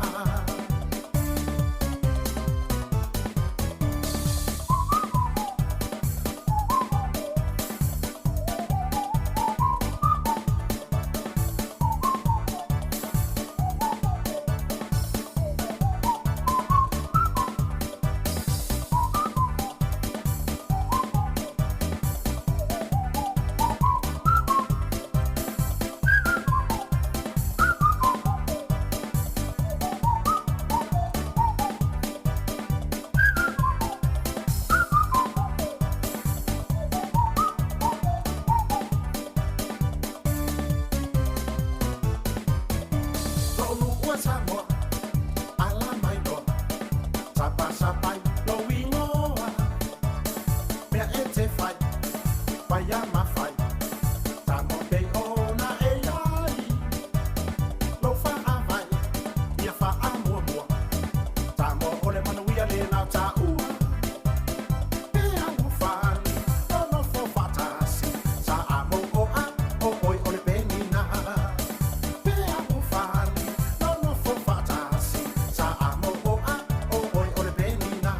Lo'u nu'u e Samoa, ala mai loa, sapasapai lou igoa. Mea e te fai, faia ma fai, tago pei ona e ai. Lou faavae, ia faamuamua, Samoa o le manuia lena o taua. E alofani, nonofo faatasi, sa a mou oa, o oe o le penina. Pe alofani, nonofo faatasi, sa a mou oa, o oe o le penina.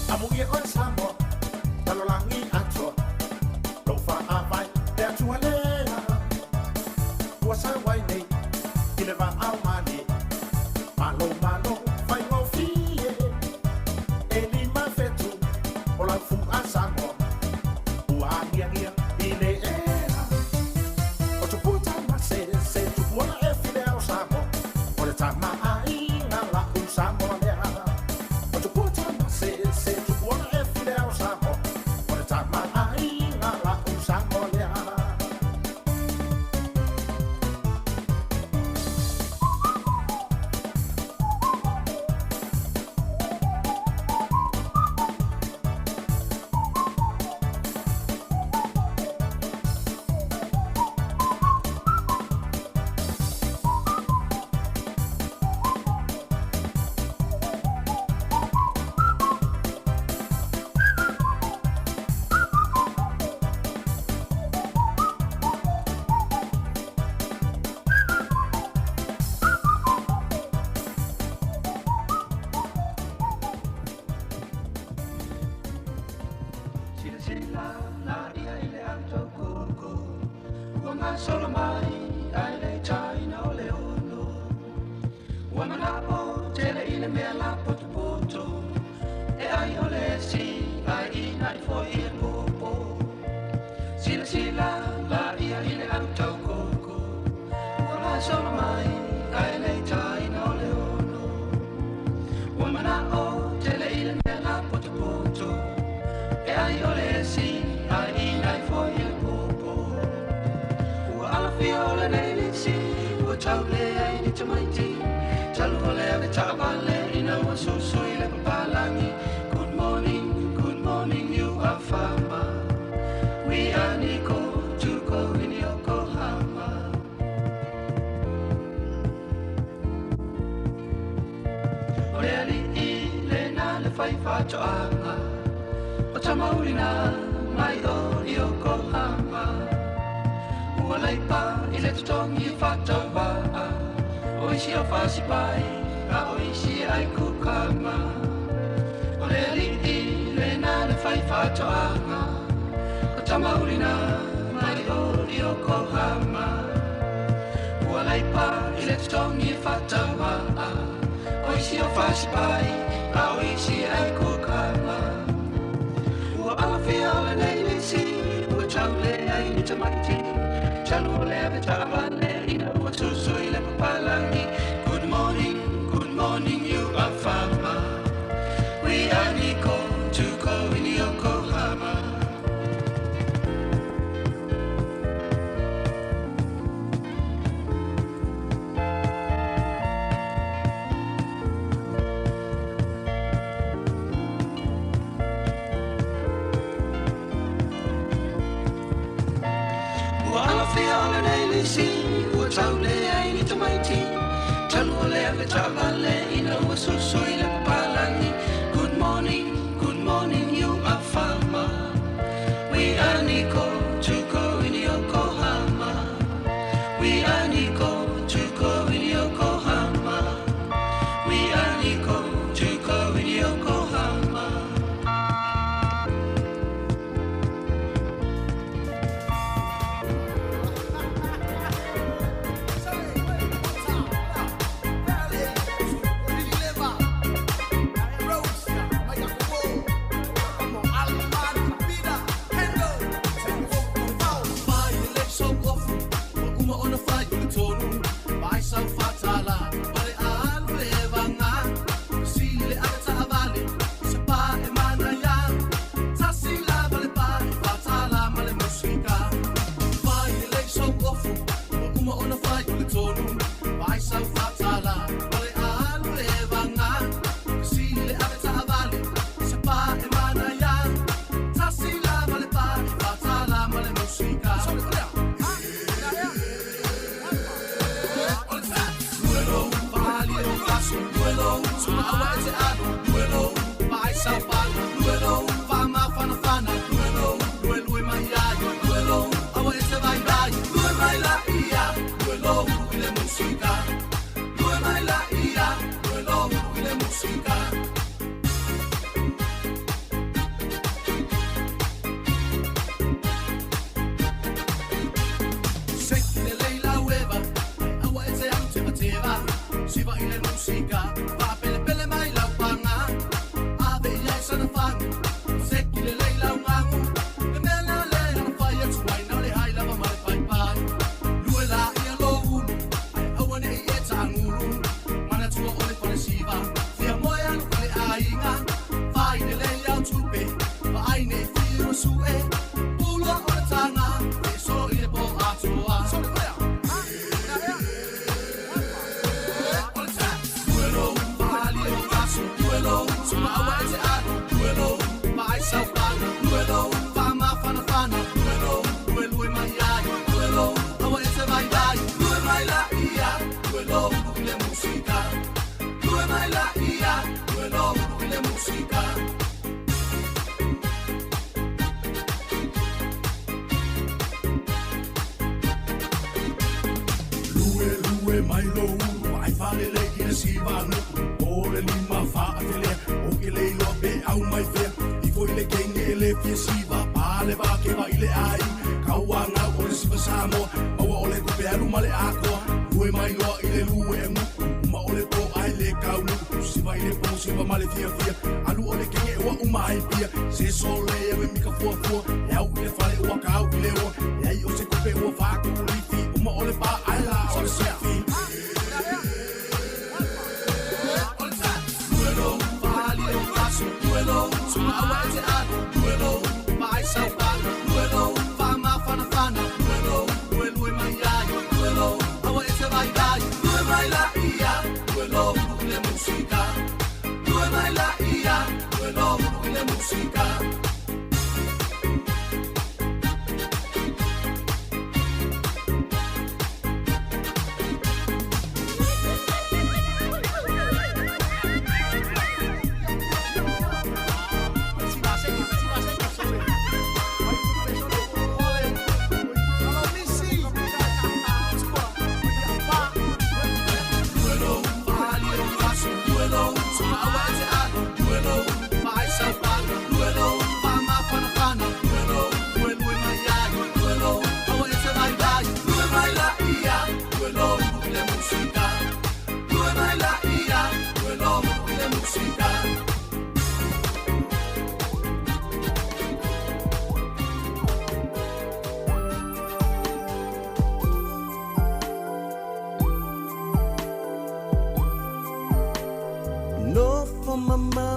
Amuia oe Samoa, lalolagi atoa, lou faavae le Atua lea. Ua sau ai nei i le vaao malie, malo malo faigofie. E 5 fetu o lau fu'a Samoa, ua agiagia i le ea. O tupua tamasese, tupuola e file ao Samoa, o le tamaaiga la'u Samoa lea. O tupua tamasese, tupuola e file ao Samoa, o le tamaaiga la'u Samoa lea. Silasila la ia i le autokoko, ua gasolo mai ai le taina o le ono. Ua mana'o tele i le mea lapotopoto, e ai o le esi ai ina'i fo'i i le popo. Silasila la ia i le autaukoko, ua gasolo mai ai le taina o le ono. Ua mana'o tele i le mea lapotopoto, e ai o le esi ai ina'i fo'i i le popo. Ua alafia o lenei lisi, ua tauleai ni tamaiti, talu o le ave taavale ina ua susu i le papalagi. Good morning, good morning, you are farmer. We are Nico to go in Yokohama. O le alii lena le fai faatoaga, o tamaulina mai o Yokohama. Ua laipa i le totogi faatauvaa, O isi o fasipai, a o isi ai kukama. O le alii lena le fai faatoaga. O tamaulina mai o i Yokohama. Ua laipa i le totogi e faataumaa. O isi o fasipai, a o isi ai kukama. Ua alafia o lenei le isi, ua tauleai ni tamaiti. Talu o le ave taavale ina ua susu i le papalangi. Good morning, good morning, you are farmer. We are Nico to go in Yokohama. Ua alafia o lenei le isi, ua tauleai ni tamaiti. Talu o le ave taavale ina ua susu i le papalangi. Good morning, good morning, you are farmer. We are Nico to go in Yokohama. We are Nico to go in Yokohama. We are Nico to go in Yokohama.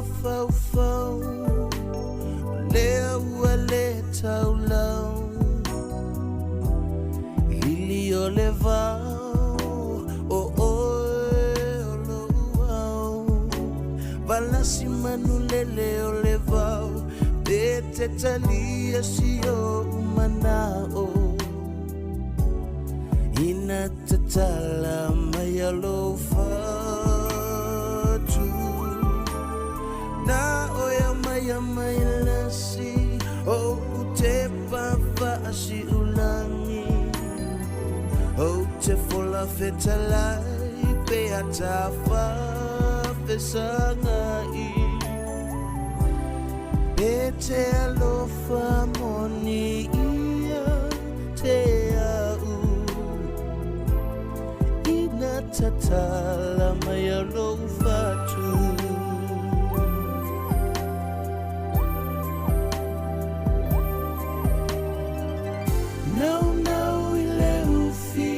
mafaufau O lea ua le taulau Lili o le vao O oe o lou ao Valasi manulele o le vao Pe te talia si ou manao Ina tatala mai a lou fatu Na oe mai a mai lasi O te pafaasi ulangi O te fola fetalai Pe atafa fesangai Pe te alofa moni ia te au Ina tatala mai a lou fatu Nau nau i le ufi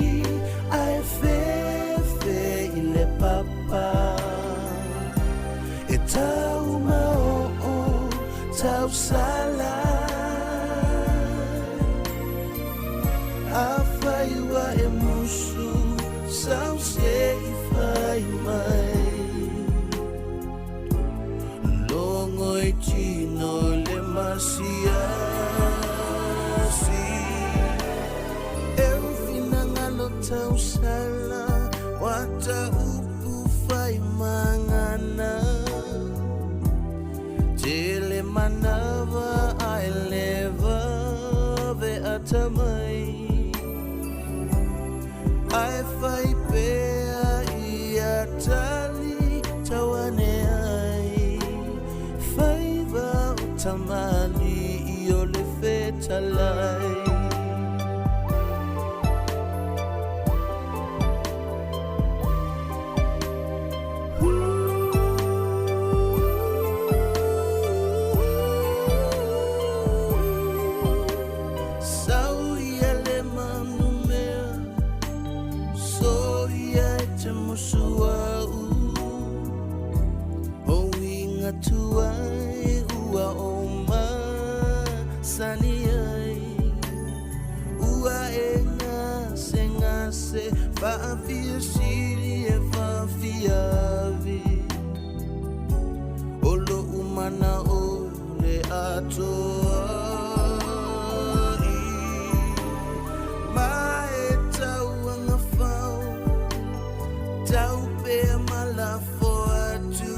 Ae fefe i le papa E tau maoo tau sala Afai ua e musu Sau se i fai mai Longo i tino le masiasi E ufinangalo tau sala Wata upu fai mangana Tele manawa ai leva ve atamai Ai fai pea ia tali tauane ai Faiva o tamali i o le fetalai Sau ia le manumea So ia e te musu au O inga tuai ua o masani ai Ua e ngase ngase Faafia sili e faafiavi O lou mana o le atoa i Ma e tauanga fau Tau pea malafo atu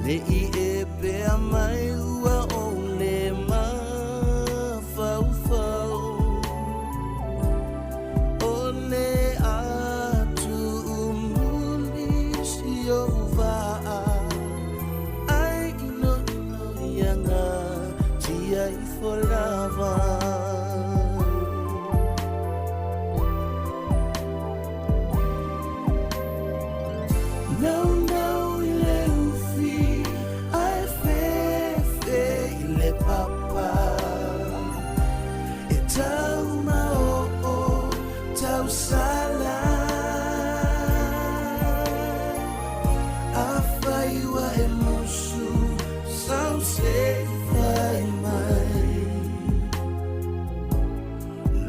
Ne i e pea mai ua o le mafaufau O le atu umuli si o vaa Ai ino ino ia ngā tia i folava Nau nau i le ufi Ae fefe i le papa E tau maoo tau sala Afai ua e musu Sau se i fai mai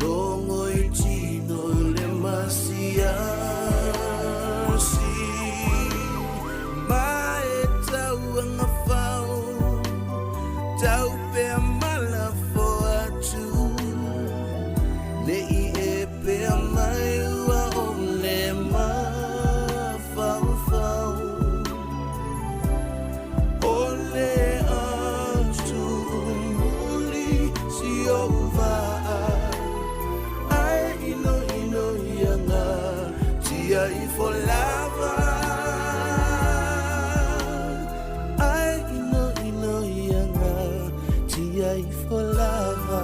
Longo i tino le masiasi Ma e tauanga fau Tau pea malafo atu Ne i e pea mai ua o le mafaufau O le atu muli si ou vaa Ai ino ino ia ngā tia i folava Ai ino ino ia ngā tia i folava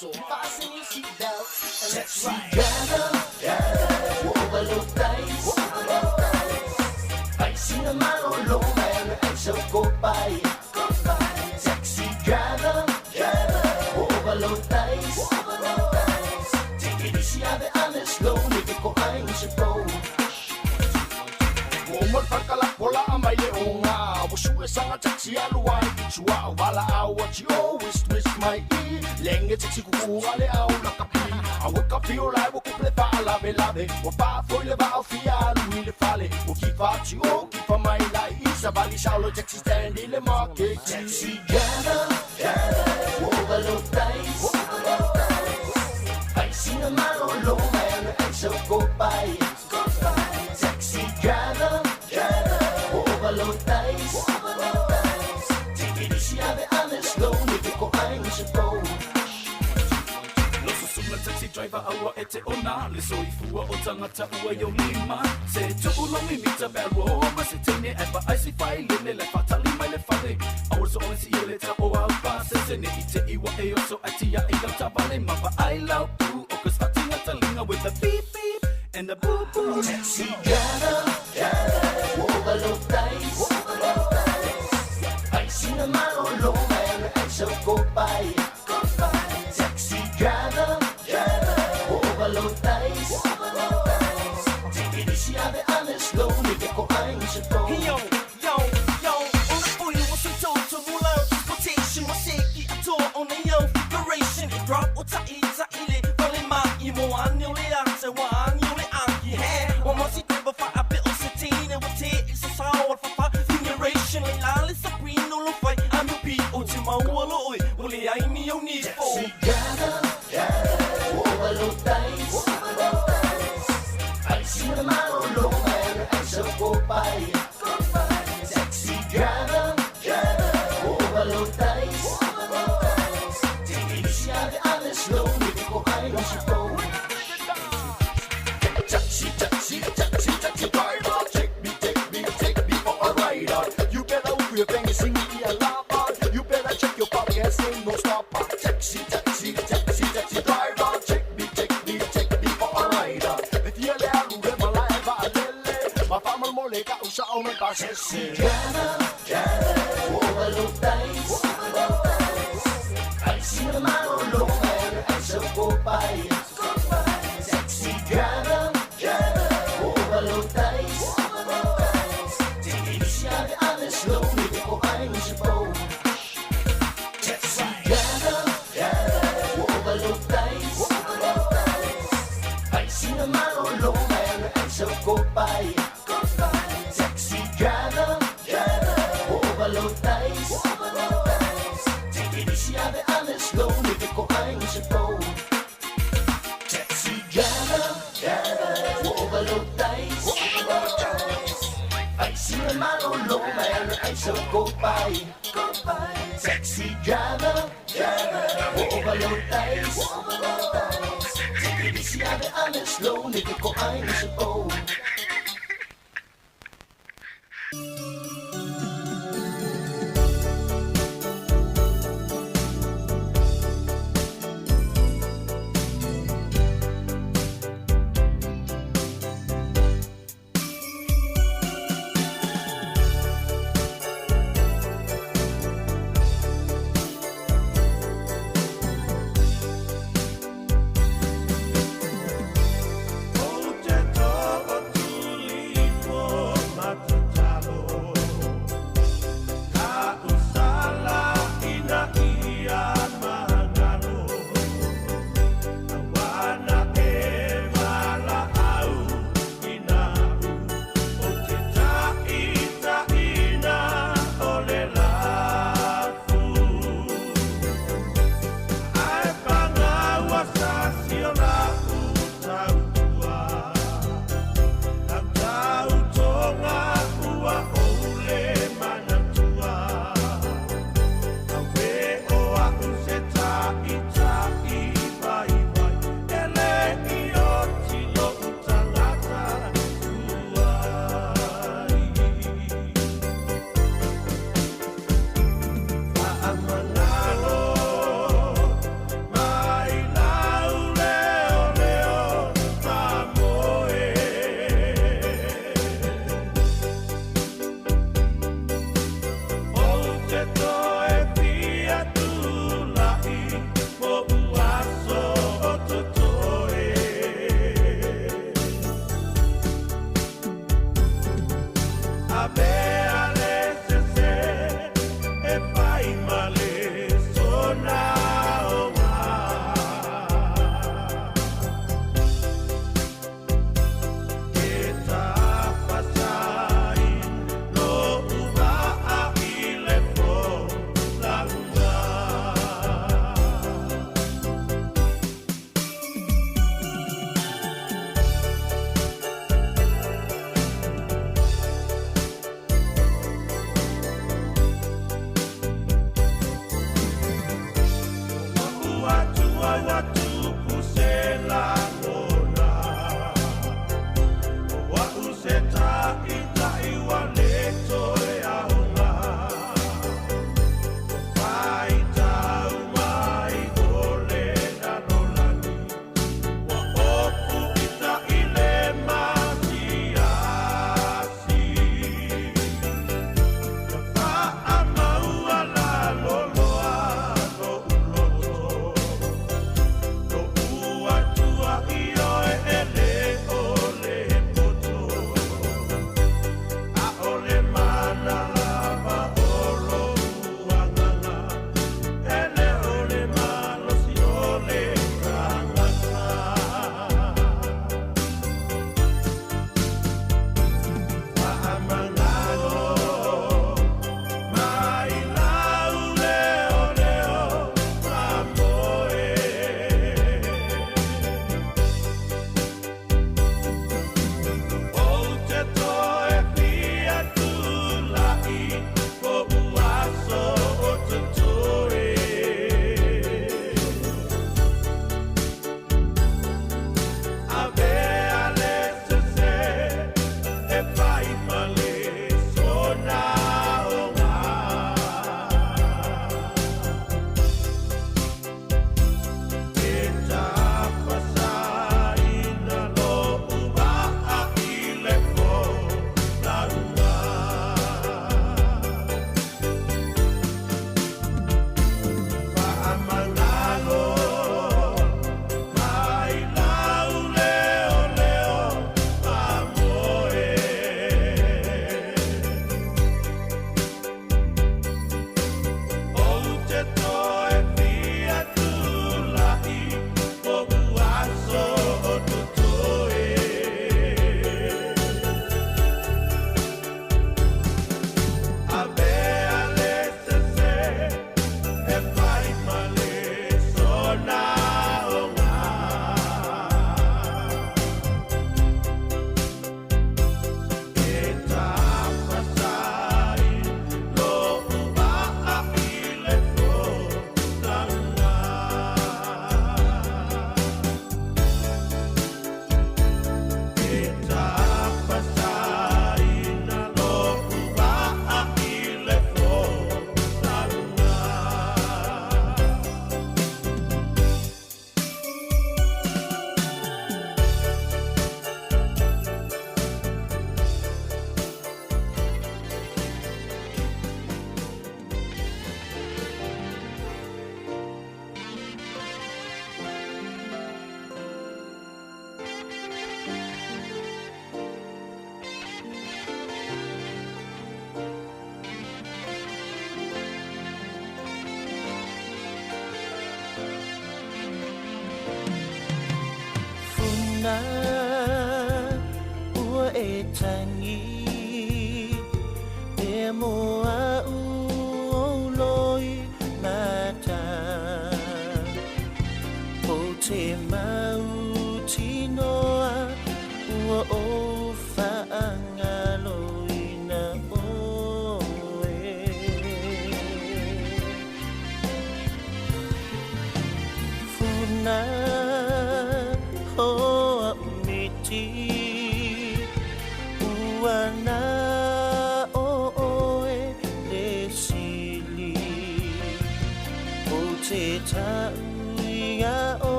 So fasten your seatbelts and let's ride. Together, yeah. overload tais. Take it easy, ave ave slow, ni ke ko ai se po. Ua uma le falekala pola a mai le oga Ua suʻe saga taxi alu ai i tua O vala au a ti o wist wist mai i Lenge taxi kukuga le au la kapi A ua kapi o lai ua kuple faa lave lave Ua paa foi le vao fia alu i le fale Ua kifa ti o kifa mai lai i Sa vali saulo taxi stand i le market. Taxi driver, driver, ua overload tais. Ai sina malolo mai alu ai so ko pai. Taxi driver, driver, ua overload tais. Take it easy, ave ave slow, ni ke ko ai se po. Lo susunga taxi driver aua e te ona Le soifua o tangata ua yo lima Se tu'u lo mimita pe alua hoa ma se teine E pa ai si fai lele le fatali mai le fale Aua so ole si ele ta o au pa se se ne i te iwa e oso ai tia i lau tavale Ma pa ai lau pu o ka sfatinga talinga with the beep beep and the boop boop. Taxi driver, driver, ua overload tais. Ai sina malolo mai alu ai so ko pai. Taxi driver, driver, ua overload tais. Take it easy, ave ave slow, ni ke ko ai se po. Yo, yo, yo, o le pui o se toto mula o transportation o se ki atoa o nei au figuration. E drop o ta'i ta'i le vale ma i mo ane o le ate wa angi o le angi he. O mo si te fa a pe o se tine o te i sa sa o fa fa figuration. Le la le sabrino lo fai a mi pi o te maua lo oi o le ai ni o ni fo. Taxi driver, driver, ua overload tais. Ai sina malolo mai alu ai so ko pai. Taxi driver, driver, ua overload tais. Take it easy, ave ave slow, ni ke ko ai se po. Taxi, taxi, taxi, taxi driver, take me, take me, take me for a ride. You better move your fingers, sing me a lava. You better check your pockets, ain't no stopper. Taxi, taxi, taxi, taxi driver, take me, take me, take me for a ride. If you le alu le mala e va lele, ma fa mal mole ka usa o me pa se se. Driver, driver, ua overload tais. Ai sina malolo mai alu ai so ko pai. Taxi driver, driver, ua overload tais. Take it easy, ave ave slow, ni ke ko ai se po. Taxi driver, driver, ua overload tais. Ai sina malolo mai alu ai so ko pai. Taxi driver, driver, ua overload tais. Take it easy, ave ave slow, ni ke ko ai se po. Taxi driver, driver, ua overload tais. Ai sina malolo mai alu ai so ko pai. Taxi driver, driver, ua overload tais. Take it easy, ave ave slow, ni ke ko ai se po. Ou te tava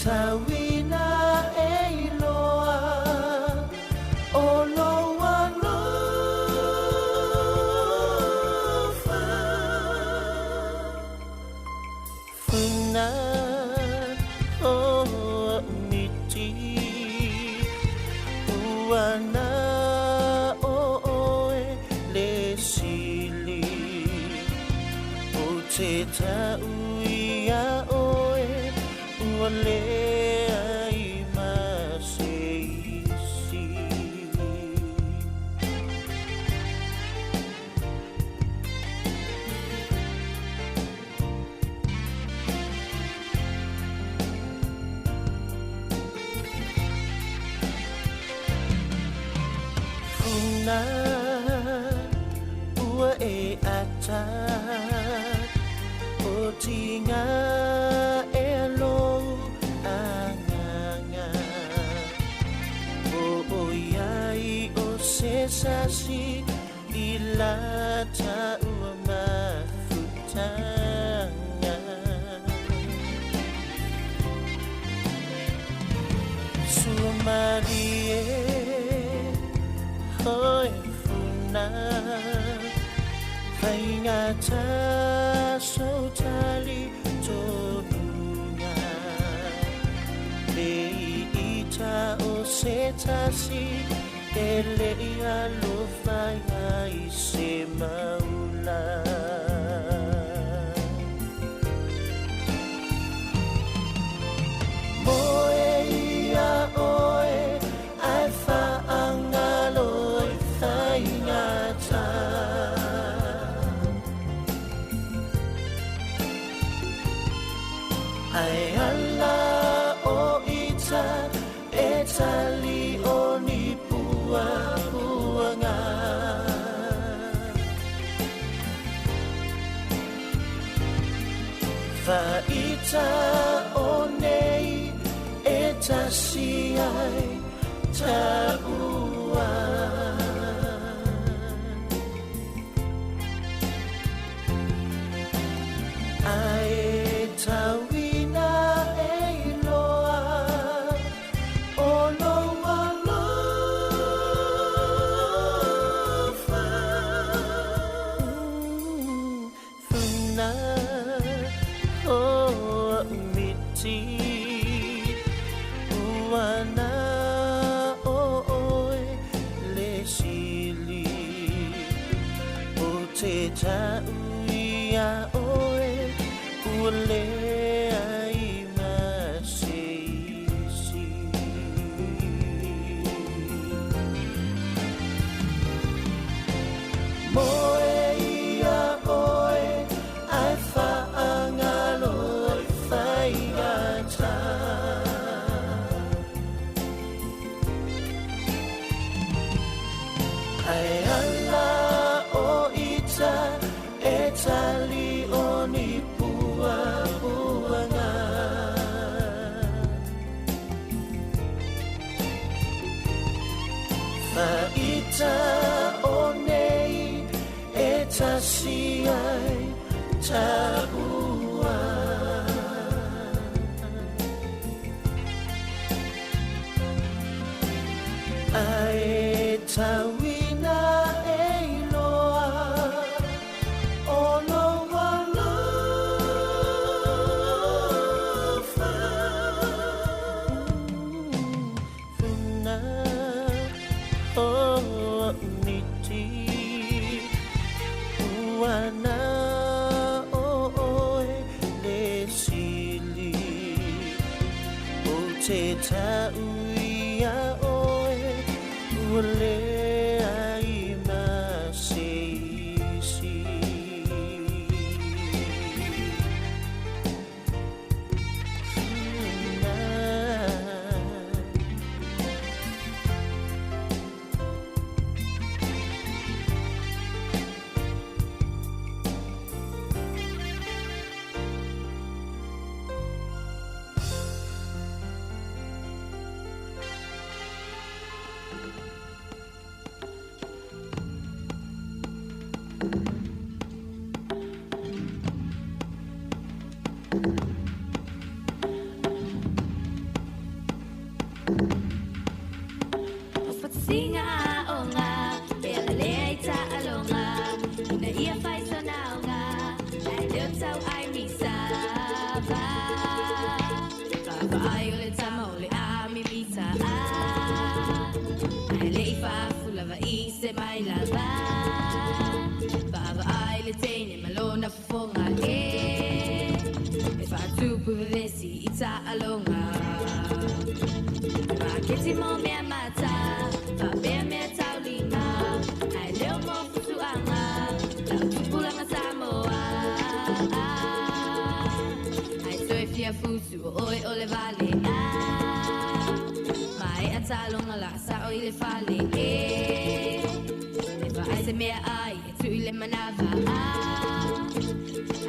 Tawina e iloa o lo te tau ia oe ua leai ma se isi. Funa ua e ata o tinga e lo anganga o oiai o se sasi i lata ua mafutanga Sua marie hoi funa Faingata so tali tonunga Le ita o se tasi e le alofa ia i se maula. Moe ia oe ai whaangalo i whaingata. Ai ala o ita e tali o ni pua puanga. Whaita o nei e tasi ai taua. Ai tauina e iloa o lou alofa. Funa o miti ua na o oe le sili o te tau ia oe ua leai ma se isi. Moe ia oe ai whaangalo i whaingata. Ai ala o ita e tali o ni pua puanga. Whaita o nei e tasi ai taua. Ai tauina e iloa o lou alofa. Funa o miti ua na o oe le sili o te tau ia oe ua leai ma se isi. Funa. Singa onga, pele ita alonga, ina ia fai sonaonga, ai leo tau ai misa va. Va ai ole tama ole a mi mita a. Ai le ifa fula va i se mai la va. Va ai le teine malona fofonga e. o le vale a Mai a tālonga la sa o i le fale e E va ai se mea ai e tu i le manava a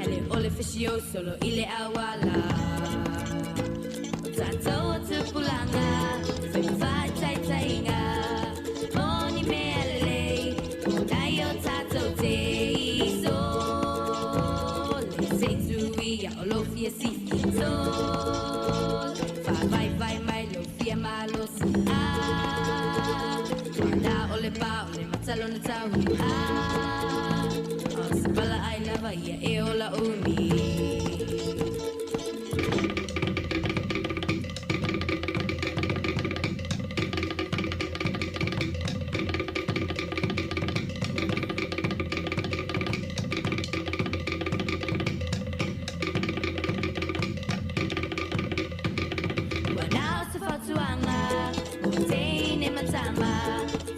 Ale o le fishio solo i le awala O tātou o tupulanga Fai mawhai tai tainga Moni mea lelei O nai o tātou te iso Le se tui ia o lo fia sifi sol Fa vai vai mai lo fia malo si a Tuana o le pa o le matalo na tau a O se pala ai lava ia e o la umi. Ua nao se fautuaga o teine matama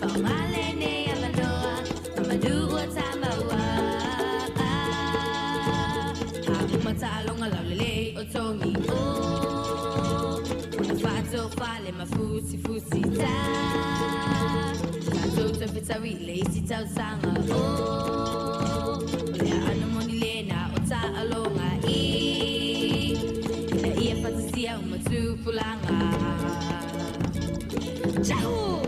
faogale nei avanoa mamanu ua tamaua Auma taaloga laulelei o togi o Ona faatofale mafusifusi ta Tatou tafetaui le isi tausaga o O le aano moni lena o taaloga i Ina ia fatasia o matupulaga. Ciao!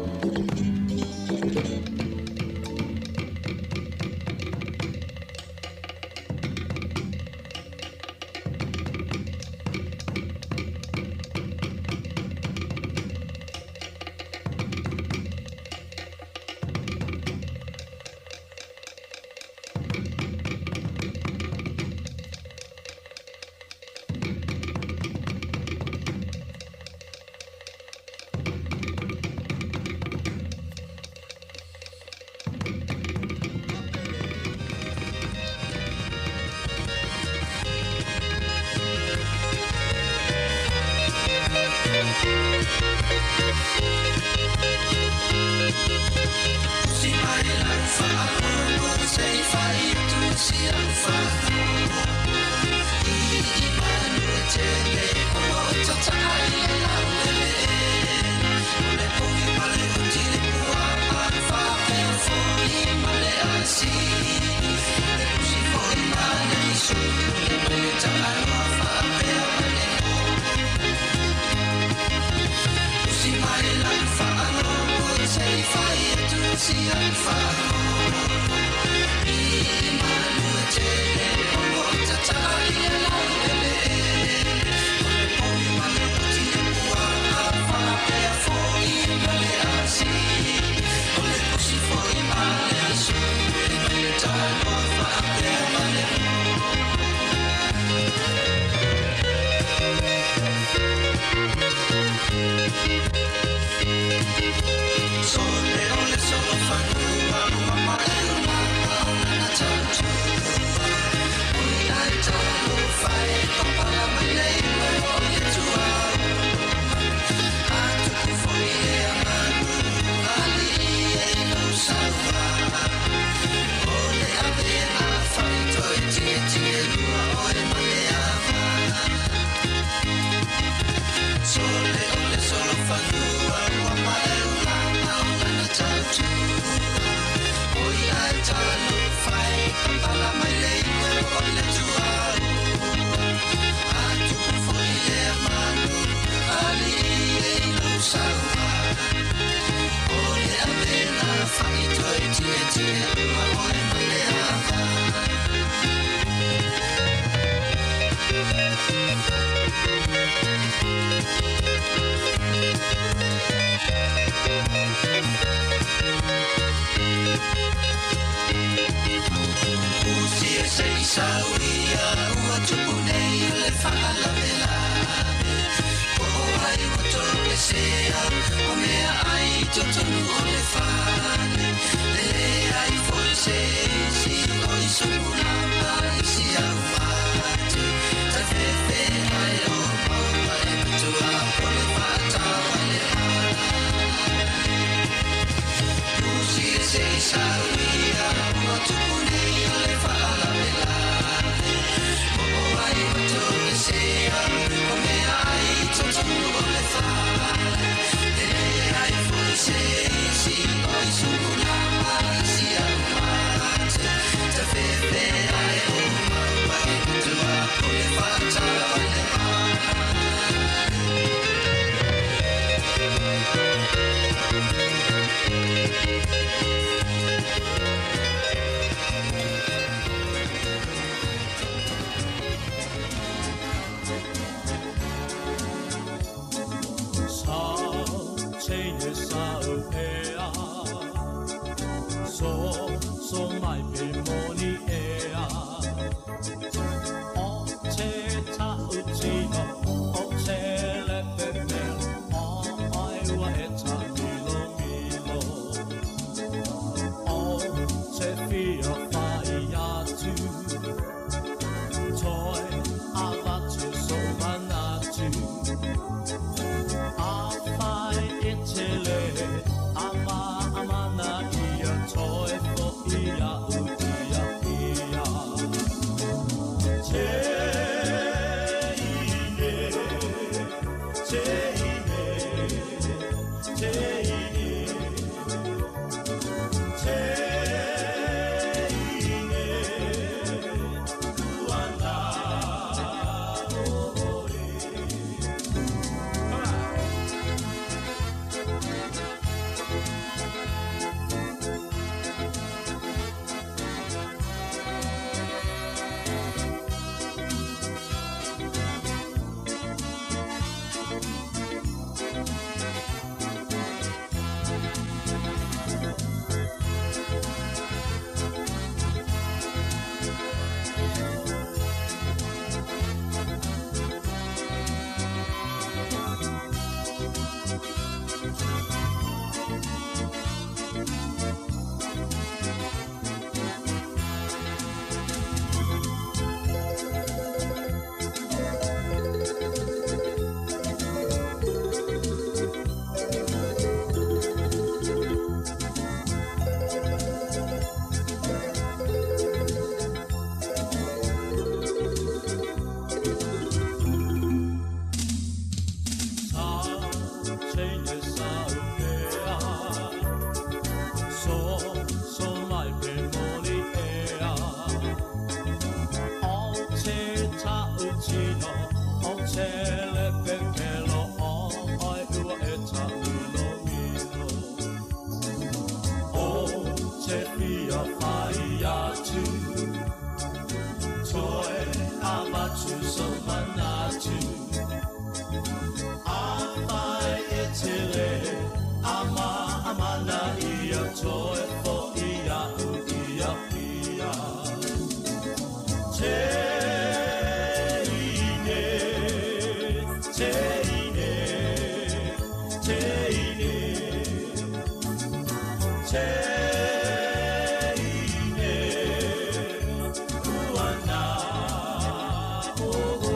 Si mai lau whaalogo se i whai atu si au whaalogo I i manu e tele o lo tatai e lau lele O le pogi ma le oti le pua a whapea foi ma le asi Le pusi foi ma le isu le mele taaloa whapea ma le o Pusi mai lau whaalogo se i whai atu si au whaalogo I i manu e tele o lo tatai e lau lele O le pogi ma le oti le pua a whapea foi ma le asi O le pusi foi ma le isu le mele taaloa whapea ma le Sole ole solo fanua ua mae o lama o lana tautua Oi ai talo whae papala mai nei mo o le tua Atuku foi e a manu ali e lau saua O le ave a whai toi tinge tinge lua o e male ava Sole ole solo fanua ua mae o lama o lana tautua Oi ai talo whai papala mai nei mo o le tua Atuku foi e a manu ali e lau saua O le ave a whai toi tinge tinge lua o e male ava Usi e se i sauia ua tupu nei o le whaalavelave O ai ua tō sea o mea ai totonu o le whale Le ai foi se si o i sumulama i si au mate Ta fefe ai o maua e matua po le whaatawa le Usi e se i sauia ua tupu nei o le whaalavelave O ai ua tō sea o mea ai te fia fai atu Toe avatu so manatu Afai e te le ama amana ia toe fo ia u ia pia Te ine, te ine, te ine, te ine, uana, oh, oh.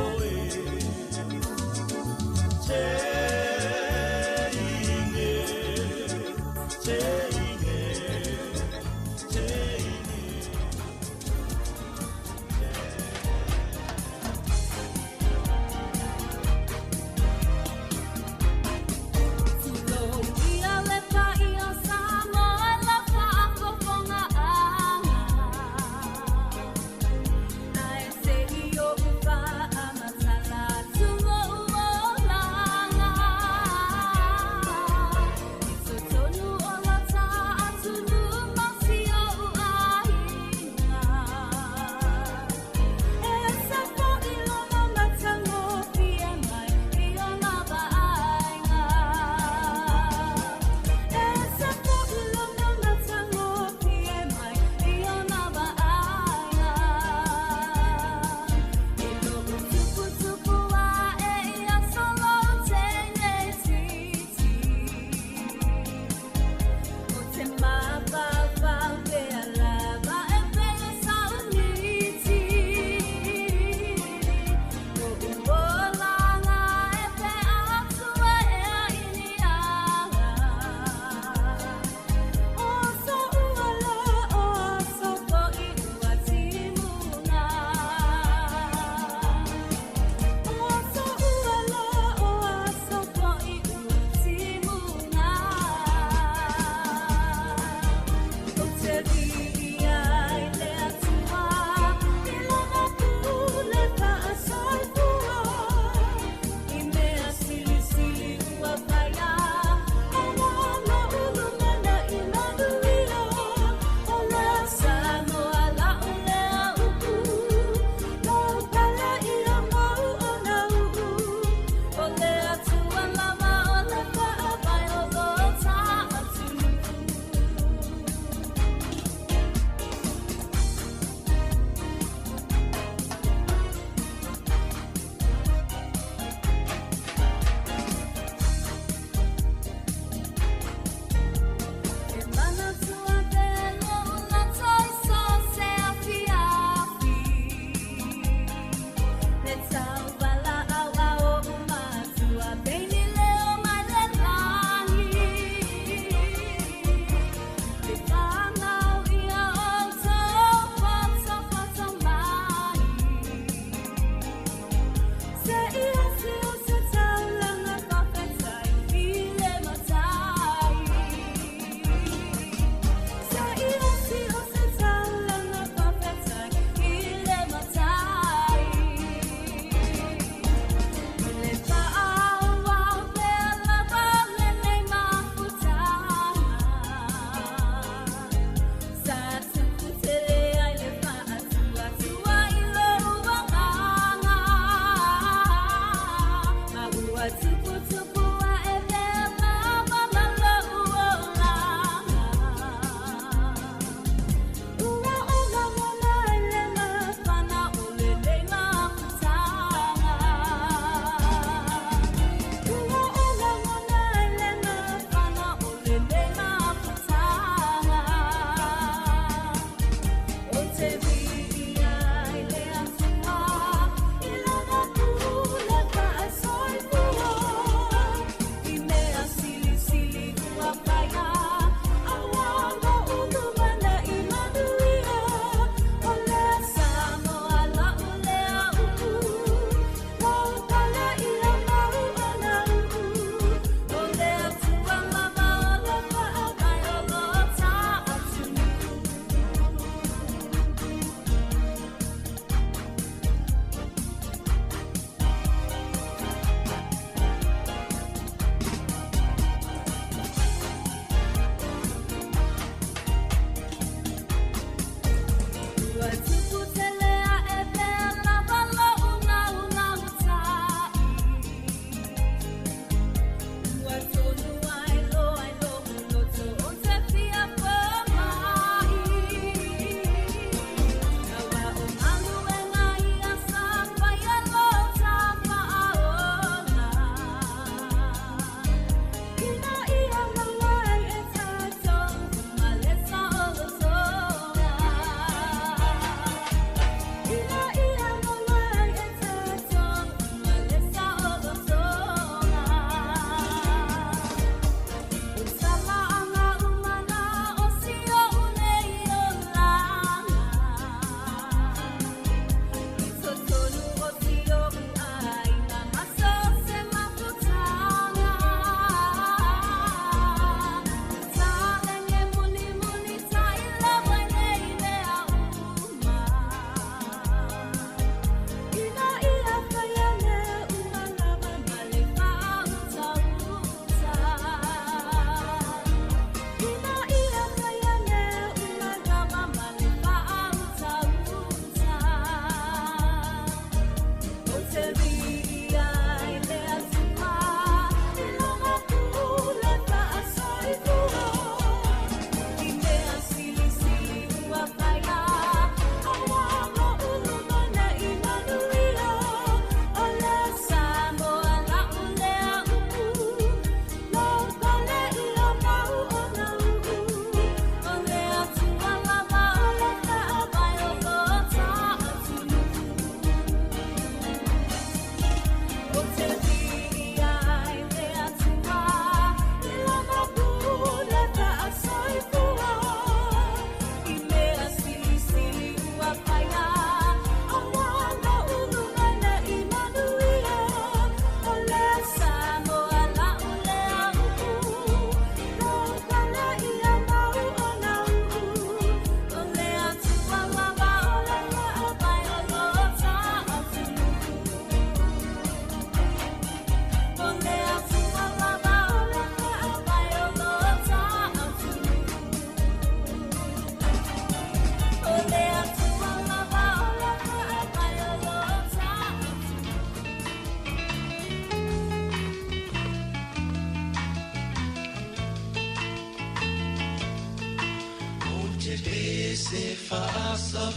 te pese faasavala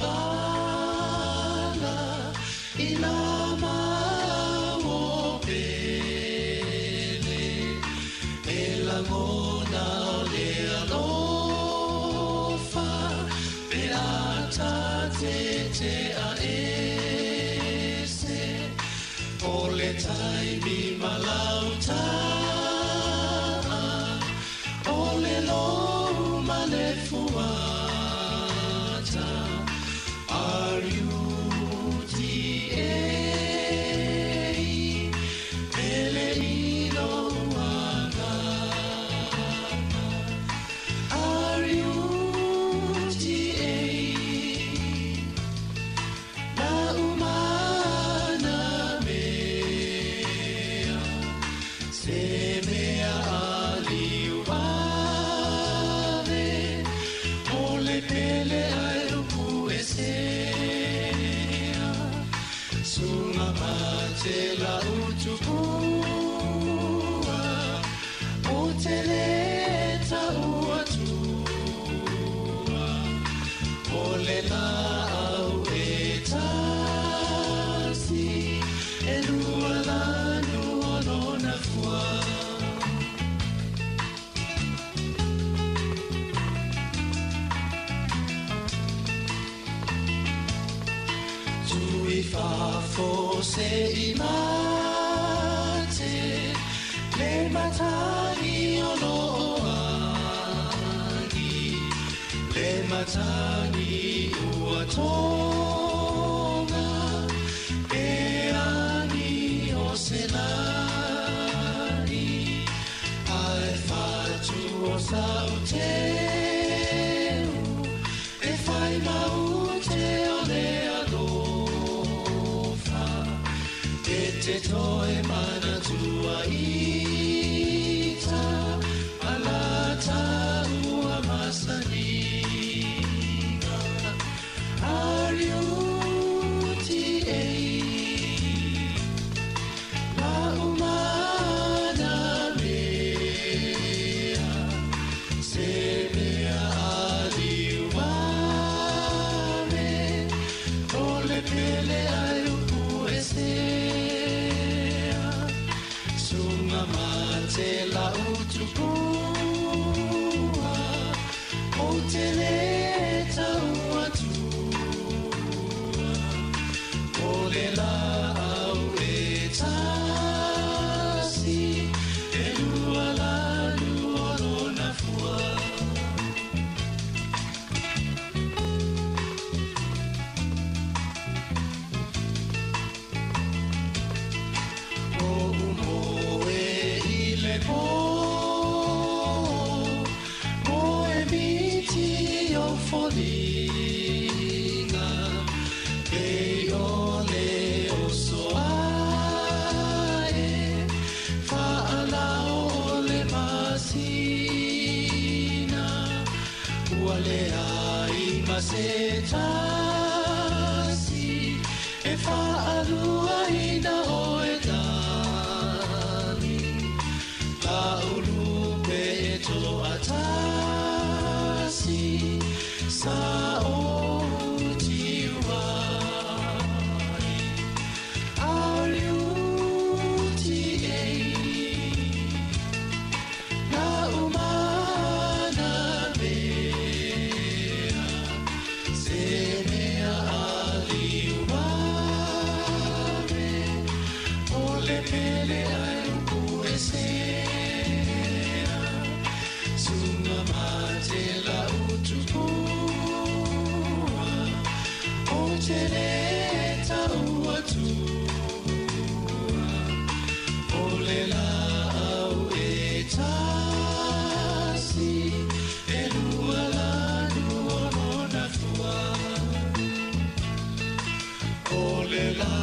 i nā mau o Pele. E lagona o le alofa pe a tate te a ese. O le taimi malauta o le lou ma le fuata. R-U-T-A, pele i lou agaga. R-U-T-A, na umana mea, se mea aliuave, o le pele ai upu e sea. Sunga mate la utupua, o te le taua tua, o le la au e tasi, e lua lanu o lona fua. Tui fafo se i mate, le matagi o lo agi, le matagi ua tonga, e agi o se lani, ae fatu o sau teu, e whai mau te o le alofa, e te toe mana tua ita, ala tāua masaniga. R-U-T-A, la umana mea, se mea aliuave, o le pele ai upu e sea. Sunga mate la utupua, o te le taua tua, o le la au e tasi, e lua lanu o lona fua. O umoe i le pō, moe miti o foliga, e o le oso ae, whaalao o le masina, ua le ai ma se tasi, e whaalua ina o e dali. La ulupe e toa tasi, sa o tiwai. R-U-T-A, na umana mea, se mea aliuave, o le pele ai upu e sea. Sunga mate la utupua, o te le taua tua, o le la au e tasi, e lua lanu o lona fua. O le la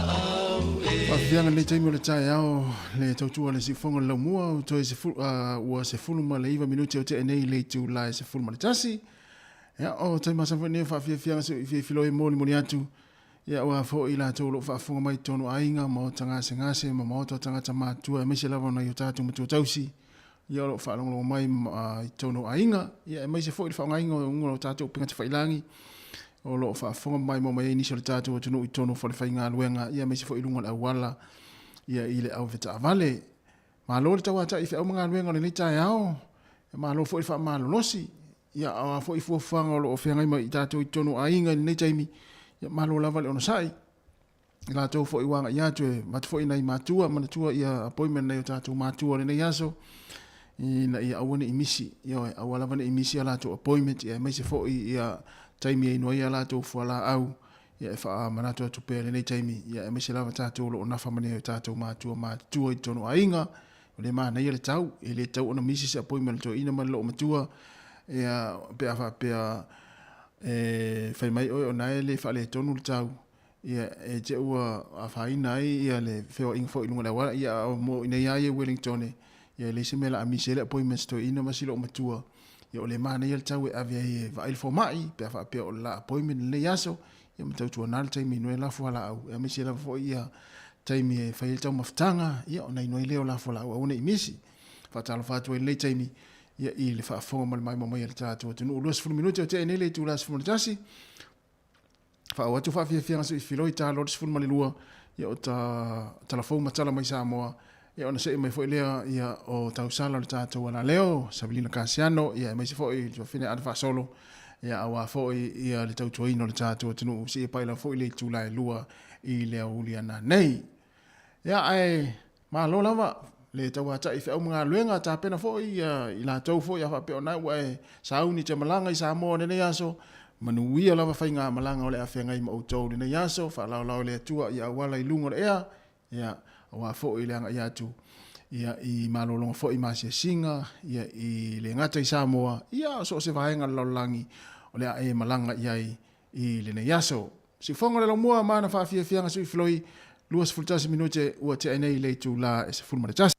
au e Faafiaga lenei taimi o le taeao le tautua le siufoga o le laumua o toe ua 19 minute o tea nei le itula e 11. Ia, o taimi masani foi lenei o faafiafiaga se i fiafia e molimoli atu. Ia, aua foi i latou o lo o faafofoga mai i totonu o aiga, maota gasegase ma maota o tagata matutua, aemaise lava o nai o tatou matua tausi. ia o lo o faalogologo mai i totonu o aiga, ia aemaise foi le faaaogaina o luga o tatou upega tafailagi o lo o faafofoga ma maimoa mai ai nisi o le tatou atunuu i totonu o falefaigaluega, ia aemaise foi i luga o le auala ia i le avetaavale. Malo le tauatai i feau ma galuega o lenei taeao, malo foi le faamalolosi, ia a o a foi fuafuaga o lo o feagai ma i tatou i totonu o aiga i lenei taimi, ia malo lava le onosai. I latou foi ua agai atu e avatu foi nai matua, manatua ia appointment nai o tatou matua o lenei aso, ina ia aua ne i misi, ioe, aua lava ne i misi a latou appointment, ia aemaise foi ia taimi e inu ai a latou fualaau, ia e faamanatu atu pea i lenei taimi, ia aemaise lava tatou o lo o nafa ma nai o tatou matua matutua i totonu o aiga, o lea e manaia le tau, e le tatau ona misi se appointment a le toeaina ma le loomatua, ia pe a faapea e fai mai oe o na e le faaletonu le tau, ia e te ua afaina ai ia le feoaiga foi i luga o le auala, ia a o mo i inei lava ia i Wellington, ia e leai se mea o le a misi ai le appointment a si toeaina ma si loomatua, ia o lea e manaia le tau e ave ai e vaai le fomai pe a faapea o le la appointment i lenei aso, ia ma tautuana le taimi e inu ai la fualaau, aemaise lava foi ia taimi e fai ai le taumafataga, ia ona inu ai lea o la fualaau aua ne i misi. Faatalofa atu ai i lenei taimi ia i le faafofoga ma le maimoa mai a le tatou atunuu. 20 minute o tea nei le itula 11. Faaauau atu faafiafiaga se i filoi ta loa le 12 ia o ta talafou ma tala mai Samoa ia ona see mai foi lea ia o tausala o le tatou alaleo Savelina Kasiano ia aemaise foi le tuafafine Ana Faasolo ia aua foi ia le tautuaina o le tatou atunuu seia pai lava foi le itula e 2 i le aoauli a nanei. Ia ae malo lava le tauatai i feau ma galuega, tapena foi ia i latou foi a faapea o na ua e sauni e te malaga i Samoa i lenei aso, manuia lava faigamalaga o le a feagai ma outou i lenei aso, faalaolao e le Atua ia auala i luga o le ea, ia aua foi le agai atu ia i malologa foi ma asiasiga ia i le gata i Samoa, ia so o se vaega o le lalolagi o le a e malaga i ai i lenei aso. Siufofoga o le Laumua ma ana faafiafiaga suifiloi 21 minute ua tea nei le itula e 11.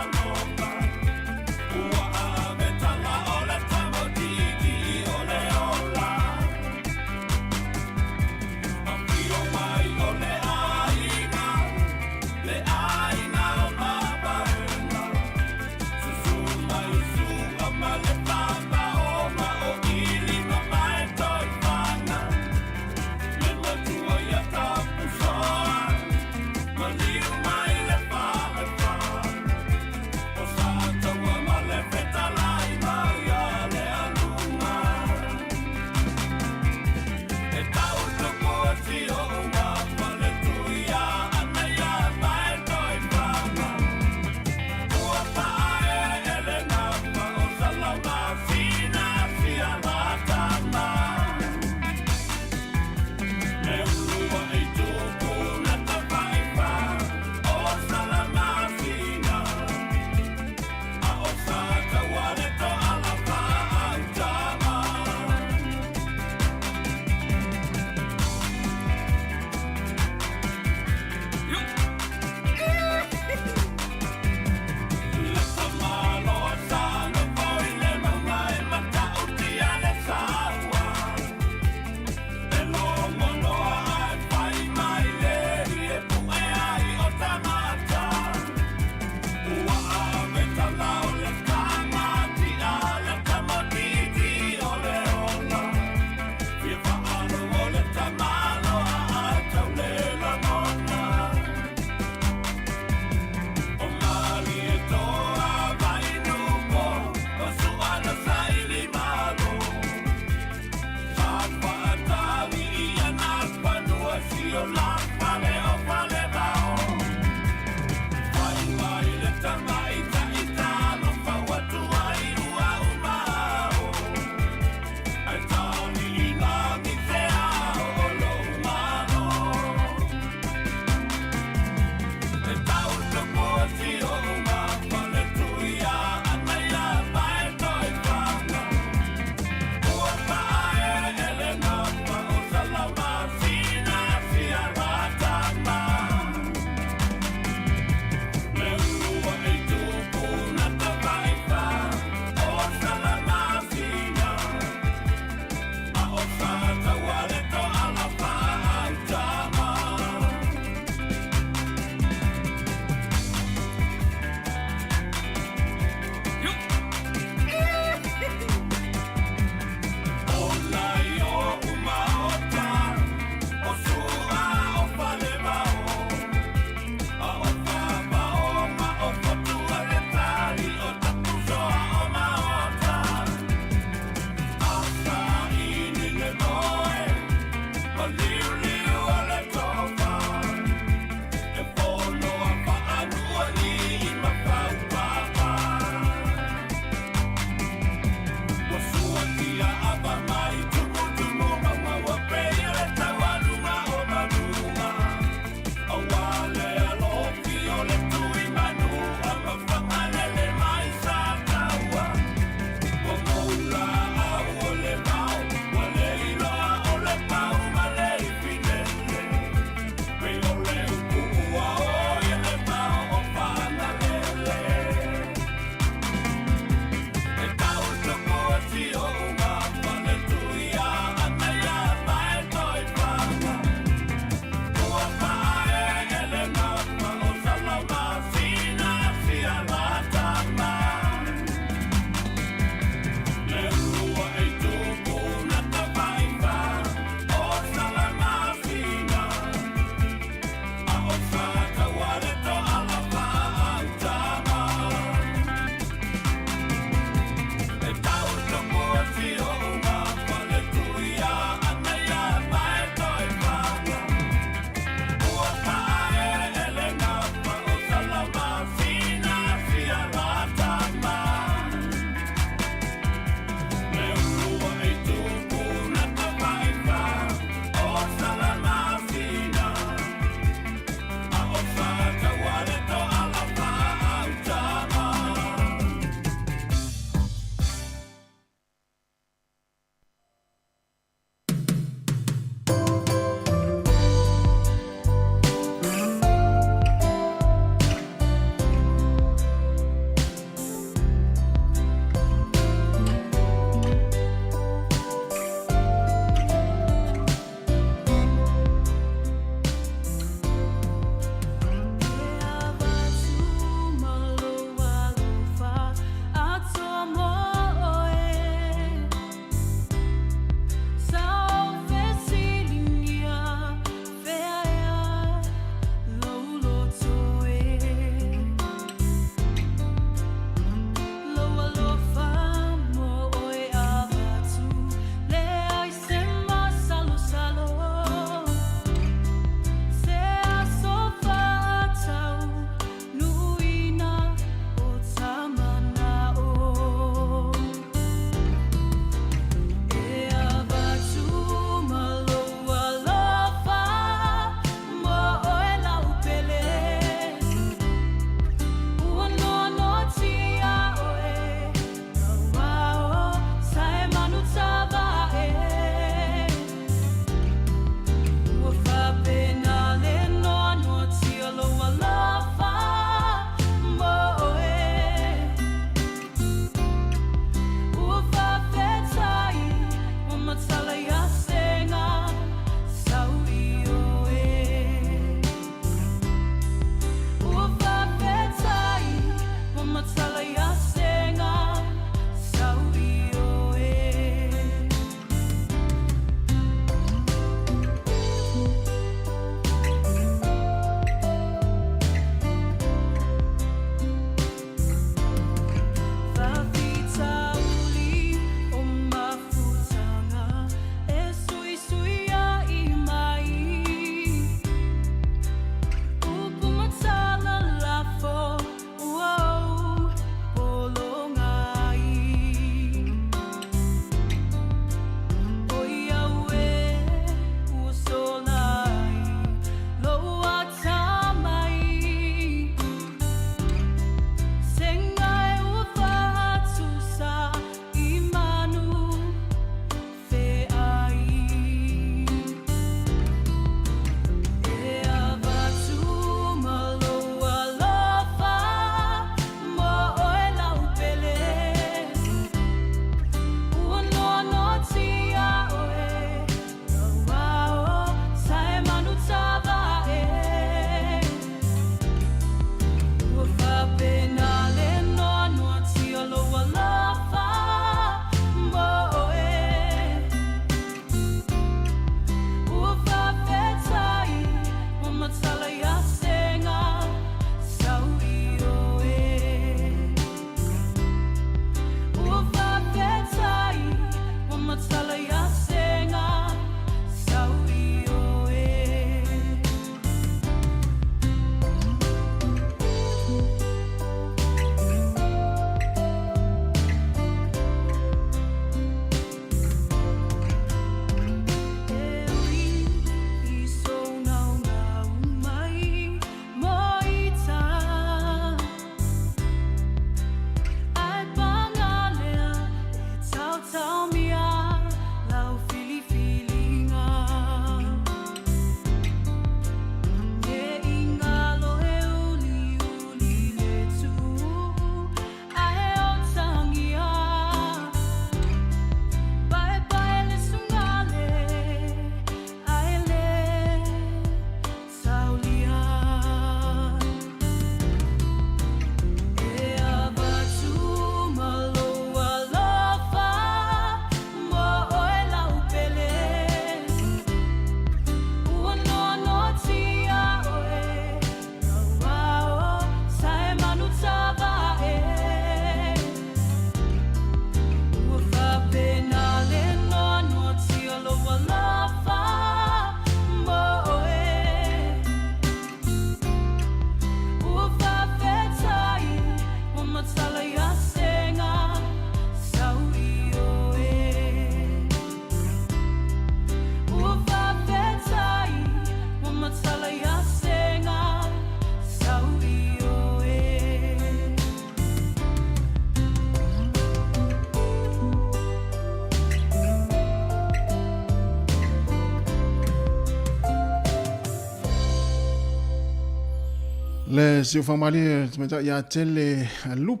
Le siufagomalie tamaitai ia Tele Lup,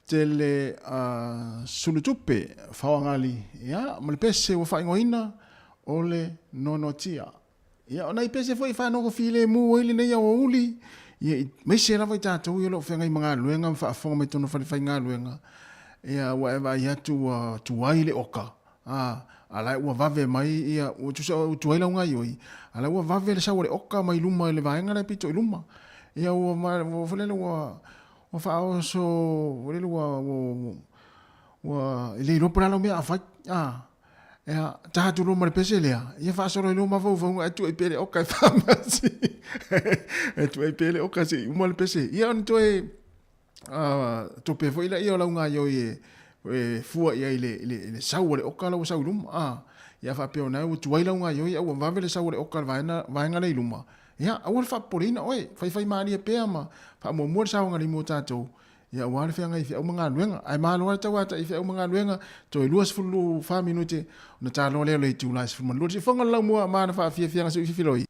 Tele Sulutupe Faoagali, ia, ma le pese ua faaigoaina o le Noanoatia. Ia, o nai pese foi e faanofo filemu ai lenei aoauli, ia, aemaise lava i tatou ia o lo o feagai ma galuega ma faafofoga mai totonu o falefaigaluega, ia, ua e vaai atu ua tuai le oka, a, a la ua vave mai, ia, ua tusa ua tuai lau gaoioi, a la ua vave le sau o le oka mai luma i le vaega lea pito i luma. Ia, ua, ua, foi lele ua, ua faaoso, foi lele ua, ua, ua, e le iloa po o le a lau mea a fai, a. Ia, ta atu loa ma le pese lea, ia faasolo ai loa mafaufauga ae tuuai pea le oka e faamasi. E tuuai pea le oka seia uma le pese. Ia ona toe tope foi lea o lau gaoioi e fua i ai i le sau o le oka la ua sau i luma. Ia faapea o lena ua tuai lau gaoioi ae ua vave le sau o le oka i le vaega lea i luma. Ia, aua le faapopoleina oe, faifaimalie pea ma faamuamua le saogalemu o tatou Ia aua le feagai i feau ma galuega. Ae malo lava le tauatai i feau ma galuega, toe 24 minute ona taloa lea o le itula e 12. Siufofoga o le laumua ma ana faafiafiaga se i fifiloi.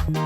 Ua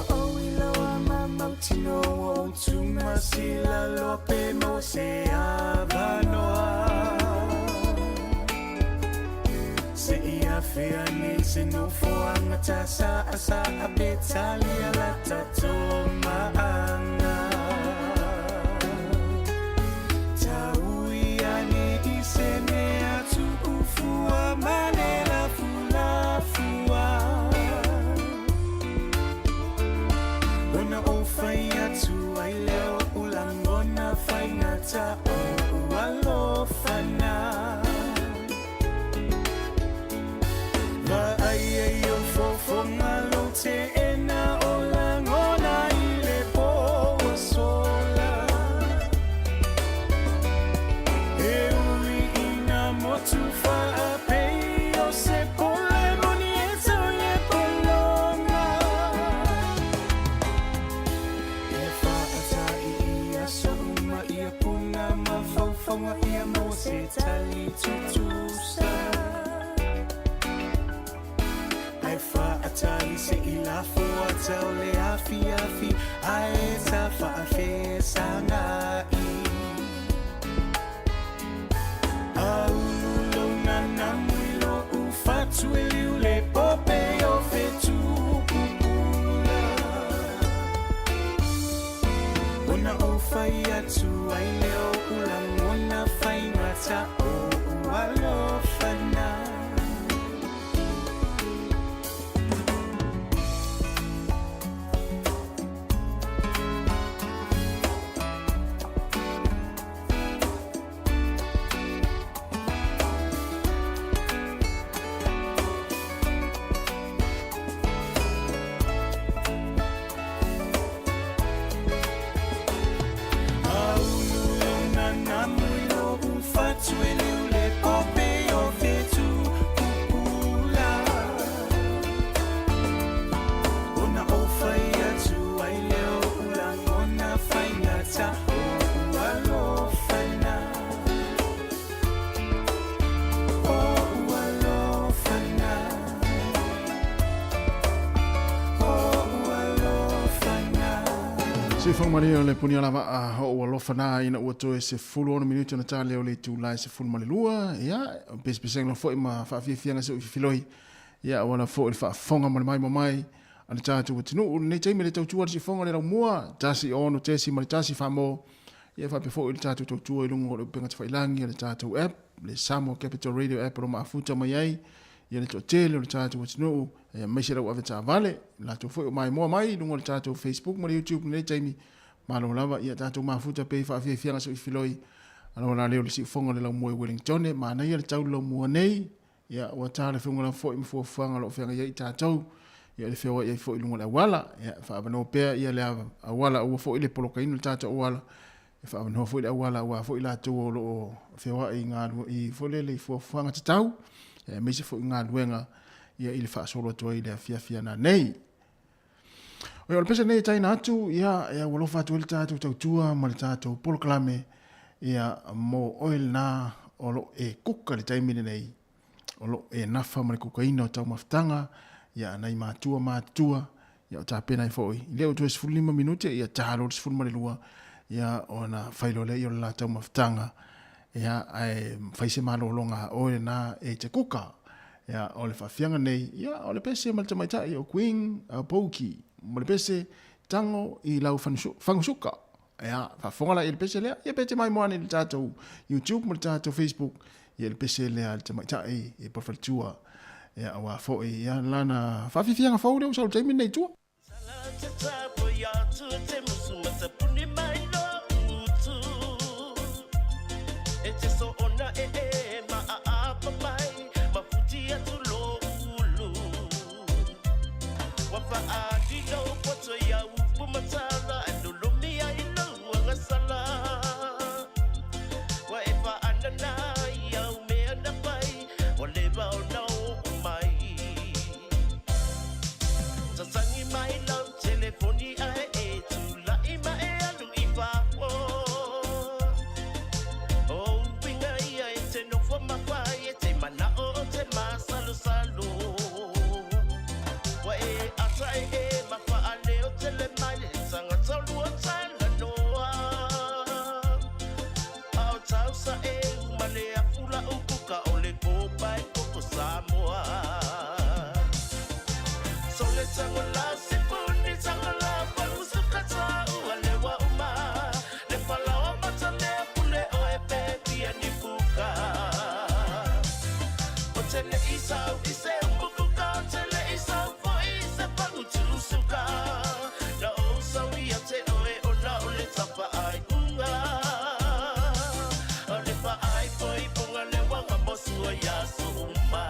ou iloa ma mautinoa ua ou tumasila loa pe maua se avanoa. Se i afea nei se nofoaga tasaasaa pe talia lata tomaaga. Taui ane i se mea tuufua ma le lafulafua. Ona ou fai atu ai lea o lagona faigata o alofa na. Vaai ai o fofoga lou teena o lagona i le po ua sola. E ui ina motu faapei o se pole moni e tau i le pologa. Ia faatai i aso uma ia puna mafaufauga ia maua se tali tutusa. Ae faatai se i lafo ata o le afiafi ae ta faafesagai. Aulu lou nanamu i lou fatu e liu le pope o fetu pupula. Ona ou fai atu ai lea o lagona faigata o alofa na. Aulu lou nanamu i lou fatu e liu le pope o fetu pupula. Ona ou fai atu ai lea o lagona faigata o alofa na. O alofa na. O alofa na. Siufofoga malie o le punia lava a o alofa na ina ua toe 16 minute ona ta lea o le itula e 12. Ia, pesepesega loa foi ma faafiafiaga se ui fefiloi. Ia, auala foi le faafofoga ma le maimoa mai a le tatou atunuu. Lenei taimi le tautua le siufofoga le laumua, 16 tesi ma le tasi faamo. Ia faapea foi le tatou tautua i luga o le upega tafailagi a le tatou app, le Samoa Capital Radio app o lo o maafuta mai ai ia le toatele o le tatou atunuu, aemaise lau avetaavale, latou foi o maimoa mai i luga o le tatou Facebook ma le YouTube i lenei taimi. Malo lava, ia tatou mafuta pea i faafiafiaga soifiloi aloa la leo le siufofoga o le laumua i Wellingtone. Manaia le tau laumua nei, ia ua ta le feoga lava foi ma fuafuaga o lo o feagai ai i tatou, ia le feoai ai foi i luga o le auala. Ia faaavanoa pea ia le auala aua foi le polokaina o le tatou auala, e faaavanoa foi le auala aua foi latou o lo o feoai i galue i foi lele i fuafuaga tatau, aemaise foi galuega ia i le faasolo atu ai i le afiafi ana nei. O le pese nei e taina atu, ia, e aualofa atu ai le tatou tautua ma le tatou polokalame, ia, mo oe lena o lo e kuka i le taimi lenei, o lo e nafa ma le kukaina o taumafataga, ia, nai matua matutua, ia, o tapena ai foi, i lea ua toe 15 minute, ia, ta loa le 12, ia, ona fai loa lea ia o le la taumafataga, ia, ae fai se malologa a oe lena e te kuka. Ia, o le faafiaga nei, ia, o le pese ma le tamaitai o Queen Pouki, ma le pese tango i lau fagusuka. Ia, faafofoga la i le pese lea, ia pe te maimoa ane i le tatou YouTube ma le tatou Facebook, ia le pese lea a le tamaitai i Polofaletua. Ia, aua foi, ia, lana faafiafiaga fou lea ua sau i le taimi lenei i tua. te le i sau i se umukuka, o te le i sau foi i se pagutusuka. Na ou sau ia te oe ona o le tapaaiuga. O le faaipoipoga le uaga mo sua i aso uma.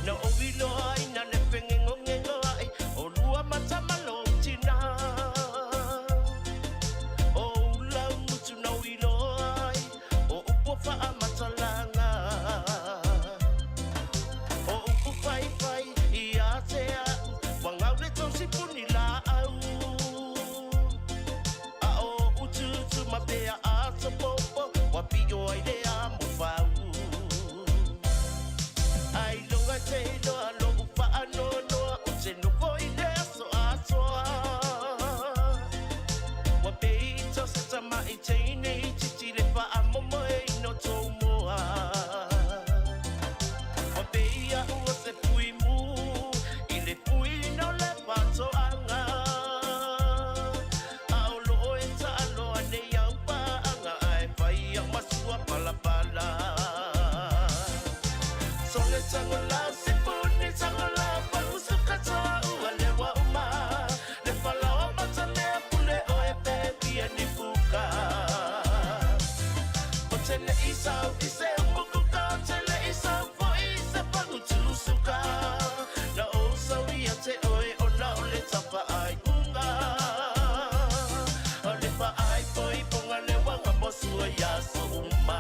Na ou iloa ina le fegegogego ai o lua mata ma lou tina. O ou lau mutu na ou iloa ai o upu faamatalaga. O upu faifai ia te a'u ua gau le tou sipuni laau. A o utuutu ma pea atopopo ua pio ai le amo fau. Ailoga te iloa lo'u faanoanoa o te nofo i le aso atoa. Ua pei ita o se tama'i teine itiiti le faamomoeina o tou moa. Ua pei a'u o se fuimu i le fuiina o le faatoaga. A o loo e taaloa nei au paaga ae fai au ma sua palapala. Sole tagola sipuni tagola pagusuka toa ua lewa uma. Le falaoa matalea pule oe pe pia ni puka. O te le i sau i se umukuka, o te le i sau foi i se pagutusuka. Na ou sau ia te oe ona o le tapaaiuga. O le faaipoipoga le uaga mo sua i aso uma.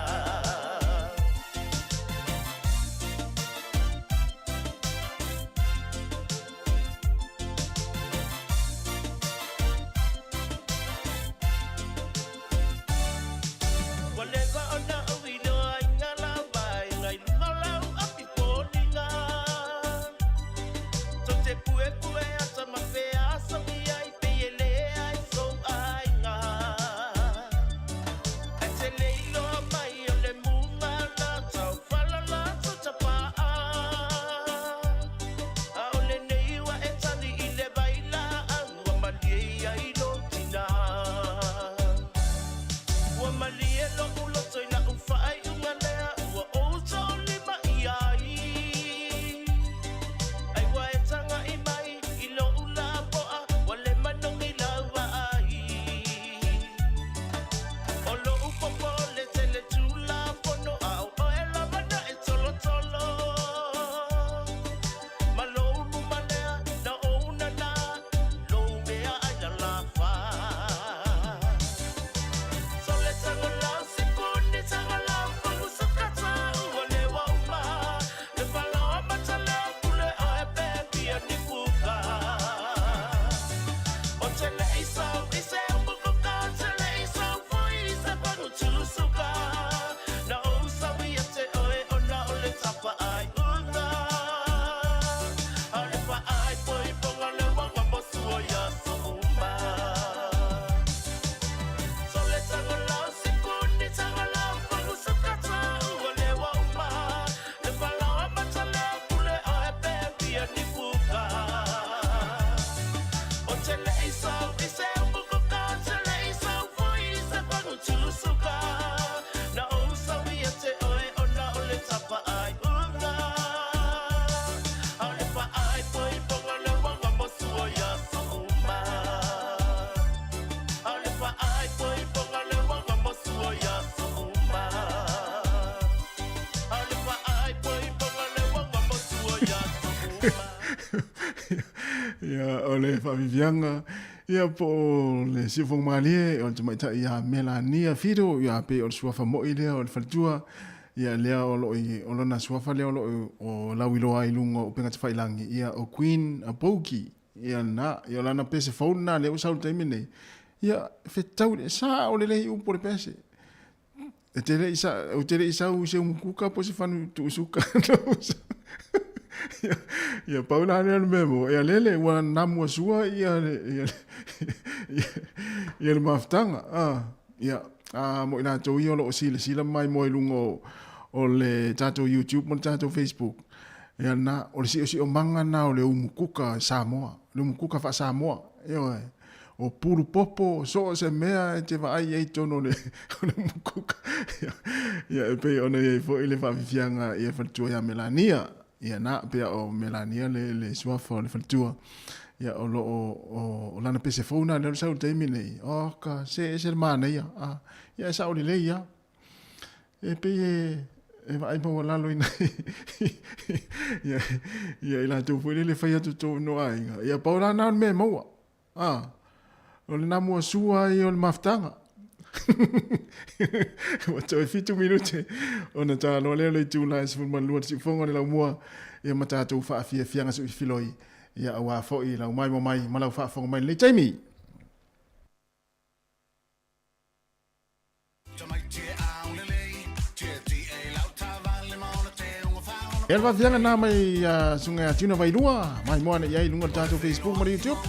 Ua leva ona ou iloa i ngā lava e ngai luga o lau api foliga. Tou te puepue ata ma feasogi ai pei e leai sou aiga. Ae te le iloa mai o le muga la taufala la tutapaa. A o lenei ua e tali i le vai laau ua malie ai lou tina. Ua malie lo'u loto i la'u faaiuga lea ua ou toolima i ai. Ai ua e taga'i mai i lo'u lapo'a ua le manogi lau vaai. O lo'u popole tele tulafono a o oe lava na e tolotolo. Ma lou luma lea na ou nana lou mea ai lalafa. Sole tagola sipuni tagola pagusuka ua lewa uma. Le falaoa matalea pule oe pe pia ni puka. O te le i sau i se umukuka, o te le i sau foi i se pagutusuka. Na ou sau ia te oe ona o le tapaaiuga. O le faaipoipoga le uaga mo sua i aso uma. Sole tagola sipuni tagola pagusuka ua lewa uma. Le falaoa matalea pule oe pe pia ni puka. O te le i sau i se umukuka, o te le i sau foi i se pagutusuka. Na ou sau ia te oe ona o le tapaaiuga. O le faaipoipoga le uaga mo sua i aso uma. O le faaipoipoga le uaga mo sua i aso uma. O le faaipoipoga le uaga mo sua i aso uma. Ia, o le faaviviaga, ia po o le siufogo malie o le tamaitai ia Melania Fido, ia pei o le suafa moi lea o le faletua, ia lea o loo i, o lona suafa lea o loo o lauiloa ai i luga o upega tafailagi, ia o Queen Boki, ia na, ia o lana pese fou lena lea ua sau i le taimi nei, ia fetau, sa o lelei upu o le pese. E te le i sa, ou te le i sau i se umukuka po o se fanu tuusuka. Ia, ia pau la lea o le mea mo, ia lele ua namu asua ia le, ia, ia, ia le mafutaga. Ah, ia, a mo i latou ia o lo o silasila mai mo i luga o, o le tatou YouTube ma le tatou Facebook. Ia na, o le siosiomaga na o le umukuka Samoa, le umukuka faa-Samoa. Ioe. o pulu popo, so o se mea e te vaai ai i totonu o le, o le mukuka. Ia, ia e pei ona i ai foi le faafiafiaga i le faletua ia Melania. Ia na, pea o Melania le, le suafa o le faletua. Ia o lo o, o, o lana pese fou na lea o le sau i le taimi nei. Oka, se ese le manaia. Ah, ia e sao lelei lava. E pei e, e vaai maualalo ina ia, ia i latou foi lele fai atu tonu o aiga. Ia pau la na o le mea e maua. Ah, o le na sua ai o le mafutaga. Ua toe 7 minute ona taloa lea o le itula e 12 le siufofoga o le laumua ia ma tatou faafiafiaga suifiloi ia aua foi lau maimoa mai ma lau faafofoga mai i lenei taimi. Ia le faafiafiaga na mai ia susuga ia Tuna Vailua, maimoa ane i ai i luga o le tatou Facebook ma le YouTube.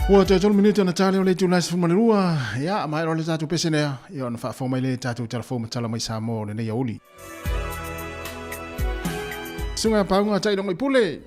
Ua toe tolu minute ona tale o le itula e 12, ia, maea loa le tatou pese lea, ia ona faafofoga mai lea i tatou tala fou ma tala mai Samoa o lenei aoauli. Susuga Pauga Ta'ilogo i Pule.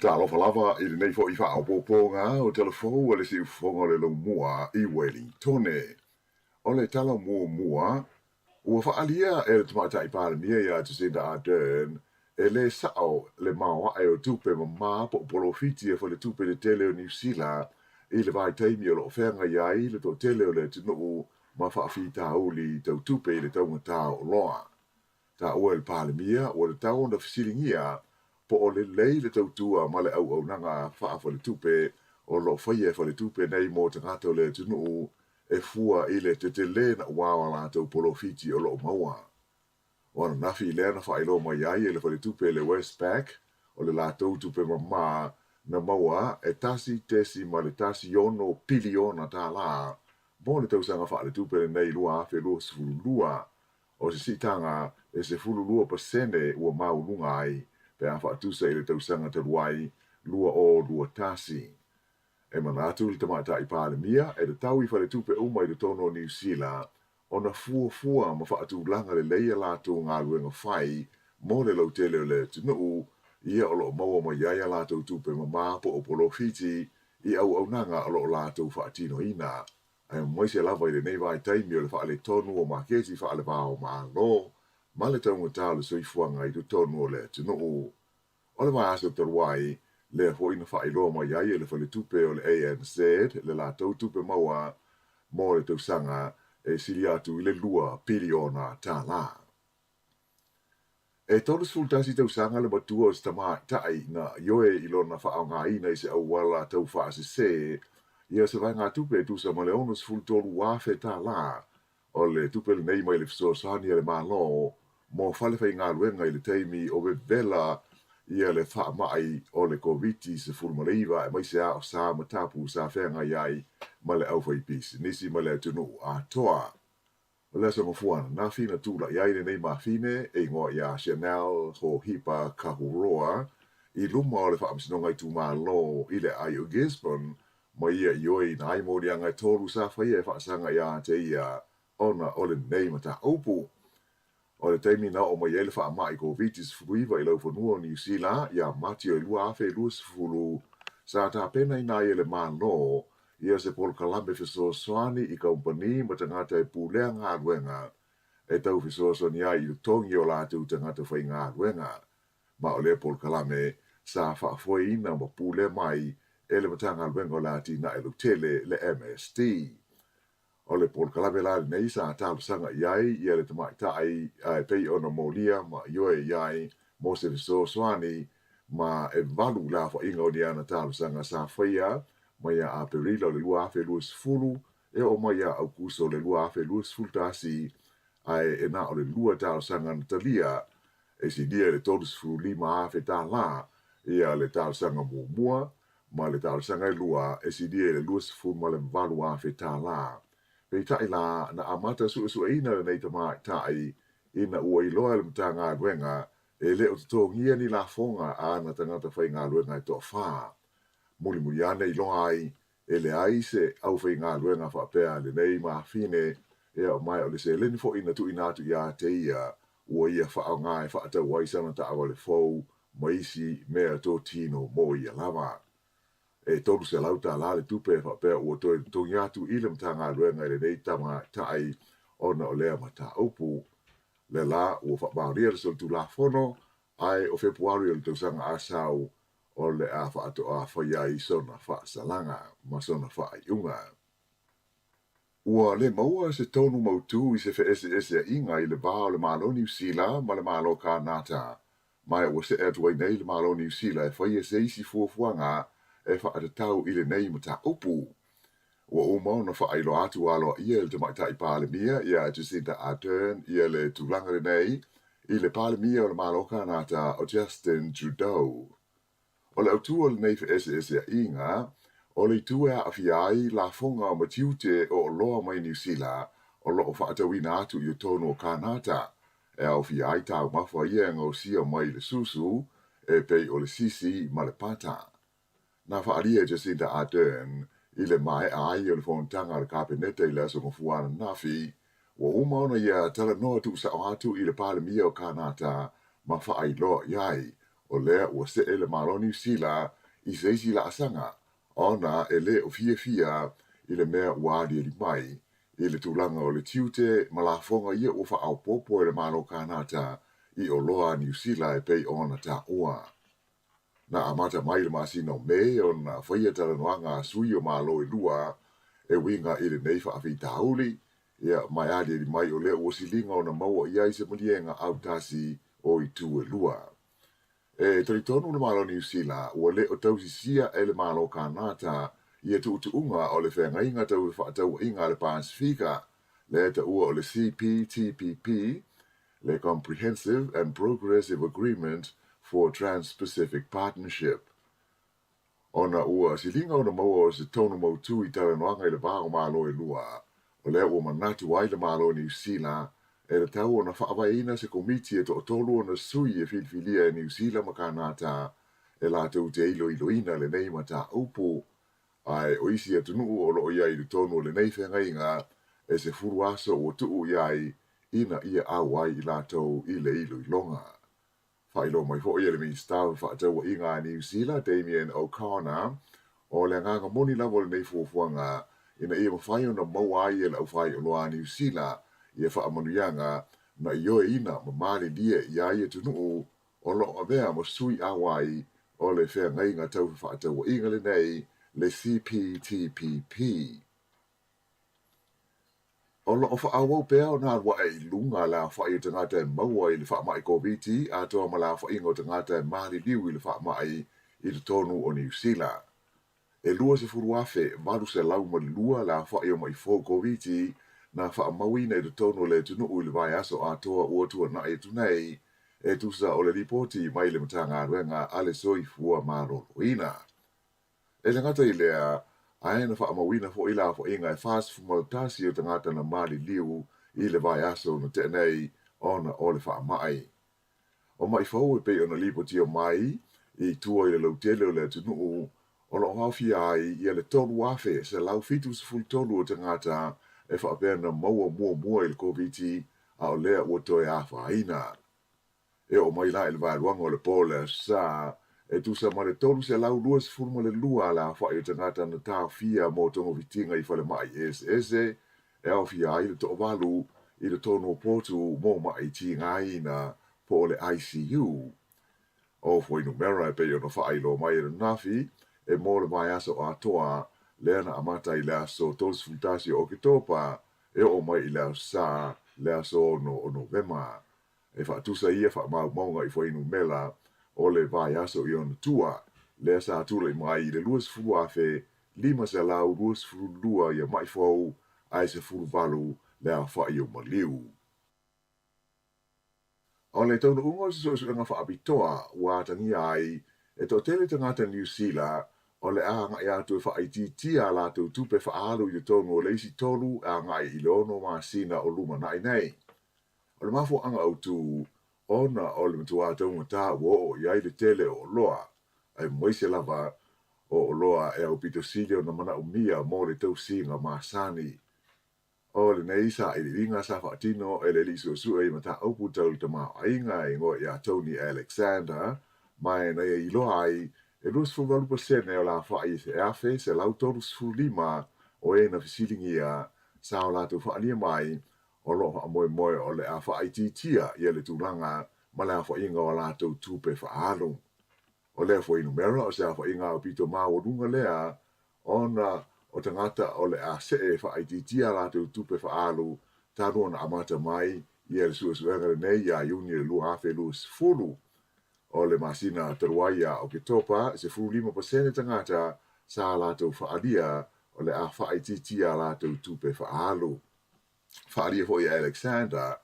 Talofa lava i lenei foi faaopoopoga o tala fou a le siufofoga o le laumua i Welingtone. O le tala muamua, ua faaalia e le Tamaitai Palemia ia Jacinda Ardern e lē sa'o le maoae o tupe mamā po o polofiti a Faletupe Tetele o Niu Sila i le vaitaimi o lo o feagai ai le toatele o le atunuu ma faafitauli tau tupe i le taugatā o oloa. Taua e le Palemia ua tatau ona fesiligia po o lelei le tautua ma le auaunaga faafaletupe o lo o faia e faletupe nei mo tagata o le atunuu e fua i le tetele naʻauao a latou polofiti o lo o maua. O ananafi lea na faailoa mai ai e le faletupe le Westpac o le latou tupe mamā na maua e $1.16 piliona mo le tausaga faaletupe lenei 2022, o se siitaga e 12% ua maualuga ai pe a faatusa i le tausaga talu ai 2021. E manatu le Tamaitai Palemia e tatau i faletupe uma i totonu o Niu Sila ona fuafua ma faatulaga lelei a latou galuega fai mo le lautele o le atunuu, ia o lo o maua mai ai a latou tupe mamā po o polofiti i auaunaga o lo o latou faatinoina, aemaise lava i lenei vaitaimi o le faaletonu o maketi faalevao Malo ma le taugata o le soifuaga i totonu o le atunuu. O le vaiaso talu ai, lea foi na faailoa mai ai e le faletupe o le ANZ le latou tupe maua mo le tausaga e sili atu i le $2 piliona. E 31 tausaga le matua o se tamaitai na ioe i lona faaaogaina i se auala taufaasese ia se vaegatupe e tusa ma le $63,000 o le tupe lenei mai le fesoasoani a le Malo mo fale faigaluega i le taimi o vevela ia le faamai o le Koviti-19 aemaise lava o sa ma tapu sa feagai ai ma le aufaipisinisi ma le atunuu atoa. O le aso Gafua ananafi na tulai ai lenei mafine e igoa ia Chanel Hohipa Kahuroa i luma o le Faamasinoga Itumalo i le aai o Gisborne ma ia ioeina ai moliaga e tolu sa faia e faasaga ia te ia ona o lenei mataupu. O le taimi na oo mai ai le faamai Koviti-19 i laufanua o Niu Sila ia Mati o le 2020, sa tapenaina ai e le Malo ia se polokalame fesoasoani i kamupani ma tagata e pulea galuega e tau fesoasoani ai i totogi o latou tagata faigaluega. Ma o lea polokalame sa faafoeina ma pulea mai e le Matagaluega o le Atinae Lautele, le MSD. O le polokalame la lenei sa talosaga i ai ia le tamaitai e pei ona molia ma ioe i ai mo se fesoasoani, ma e valu le aofaiga o ni ana talosaga sa faia mai ia Aperila o le 2020 e oo mai ia Aukuso o le 2021, ae e na o le lua talosaga na talia e silia i le $35,000 ia le talosaga muamua, ma le talosaga e lua e silia i le $28,000. Peitai la, na amata suesueina lenei tamaitai ina ua iloa e le Matagaluega e le o totogia ni lafoga a ana tagata faigaluega e toafa. Mulimuli ane iloa ai e leai se aufaigaluega faapea lenei mafine, ia ma o le seleni foi na tuuina atu ia te ia ua ia faaaoga e faatau ai sana taavale fou ma isi mea totino mo ia lava. E $300 le tupe e faapea ua toe totogi atu i le Matagaluega i lenei tamaitai ona o lea mataupu. Lea la ua faamaonia le solitulafono, ae o Fepuari o le tausaga a sau o le a faatoa faia ai sona faasalaga ma sona faaiuga. Ua le maua se tonu mautū i se feeseeseaiga i le va o le Malo Niu Sila ma le Malo Kānata, ma ua see atu ai nei le Malo Niu Sila e faia se isi fuafuaga e faatatau i lenei mataupu. Ua uma ona faailoa atu aloaia e le Tamaitai Palemia ia Jacinda Ardern ia le tulaga lenei i le Palemia o le Malo Kānata o Justin Trudeau. O le autū o lenei feeseeseaiga, o le itu e aafia ai lafoga ma tiute o oloa mai Niu Sila o lo o faatauina atu i totonu o Kānata, e aofia ai taumafa ia e gaosia mai le susu e pei o le sisi ma le pata. Na faaalia e Jacinda Ardern i le maea ai o le fonotaga a le Kapeneta i le aso Gafua ananafi, ua uma ona ia talanoa tuusao atu i le Palemia o Kānata ma faailoa i ai o lea ua see le Malo Niu Sila i se isi laasaga ona e le o fiafia i le mea ua aliali mai i le tulaga o le tiute ma lafoga ia ua faaopoopo e le Malo Kānata i oloa a Niu Sila e pei ona taua. Na amata mai le masina o Me ona faia talanoaga a sui o Malo e lua e uiga i lenei faafitauli, ia ma e aliali mai o lea ua siliga ona maua i ai se maliega autasi o itu e lua. E talitonu le Malo o Niu Sila ua le o tausisia e le Malo o Kanata ia tuutuuga o le Feagaiga Tau Fefaatauaiga a le Pasefika, lea e taua o le CPTPP, le Comprehensive and Progressive Agreement for Trans-Pacific Partnership. Ona ua siliga ona maua o se tonu mautū i talanoaga i le va o Malo e lua, o lea ua manatu ai le Malo o Niu Sila e tatau ona faavaeina se komiti e toatolu ona sui e filifilia e Niu Sila ma Kanata e latou te iloiloina lenei mataupu. Ae o isi atunuu o lo o i ai i totonu o lenei feagaiga e 10 aso ua tuu i ai ina ia auai i latou i le iloiloga. Faailoa mai foi e le Minisita o Fefaatauaiga a Niu Sila, Damien O'Connor, o le agaga moni lava o lenei fuafuaga ina ia mafai ona maua ai e le aufaioloa a Niu Sila ia faamanuiaga na ioeina ma malilie i ai atunuu o lo o avea ma sui auai o le feagaiga tau fefaatauaiga lenei, le CPTPP. O lo o faaauau pea ona alu ae i luga le aofai o tagata e maua i le faamai Koviti atoa ma le aofaiga o tagata e maliliu i le faamai i totonu o Niu Sila. E 20,802 le aofai o maʻi fou Koviti na faamauina i totonu o le atunuu i le vaiaso atoa ua tuanai atu nei, e tusa o le lipoti mai le Matagaluega a le Soifua Maloloina. E le gata i lea, ae na faamauina foi le aofaiga e 41 o tagata na maliliu i le vaiaso na tea nei ona o le faamai. O maʻi fou e pei ona lipotia mai i tua i le lautele o le atunuu, o lo o aofia ai ia le 3,173 o tagata e faapea na maua muamua i le Koviti a o lea ua toe afaina. E oo mai la i le vaeluaga o le po o le Aso Sa, e tusa ma le 322 le aofai o tagata na taofia mo togafitiga i falemai eseese, e aofia ai le toavalu i totonu o potu mo maʻi tigaina po o le ICU. O fuainumera e pei ona faailoa mai ananafi, e mo le vaiaso atoa, lea na amata i le aso 31 o Oketopa e oo mai i le Aso Sa, le aso 6 o Novema. E faatusa ia faamaumauga i fuainumera o le vaiaso i ona tua, lea sa tulai mai i le 20,522 ia maʻi fou ae 18 le aofai o maliu. O le taunuuga o se suesuega faapitoa ua atagia ai e toatele tagata Niu Sila o le a agai atu e faaitiitia a latou tupe faaalu i totonu o le isi tolu e agai i le ono masina o lumanai nei. O le mafuaaga autu, ona o le matuā taugata ua oo i ai le tele o oloa, aemaise lava o oloa e aupito sili ona manaomia mo le tausiga masani. O lenei sailiiliga sa faatino e le alii suesue i mataupu tau le tamaoaiga e igoa ia Tony Alexander, ma na ia iloa ai e 28% o le aofai e 1,135 o e na fesiligia sa o latou faaalia mai O lo o faamoemoe o le a faaitiitia ia le tulaga ma le aofaiga o a latou tupe faaalu. O lea fuainumera o se aofaiga aupito maualuga lea ona o tagata o le a see e faaitiitia a latou tupe faaalu talu ona amata mai ia le suesuega lenei ia Iuni le 2020. O le masina talu ai ia Oketopa, 15% tagata sa latou faaalia o le a faaitiitia a latou tupe faaalu. Faaalia foi e Alexander,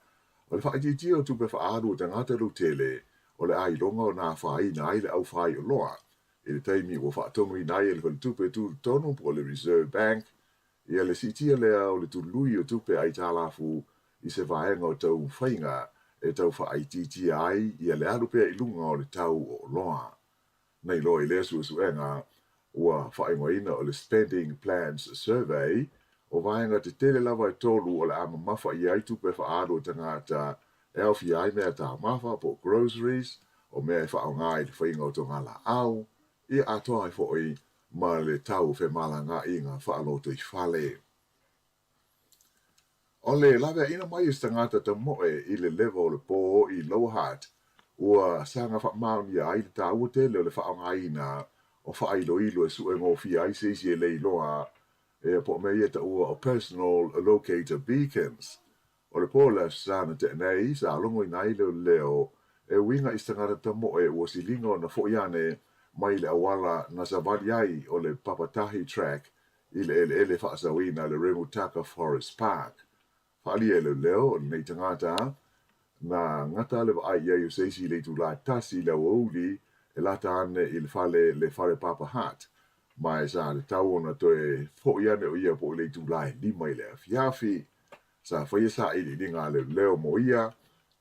o le faaitiitia o tupe faaalu a tagata lautele o le a iloga ona afaina ai le aufaioloa i le taimi ua faatonuina ai e le Faletupe Tutotonu po o le Reserve Bank ia le siitia lea o le tului o tupe aitalafu i se vaega o taumafaiga e tau faaitiitia ai ia le alu pea i luga o le tau o oloa. Na iloa i lea suesuega ua faaigoaina o le Spending Plans Survey, o vaega tetele lava e tolu o le a mamafa i ai tupe faaalu a tagata e aofia ai mea taumafa po o groceries, o mea e faaaoga i le faiga o togalaau, ia atoa ai foi ma le tau o femalagaaiga faalotoifale. O le laveaiina mai o se tagata tamoe i le lewa o le pō i Lower Hutt, ua saga faamaonia ai le taua tele o le faaaogaina o faailoilo e sue gofie ai se isi e le iloa ea po o mea ia e taua o personal locator beacons. O le po o le Aso Sa na tea nei, sa logoina ai leoleo E uiga i se tagata tamoe ua siliga ona foʻi ane mai le auala na savali ai o le Papatahi Track i le eleele faasaoina le Remutaka Forest Park. Faaalia e leoleo o lenei tagata na gata le vaai i ai o se isi i le itulā e tasi i le aoauli e lata ane i le fale le Wharepapa Hut, ma e sa tatau ona toe foʻi ane o ia po o le itulā e lima i le afiafi. Sa faia sailiiliga a leoleo mo ia,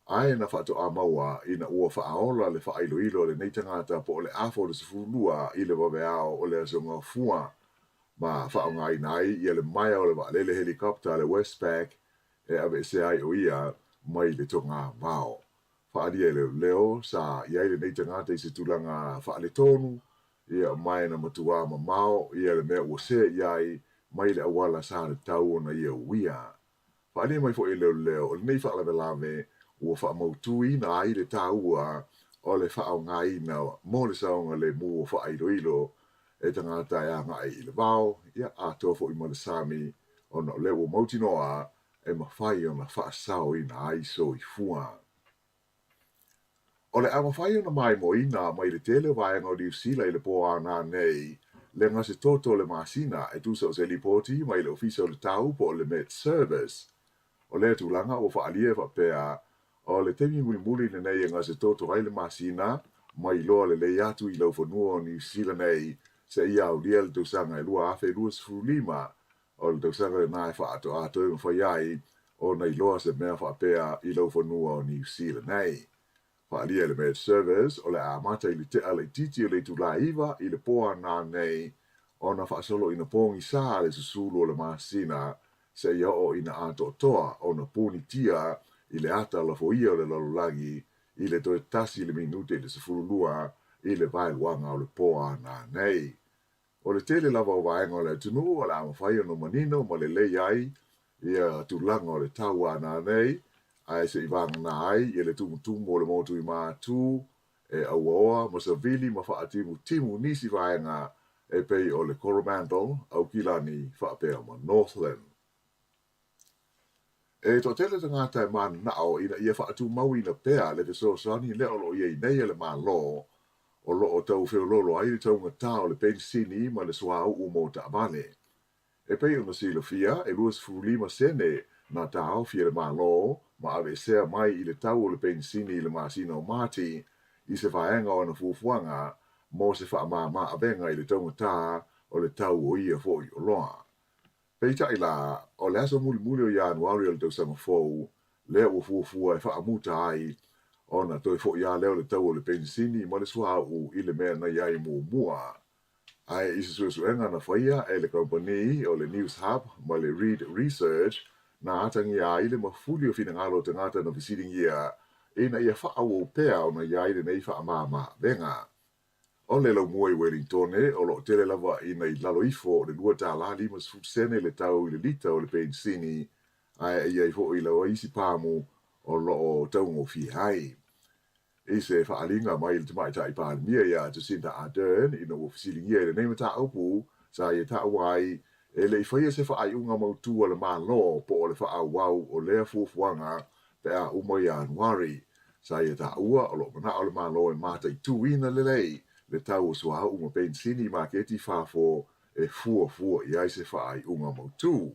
ae na faatoā maua ina ua faaola le faailoilo a lenei tagata po o le afa o le 12 i le vaveao o le Aso Gafua, ma faaaogaina ai ia le maea o le vaalele helicopter a le Westpac e aveesea ai o ia mai le togavao. Faaalia e leoleo, sa i ai lenei tagata i se tulaga faaletonu, ia ma e na matuā mamao ia le mea ua se i ai mai le auala sa tatau ona ia uia. Faaalia mai foi e leoleo, o lenei faalavelave ua faamautuina ai le taua o le faaaogaina mo le saogalemu o faailoilo e tagata e agai i le vao, ia atoa foi ma le sami, ona o lea ua mautinoa e mafai ona faasaoina ai soifua. O le a mafai ona maimoaina mai le tele o vaega o Niu Sila i le pō ana nei le gasetoto o le masina e tusa o se lipoti mai le Ofisa o le Tau po o le Met Service. O lea tulaga ua faaalia e faapea, o le taimi mulimuli lenei e gasetoto ai le masina ma iloa lelei atu i laufanua o Niu Sila nei seia aulia le tausaga e 2025. O le tausaga lena e faaatoatoa e mafai ai ona iloa se mea faapea i laufanua o Niu Sila nei. Faaalia e le Med Service, o le a amata i le tea laitiiti o le itulā 9 i le pō ana nei ona faasolo ina pogisa le susulu o le masina seia oo ina atoatoa ona punitia i le ata lafoia o le lalolagi i le toe tasi le minute i le 12 i le vaeluaga o le pō ana nei. O le tele lava o vaega o le atunuu o le a mafai ona manino ma lelei ai ia tulaga o le tau ana nei, ae se i vagana ai ia le tumutumu o le motu i Matū e auaoa ma savili ma faatimutimu nisi vaega e pei o le Coromandel, Aukilani faapea ma Northland. E toatele tagata e mananao ina ia faatumauina pea le fesoasoani lea o lo o i ai nei a le Malo o lo o tau feoloolo ai le taugata o le penisini ma le suauu mo taavale. E pei ona silafia, e 25 sene na taofi e le Malo ma aveesea mai i le tau o le penisini i le masina o Mati i se vaega o ana fuafuaga mo se faamāmā avega i le taugata o le tau o ia foi oloa. Peitai la, o le aso mulimuli o Ianuari o le tausaga fou, lea ua fuafua e faamuta ai ona toe foʻi lava lea o le tau o le penisini ma le suauu i le mea na i ai muamua. Ae i se suesuega na faia e le kamupani o le Newshub ma le Reid Research, na atagia ai le mafuli o finagalo o tagata na fesiligia ina ia faaauau pea ona i ai lenei faamama avega. O le laumua i Welingtone, o lo o tele lava ina i lalo ifo o le $2 50 sene le tau i le lita o le penisini, ae i ai foi lava isi pamu o lo o taugofie ai. I se faaaliga mai le Tamaitai Palemia ia Jacinda Ardern ina ua fesiligia i lenei mataupu sa ia taua ai e le i faia se faaiuga mautū a le Malo po o le faaauau o lea fuafuaga pe a uma Ianuari. Sa ia taua o lo o manao le Malo e mataituina lelei le tau o suauu ma penisini i maketi i fafo e fuafua i ai se faaiuga mautū.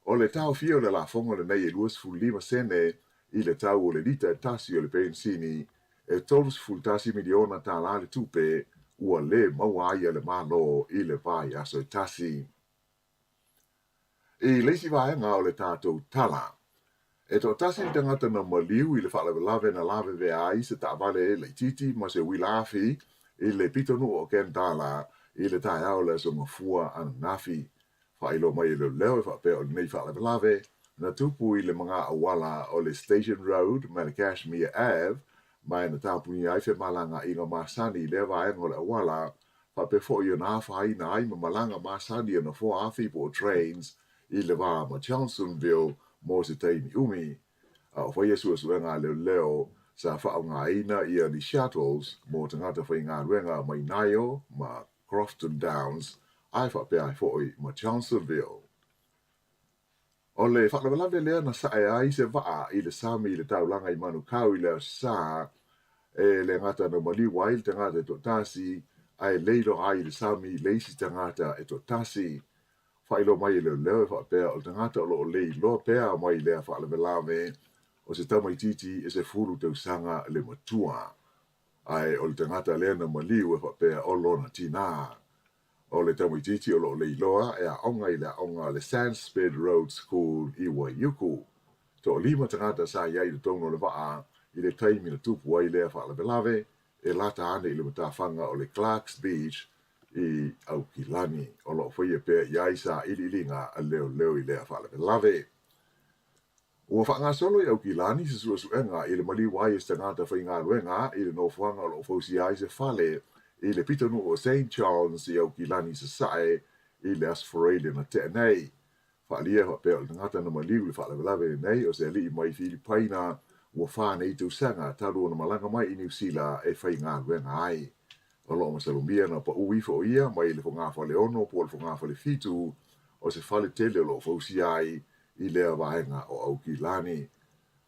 O le taofia o le lafoga lenei e 25 sene i le tau o le lita e tasi o le penisini, e $31 miliona tālā le tupe ua lē maua ai e le Malo i le vaiaso e tasi. I le isi vaega o le tatou tala, e toatasi le tagata na maliu i le faalavelave na lavevea ai se taavale laitiiti ma se uila afi i le pitonuu o Kendala i le taeao o le Aso Gafua ananafi. Faailoa mai e leoleo e faapea o lenei faalavelave na tupu i le maga auala o le Station Road ma le Cashmere Ave ma e na tapunia ai femalagaaiga masani i lea vaega o le auala faapea foi ona afaina ai ma malaga masani a nofoa afi po o trains i le va ma Johnsonville mo se taimi umi. A o faia suesuega a leoleo, sa faaaogaina ia ni shuttles mo tagata faigaluega mai Ngaio ma Crofton Downs ae faapea ai foi ma Johnsonville. O le faalavelave lea na sae ai se vaa i le sami i le taulaga i Manukau i le Aso Sa, E le gata na maliu ai le tagata e toatasi, ae leiloa ai i le sami le isi tagata e toatasi. Faailoa mai e leoleo e faapea o le tagata o lo o leiloa pea mai lea faalavelave o se tamaitiiti e 10 tausaga le matua. Ae o le tagata lea na maliu e faapea o lona tinā. O le tamaitiiti o lo o leiloa e aoga i le aoga a le Sandspit Road School i Waiuku. Toalima tagata sa i ai i totonu o le vaa i le taimi na tupu ai lea faalavelave e lata ane i le matafaga o le Clarks Beach i Aukilani. O lo o faia pea i ai sailiiliga a leoleo i lea faalavelave. Ua faagasolo i Aukilani se suesuega i le maliu ai o se tagata faigaluega i le nofoaga o lo o fausia ai se fale i le pitonuu o Saint Johns i Aukilani i Sasae i le Aso Faraile na tea nei. Faaalia faapea o le tagata na maliu i le faalavelave lenei o se alii mai Filipaina ua fa nei tausaga talu ona malaga mai i Niu Sila e faigaluega ai. O lo o masalomia na pau ifo o ia mai le fogafale 6 po o le fogafale 7 o se fale tele o lo o fausia ai i lea vaega o Aukilani.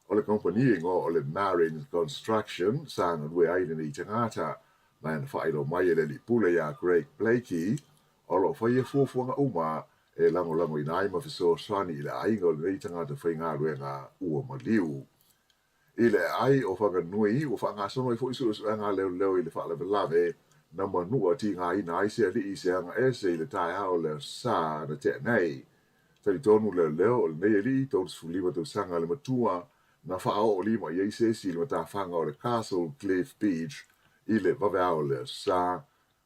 O le kamupani e igoa o le Marin Construction sa galue ai lenei tagata, ma na faailoa mai e le alii pule iā Greg Blakey, o lo o faia fuafuaga uma e lagolagoina ai ma fesoasoani i le aiga o lenei tagata faigaluega ua maliu. I le aai o Whanganui, ua faagasolo ai foi suesuega a leoleo i le faalavelave na manua tigaina ai se alii i se aga ese i le taeao o le Aso Sa na tea nei. Talitonu leoleo o lenei alii 35 tausaga le matua na faaoo lima i ai se isi i le matafaga o le Castle Cliff Beach i le vaveao o le Aso Sa,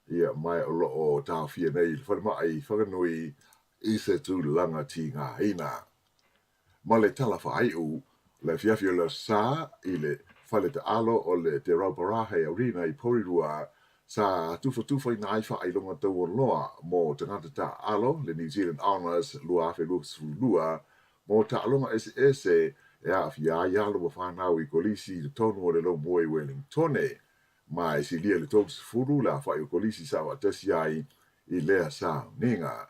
ia ma o lo o taofia nei i le falemai i Whanganui i se tulaga tigaina. Ma le tala faaiu, le afiafi o le Aso Sa i le fale taalo o le Te Rauparaha Arena i Porirua, sa tufatufaina ai faailoga taualoa mo tagata taaalo, le New Zealand Honours 2022, mo taaloga eseese e aafia ai alo ma fanau i Kolisi i totonu o le Laumua i Wellingtone, ma e silia le 30 le aofai o Kolisi sa faatasi ai i lea sauniga.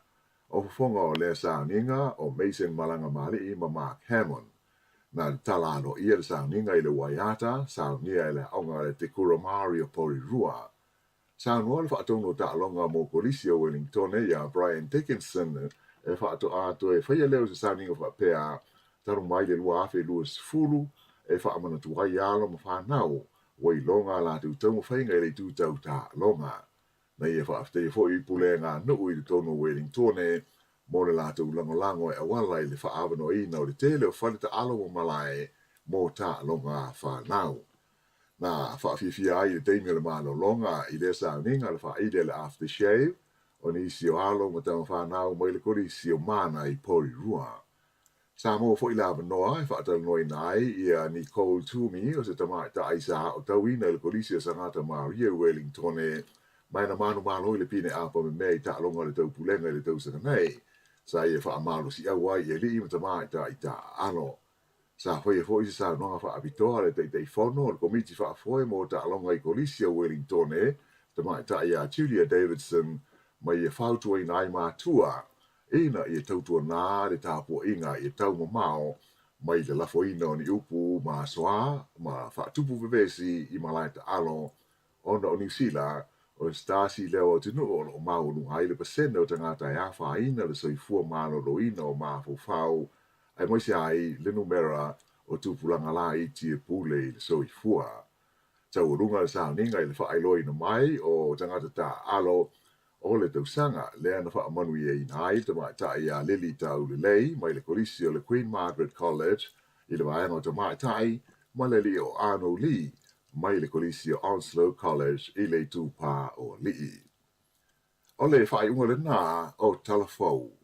O fofoga o lea sauniga o Mason Malanga Mali'i ma Mark Hammond. Na tatala aloaia le sauniga i le Waiata, saunia e le aoga a le Te Kura Māori o Porirua. Saunoa le faatonu o taaloga mo Kolisi o Wellingtone iā Brian Dickinson e faatoa toe faia lea o se sauniga faapea talu mai le 2020 e faamanatu ai alo ma fanau ua iloga a latou taumafaiga i le itu tau taaloga. Na ia faafetaia foi pulega nuu i totonu o Wellingtone mo le latou lagolago e auala i le faaavanoaina o le tele o fale taalo ma malae mo taaloga fanau. Na faafiafia ai i le taimi o le malologa i lea sauniga le faaili a le aftershave o nisi o alo ma tama fanau mai le Kolisi o Mana i Porirua. Sa maua foi le avanoa e faatalanoaina ai ia Nicole Twomey o se tamaitai sa aotauina i le Kolisi o Sagata Maria i Wellingtone ma e na manumalo i le pine apa memea i taaloga o le taupulega i le tausaga nei, sa ia faamalosiau ai i alii ma tamaitai taaalo. Sa faia foi se saunoaga faapitoa a le Taitaifono o le Komiti Faafoe mo Taaloga i Kolisi o Wellingtone, tamaitai ia Julia Davidson, ma ia fautuaina ai matua ina ia tautuanā le tapuaiga ia taumamao mai le lafoina o ni upu ma asoā ma faatupu vevesi i malae taalo ona o Niu Sila, o se tasi lea o atunuu o lo o maualuga ai le pasene o tagata e afaina le soifua maloloina o mafaufau aemaise ai le numera o tupulaga laiti e pule i le soifua. Taualuga le sauniga i le faailoaina mai o tagata taaalo o le tausaga lea na faamanuiaina ai le tamaitai iā Lily Taulelei mai le Kolisi o le Queen Margaret College i le vaega o tamaitai ma le alii o Arno Lee mai le Kolisi o Onslow College i le Itupā o Alii. O le faaiuga lenā o Tala Fou.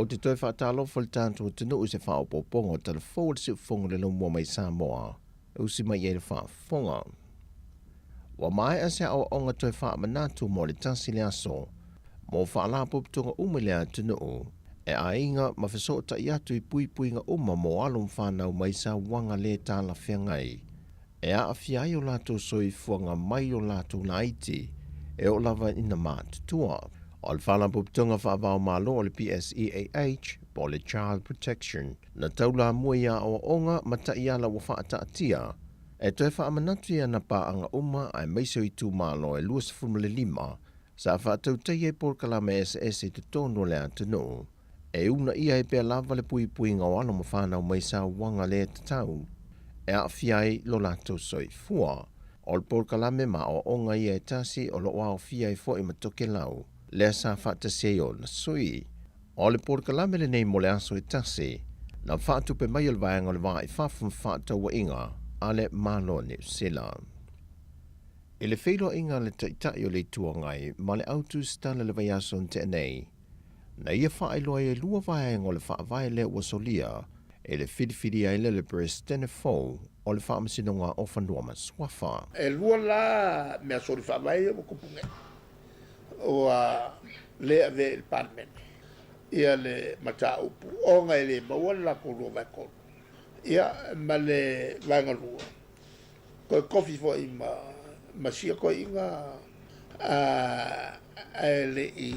Ou te toe faatalofa i le tatou atunuu i se faaopoopoga o Tala Fou o le Siufofoga o le Laumua mai Samoa e usi mai ai le faafofoga. Ua maea se aoaoga toe faamanatu mo le tasi le aso mo faalapotopotoga uma i le atunuu e aiga ma fesootaʻi atu i puipuiga uma mo alo ma fanau mai sauaga lē talafeagai e aafia ai o latou soifuaga mai o latou laiti e oo lava ina matutua. O le Faalapotopotoga Faavaomalo o le PSEAH po o le Child Protection na taulamua i aoaoga ma taiala ua faataatia e toe faamanatu i ana paaga uma aemaise o itumalo e 25 sa faatautaia i polokalame eseese i totonu o le atunuu e uunaia ai pea lava le puipuiga o alo ma fanau mai sauaga lē tatau e aafia ai lo latou soifua. O le polokalame ma aoaoga ia e tasi o loo aofia ai foʻi ma Tokelau lea sa faatasi ai ona sui. O le polokalame lenei mo le aso e tasi na faatupe mai e le Vaega o le Va i Fafo ma Fefaatauaiga a le Malo o Niu Sila. I le feiloaiga a le Taitai o le Itu Agai ma le Au Tusitala i le vaiaso na tea nei, na ia faailoa ai e lua vaega o le faavae lea ua solia e le filifilia ai lea o le Peresetene fou o le Faamasinoga o Fanua ma Suafa. E lua la mea soli faavae ia ua tupu nei, ua le avea i le Palemene ia le mataupu ona e le maua le latou 2/3, ia ma le vaega lua, toe tofi foi ma ma sia toeaiina ae le i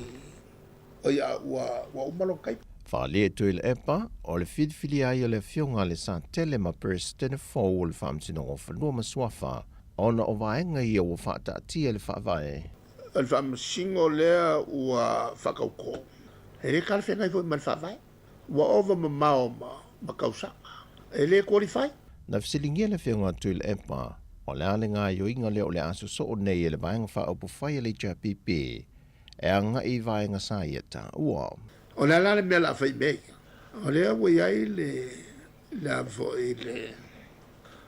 oi a ua ua uma lona taimi. Faaalia e Tuilaepa, o le filifilia ai o le Afioga a Lesatele ma Peresetene fou o le Faamasinoga o Fanua ma Suafa ona o vaega ia ua faataatia i le Faavae. O le Faamasino lea ua faatauto, e le talafeagai foi ma le Faavae. Ua ova mamao ma ma tausaga. E le qualify. Na fesiligia le Afioga a Tuilaepa, o le a le gaoioiga lea o le a sosoo nei e le Vaega Faaupufai a le HRPP e agai i vaega sa ia taua. O le a la le mea o le a fai mea ia? O lea ua i ai le le a foi le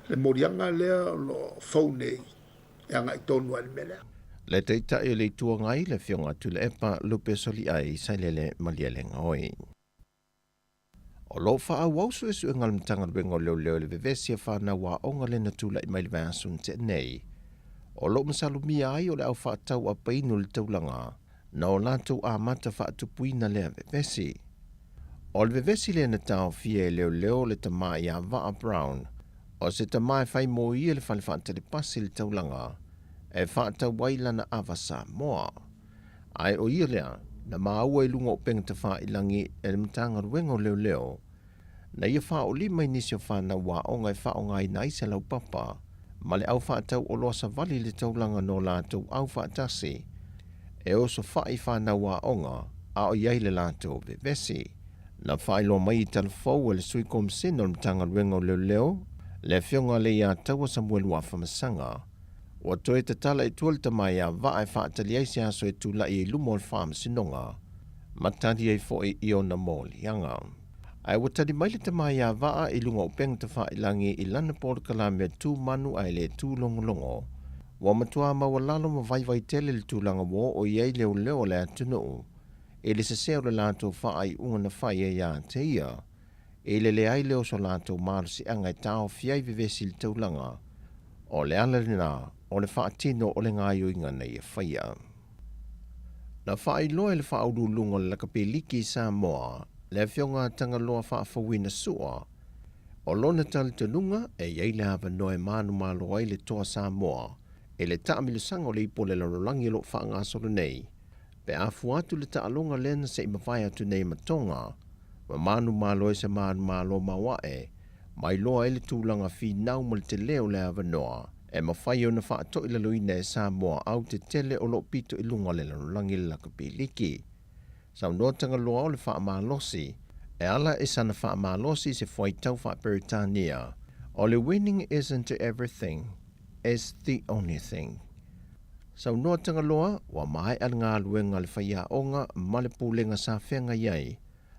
le moliaga lea o lo o fou nei e agai tonu ai i le mea lea. Le Taitai o le Itu Agai, le Afioga a Tuilaepa Lupe Soliai Sailele Malielegaoi. O lo o faaauau suesuega a le Matagaluega o Leoleo i le vevesi a fanau aoga lea na tulai mai i le vaiaso na tea nei. O lo o masalomia ai o le au faatau apainu i le taulaga na o latou amata faatupuina lea vevesi. O le vevesi lea na taofia e leoleo le tama ia Vaa Brown, o se tama e fai mo ia le fale faatalipasi i le taulaga e faatau ai lana ava Samoa. Ae o ia lea na maua i luga o upega tafailangi e le Matagaluega o Leoleo na ia faaolima i nisi o fanau aoga e faaaogaina ai se laupapa ma le au faatau oloa savali i le taulaga no latou au faatasi e osofai i fanau aoga a o i ai le latou vevesi. Na faailoa mai i Talafou e le Sui Komisena o le Matagaluega o Leoleo, le Afioga a Leiataua Samuelu Afamasaga, ua toe tatala i tua le tama ia Vaa e faatali ai se aso e tulai ai i luma o le Faamasinoga ma tali ai foi i ona moliaga. Ae ua tali mai le tama ia Vaa i luga o upega tafailangi i lana polokalame tu manu ae le tu logologo. Ua matua maualalo ma vaivai tele le tulaga ua oo i ai leoleo o le atunuu i le sese o le latou faaiuga na fai ai ia te ia, i le leai lea o so latou malosiaga e taofi ai vevesi i le taulaga. O le ala lena o le faatino o le gaoioiga na ia faia. Na faailoa e le Faauluuluga o le Lakapeliki i Samoa, le Afioga a Tagaloa Faafouina Sua, o lona talitonuga e i ai le avanoa e manumalo ai le Toa Samoa i le taamilosaga o le ipu o le lalolagi o lo o faagasolo nei, pe a fua atu le taaloga lea na se i mavae atu nei ma Tonga, ma manumalo ai se manumalo maoae, mailoa ai le tulaga finau ma le tele o le avanoa e mafai ona faatoilaloina e Samoa autetele o lo o pito i luga o le lalolagi le lakapiliki. Saunoa Tagaloa o le faamalosi e ala i sana faamalosi i se fuaitau faa-Peretania o le Winning isn't everything, it's the only thing. Saunoa Tagaloa ua maea le galuega a le faiaoga ma le pulega sa feagai ai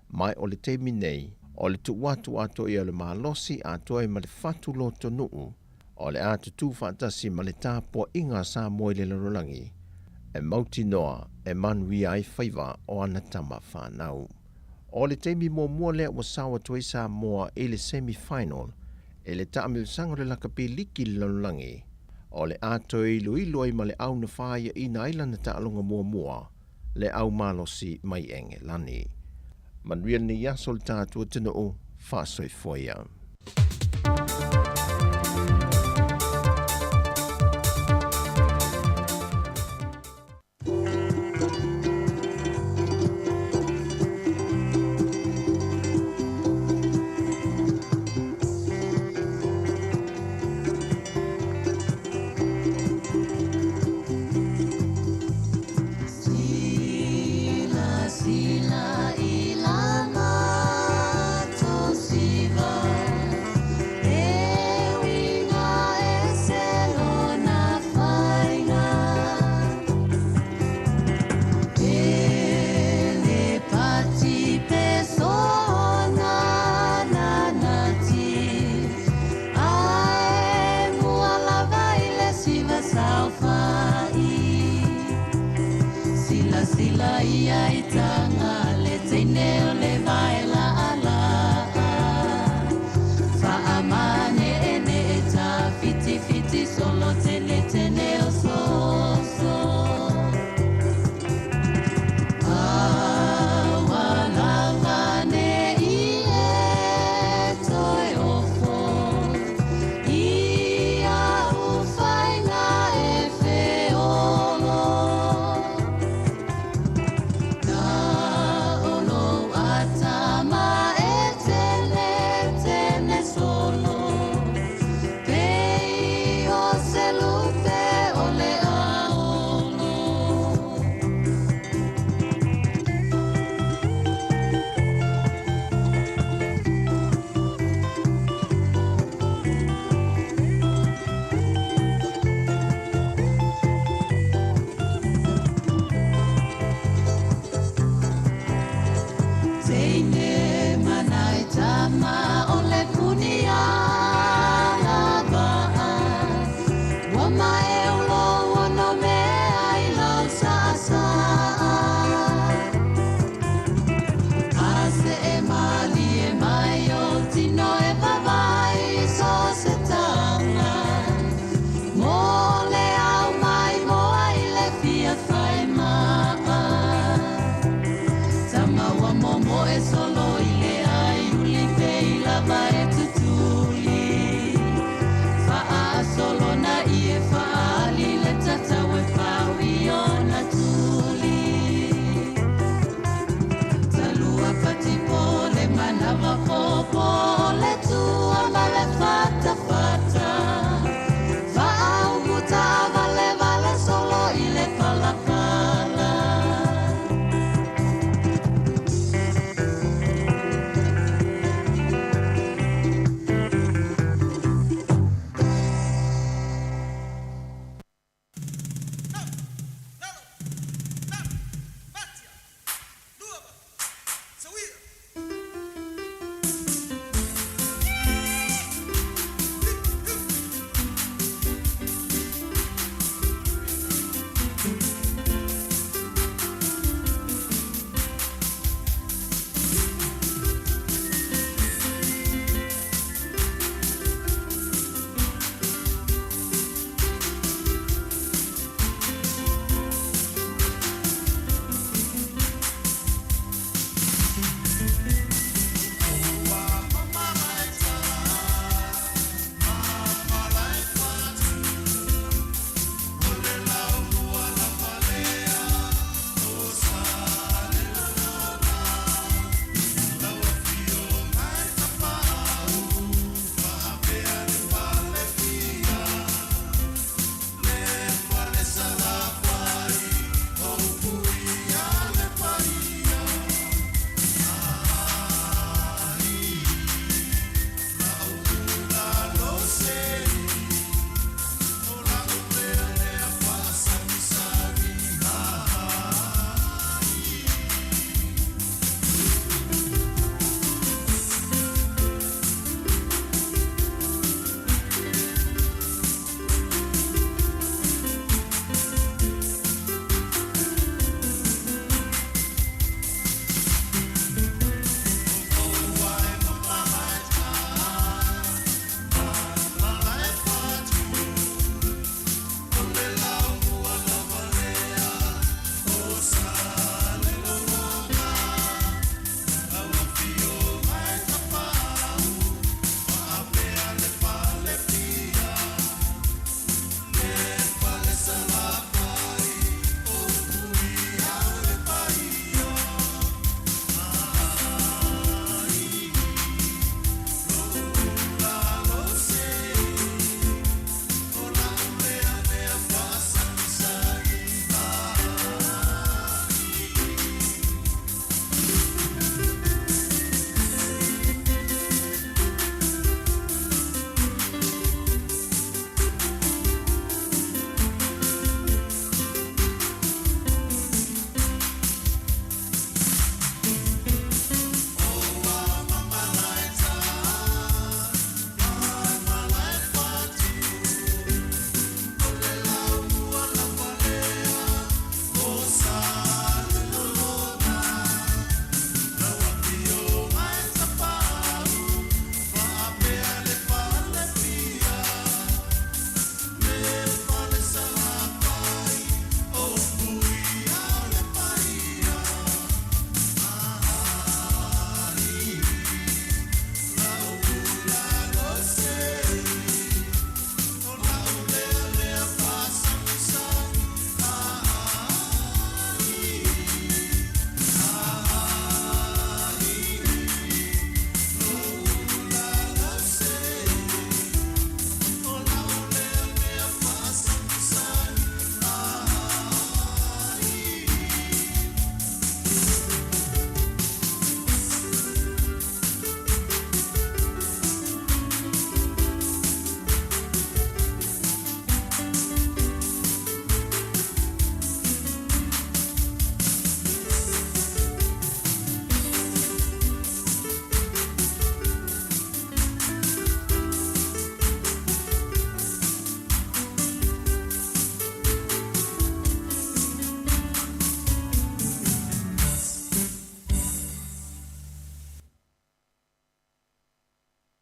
mai o le taimi nei, o le tuu atu atoa ia o le malosi atoa ai ma le fatu lotonuu o le a tutū faatasi ma le tapuaiga a Samoa i le lalolagi, e mautinoa e manuia ai faiva o ana tama fanau. O le taimi muamua lea ua sao atu ai Samoa i le semi final i le taamilosaga o le lakapi liki i le lalolagi, o le a toe iloilo ai ma le au na fāiaina ai lana taaloga muamua le au malosi mai Engelani. Manuia lenei aso le tatou atunuu, faasoifua ia. Sila sila i lana tosiva.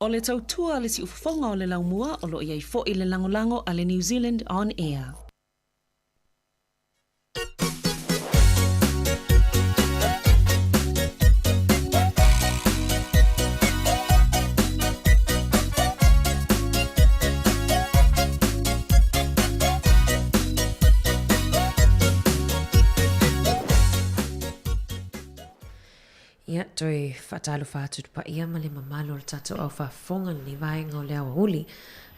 O le tautua a le siufofoga o le laumua o lo o i ai foi le lagolago a le New Zealand On Air. Ia, toe faatalofa atu i le paia ma le mamalu o le tatou au faafofoga i lenei vaega o le aoauli.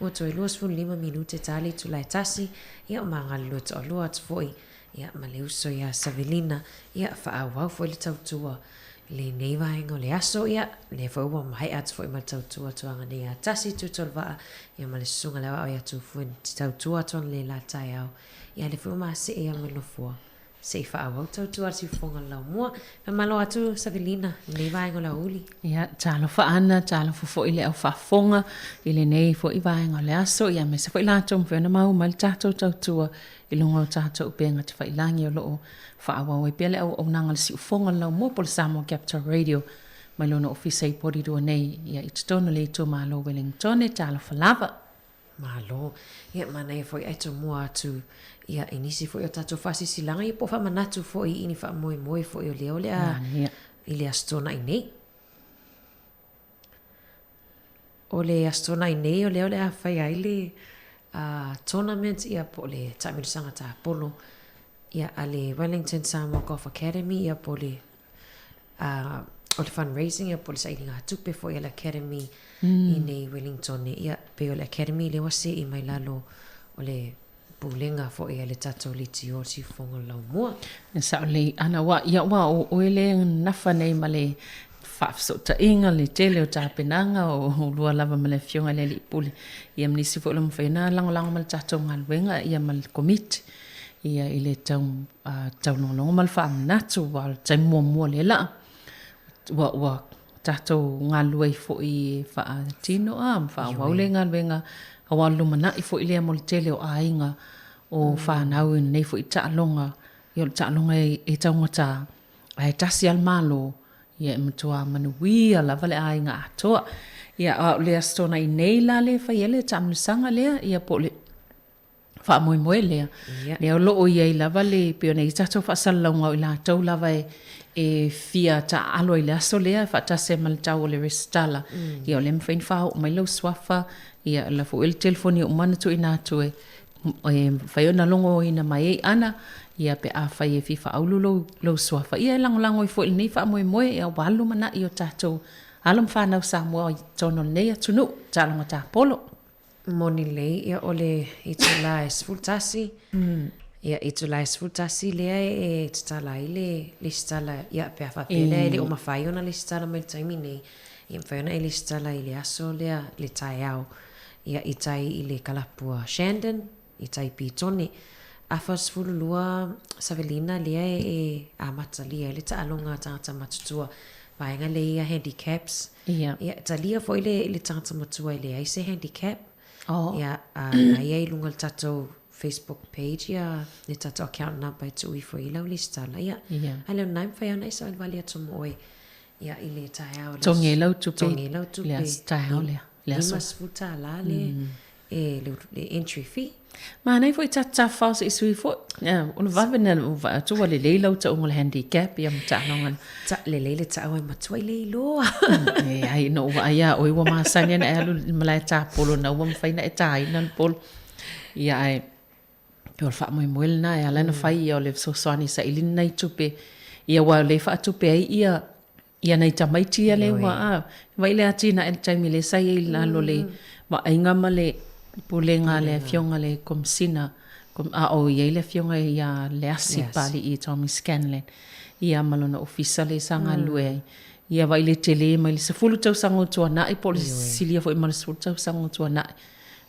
Ua toe 25 minute ta le itula e tasi, ia o magalulue toalua atu foi, ia ma le uso ia Savelina, ia faaauau foi le tautua i lenei vaega o le aso, ia lea foi ua maea atu foi ma le tautua atu nei ia tasi Tuitolovaa, ia ma le susuga le aoao ia Tufue te tautua atu analeila taeao, ia lea foi ua masee ia ma le nofoa. Se i faaauau tautua a le siufofoga o le laumua. Faamalo atu Savelina i lenei vaega o le aoauli. Ia, talofa Ana, talofa foi i le au faafofoga i lenei foi vaega o le aso, ia aemaise foi latou mafai ona maua mai le tatou tautua i luga o tatou upega tafailagi o lo o faaauau ai pea le auaunaga a le siufofoga o le laumua po o le Samoa Capital Radio mai lona ofisa i Porirua nei, ia i totonu o le itumalo o Wellingtone. Talofa lava. Malo. Ia, manaia foi ae tomua atu ia i nisi foi o tatou faasisilaga ia po o faamanatu foi i ni faamoemoe foi o lea o le a i le Aso Toonai nei. O le Aso Toonai nei o lea o le a fai ai le tournament ia po o le taamilosaga tapolo ia a le Wellington Samoa Golf Academy ia po o le a o le fundraising ia po o le sailiga tupe foi a le Academy i nei Wellington ia pei o le Academy lea ua se'i mai lalo o le pulega foi a le tatou leitio o le siufofoga o le laumua. E sao lelei Ana aua ia aua o oe lea e nafa nei ma le faafesootaiga le tele o tapenaga o oulua lava ma le afioga i le Alii Pule ia ma nisi foi o lo o mafai ona lagolago ma le tatou galuega ia ma le Komiti ia i le tau taulogologo ma le faamanatu aua o le taimi muamua lea la ua ua tatou galulue ai foi e faatino a ma faaauau le galuega aua o le lumanai foi lea mo le tele o aiga o fanau i lenei foi taaloga. Ia o le taaloga e taugata ae tasi lava le Malo ia e matua manuia lava le aiga atoa. Ia a o le Aso Toonai nei la lea e fai ai le taamilosaga lea ia po o le faamoemoe lea. Yeah. Lea o lo o i ai lava le, pei ona i ai tatou faasalalauga o i latou lava e, e fia taaalo ai i le aso lea e faatasi ai ma le tau o le resitala. Ia o lea e mafai ona faaoo mai lou suafa, ia o la foi le telefoni ua uma ona tuuina atu e, e mafai ona logoina mai ai Ana, ia pe afai e fia faaulu lou, lou suafa. Ia e lagolago ai foi i lenei faamoemoe ia ua alu lumanai o tatou alo ma fanau Samoa i totonu o lenei atunuu, taaloga tapolo. Moni lelei, ia o le itula e 11, ia itula e 11 lea e tatala ai le lesitala, ia pe a faapea lea e le o mafai ona lesitala mai le taimi nei, ia mafai ona e lesitala i le aso lea le taeao, ia i tai i le kalapu a Shandon, i tai Petone. Afa 12 Savelina lea e amatalia ai le taaloga a tagata matutua, vaega lea ia handicaps, Ia. Ia, talia foi le, le tagata matua e leai se handicap. Oh. Ia, a, na ia i luga o le tatou Facebook page, ia, le tatou account number e tuu ifo i lau lesitala. Ia, Ia. a leo na e mafai ona e savalivali atu mo oe, ia, i le taeao. le Togi ai lau tupe. Togi ai lau tupe. Le aso taeao lea. Le aso. $50 le, e le, le entry fee. Manaia foi ta tafafao se i sui foi. O le vave na vaai atu ua lelei lau tauga o le handicap ia ma taaloga. Ta, lelei le tau ai matua i le iloa. Leai, na ou vaai lava o oe ua masani ona e alu i le malae tapolo na ua mafai ona e taina le polo. Ia ae pei o le faamoemoe lena e ala ona fai ia o le fesoasoani e saili ni nai tupe ia aua o lea e faatupe ai ia Ia nai tamaiti ia lea ua a, vaai le atinae i le taimi lea sa i ai i lalo o le vaaiga ma le pulega a le Afioga i le Komesina, a o i ai le Afioga ia Leasi Papali'i Tommy Scanlan, ia ma lona ofisa lea sa galulue ai. Ia vaai le tele mai le 10 tausaga o tuanai po o le silia foi ma le 10 tausaga o tuanai.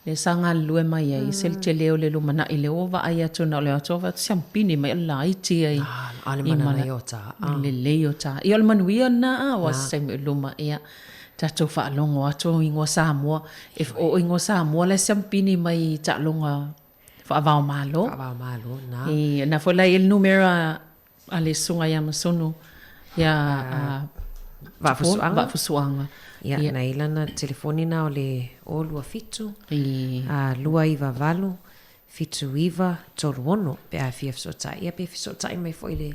Lea sa galulue mai ai, ese le tele o le lumanai lea ua vaai atu na o le o atu atu siampini mai o le laiti ai. A le mananai o ta. Lelei o ta. Ia o le manuia lena a aua se taimi o i luma ia tatou faalogo atu o ingoa Samoa. E o ingoa Samoa la e siampini mai i taaloga faava-o-Malo. Faava-o-Malo, na. I, na foi la i ai le numera a le susuga ia Masunu, ia a. Vaafusuaga. Vaafusuaga. Ia, na i lana telefoni na o le 027 298 7936 pe a fia fesootai. Ia pe fesootai mai foi i le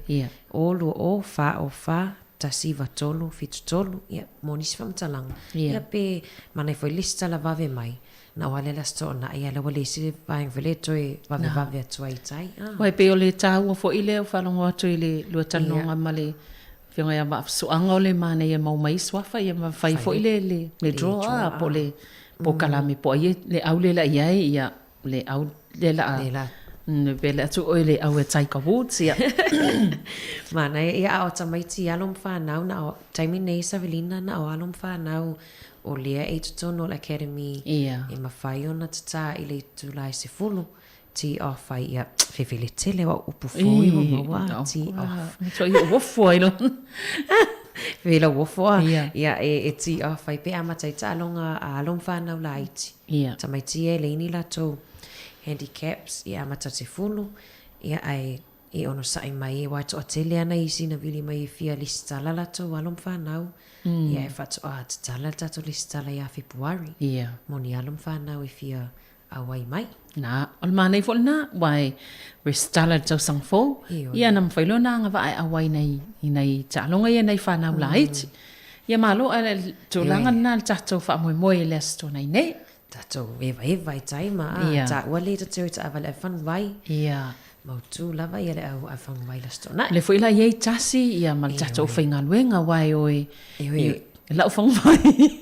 020 404 193 73, ia, mo nisi faamatalaga. Ia pe manaia foi le lesitala vave mai. Na o a lea le Aso Toonai, a o lea ua leai se vaega foi lea e toe vavevave atu ai i tai. Aua e pei o le taua foi lea ua faalogo atu i le lua talanoaga ma le Afioga ia Vaafusuaga o le manaia e maua mai ai suafa ia ma fai foi le le draw a po o le polokalame po o ai le au lea o le a i ai, ia le au lea o le a pe le atu oe le au e Tiger Woods ia. Manaia ia a o tamaiti alo ma fanau na o taimi nei Savelina na o alo ma fanau o lea e i totonu o le academy e mafai ona tatā i le itula e 10 tee off ai ia fefele tele o au upu fou ia ua maua a tee off. Matua i ou ofo ai lo. Fe lau ofo a ia e tee off ai pe amata ai taaloga a alo ma fanau laiti. Tamaiti ia e leai ni latou handicaps ia amata 10 ia ae e onosai mai aua e toatele ana isi na vili mai e fia lesitala latou alo ma fanau. Ia e faatoa tatala le tatou lesitala ia Fepuari. Mo ni alo ma fanau e fia auai mai. Na, o le manaia foi lena, aua e resitala i le tausaga fou, ia na mafai loa ona agavaa e auai i nai taaloga ia nai fanau laiti. Ia malo, a o le tulaga lena i le tatou faamoemoe i le Aso Toonai nei. Tatou evaeva i tai ma a taua le ta te o i taavale ave faguvai. Mautu lava ia le au ave faguvai i le Aso Toonai. O lea foi la e i ai tasi ia ma le tatou aufaigaluega aua e o e i lau faguvai.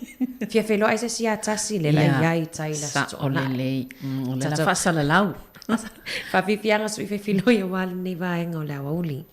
Fia feiloai se isi ia tasi lea la i ai i tai i le Aso Toonai. Sao lelei. O lea la faasalalau. Faafiafiaga sui feifiloi aua lenei vaega o le aoauli.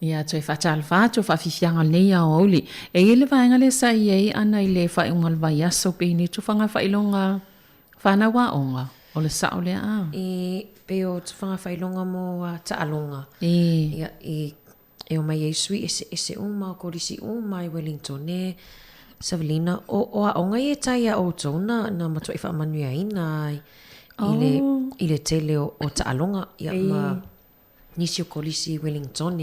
Ia, toe faatalofa atu, faafiafiaga o lenei aoauli. E i ai le vaega lea sa i ai ana i le faaiuga o le vaiaso pei ni tufaga faailoga fanau aoga, o le sao lea a? E pei o tufaga faailoga mo taaloga. E. Ia, e, e omai ai sui eseese uma o kolisi uma i Wellington e Savelina, o, o aoga ia e tai iā outou na, na matuai faamanuiaina ai i le, Oh. i le tele o, o taaloga. Ia, E. ma nisi o kolisi i Wellington.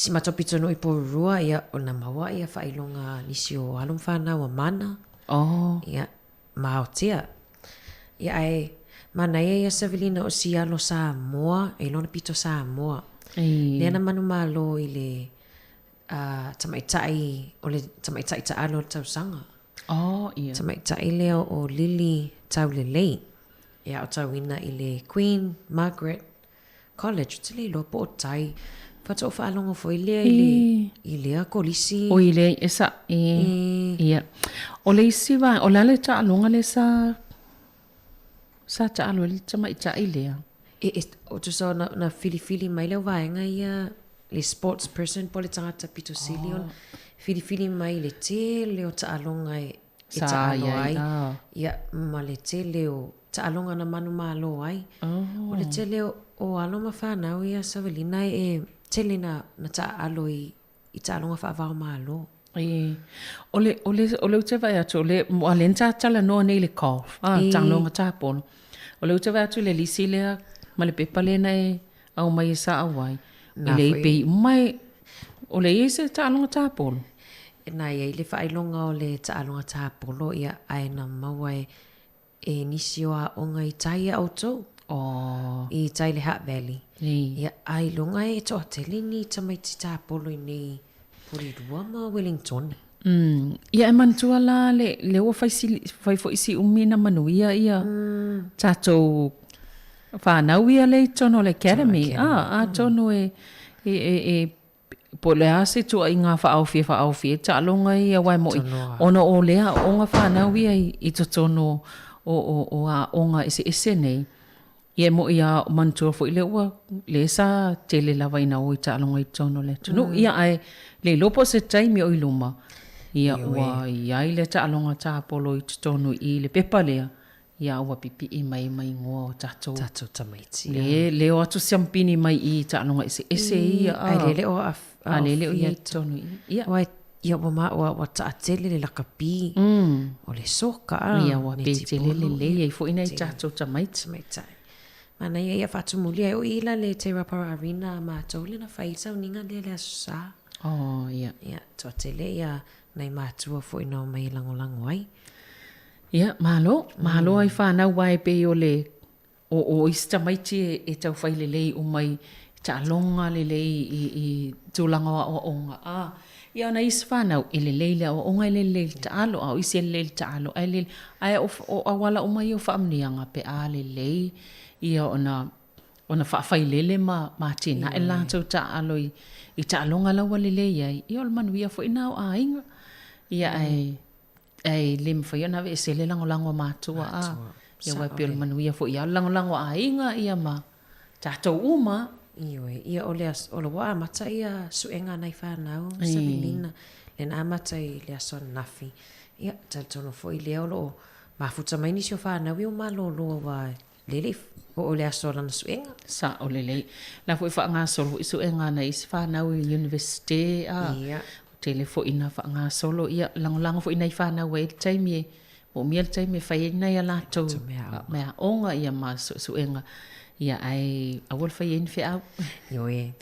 Si matou pitonuu i Porirua, ia, o na maua ia faailoga a nisi o alo ma fanau a Mana. Oh. Ia, ma Aotea. Ia, ae manaia ia Savelina o si alo Samoa, e lona pito Samoa. E. Lea na manumalo i le uh, tamaitai, o le tamaitai taalo o le tausaga. Oh, ia. Tamaitai lea o Lily Taulelei. E aotauina i le Queen Margaret College, ou te le iloa po o tai. Faatoa ou faalogo foi lea i le, i lea kolisi. Oi le, e sa, e, ia. O le isi vaega, o le a le taaloga lea sa, sa taalo ai le tamaitai lea? E, e, o tusa na, na filifili mai le vaega ia, le sports person po o le tagata pito sili ona filifili mai le tele o taaloga e, e Sa taalo i ai, ai. ah. Ia, ma le tele o taaloga na manumalo ai. Oh. O le tele o, o alo ma fanau ia Savelina e tele na, na taaalo i, i taaloga faava-o-Malo. E, o le, o le, o le ou te vaai atu, o le, ua lea na ta talanoa nei i le golf, ah, E. taaloga tapolo. O le ou te vaai atu i le lisi lea, ma le pepa lea na e aumai e sa auai. E Na lei foi. pei uma e, o le i ai se taaloga tapolo. Na i ai le faailoga o le taaloga tapolo, ia, ae na maua e, e nisi o aoga i tai ia outou. Oh. I tai le Hutt Valley. Nei. Ia, a i luga e toatele ni tamaiti tapolo i nei Porirua ma Wellington. Ia e manatua la le, le ua fai, sili, fai foi si umi na manuia ia tatou fanau ia le i totonu o le academy. Ah, atonu e, e, e, e po o le a se tuuaiga faaofi e faaofi ai taaloga ia aua e mo'i ona o le aoga fanau ia i, i totonu o, o, o aoga eseese nei. Ia e mo'i a manatua foi lea ua lea sa tele lava ina o i taaloga i totonu o le atunuu. Ia ae le iloa po o se taimi o i luma, ia ua i ai le taaloga tapolo i totonu i i le pepa lea, ia ua pipii mai ma igoa o tatou. Tatou tamaiti. Le, le o atu siampini mai i i taaloga eseese ia. Ae le le o A le le o i totonu i i. Ia. Aua ia ua ma ua, ua taatele le lakapi. O le soka a. Ia ua pe tele lelei ai foi nai tatou tamaiti. Tamaitai. Manaia ia faatumulia e o i la le Te Rapara Arena a matou le na fai sauniga lea le Aso Sa. Oh, ia. Ia, toatele ia nai matua foi na omai e lagolago ai. Ia, malo, malo ai fanau aua e pei o le o o isi tamaiti e e taufai lelei uma i taaloga lelei i i tulaga o aoaoga a ia ona isi fanau e lelei le aoaoga e le lelei le taalo a o isi e lelei le taalo ae le ae o o auala uma ia o faamanuiaga pe a lelei ia ona ona faafailele ma ma atinae latou taalo i i taaloga la ua lelei ai ia o le manuia foi na o aiga ia ae Ae le mafai ona aveese le lagolago a matua a. Ia aua e pei o le manuia foi ia o le lagolago a aiga ia ma tatou uma. Ioe, ia o le aso, o le ua amata ia suega a nai fanau, Savelina, lea na amata i le aso ananafi. Ia, talitonu foi lea o lo o mafuta mai nisi o fanau ia ua malolo aua lea e le i oo le aso o lana suega. Sao lelei. La foi faagasolo foi suega a nai isi fanau i Universite a. Ia. Tele foi ina faagasolo ia lagolago foi nai fanau e i ai le taimi e moomia le taimi e fai ai nai a latou meaaoga ia ma suesuega ia ae aua le fai ai ni feau. Ioe.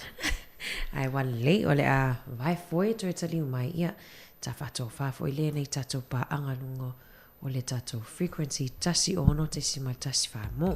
Ae ua lelei o le a vae foe toe taliu mai ia ta faatofa foi lea nei tatou paaga luga o le tatou frequency 16.14 mo.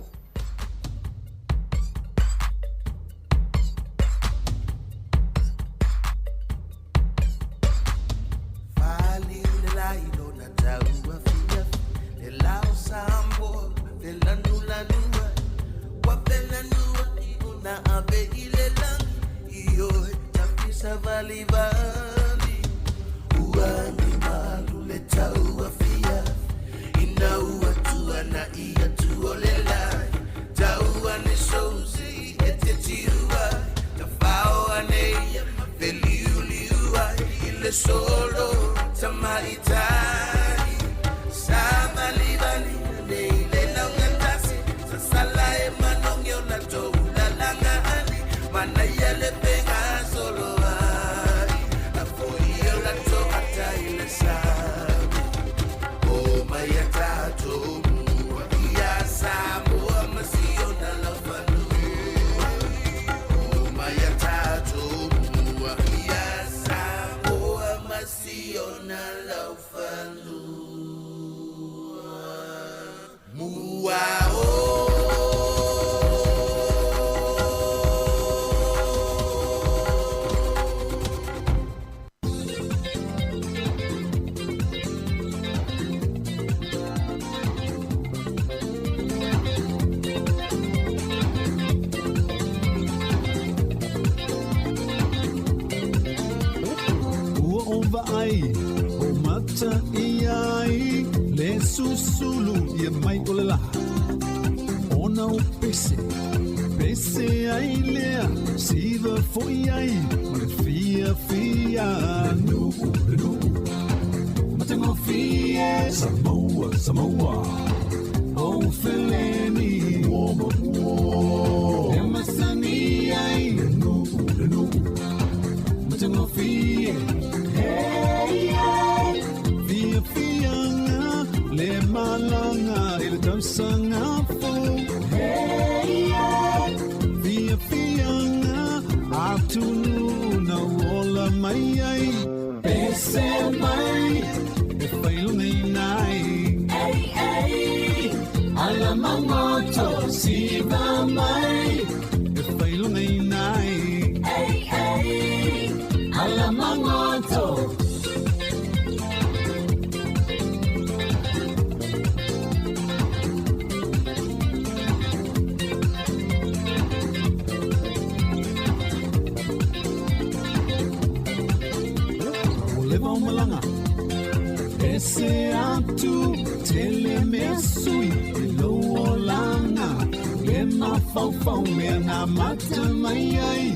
solo tamaitai sa malivali nei le laungatasi sasala e manongi o latou lalagaali manaia le pega solo ai afoi o latou ata i le sami o mai a tatou mua ia Samoa ma siona laufanua o mai a tatou mua ia Samoa ma siona laufanua mua o. Ua o vaai o mata i ai le susulu ia mai o le lā ona o pese pese ai lea siva foi ai ma le fiafia nu'u le nu'u matagofie Samoa Samoa o feleni ua ma ua e masani ai le nu'u le nu'u matagofie. Hey, hey. Fiafiaga le malaga i le tausaga fou. Hey, hey. Fiafiaga atunu na ola mai ai. Pese mai e failogaina ai. Hey, hey. Ala magoto siva mai e failogaina ai. Hey, hey. Ala magoto. Ua leva o malaga ese atu tele mea sui i lou olaga le mafaufau mea na mata mai ai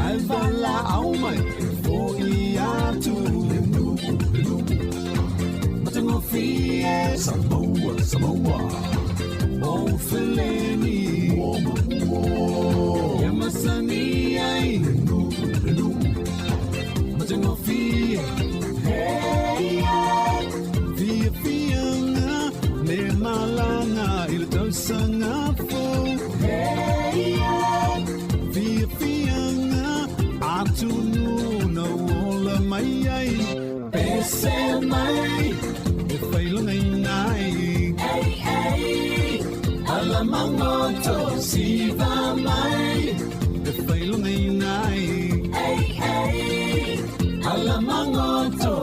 ae valaau mai e fo'i atu le nu'u le nu'u matagofie Samoa Samoa o feleni ua ma ua e masani ai le nu'u le nu'u matagofie. Hey, hey. Fiafiaga le malaga i le tausaga fou. Hey, hey. Fiafiaga atunu na ola mai ai. Pese mai e failogaina ai. Hey, hey. Ala magoto siva mai e failogaina ai. Hey, hey. Ala magoto.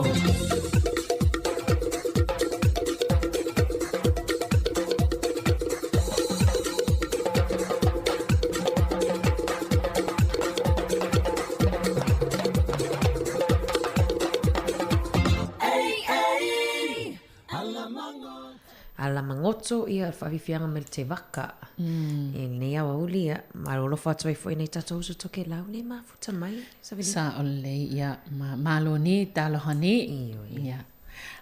Hey, hey. Ala magoto. Ala magoto ia le faafiafiaga mai le tevaka i lenei aoauli ia malolofa atu ai foi nai tatou uso tokelau le mafuta mai Savelina. Sa o lelei ia ma malo ni taloha ni ia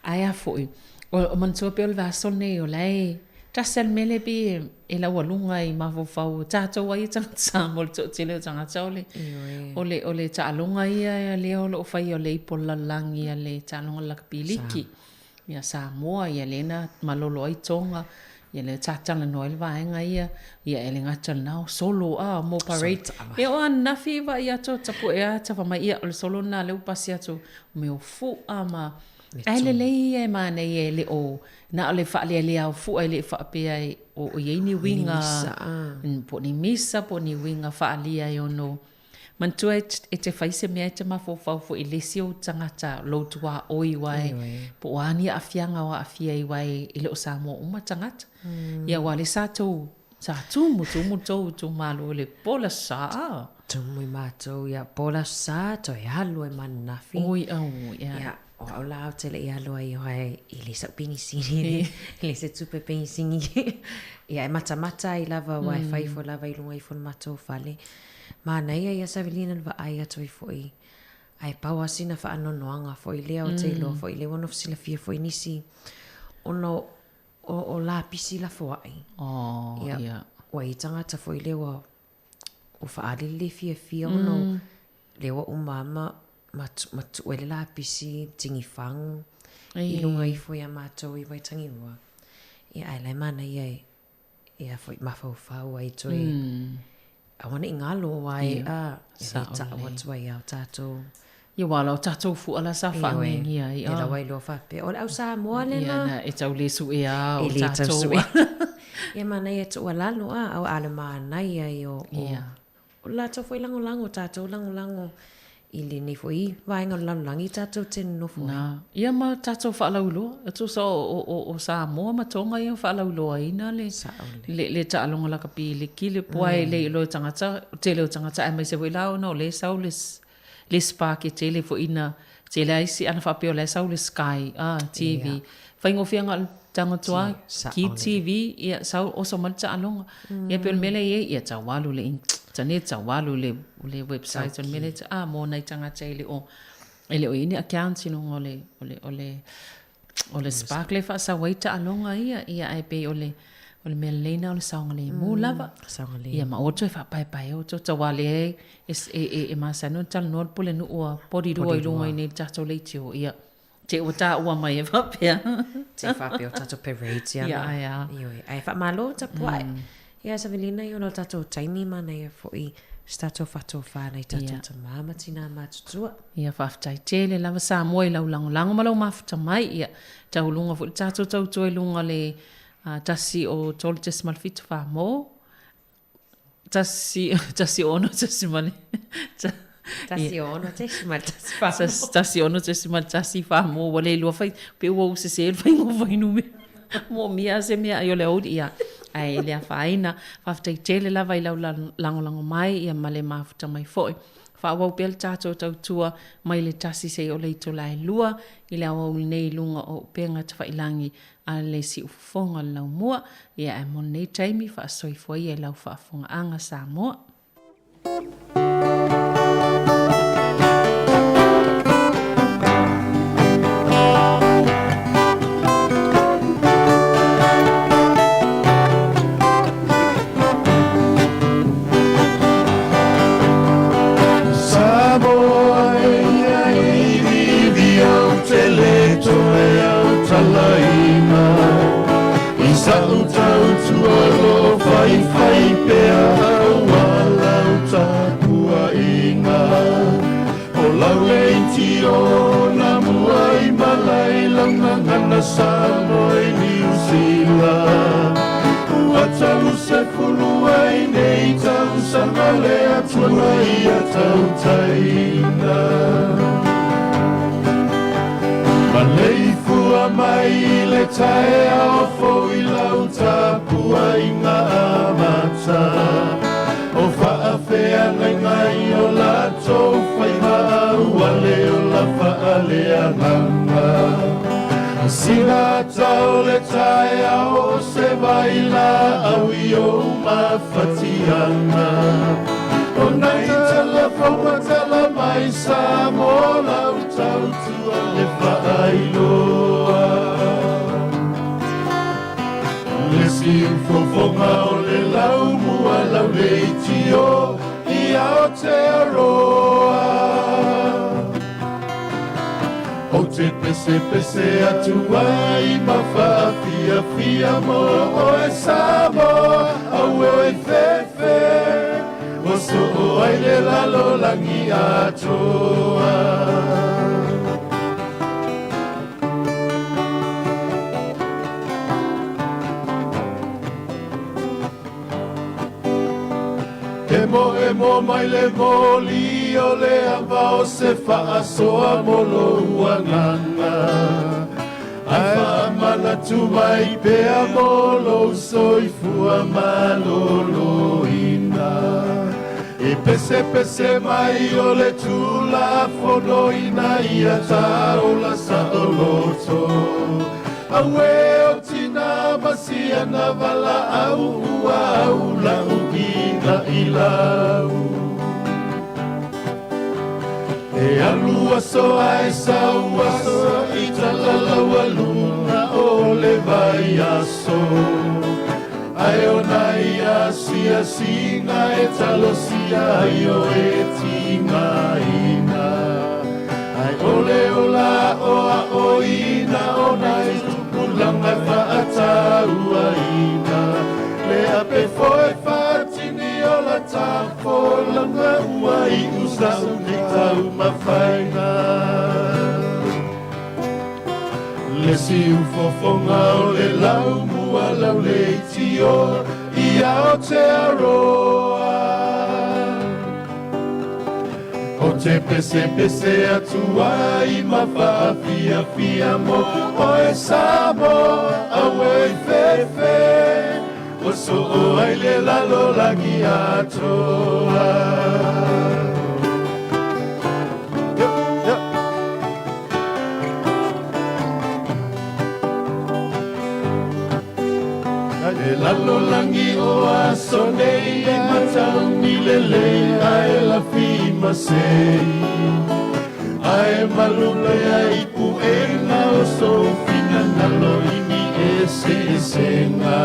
ae a foi o manatua pea o le vaiaso lenei o la e tasi a le mea lea pei e laualuga i mafaufau o tatou ai ia tagata Samoa le toatele o tagata o le o le o le taaloga ia lea o loo faia o le ipo lalolagi a le taaloga lakapi liki ia Samoa ia lea na malolo ai Tonga ia lea sa talanoa ai le vaega ia ia e le gata lena o solo a mo parade ia o ananafi vaai atu o tapu'e a tafa mai ia o le solo lena lea ua pasi atu o mea o fu'a ma ae lelei ia e manaia e le o na o le faalealea o fu'a e le i faapea e o i ai ni uiga po o ni misa po o ni uiga faaalia e ono Manatua e te fai se mea e te mafaufau foi i le isi ou tagata lou tuaoi aua e po o a ni aafiaga o aafia ai aua e le o Samoa uma tagata. Ia aua o lea sa tou sa tumu tumu tou itumalo i le po le aso sa. Tumu i matou ia po le aso sa toe alu ai ma ananafi. Oi au ia. Ia o au la ou te le i alu ai oe i le sau penisini i le se tupe penisini. Ia e matamata ai lava aua e fai ifo lava i luga ifo o le matou fale. Manaia ia Savelina le vaai atu ai foi. Ae pau lava sina faanoanoaga foi lea ou te iloa foi lea ua nofo silafia foi nisi ona o, o lapisi lafoai. Oh, Ia, ia. ua i ai tagata foi lea ua, ua faaali le le fiafia ona o lea ua uma lava ma, ma tuu ai le lapisi tigifagu i luga ifo ia matou i Waitagirua. Ia ae la e manaia e, e a foi mafaufau ai toe aua ne i galo aua e a e le ta'u atu ai lava o tatou. Ia aua o tatou fua la sa faagiagia ai. E lau ai loa faapea o le au Samoa lena. Ia e tau le suea o tatou. E le tau suea. Ia manaia e tuualalo a a o le manaia ia o O le latou foi lagolago, tatou lagolago i lenei foi vaega o le lalolagi tatou te nonofo ai. Na. Ia ma tatou faalauiloa. E tusa o Samoa ma Tonga ia ua faalauiloaina le, le, le taaloga lakapi liki le pua e le iloa e tagata, tele o tagata aemaise foi la ona o lea e sau le, le Spark e tele foi ina tele lava isi ana faapea o la e sau le Sky TV. Ia. Faigofie na o le tago atu lava Sao ki lelei. TV, ia sau oso mai le taaloga. Ia pei o le mea lea e i ai, ia tau alu i le internet, tau alu i le website o le mea lea, mo nai tagata e le o e le o i ai ni accounts i luga o le o le o le o le Spark lea e faasau ai taaloga ia, ia ae pei o le o le mea lelei lena o le saogalemu lava. Saogalemu. Ia ma aua toe faapaepaea outou tau aua lea e e e e masani ona talanoa le pulenuu a Porirua i luga i inei i le tatou leitio, ia te ua taua mai e faapea. Te faapea o tatou parades ia. Ia, ae a. Ioe. Ae faamalo tapuai. Ia Savelina ia ona o le tatou taimi manaia foi se tatou faatofa nai tatou Ia. tama ma tina matutua. Ia faafetai tele lava Samoa i lau lagolago ma lau mafuta mai. Ia tauluga foi le tatou tautua i luga o le 1 o 3.7 mo. 1 1 6 16.14. 16.14 mo ua le iloa fai pe ua ou sese le faiga o fuainumera. Moomia se mea ai o le aoauli ia ae le afaina. Faafetai tele lava i lau lagolago mai ia ma le mafuta mai foi. Faaauau pea le tatou tautua mai le 1 seia o le itula e 2 i le aoauli nei i luga o upega tafailagi a le siufofoga o le laumua. Ia ae mo lenei taimi faasoifua ia i lau faafofogaaga Samoa. Samoa e ia iviivi au te le toe autalaina I sa'u tautua lo o faifai pea aua lau tapuaiga O lau leitio na muai malae lau gagana Samoa i Niu Sila Ua 30 ai nei tausaga le Atua na ia tautaina Maleifua mai i le taeao fou i lau tapuaiga amata O faafeagaiga i o latou faiva aua le ola faaleagaga Sina ata o le taeao o se vailaau i ou mafatiaga O nai tala fou ma tala mai Samoa lau tautua e faailoa Le siufofoga o le laumua lau leitio i Aotearoa Ou te pesepese atu ai ma faafiafia mo oe Samoa auē e fefe O soo ai le lalolagi atoa. Emoemo mai le moli o le ava o se faasoa mo lou agaga Ae faamanatu mai pea mo lou soifua malōlōina E pesepese mai o le Tulafono ina ia taola saoloto Auē o tinā ma siana valaau ua au lau ina i lau. E alu aso ae sau aso i talalaualuga o le vaiaso. Ae ona i asiasiga e talosia ai o e tigaina. Ae o le ola aoaoina ona i tupulaga e faatauaina. Le ape foe faatini o la tafolaga ua iʻu sa'u nei taumafaina. Le siufofoga o le laumua lauleitio i Aotearoa. O te pesepese atu ai ma faafiafia mo oe Samoa, aue i fefe. Ua soo ai le lalolagi atoa. E lalolagi o aso nei e matauni lelei ae lafi masei. Ae malupea i puega o sou finagalo i ni eseesega.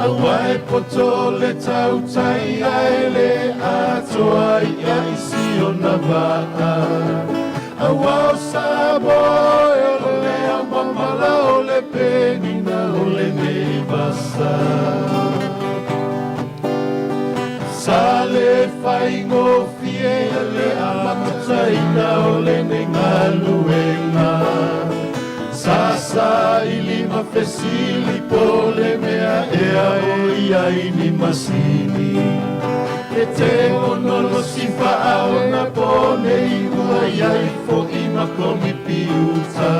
Aua e poto le tautai ae le atoa ia i si ona vaa. Aua o Samoa e o le aomamala o le penina o lenei vasa. Sa le faigofie le amataina o lenei galuega. Sa saili ma fesili po le mea ea o ia i ni masini. E te ono losi faaona po nei ua iai foʻi ma komipiuta.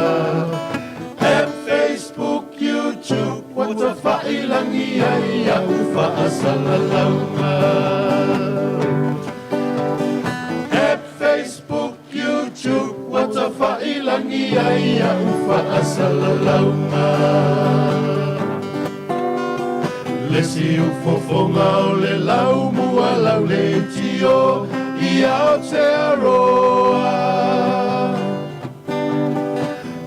App, Facebook, YouTube, ua tafailagi ai aʻu faasalalauga. App, Facebook, YouTube, ua tafailagi ai aʻu faasalalauga. Le siufofoga o le laumua lauleitio i Aotearoa.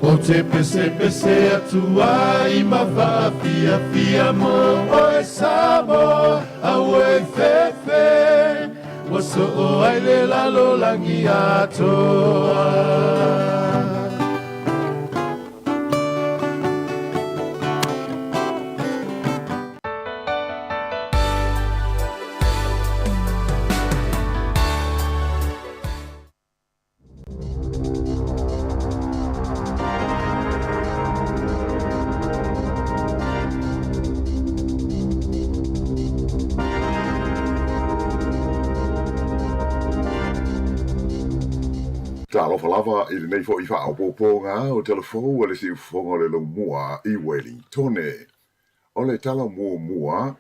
O te pesepese atu ai ma faafiafia mo oe Samoa, aue i fefe. Ua soo ai le lalolagi atoa. Talofa lava i lenei foi faaopoopoga o tala fou a le siufofoga o le laumua i Welingtone. O le tala muamua,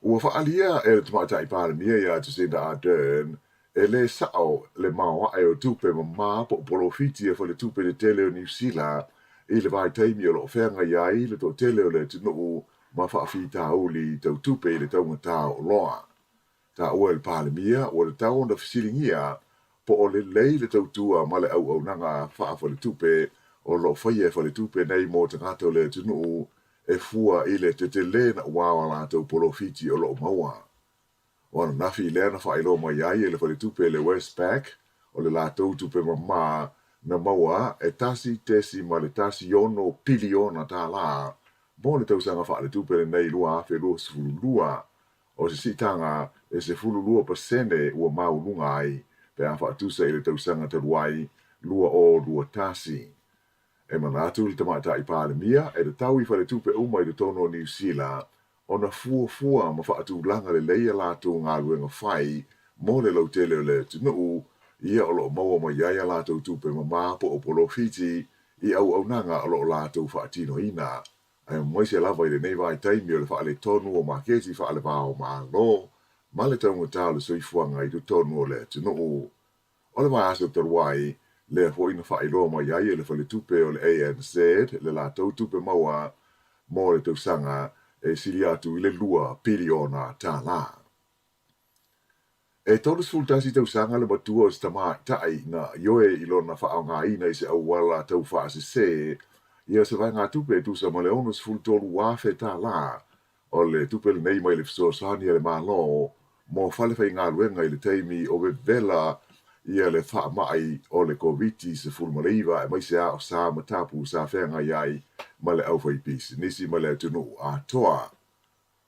ua faaalia e le Tamaitai Palemia ia Jacinda Ardern e lē sa'o le maoaʻe o tupe mamā po o polofiti a Faletupe Tetele o Niu Sila i le vaitaimi o lo o feagai ai le toatele o le atunuu ma faafitauli tau tupe i le taugatā o oloa. Taua e le Palemia ua tatau ona fesiligia po o lelei le tautua ma le auaunaga faafaletupe o lo o faia e faletupe nei mo tagata o le atunuu e fua i le tetelē naʻauao a latou polofiti o lo o maua. O ananafi lea na faailoa mai ai e le faletupe le Westpac o le latou tupe mamā na maua e 1.16 piliona tālā mo le tausaga faaletupe lenei 2022, o se siitaga e 12% ua maualuga ai pe a faatusa i le tausaga talu ai 2021. E manatu le Tamaitai Palemia e tatau i faletupe uma i totonu o Niu Sila ona fuafua ma faatulaga lelei a latou galuega fai mo le lautele o le atunuu, ia o lo o maua mai ai a latou tupe mamā po o polofiti i auaunaga o lo o latou faatinoina, aemaise lava i lenei vaitaimi o le faaletonu o maketi faalevao Malo ma le taugata o le soifuaga i totonu o le atunuu. O le vaiaso talu ai, lea foi na faailoa mai ai e le faletupe o le ANZ le latou tupe maua mo le tausaga e sili atu i le $2 piliona. E 31 tausaga le matua o se tamaitai na ioe i lona faaaogaina i se auala taufaasese ia se vaegatupe e tusa ma le $63,000 o le tupe lenei mai le fesoasoani a le Malo mo fale faigaluega i le taimi o vevela ia le faamai o le Koviti-19 aemaise a o sa ma tapu sa feagai ai ma le aufaipisinisi ma le atunuu atoa.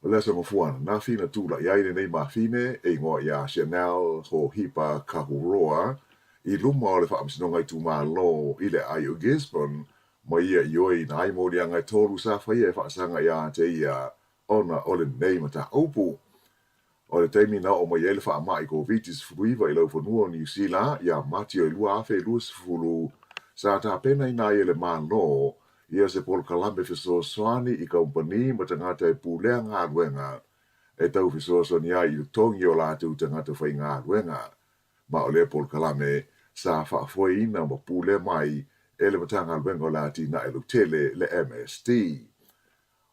O le aso Gafua ananafi na tulai ai lenei mafine e igoa ia Chanel Hohipa Kahuroa i luma o le Faamasinoga Itumalo i le Aai o Gisborne ma ia ioeina ai moliaga e tolu sa faia e faasaga ia te ia ona o lenei mataupu. O le taimi na oo mai ai le faamai Koviti-19 i laufanua o Niu Sila ia Mati o le 2020, sa tapenaina ai e le Malo ia se polokalame fesoasoani i kamupani ma tagata e pulea galuega e tau fesoasoani ai i totogi o latou tagata faigaluega. Ma o lea polokalame sa faafoeina ma pulea mai e le Matagaluega o le Atinae Lautele, le MSD.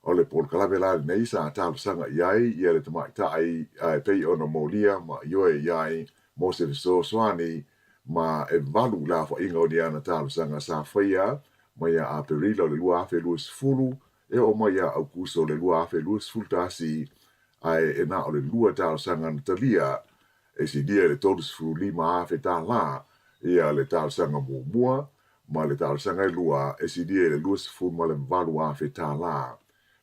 O le polokalame la lenei sa talosaga i ai ia le tamaitai e pei ona molia ma ioe i ai mo se fesoasoani ma e valu le aofaiga o ni ana talosaga sa faia mai ia Aperila o le 2020 e oo mai ia Aukuso o le 2021 ae e na o le lua talosaga na talia e silia i le $35,000 ia le talosaga muamua ma le talosaga e lua e silia i le $28,000.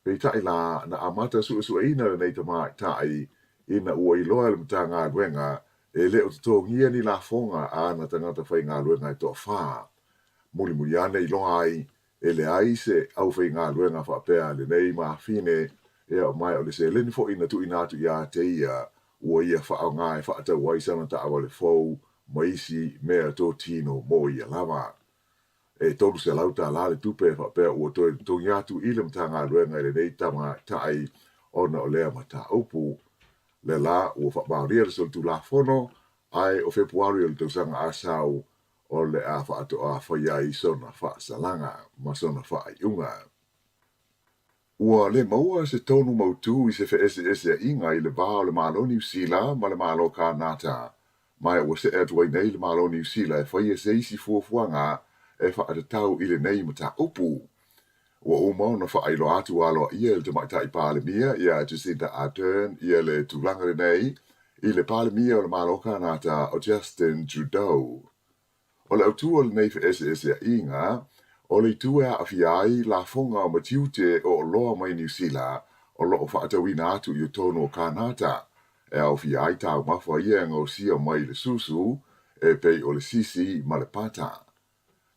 Peitai la, na amata suesueina lenei tamaitai ina ua iloa e le Matagaluega e le o totogia ni lafoga a ana tagata faigaluega e toafa. Mulimuli ane iloa ai e leai se aufaigaluega faapea lenei mafine, ia ma o le seleni foi na tuuina atu ia te ia ua ia faaaoga e faatau ai sana taavale fou ma isi mea totino mo ia lava. E $300 le tupe e faapea ua toe totogi atu i le Matagaluega i lenei tamaitai ona o lea mataupu. Lea la ua faamaonia le solitulafono ae o Fepuari o le tausaga a sau o le a faatoa fai ai sona faasalaga ma sona faaiuga. Ua le maua se tonu mautū i se feeseeseaiga i le va o le Malo Niu Sila ma le Malo Kānata, ma ua see atu ai nei le Malo Niu Sila e faia se isi fuafuaga e faatatau i lenei mataupu. Ua uma ona faailoa atu aloaia e le Tamaitai Palemia ia Jacinda Ardern ia le tulaga lenei i le Palemia o le Malo Kānata o Justin Trudeau. O le autū o lenei feeseeseaiga, o le itu e aafia ai lafoga ma tiute o oloa mai Niu Sila o lo o faatauina atu i totonu o Kānata, e aofia ai taumafa ia e gaosia mai le susu e pei o le sisi ma le pata.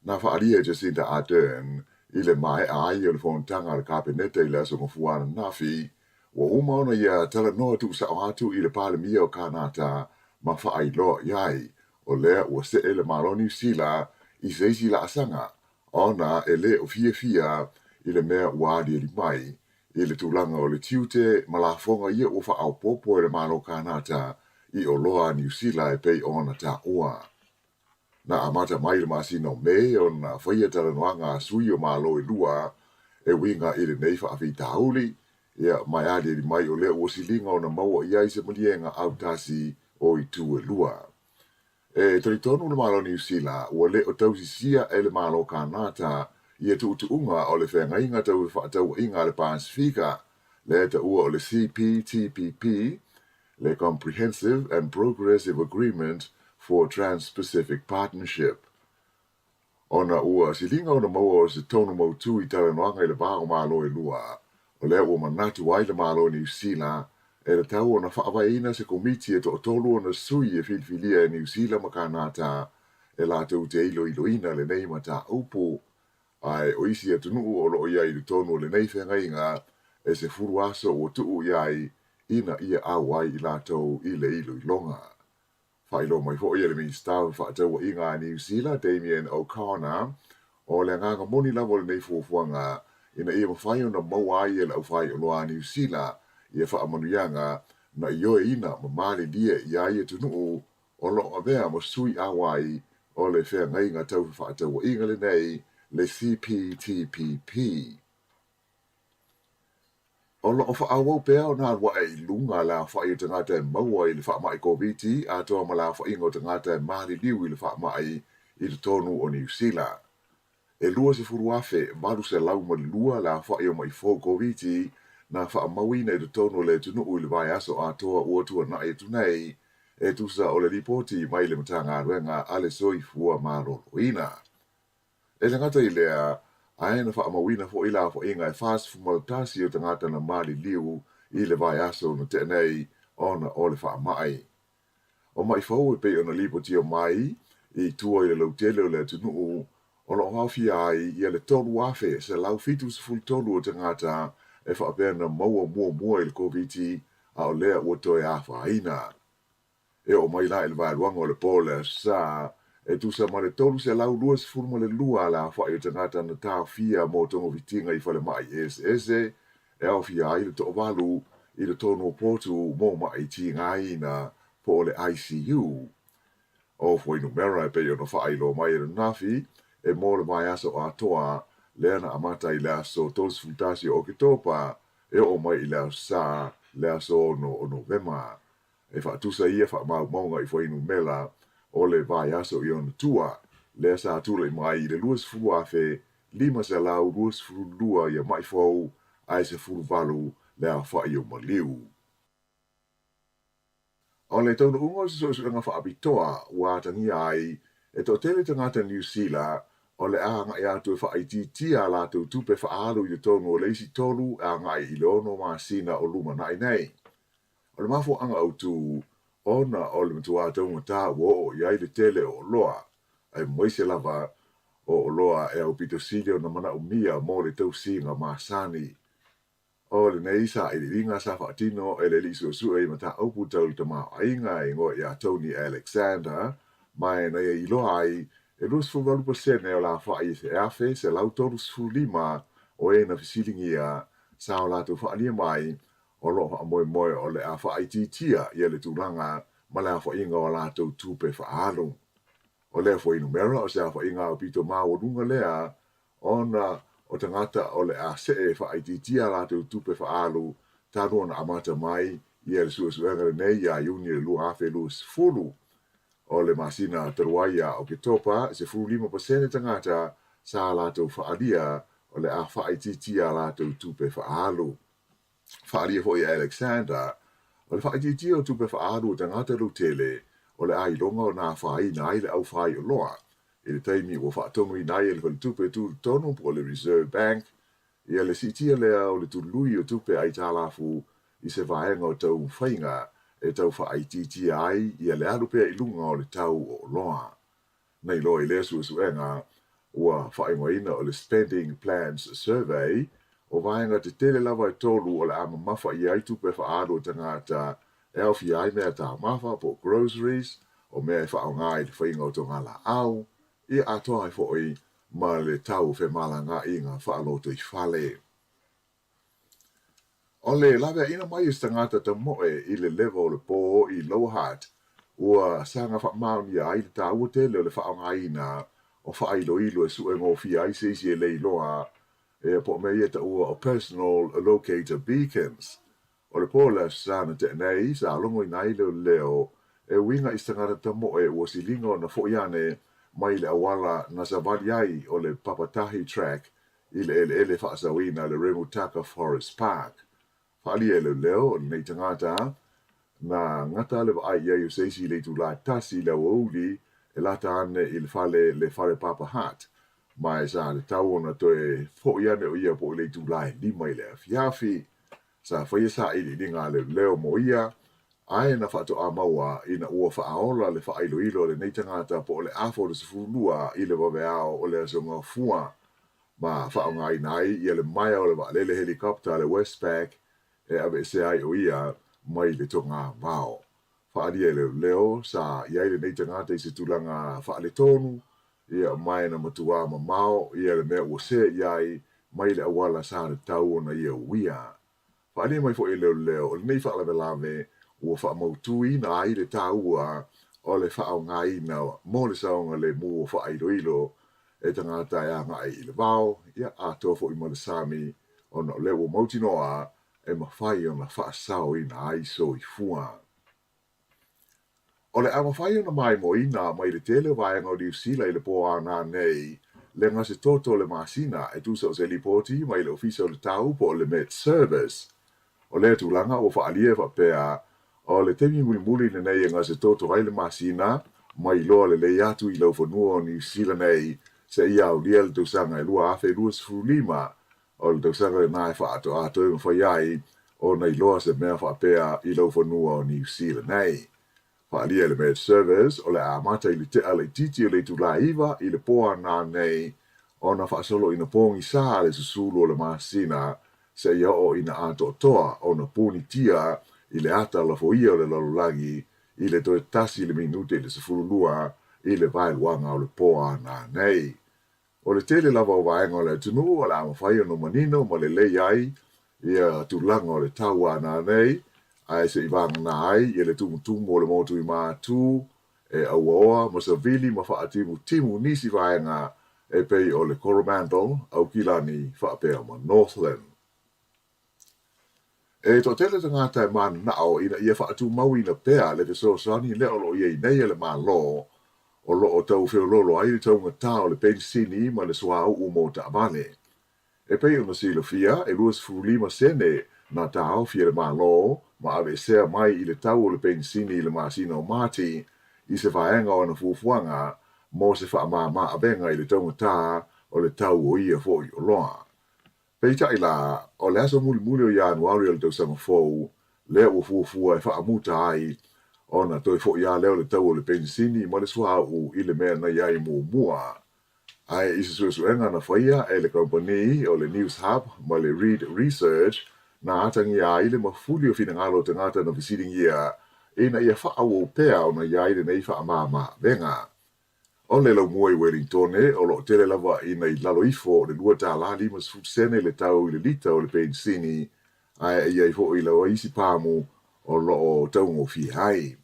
Na faaalia e Jacinda Ardern i le maea ai o le fonotaga a le Kapeneta i le aso Gafua ananafi, ua uma ona ia talanoa tuusao atu i le Palemia o Kānata ma faailoa i ai, o lea ua see le Malo Niu Sila i se isi laasaga ona e le o fiafia i le mea ua aliali mai i le tulaga o le tiute ma lafoga ia ua faaopoopo e le Malo Kānata i oloa a Niu Sila e pei ona taua. Na amata mai le masina o Me ona faia talanoaga a sui o Malo e lua e uiga i lenei faafitauli, ia ma e aliali mai o lea ua siliga ona maua i ai se maliega autasi o itu e lua. E talitonu le Malo Niu Sila ua le o tausisia e le Malo Kānata ia tuutuuga o le Feagaiga Tau Fefaatauaiga a le Pasefika, lea taua o le CPTPP, le Comprehensive and Progressive Agreement for Trans-Pacific Partnership. Ona ua siliga ona maua o se tonu mautū i talanoaga i le va o Malo e lua, o lea ua manatu ai le Malo Niu Sila e tatau ona faavaeina se komiti e toatolu ona sui e filifilia e Niu Sila ma Kānata e latou te iloiloina lenei mataupu, ae o isi atunuu o lo o i ai i totonu o lenei feagaiga e 10 aso ua tuu i ai ina ia auai i latou i le iloiloga. Faailoa mai foi e le Minisita o Fefaatauaiga a Niu Sila, Damien O'Connor, o le agaga moni lava o lenei fuafuaga ina ia mafai ona maua ai e le aufaioloa a Niu Sila ia faamanuiaga na ioeina ma malilie i ai atunuu o lo o avea ma sui auai o le Feagaiga Tau Fefaatauaiga lenei, le CPTPP. O lo o faaauau pea ona alu ae i luga le aofai o tagata e maua i le faamai Koviti atoa ma le aofaiga o tagata e maliliu i le faamai i totonu o Niu Sila. E 20,802 le aofai o ma'i fou Koviti na faamauina i totonu o le atunuu i le vaiaso atoa ua tuanai atu nei, e tusa o le lipoti mai le Matagaluega a le Soifua Maloloina. E le gata i lea, ae na faamauina foi le aofaiga e 41 o tagata na maliliu i le vaiaso na tea nei ona o le faamai. O ma'i fou e pei ona lipotia mai i tua i le lautele o le atunuu, o lo o aofia ai ia le 3,173 o tagata e faapea na maua muamua i le Koviti a o lea ua toe afaina. E oo mai la i le vaeluaga o le po o le Aso Sa, e tusa ma le 322 le aofai o tagata na taofia mo togafitiga i falemai eseese, e aofia ai le toavalu i totonu o potu mo ma'i tigaina po o le ICU. O fuainumera e pei ona faailoa mai ananafi, e mo le vaiaso atoa lea na amata i le aso 31 o Oketopa e oo mai i le Aso Sa le aso 6 o Novema. E faatusa ia faamaumauga i fuainumera o le vaiaso i ona tua, lea sa tulai mai i le 20,522 ia ma'i fou ae 18 le aofai o maliu. O le taunuuga o se suesuega faapitoa ua atagia ai e toatele tagata Niu Sila o le a agai atu e faaitiitia a latou tupe faaalu i totonu o le isi tolu e agai i le ono masina o lumanai nei. O le mafuaaga autu, ona o le matuā taugata ua oo i ai le tele o oloa, aemaise lava o oloa e aupito sili ona manaomia mo le tausiga masani. O lenei sailiiliga sa faatino e le alii suesue i mataupu tau le tamaoaiga e igoa ia Tony Alexander, ma e na ia iloa ai e 28% o le aofai e 1,135 o e na fesiligia sa o latou faaalia mai o lo o faamoemoe o le a faaitiitia ia le tulaga ma le aofaiga o a latou tupe faaalu. O lea fuainumera o se aofaiga aupito maualuga lea ona o tagata o le a see faaitiitia a latou tupe faaalu talu ona amata mai ia le suesuega lenei ia Iuni le 2020. O le masina talu ai ia Oketopa, 15% tagata sa latou faaalia o le a faaitiitia a latou tupe faaalu. Faaalia foi e Alexander, o le faaitiitia o tupe faaalu a tagata lautele o le a iloga ona afaina ai le aufaioloa i le taimi ua faatonuina ai e le Faletupe Tutotonu po o le Reserve Bank ia le siitia lea o le tului o tupe aitalafu i se vaega o taumafaiga e tau faaitiitia ai ia le alu pea i luga o le tau o oloa. Na iloa i lea suesuega ua faaigoaina o le Spending Plans Survey, o vaega tetele lava e tolu o le a mamafa i ai tupe faaalu a tagata e aofia ai mea taumafa po o groceries, o mea e faaaoga i le faiga o togalaau, ia atoa ai foi ma le tau o femalagaaiga faalotoifale. O le laveaiina mai o se tagata tamoe i le leva o le pō i Lower Hutt, ua saga faamaonia ai le taua tele o le faaaogaina o faailoilo e suegofie ai se isi e le iloa ea po o mea ia e taua o personal locator beacons. O le po o le Aso Sa na tea nei, sa logoina ai leoleo e uiga i se tagata tamoe ua siliga ona foi ane mai le auala na savali ai o le Papatahi Track i le eleele faasaoina le Remutaka Forest Park. Faaalia e leoleo o lenei tagata, na gata le vaai i ai o se isi i le itulā tasi i le aoauli e lata ane i le fale le Wharepapa Hut, ma e sa tatau ona toe fo'i ane o ia po i le itulā e lima i le afiafi. Sa faia sailiiliga a leoleo mo ia, ae na faatoa maua ina ua faaola le faailoilo a lenei tagata po o le afa o le 12 i le vaveao o le Aso Gafua, ma faaaogaina ai ia le maea o le vaalele helicopter a le Westpac e aveesea ai o ia mai le togavao. Faaalia e leoleo, sa i ai lenei tagata i se tulaga faaletonu, ia ma e na matuā mamao ia le mea ua se i ai mai le auala sa tatau ona ia uia. Faaalia mai foi e leoleo, o lenei faalavelave ua faamautuina ai le taua o le faaaogaina mo le saogalemu o faailoilo e tagata e agai i le vao, ia atoa foi ma le sami, ona o lea ua mautinoa e mafai ona faasaoina ai soifua. O le a mafai ona maimoaina mai le tele o vaega o Niu Sila i le pō aoga nei le gasetoto o le masina e tusa o se lipoti mai le Ofisa o le Tau po o le Met Service. O lea tulaga ua faaalia e faapea, o le taimi mulimuli lenei e gasetoto ai le masina ma iloa lelei atu i laufanua o Niu Sila nei seia aulia le tausaga e 2025. O le tausaga lena e faaatoatoa e mafai ai ona iloa se mea faapea i laufanua o Niu Sila nei. Faaalia e le Met Service, o le a amata i le tea laitiiti o le itula e 9 i le pō aoga nei ona faasolo ina pogisa le susulu o le masina seia oo ina atoatoa ona punitia i le ata lafoia o le lalolagi i le toe tasi le minute i le 12 i le vaeluaga o le pō aoga nei. O le tele lava o vaega o le atunuu o le a mafai ona manino ma lelei ai ia tulaga o le tau aoga nei, ae se i vagana ai ia le tumutumu o le motu i Matu e auaoa ma savili ma faatimutimu nisi vaega e pei o le Coromandel, Aukilani faapea ma Northland. E toatele tagata e mananao ina ia faatumauina pea le fesoasoani lea o lo o i ai nei a le Malo o lo o tau feoloolo ai le taugata o le penisini ma le suauu mo taavale. E pei ona silafia, e 25 sene na taofi e le Malo ma aveesea mai i le tau o le penisini i le masina o Mati i se vaega o ana fuafuaga mo se faamama avega i le taugata o le tau o ia foi oloa. Peitai la, o le aso mulimuli o Ianuari o le tausaga fou, lea ua fuafua e faamuta ai ona toe foi lava lea o le tau o le penisini ma le suauu i le mea na i ai muamua. Ae i se suesuega na faia e le kamupani o le Newshub ma le Reid Research, na atagia ai le mafuli o finagalo o tagata na fesiligia ina ia faaauau pea ona i ai lenei faamama avega. O le laumua i Welingtone, o lo o tele lava ina i lalo ifo o le $2.50 sene le tau i le lita o le penisini, ae i ai foi lava isi pamu o lo o taugofie ai.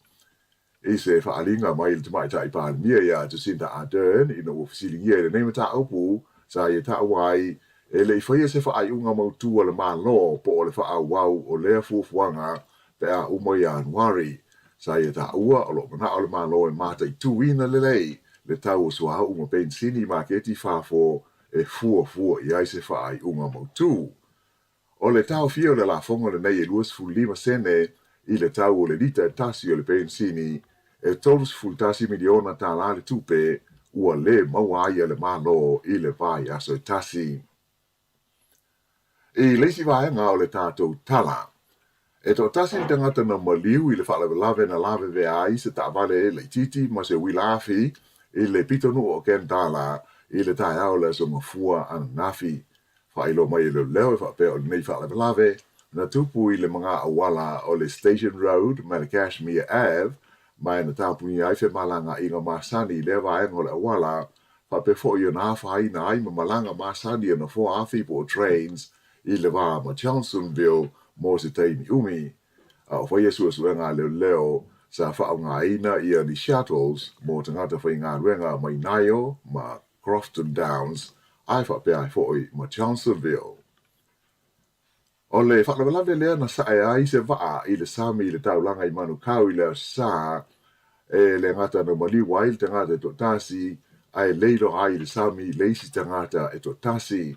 I se faaaliga mai le Tamaitai Palemia ia Jacinda Ardern ina ua fesiligia i lenei mataupu, sa ia taua ai, e le i faia se faaiuga mautu a le Malo po o le faaauau o lea fuafuaga pe a uma Ianuari. Sa ia taua o lo o manao le Malo e mataituina lelei le tau o suauu ma penisini i maketi i fafo e fuafua i ai se faaiuga mautu. O le taofia o le lafoga lenei e 25 sene i le tau o le lita e tasi o le penisini, e $31 miliona tala le tupe ua le maua ai e le Malo i le vaiaso e tasi. I le isi vaega o le tatou tala, e toatasi le tagata na maliu i le faalavelave na lavevea ai se taavale laitiiti ma se uila afi i le pitonuu o Kendala i le taeao o le Aso Gafua ananafi. Faailoa mai e leoleo e faapea o lenei faalavelave na tupu i le maga auala o le Station Road ma le Cashmere Ave ma e na tapunia ai femalagaaiga masani i lea vaega o le auala faapea foi ona afaina ai ma malaga masani a nofoa afi po o trains i le va ma Johnsonville mo se taimi umi. A o faia suesuega a leoleo, sa faaaogaina ia ni shuttles mo tagata faigaluega mai Ngaio ma Crofton Downs ae faapea ai foi ma Johnsonville. O le faalavelave lea na sae ai se vaa i le sami i le taulaga i Manukau i le Aso Sa, e le gata na maliu ai le tagata e toatasi, ae leiloa ai i le sami le isi tagata e toatasi.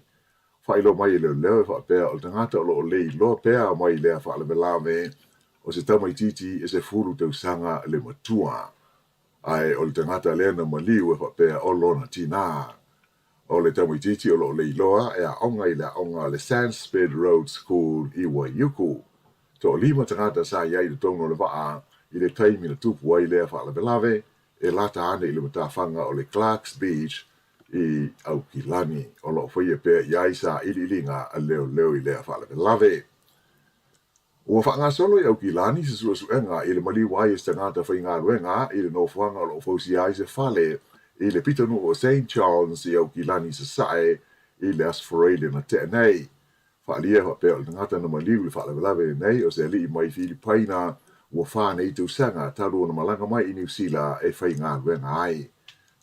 Faailoa mai e leoleo e faapea o le tagata o lo o leiloa pea mai lea faalavelave, o se tamaitiiti e 10 tausaga le matua. Ae o le tagata lea na maliu e faapea o lona tinā. O le tamaitiiti o lo o leiloa e aoga i le aoga a le Sandspit Road School i Waiuku. Toalima tagata sa i ai i totonu o le vaa i le taimi na tupu ai lea faalavelave e lata ane i le matafaga o le Clarks Beach i Aukilani. O lo o faia pea i ai sailiiliga a leoleo i lea faalavelave. Ua faagasolo i Aukilani se suesuega i le maliu ai o se tagata faigaluega i le nofoaga o lo o fausia ai se fale i le pitonuu o Saint Johns i Aukilani i Sasae i le Aso Faraile na tea nei. Faaalia faapea o le tagata na maliu i le faalavelave lenei o se alii mai Filipaina ua fa nei tausaga talu ona malaga mai i Niu Sila e faigaluega ai.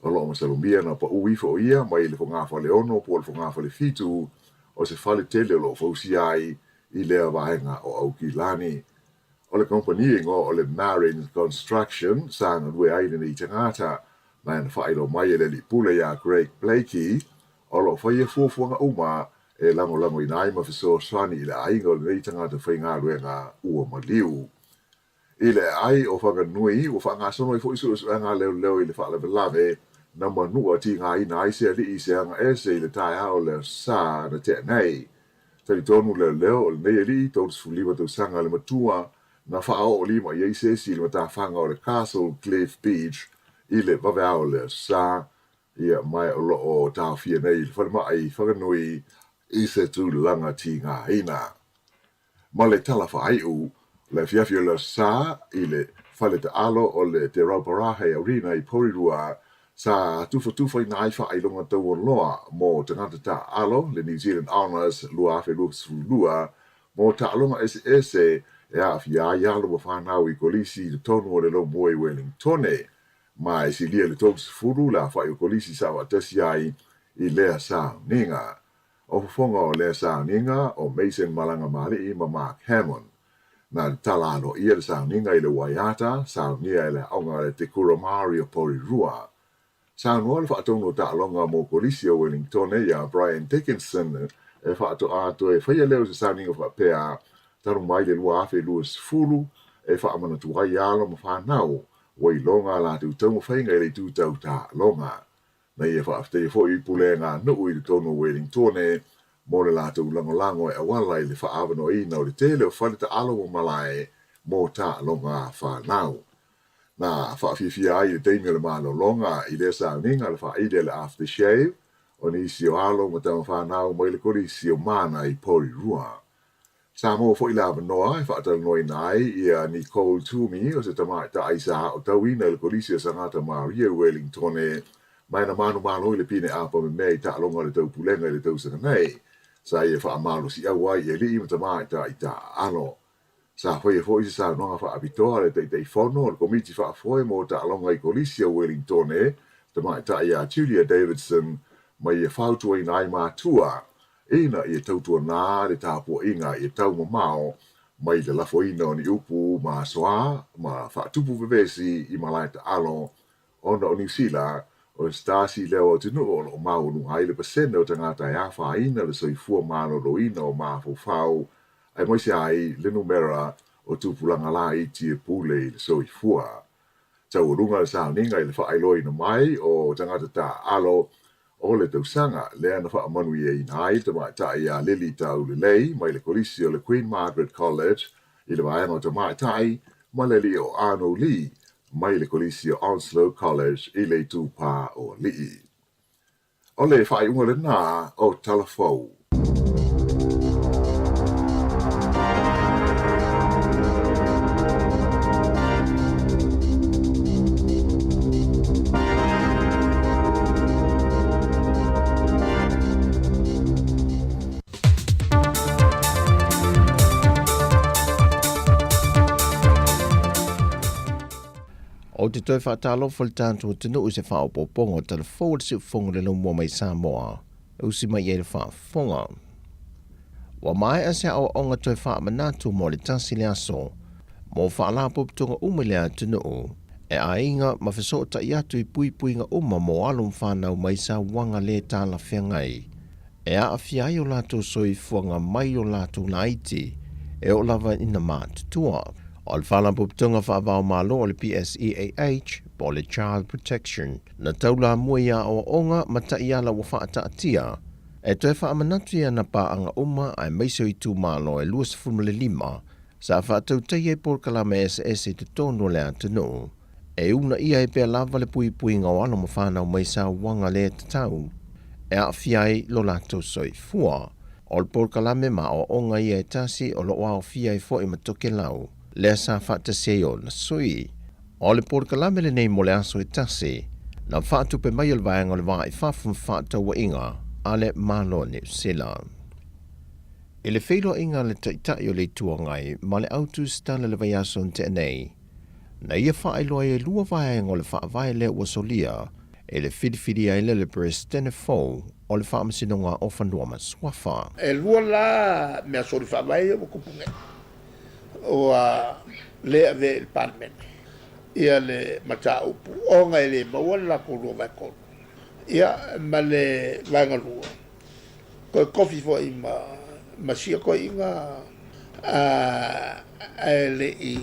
O lo o masalomia na pau ifo o ia mai le fogafale 6 po o le fogafale 7 o se fale tele o lo o fausia ai i lea vaega o Aukilani. O le kamupani e igoa o le Marin Construction sa galue ai lenei tagata, ma na faailoa mai e le alii pule iā Greg Blakey, o lo o faia fuafuaga uma e lagolagoina ai ma fesoasoani i le aiga o lenei tagata faigaluega ua maliu. I le aai o Whanganui, ua faagasolo ai foi suesuega a leoleo i le faalavelave na manua tigaina ai se alii i se aga ese i le taeao o le Aso Sa na tea nei. Talitonu leoleo o lenei alii, 35 tausaga le matua, na faaoo lima i ai se isi i le matafaga o le Castle Cliff Beach i le vaveao o le Aso Sa, ia, ma o lo o taofia nei i le falemai i Whanganui i se tulaga tigaina. Ma le tala faaiu, le afiafi o le Aso Sa i le fale taalo o le Te Rauparaha Arena i Porirua, sa tufatufaina ai faailoga taualoa mo tagata taaalo, le New Zealand Honours 2022, mo taaloga eseese e aafia ai alo ma fanau i Kolisi i totonu o le Lomua i Wellingtone. Ma e silia i le 30 le aofai o Kolisi sa faatasi ai i lea sauniga. O fofoga o lea sauniga o Mason Malanga Maali'i ma Mark Hammond. Na tatala aloaia le sauniga i le Waiata, saunia e le aoga a le Te Kura Māori o Porirua. Saunoa le faatonu o taaloga mo Kolisi o Wellingtone iā Brian Dickinson e faatoa toe faia lea o se sauniga faapea talu mai le 2020 e faamanatu ai alo ma fanau ua iloga a latou taumafaiga i le itu tau taaloga. Na ia faafetaia foi pulega nuu i totonu o Wellingtone mo le latou lagolago e auala i le faaavanoaina o le tele o fale taalo ma malae mo taaloga fanau. Na faafiafia ai i le taimi o le malologa i lea sauniga le faaili a le aftershave o nisi o alo ma tama fanau mai le Kolisi o Mana i Porirua. Sa maua foi le avanoa e faatalanoaina ai ia Nicole Twomey o se tamaitai sa aotauina i le Kolisi o Sangata Maria i Wellingtone ma e na manumalo i le pine apa memea i taaloga o le taupulega i le tausaga nei. Sa ia faamalosiau ai i alii ma tamaitai taaalo. Sa faia foi se saunoaga faapitoa a le Taitaifono o le Komiti Faafoe mo Taaloga i Kolisi o Wellingtone, tamaitai ia Julia Davidson, ma ia fautuaina ai matua ina ia tautuanā le tapuaiga ia taumamao mai le lafoina o ni upu masoa ma faatupu vevesi i malae taalo ona o Niu Sila, o se tasi lea o atunuu o lo o maualuga ai le pasene o tagata e afaina le soifua maloloina o mafaufau aemaise ai le numera o tupulaga laiti e pule i le soifua. Taualuga le sauniga i le faailoaina mai o tagata taaalo o le tausaga lea na faamanuiaina ai le tamaitai ia Lily Taulelei mai le Kolisi o le Queen Margaret College i le vaega o tamaitai ma le alii o Arno Lee mai le Kolisi o Onslow College i le Itupa o Alii. O le faaiuga lenā o Tala Fou. Ou te toe faatalofa i le tatou atunuu i se faaopoopoga o Tala Fou o le Siufofoga o le Laumua mai Samoa. E usi mai ai le faafofoga. Ua maea se aoaoga toe faamanatu mo le tasi le aso mo faalapotopotoga uma i le atunuu e aiga ma fesootai atu i puipuiga uma mo alo ma fanau mai sauaga le talafeagai e aafia ai o latou soifuaga mai o latou laiti e oo lava ina matutua. O le Faalapotopotoga Faava-o-Malo o le PSEAH po o le Child Protection na taulamua i aoaoga ma taiala ua faataatia e toe faamanatu i ana paaga uma aemaise o itumalo e 25 sa faatautaia i polokalame eseese i totonu o le atunuu e uunaia ai pea lava le puipuiga o alo ma fanau mai sauaga le tatau e aafia ai lo latou soifua. O le polokalame ma aoaoga ia e tasi o lo o aofia ai foi ma Tokelau lea sa faatasi ai ona sui. O le polokalame lenei mo le aso e tasi, na faatupe mai o le vaega o le Va i Fafo ma Fefaatauaiga a le Malo o Niu Sila. I le feiloaiga a le Taitai o le Itu Agai ma le Au Tusitala i le vaiaso na tea nei, na ia faailoa ai e lua vaega o le faavae lea ua solia e le filifilia ai lea le Peresetene fou o le Faamasinoga o Fanua ma Suafa. E lua la mea soli faavae ia ua tupu nei, ua le avea i le Palemene ia le mataupu ona e le maua le latou 2/3, ia ma le vaega lua, toe tofi foi ma ma sia toeaiina ae le i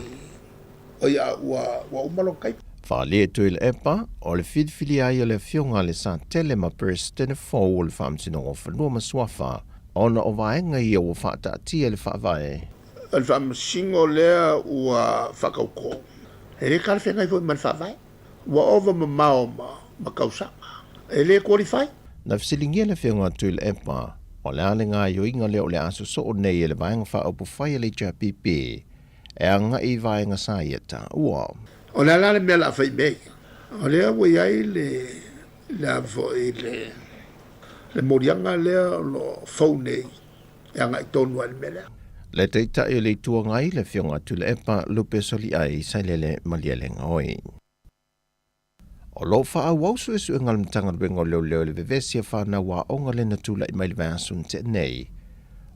oi a ua ua uma lona taimi. Faaalia Tuilaepa, o le filifilia ai o le Afioga a le Satele ma Peresetene fou o le Faamasinoga o Fanua ma Suafa ona o vaega ia ua faataatia i le Faavae. O le faamasino lea ua faatauto, e le talafeagai foi ma le Faavae. Ua ova mamao ma ma tausaga, e le qualify. Na fesiligia le Afioga a Tuilaepa, o le a le gaoioiga lea o le a sosoo nei e le Vaega Faaupufai a le HRPP e agai i vaega sa ia taua. O le a la le mea o le a fai mea ia? O lea ua i ai le, le a foi le, le moliaga lea o lo o fou nei e agai tonu ai i le mea lea. Le Taitai o le Itu Agai, le Afioga a Tuilaepa Lupe Soliai Sailele Malielegaoi. O lo o faaauau suesuega a le Matagaluega o Leoleo i le vevesi a fanau aoga lea na tulai mai le vaiaso na tea nei.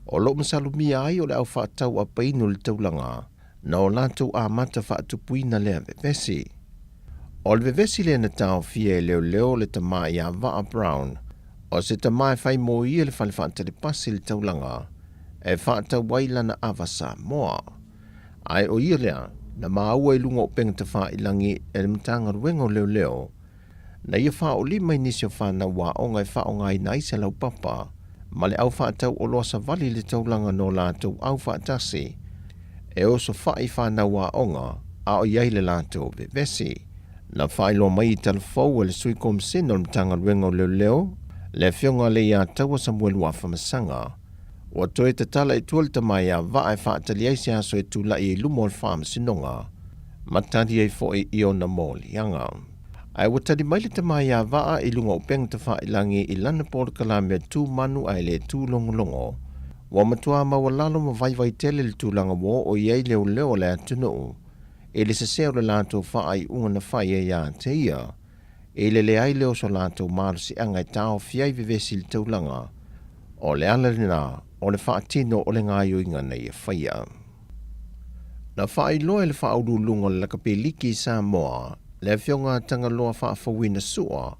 O lo o masalomia ai o le au faatau a painu i le taulaga na o latou amata faatupuina lea vevesi. O le vevesi lea na taofia e leoleo le tama ia Vaa Brown, o se tama e fai mo ia le fale faatalipasi i le taulaga e faatau ai lana ava Samoa. Ae o ia lea na maua i luga o upega tafailangi e le Matagaluega o Leoleo, na ia faaolima i nisi o fanau aoga e faaaogaina ai se laupapa ma le au faatau oloa savali i le taulaga no latou au faatasi e osofai i fanau aoga a o i ai le latou vevesi. Na faailoa mai i Talafou e le Sui Komisena o le Matagaluega o Leoleo, le Afioga a Leiataua Samuelu Afamasaga, Ua toe tatala i tua le tama ia Vaa e faatali ai se aso e tulai ai i luma o le faamasinoga, ma tali ai foi i ona moliaga. Ae ua tali mai le tama ia Vaa i luga o upega tafailangi i lana polokalame tu manu ae le tu logologo. Ua matua maualalo ma vaivai tele le tulaga ua oo i ai leoleo o le atunuu i le sese o le latou faaiuga na fai ai ia te ia. I le leai lea o so latou malosiaga e taofi ai vevesi i le taulaga, o le ala lena o le faatino o le gaoioiga na ia faia. Na faailoa e le Faauluuluga o le Lakapeliki i Samoa, le Afioga a Tagaloa Faafouina Sua,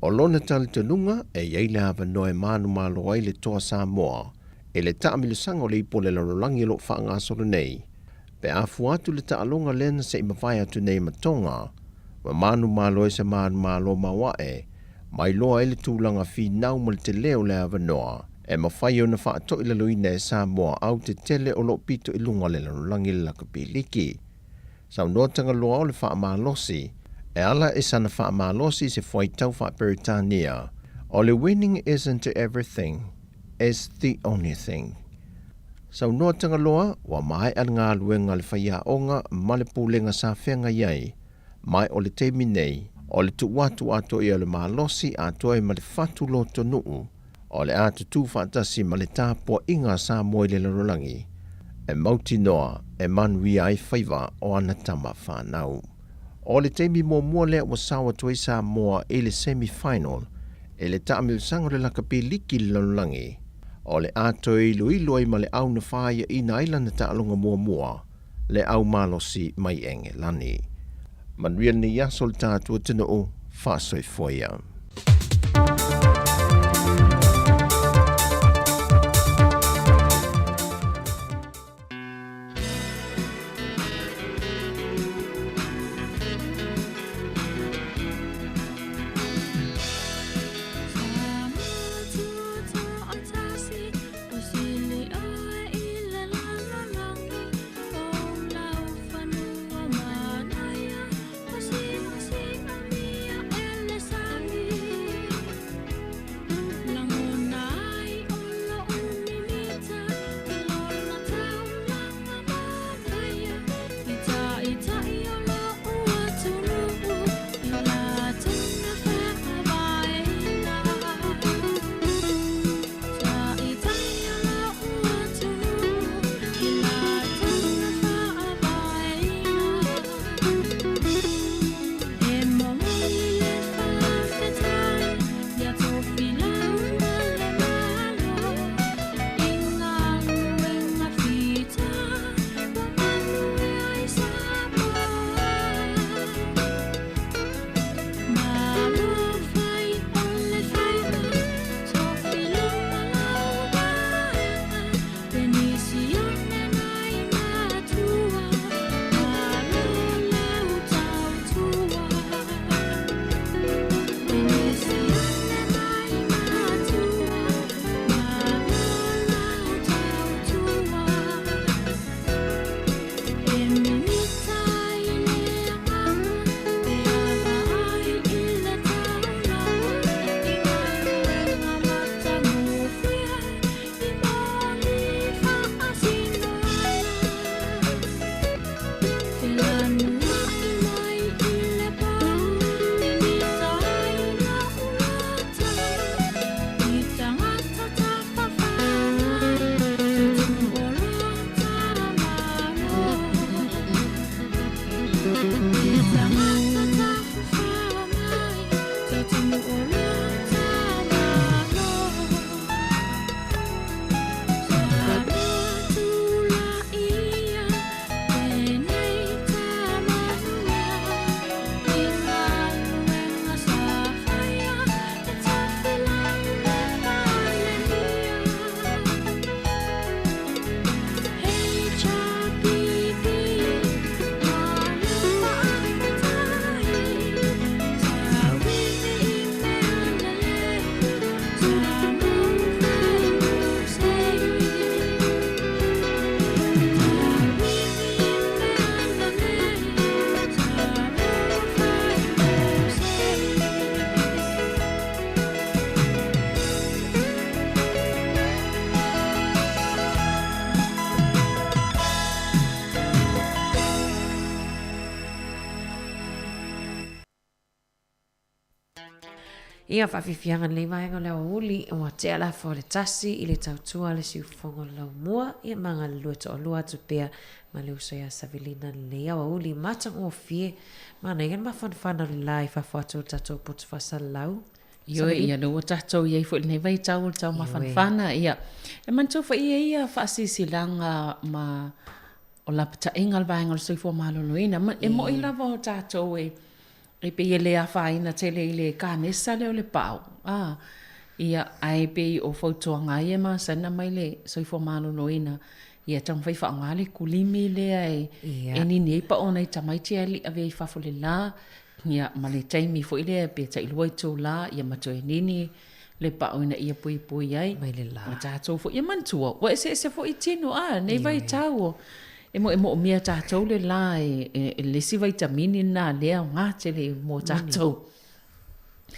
o lona talitonuga e i ai le avanoa e manumalo ai le Toa Samoa i le taamilosaga o le ipu o le lalolagi o lo o faagasolo nei, Pe a fua atu le taaloga lea na se i mavae atu nei ma Tonga, ma manumalo ai se manumalo maoae, mailoa ai le tulaga finau ma le tele o le avanoa e mafai ona faatoilaloina e Samoa autetele o lo o pito i luga o le lalolagi le lakapi liki. Saunoa Tagaloa o le faamalosi, e ala i sana faamalosi i se fuaitau faa-Peretania, o le Winning isn't everything, it's the only thing. Saunoa Tagaloa, ua maea le galuega a le faiaoga ma le pulega sa feagai ai, ma o le taimi nei, o le tuu atu atoa ia o le malosi atoa ai ma le fatu lotonuu, o le a tutū faatasi ma le tapuaiga a Samoa i le lalolagi, e mautinoa e manuia ai faiva o ana tama fanau. O le taimi muamua lea ua sao atu ai Samoa i le semi-final i le taamilosaga o le lakapi liki i le lalolagi, o le a toe iloilo ai ma le au na fāiaʻina ai lana taaloga muamua, le au malosi mai Engelani. Manuia lenei aso le tatou atunuu, faasoifua ia. Ia, faafiafiaga lenei vaega o le aoauli, ua tea le afa o le tasi i le tautua a le siufofoga o le laumua, ia ma galulue toalua atu pea ma le uso ia Savelina lenei aoauli matagofie. Manaia le mafanafana o le la i fafo atu o le tatou poto faasalalau. Ioe, ia lea ua tatou i ai foi i lenei vaitau o le tau mafanafana. Ia, e manatua foi e i ai ia faasilasilaga ma o lapataiga a le vaega o le soifua maloloina. E moi lava o tatou e e pei e le afaina tele i le kanesa lea o le pao, a, ia, ae pei o fautuaga ia e masani ona aumai le soifua maloloina, ia taumafai e faaaoga le kulimi lea e, e nini ai pao a nai tamaiti ae le i avea i fafo i le la, ia, ma le taimi foi lea pe tailua itula, ia ma toe nini le pao ina ia puipui ai. Mai le la. Ma tatou foi, ia manatua, ua eseese foi tino, a, nei vaitau o, e mo, e moomia e tatou le la e, e, e le isi vaitamini lena lea aoga tele mo tatou.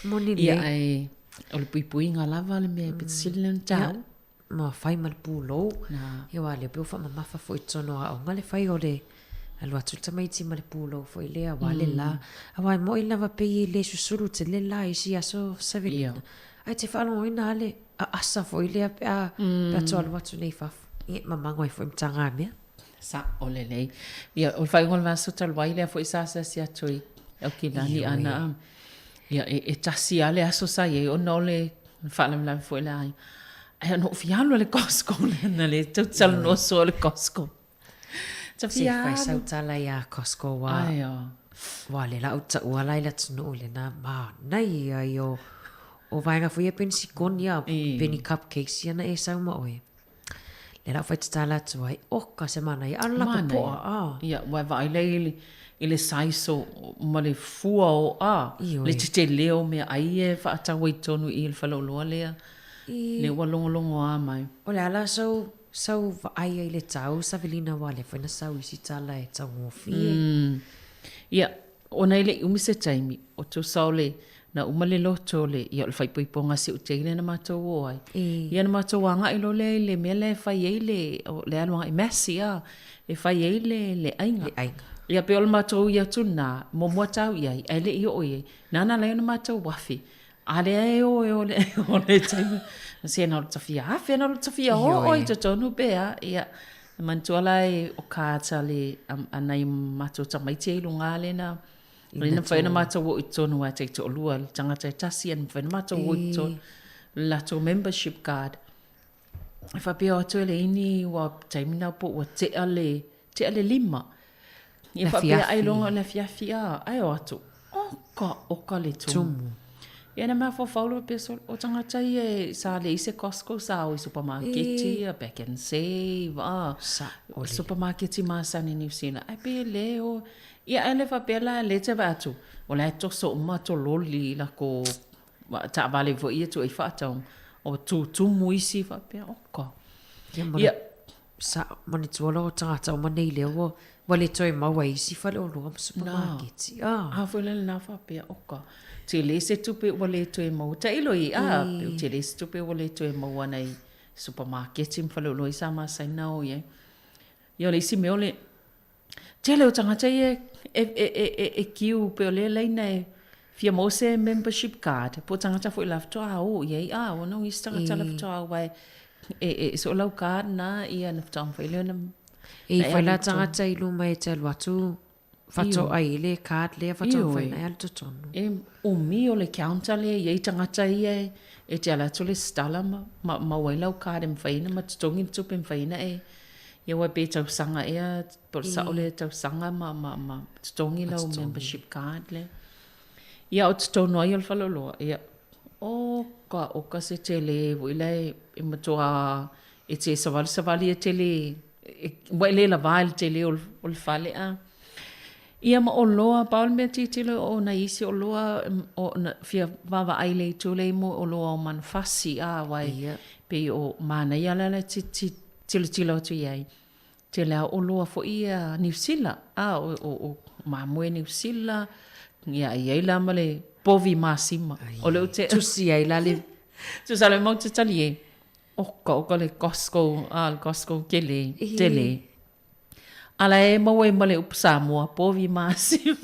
Moni Ia, lelei. ae o le puipuiga lava le mea e pito sili lea ona taua. Ma fai ma le pulou. Ia aua lea pei ua faamamafa foi i totonu o aoga le fai o le alu atu le tamaiti ma le pulou foi lea aua le la. Aua e moni lava pei e le susulu tele le la i isi aso Savelina. Ae te faalogoina lava le aasa foi lea pe a pe a toe alu atu nei i fafo. Ia e mamago ai foi ma tagamea. Sao lelei. Ia o le faaiuga o le vaiaso talu ai lea foi sa asiasi atu i Aukilani ana ia e tasi lava le aso sa i ai ona o le faalavelave foi le aiga. Ae na ou fia alu i le Costco lea na le tou te talanoa soo i le Costco. Ta fia alu. Se i fai sau tala ia Costco ua Ai o. Ua le la ou taua la i le atunuu lena manaia ia o o vaega foi ia penisikoni a peni cupcakes ia na e sau ma oe. Lea la ou fai tatala atu ai, oka se manaia, a o le lapo poa, a. Ia, ua e vaai lea i le, i le size o, ma le fua o, a, le tetele o meaai ia e faatau ai i totonu i i le faleoloa lea, lea ua logologoa mai. O le a la sau, sau vaai ai i le tau, Savelina, aua o lea foi na sau isi tala e taugofie. Ia, Ona e le i umi se taimi, o tusa o le, na uma le loto o le, ia o le faaipoipoga a si ou teine na matou o ai. Ia na matou agai loa lea i le mea lea e fai ai le, o le alu agai i Massey a, e fai ai le, le aiga. Le aiga. Ia pei o le matou ui atu lena, muamua tau i ai, ae le i oo i ai. Nana la ona matou afe, a lea e o e o le, o le taimi, se na o le tafia afe, na o le tafia oo i totonu pe a, ia. E manatua la e o cards a le a nai matou tamaiti e i luga le na le na mafai ona matou o i totonu aua e taitoalua le tagata e tasi e mafai ona matou o i totonu le latou membership card. E faapea o atu e leai ni ua taimi na po ua tea le tea le lima. Ia faapea ailoga o le afiafi a ae o atu oka oka le tumu. Ia na mafaufau loa faapea sole o tagata ia e sa leai se Costco sa o i supamaketi ia Pak'nSave a supamaketi masani i Niu Sila ae pei e le o ia ae le faapea la lea e te vaai atu o la e toso uma tololi i lako taavale foi ia tuu ai faatauga o tutumu isi faapea oka. Ia Sa manatua loa o tagata uma nei lea ua ua le toe maua e isi faleoloa ma supamaketi. A. A foi la lena faapea, oka, tele se tupe ua le toe maua. Tailo i, a, pe ua tele se tupe ua le toe maua ana i supamaketi ma faleoloa ia sa masani ona o i ai. Ia o le isi mea o le tele o tagata ia e, e, e, e, e kiu pei o lea laina e fia maua se membership card po o tagata foi la faatoa o i ai, a, ua nongi isi tagata la faatoa aua e, e, e so lau card na ia na faatoa mafai lea ona E fai la tagata i luma e te alu atu faatoa i le card lea faatoa mafai ona e alu totonu. E umi o le counter lea e i ai tagata ia e, e te ala atu lesitala ma, ma maua ai lau card e mafai ona ma totogi le tupe e mafai ona e Ia aua pe tausaga ea, po o le sao lea tausaga ma, ma, ma totogi lau membership card lea. Ia o totonu ai o le faleoloa, ia, oka, oka se tele foi la e, e matua e te savali savali e tele, e, ua e le lava i le tele o le fale a. Ia ma oloa, pau le mea tilotilo o nai isi oloa o na fia vaavaai i le itu lea i mo oloa o manufasi a aua e pei o manaia la le tilotilo atu i ai. Tele lava o oloa foi ia Niu Sila a o o o mamoe Niu Sila ia e i ai la ma le povi masima. O le ou te Tusi ai la le Tusa le mau te talie. Oka oka le Costco a le Costco tele tele. A la e maua ai ma le upu Samoa, povi masima.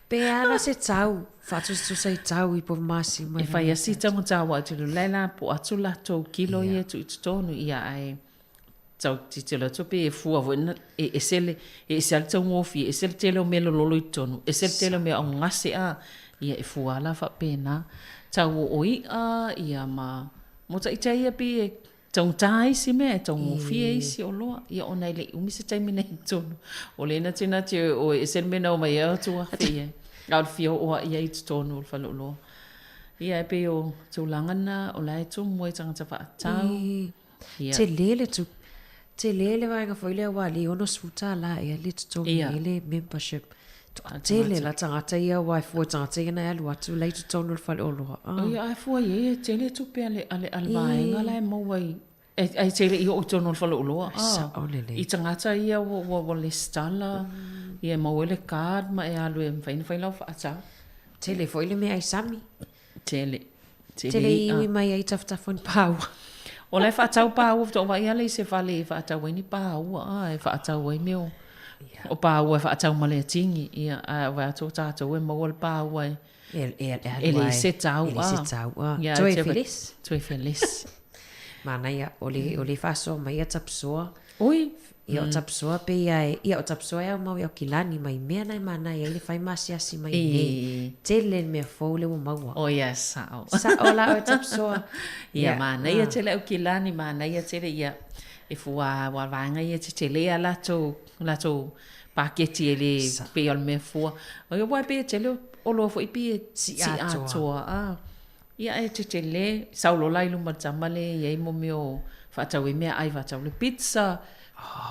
Pe a la se tau. Faatusatusa i tau i Povemasima. E fai asi taugata aua te lai la po atu latou kilo ia e tuu i totonu ia ae tau tilotilo atu pe e fua foi na e ese le e ese lava le taugofie ese le tele o mea lololo i totonu ese le tele o mea augase a ia e fua la faapena tau o i'a ia ma mo ita ia pei e taugata isi mea e taugofie isi oloa ia ona e le i umi se taimi nei i totonu o lea na te nati o e ese le mea na omai ai o tuafe i ai a o le fia oo lava i ai i totonu o le faleoloa. Ia e pei o tulaga na o la e tumu ai tagata faatau. Ia. Tele le tu, tele le vaega foi lea aua le $60 ea le totogi ai le membership. Toatele la tagata ia aua e fua i tagata ia na e alu atu la i totonu o le faleoloa. Ia ae fua i ai e tele tupe a le a le vaega la e maua i ae te le i oo i totonu o le faleoloa. Sao lelei. I tagata ia ua lesitala, ia e maua ai le card ma e alu e mafai ona fai lau faatau. Tele foi le meaai sami. Tele. Tele i iwi mai ai tafatafa o ni pāua. O la e faatau pāua, faatoa vaai lava lea i se fale e faatau ai ni pāua, a, e faatau ai mea o, o pāua e faatau ma le atigi, ia, ae vaai atu o tatou e maua le pāua e, E, e, e, e leai se tau, E leai se tau, a. Ia, Toe feles. Toe feles. Manaia, o le, o le faasoa mai ia Tapisoa. Oi! Ia o Tapisoa pei a e, ia o Tapisoa e aumau i Aukilani mai mea na e manaia ai le fai ma asiasi mai nei. Tele le mea fou lea ua maua. O ia, sao. Sao la oe Tapisoa. Ia, manaia tele Aukilani, manaia tele ia e fua aua vaega ia tetele a latou, latou paketi e le pei o le mea fua. O ia, aua e pei e tele oloa foi pei e sii atoa. A. Ia e tetele, sau loa la i luma o le tama lea e i ai mo mea o faatau ai meaai faatau le pizza,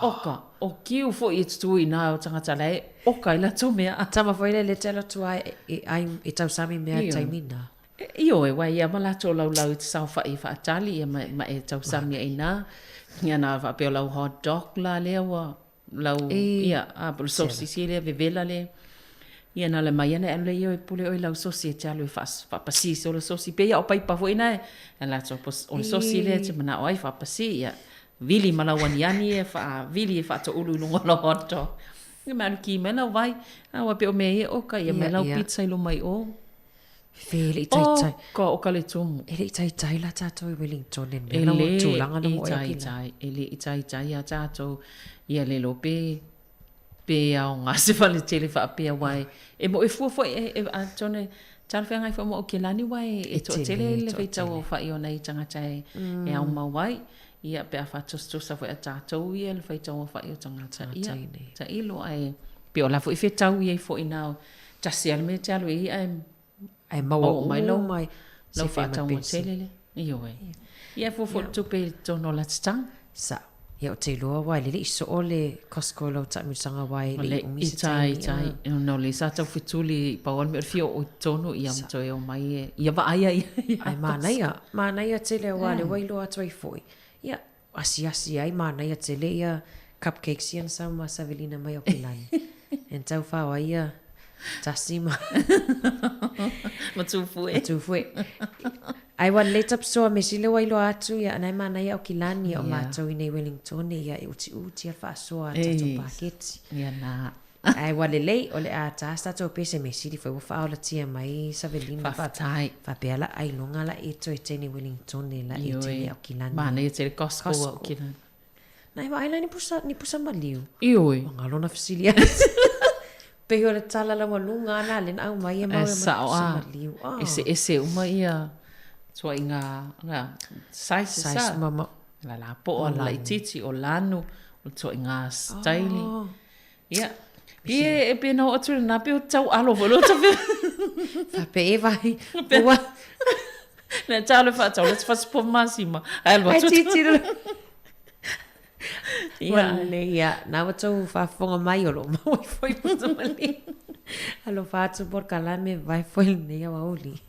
oka, o kiu foi e tutū i ina o tagata la e oka ai latou meaai. Tama foi lea le te alu atu lava e ai e tausami mea i le taimi lena. Ioe, aua e ia ma latou laulau i te saofai e faatali ia ma e tausami ai i ina. Ia na faapea o lau hot dog la lea ua lau ia a po o le sosisi lea vevela lea ia na le mai ana e alu lea e pule oe i lau sosi e te alu e faapasi se o le sosi pei a o paipa foi na e latou o le sosi lea e te manao ai faapasi ia vili ma lau aniani e faavili e faatoulu i luga o lau hot dog ia ma alu ki mai lau vai a ua pei o mea ia oka ia mai lau pizza i luma i o. Fe e le i taitai. Oka o ka le tumu. E le i taitai la tatou i Wellington e mea la ua tulaga na mo e taitai, e le i taitai ia tatou ia le iloa pe pe aoga se fale tele faapea aua e e mo e fua foi e e atonu e talafeagai foi ma Aukilani aua e e toatele le faitau aofai o nai tagata e e aumau ai ia pe a faatusatusa foi a tatou ia le faitau aofai o tagata ia tailo ae pei o la foi fetau i ai foi na tasi lava le mea e te alu i ai ae Ae maua mai lau mai lau faatauga tele lea. Ioe. Ia e fuafua le tupe i totonu o la tatanga. Sao. Ia ou te iloa aua e lelei soo le Costco i lau taamilosaga aua e le i umi se taimi. Tai, tai. Ona o lea sa tau fetuli pau lava le mea o le fia oo i totonu ia ma toe omai e ia vaaia ia. Ae manaia, manaia tele aua o lea ua iloa atu ai foi. Ia, asiasi ai, manaia tele ia cupcakes ia na sau ma Savelina mai Aukilani. And tau whao ai ia tasi ma ma tufue. Ma tufue. Ai ua lelei tapisoa me sile ua iloa atu ia ana e manaia Aukilani ia o matou i nei Wellington ia e utiuti a le faasoa a tatou paketi. Ia na. Ai ua lelei o le a ta sa tatou pese me sili foi ua faaolatia mai Savelina. Faafetai. Faapea la ailoga la e toe tene Wellington la e tene Aukilani. Manaia tele Costco o Aukilani. Na e vaai la ni pusa, ni pusa maliu. Ioe. Ua galo na fesili atu. Pei o le tala laualuga a na lea na aumai e mau e sao pusa maliu. Ah. Eseese uma ia tuaiga la sizes Size ma, ma. La lapoa, la laitiiti, o lanu, o tuaiga staili. Oh. Ia. Pi e, e pe na oo atu lena, pe o tau alo foi lo tafe. Faapea e vai. Ua. Na talo whaatau, let's fast po masima. Ai alu atu. Ai titiro. Ia. Ua ia, na ua tou faafofoga mai o lo o maua ai foi pusa maliu. Alofa atu polokalame vai foi lenei aoauli.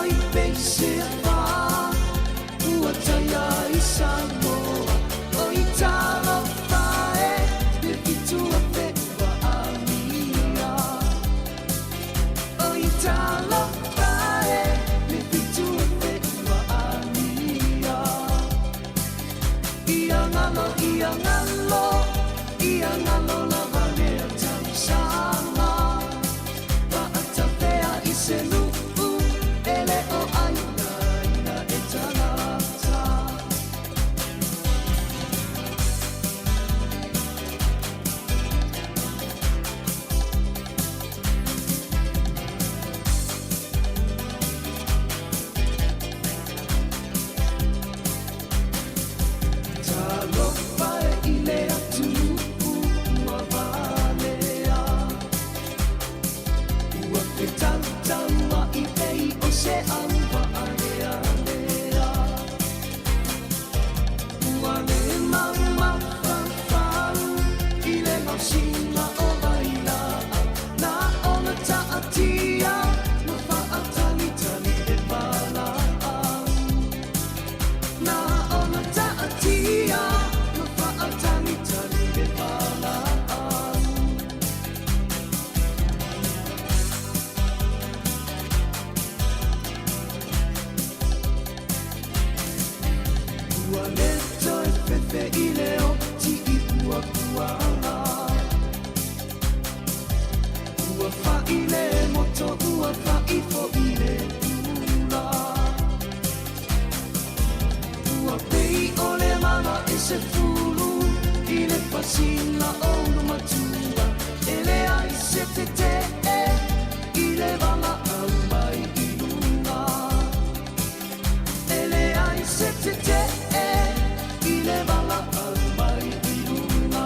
ai peisea ua taia i Samoa oi talofa e le 7000 ua amia oi talofa e le 7000 ua amia ia ngalo ia ngalo ia ngalo lava lea tausaga Paatafea i se nu'u e le o aina ina e tagata. Talofa e i le atunuu ua valea Ua fetautaua'i pei o se auvaalealea Ua le maumafaufau i le gaosiga o vailaau Na ona taatia ma faatalitali le valaau Na ona taatia ma faatalitali le valaau Ua le toe fefe i le oti i puapuaga Ua fa'i le moto ua fa'i fo'i le ula Ua pei o le mala e se fulu i le fasina o ulumatua E leai se tete'e i le valaau mai i luga E leai se tete'e i le valaau mai i luga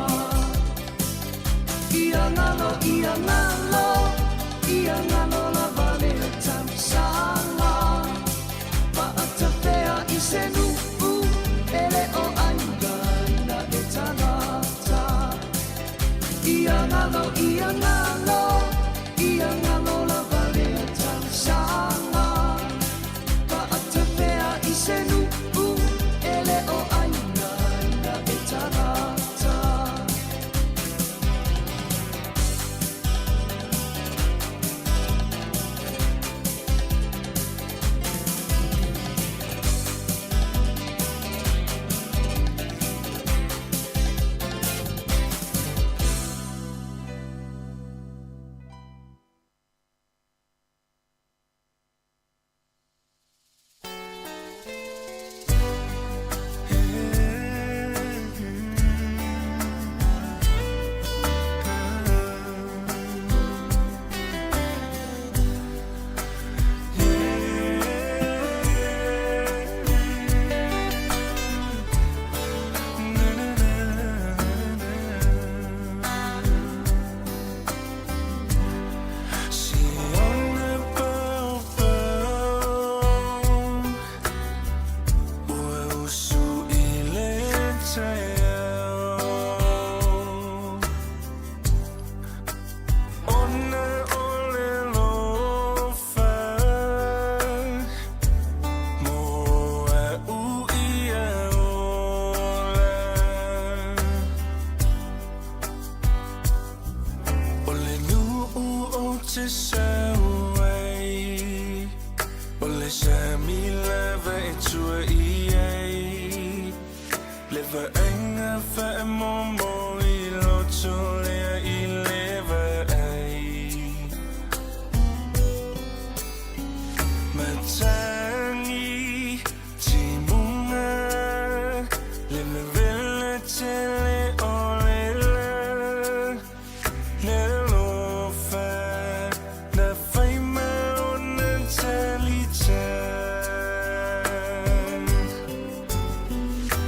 Ia ngalo ia ngalo ia ngalo lava lea tausaga Paatafea i se nu'u e le o aina e tagata Ia ngalo ia ngalo ia ngalo lava lea tausaga Paatafea i se nu'u e le o aina e tagata.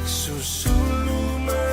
Susulu ma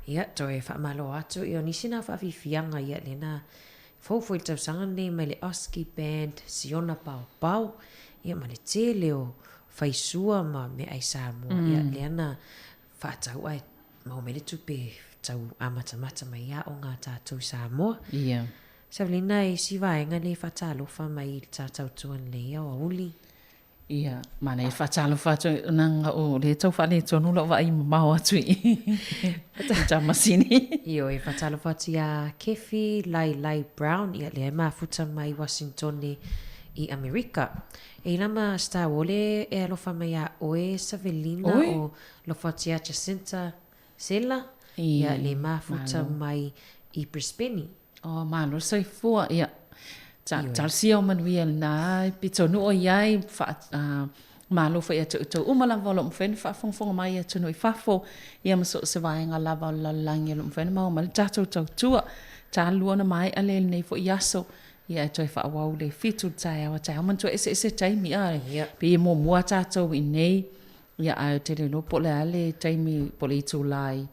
Ia, toe faamalo atu i o nisi na faafiafiaga ia lena fou foi le tausaga lenei mai le Oski Band, Siona Paopao, ia ma le tele o faisua ma meaai Samoa, ia lea na faatau ae maua mai le tupe tau amatamata mai aoga a tatou i Samoa. Ia. Savelina, e isi vaega lea e faatalofa mai i le ta tautua lenei aoauli. Ia, manaia faatalofa atu leaga o lea e tau faaletonu lau vaai mamao atu i i ta masini. Ioe, faatalofa atu iā Kefi Lailai Brown, ia lea e mafuta mai Wasintone i Amerika. E i lama Star Wole e alofa mai iā oe Savelina Oi. o alofa atu iā Jacinta Sela, I, ia le mafuta malo. mai i Brisbane. Oh, malo le soifua, ia. Ta, talosia o manuia lena e pitonuu o i ai, wha, malo foi ia te outou uma lava o lo o mafai ona faafogafoga mai i atunuu i fafo, ia ma so o se vaega lava o le lalolagi o lo o mafai ona maua mai le tatou tautua. Talua ona maea lea i lenei foi aso, ia e toe faaauau le 7 i le taeao a taeao, manatua eseese taimi, a, pei e muamua tatou i inei, ia ae ou te le iloa po o le a le taimi, po o le itula i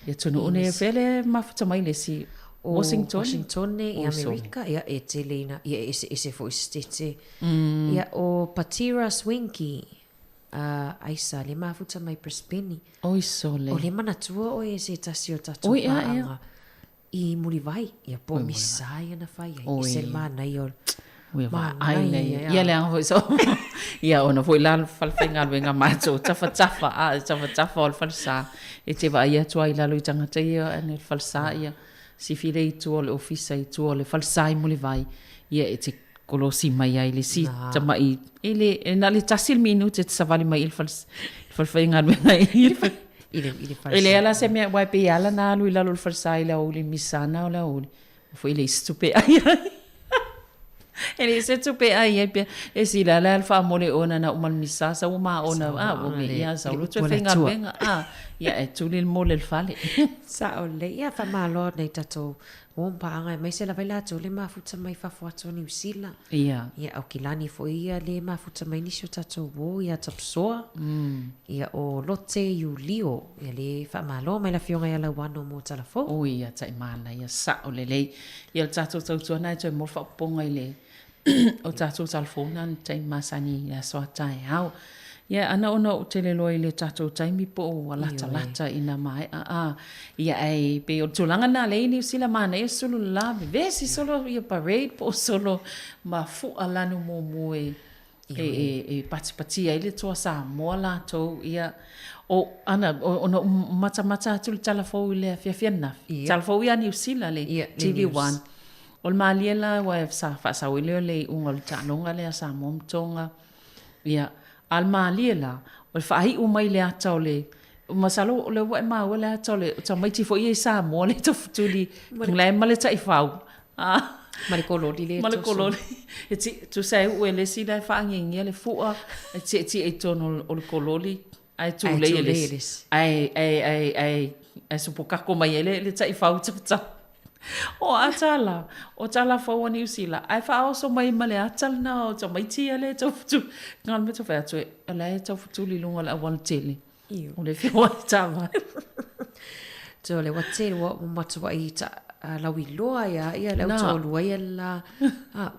I atunuu nei, o fea le mafuta mai le isi? O Washington? Washington i Oi, sole. Amerika, ia e tele ina, ia e eseese foi setete. Ia o Patira Swenki, a Aisa, le mafuta mai Brisbane. Oi sole. O le manatua oe e se tasi o tatou Oi, a, ea. paaga i Mulivai, ia po o Misa ia na fai ai, Oi. ese le manaia o Ui, vaai manaia, nei. ia. Ia leaga foi so. Ia ona foi la le falefaigaluega matou tafatafa, a tafatafa o le falesa. E te vaai atu ai i lalo i tagata ia ane le falesa ia sifi le i tua o le ofisa i tua o le falesa i Mulivai. Ia e te kolosi mai ai le isi tamai e le e na o le tasi le minute e te savali mai i le fale falefaigaluega i le I le, i le E falesa. leai la se mea, aua e pei e ala ona alu i lalo o le falesa i le aoauli misa na o le aoauli. Foi le isi tupe ai ai. E le se tupe ai ai pea. E sila la le faamole ona na uma le misa sa ua maona a ua me ia sa ua toe faigaluega a ia e tuli le mole le fale. Sao lelei. Ia faamalo nei tatou uo ma paaga aemaise lava i latou le mafuta mai fafo atu o Niu Sila. Ia. Ia Aukilani foi ia le mafuta mai nisi o tatou uo ia Tapsoa. Ia o Lote Iulio. Ia le faamalo mai le afioga ia Lauano mo Talafou. Oi ia tai manaia sao lelei. Ia le tatou tautua na e toe mo le faaopoopoga i le o tatou talafou na le taimi masani i le aso a taeao. Ia ana ona ou tele loa i le tatou taimi po o ua latalata ina maea a ia ae pei o le tulaga na lea i Niu Sila manaia sulu le la vevesi solo ia parade po o solo ma fua lanu mumu e e patipatia ai le Toa Samoa latou ia o ana ona ou matamata atu i le tala fou i le afiafi ananafi tala fou ia Niu Sila le TV1 o le malie la aua sa faasau ai lea o le iuga o le taaloga lea a Samoa ma Tonga ia a o le malie la o le faaiu mai le ata o le masalo o lea ua e maua le ata o le tamaiti foi ia i Samoa le tafutuli la e ma le taifau Ma le kololi le Ma le toso. kololi. E ti, tusa e uu e le isi la e faagiagia le fua, e tietie i totonu o le kololi, ae tulei e le isi. Ae, ae, ae, ae, ae sopokako mai ai le, le taifau tafatafa. O ata la, o tala fou a Niu Sila, ae faaoso mai ma le ata lena o tamaiti ia lea e taufetuli. Na o le mea tau fai atu e, o la e taufetuli i luga o le aualatele. O le feoai taavale. So le ua tele ua matuai ta lauiloa ia ia le au toalua ia le la,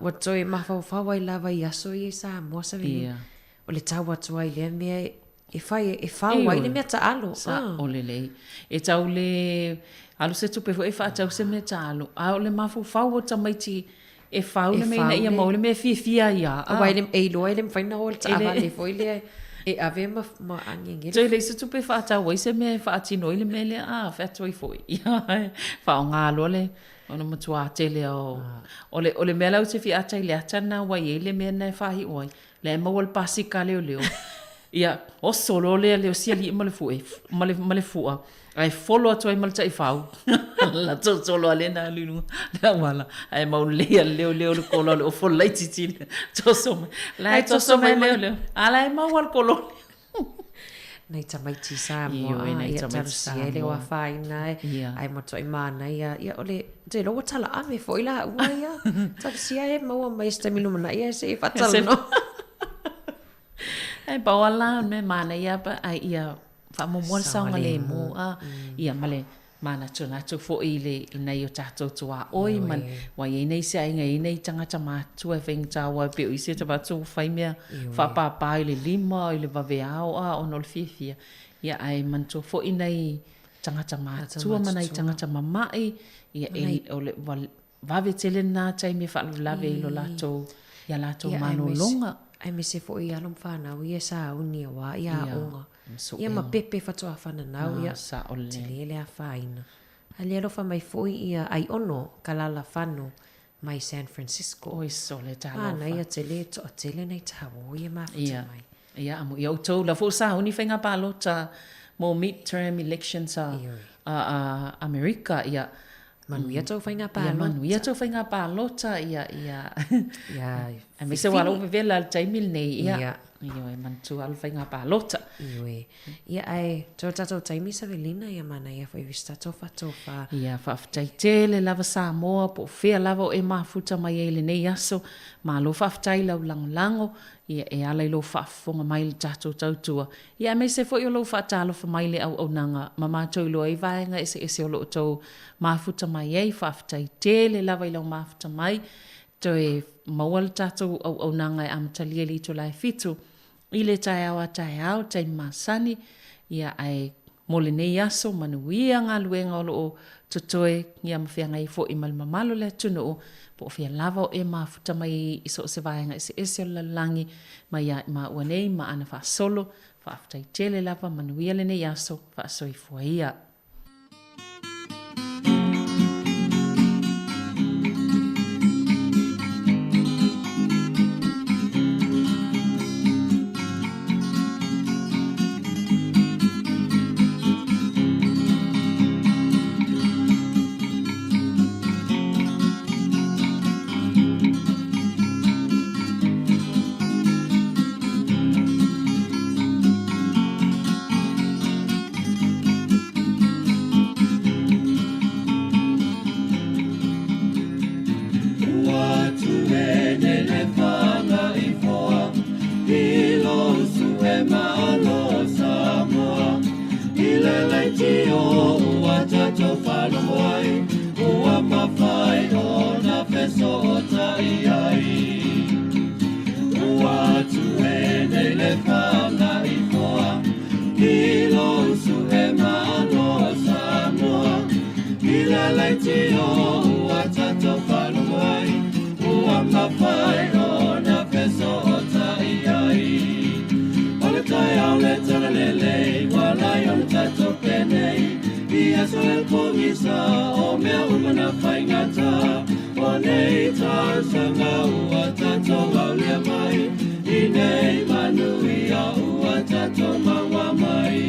ua toe mafaufau ai lava i aso ia i Samoa Savelina. O le tau atu ai i lea mea e fai e fau ai le mea taalo. Sao lelei. E tau le alu se tupe foi e faatau se mea taalo, a o le mafaufau o tamaiti e fau le mea ina ia maua le mea e fiafia ai lava. Aua e iloa e le mafai ona o i le taavale foi lea e ave ma agiagi. Toe leai se tupe e faatau ai se mea e faatino ai le mea lea, a fai atu ai foi. Ia, faaaoga loa le, ona matua tele o, o le mea la ou te fia ata i le ata lena ua i ai le mea lena e faaiu ai, La e maua le pasika a leoleo. Ia, oso loa lea le osi alii ma le fue, ma le, ma le fua, ae folo atu ai ma le taifau. Latou solo a lena alu i luga le auala, ae mau lelei a le leoleo le kola o le ofo laitiiti lea. Toso mai. La e toso mai leoleo. A la e maua le kolo. Nai tamaiti Samoa, Ioe, nai ia tamaiti talosia e le o Samoa. afaina e, Ia. ae matuai manaia, ia o le, ou te iloa ua talaave foi laua ia. Talosia e maua mai se taimi lumanai ae se i faatalanoa. Ae pau lava la o le mea manaia pa ai ia faamuamua le saogalemu a, ia ma le manatunatu foi i le i nai o tatou tuaoi ma ua i ai nai isi aiga e i ai nai tagata matutua e faigata aua e pei o isi o tagata ua fai mea faapapa i le lima i le vaveao a ona o le fiafia. Ia ae manatua foi nai tagata matutua ma nai tagata mama'i ia e o le ua vave tele lena taimi e faalavelave i lo latou i a latou malologa. Aemaise foi alo ma fanau ia e sauni aua ia aoga. Ia ma pepe faatoa fananau ia. Sao lelei. Tele le afaina. A le alofa mai foi ia Aiono Kalalafano mai San Francisco. Oi sole talofa. Manaia tele toatele nai taua ia mafuta mai. Ia, amuia ia outou la foi ua sauni faiga palota mo midterm elections a a Amerika ia. Manuia tou faiga palota. Ia manuia tou faiga palota ia ia. Ia. Aemaise aua o la ua vevela i le taimi lenei ia. Ia. Ioe, manatua le faiga palota. Ioe. Ia ae toe o le tatou taimi Savelina ia manaia foi se tatou faatofa. Ia faafetai tele lava Samoa po o fea lava o e mafuta mai ai i lenei aso. Malo faafetai i lau lagolago ia e ala i lou faafofoga mai i le tatou tautua Ia aemaise foi o lou faatalofa mai i le auaunaga ma matou iloa ai vaega eseese o lo outou mafuta mai ai. Faafetai tele lava i lau mafuta mai. Toe maua le tatou auaunaga e amatalia i le itula e 7 i le taeao a taeao, taimi masani. Ia ae mo lenei aso, manuia galuega o lo o totoe ia ma feagai foi ma le mamalu o le atunuu, po o fea lava o e mafuta mai i so o se vaega eseese o le lalolagi, mai ia i maua nei ma ana faasolo. Faafetai tele lava, manuia lenei aso, faasoifua ia. Ua tuene le fanga i foa i lo usu e malo Samoa i le leitio ua tatou faalogo ai ua mafai ona fesootai ai ua tuene le fanga i foa i lo usu e malo Samoa i le leitio ua tatou faalogo ai ua mafai ona fesootai ai o le taeao le talalelei ua lai ona tatou penei i aso e pogisa o mea uma na faigata o nei tausaga ua tatou aulia mai i nei manuia ua tatou maua mai.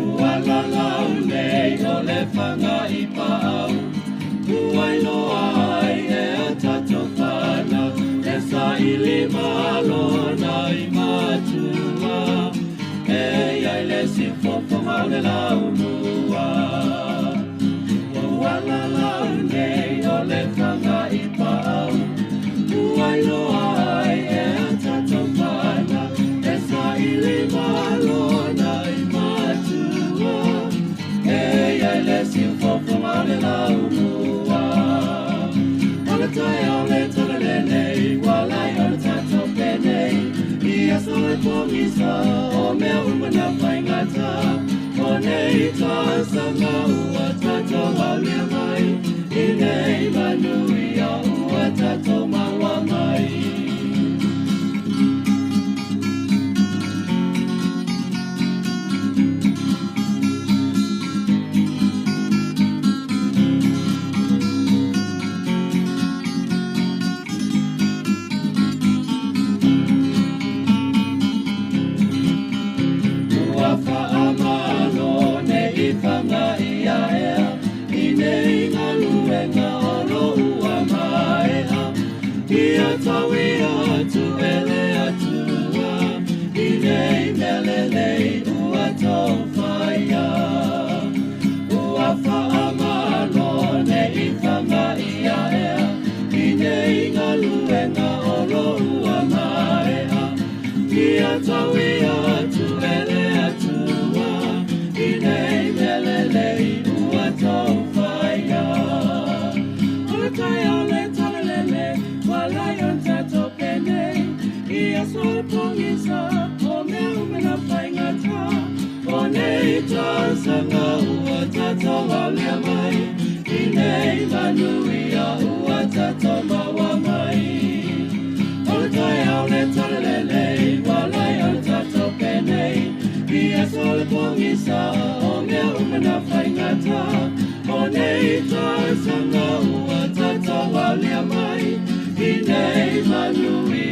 Ua lalau nei o le fanga i paau Ua iloa ai e a tatou fanau E saili malo na i matua E iai le siufofoga o le laumua. ai le siufofoga o le laumua. O le taeao le tala lenei, ua lai o le tatou penei, i aso e pogisa, o mea uma na faigata. O nei tausaga ua tatou aulia mai, i nei manuia ua tatou maua mai. Ua faamalo nei faga ia ea, i nei galuega o lo ua maea. Ia tau ia atu e le Atua, i nei mea lelei ua tou faia. Ua faamalo nei faga ia ea, i nei galuega o lo ua maea. Ia tau ia atu e le Atua, i nei mea lelei ua tou faia. O le taeao le tala lele, ua lai o le tatou penei, i aso e pogisa, o mea uma na faigata. O nei tausaga ua tatou aulia mai, i nei manuia ua tatou maua mai. O le taeao le tala lelei, ua lai o le tatou penei, i aso le pogisa, o mea uma na faigata. O nei tausaga ua tatou aulia mai, i nei manuia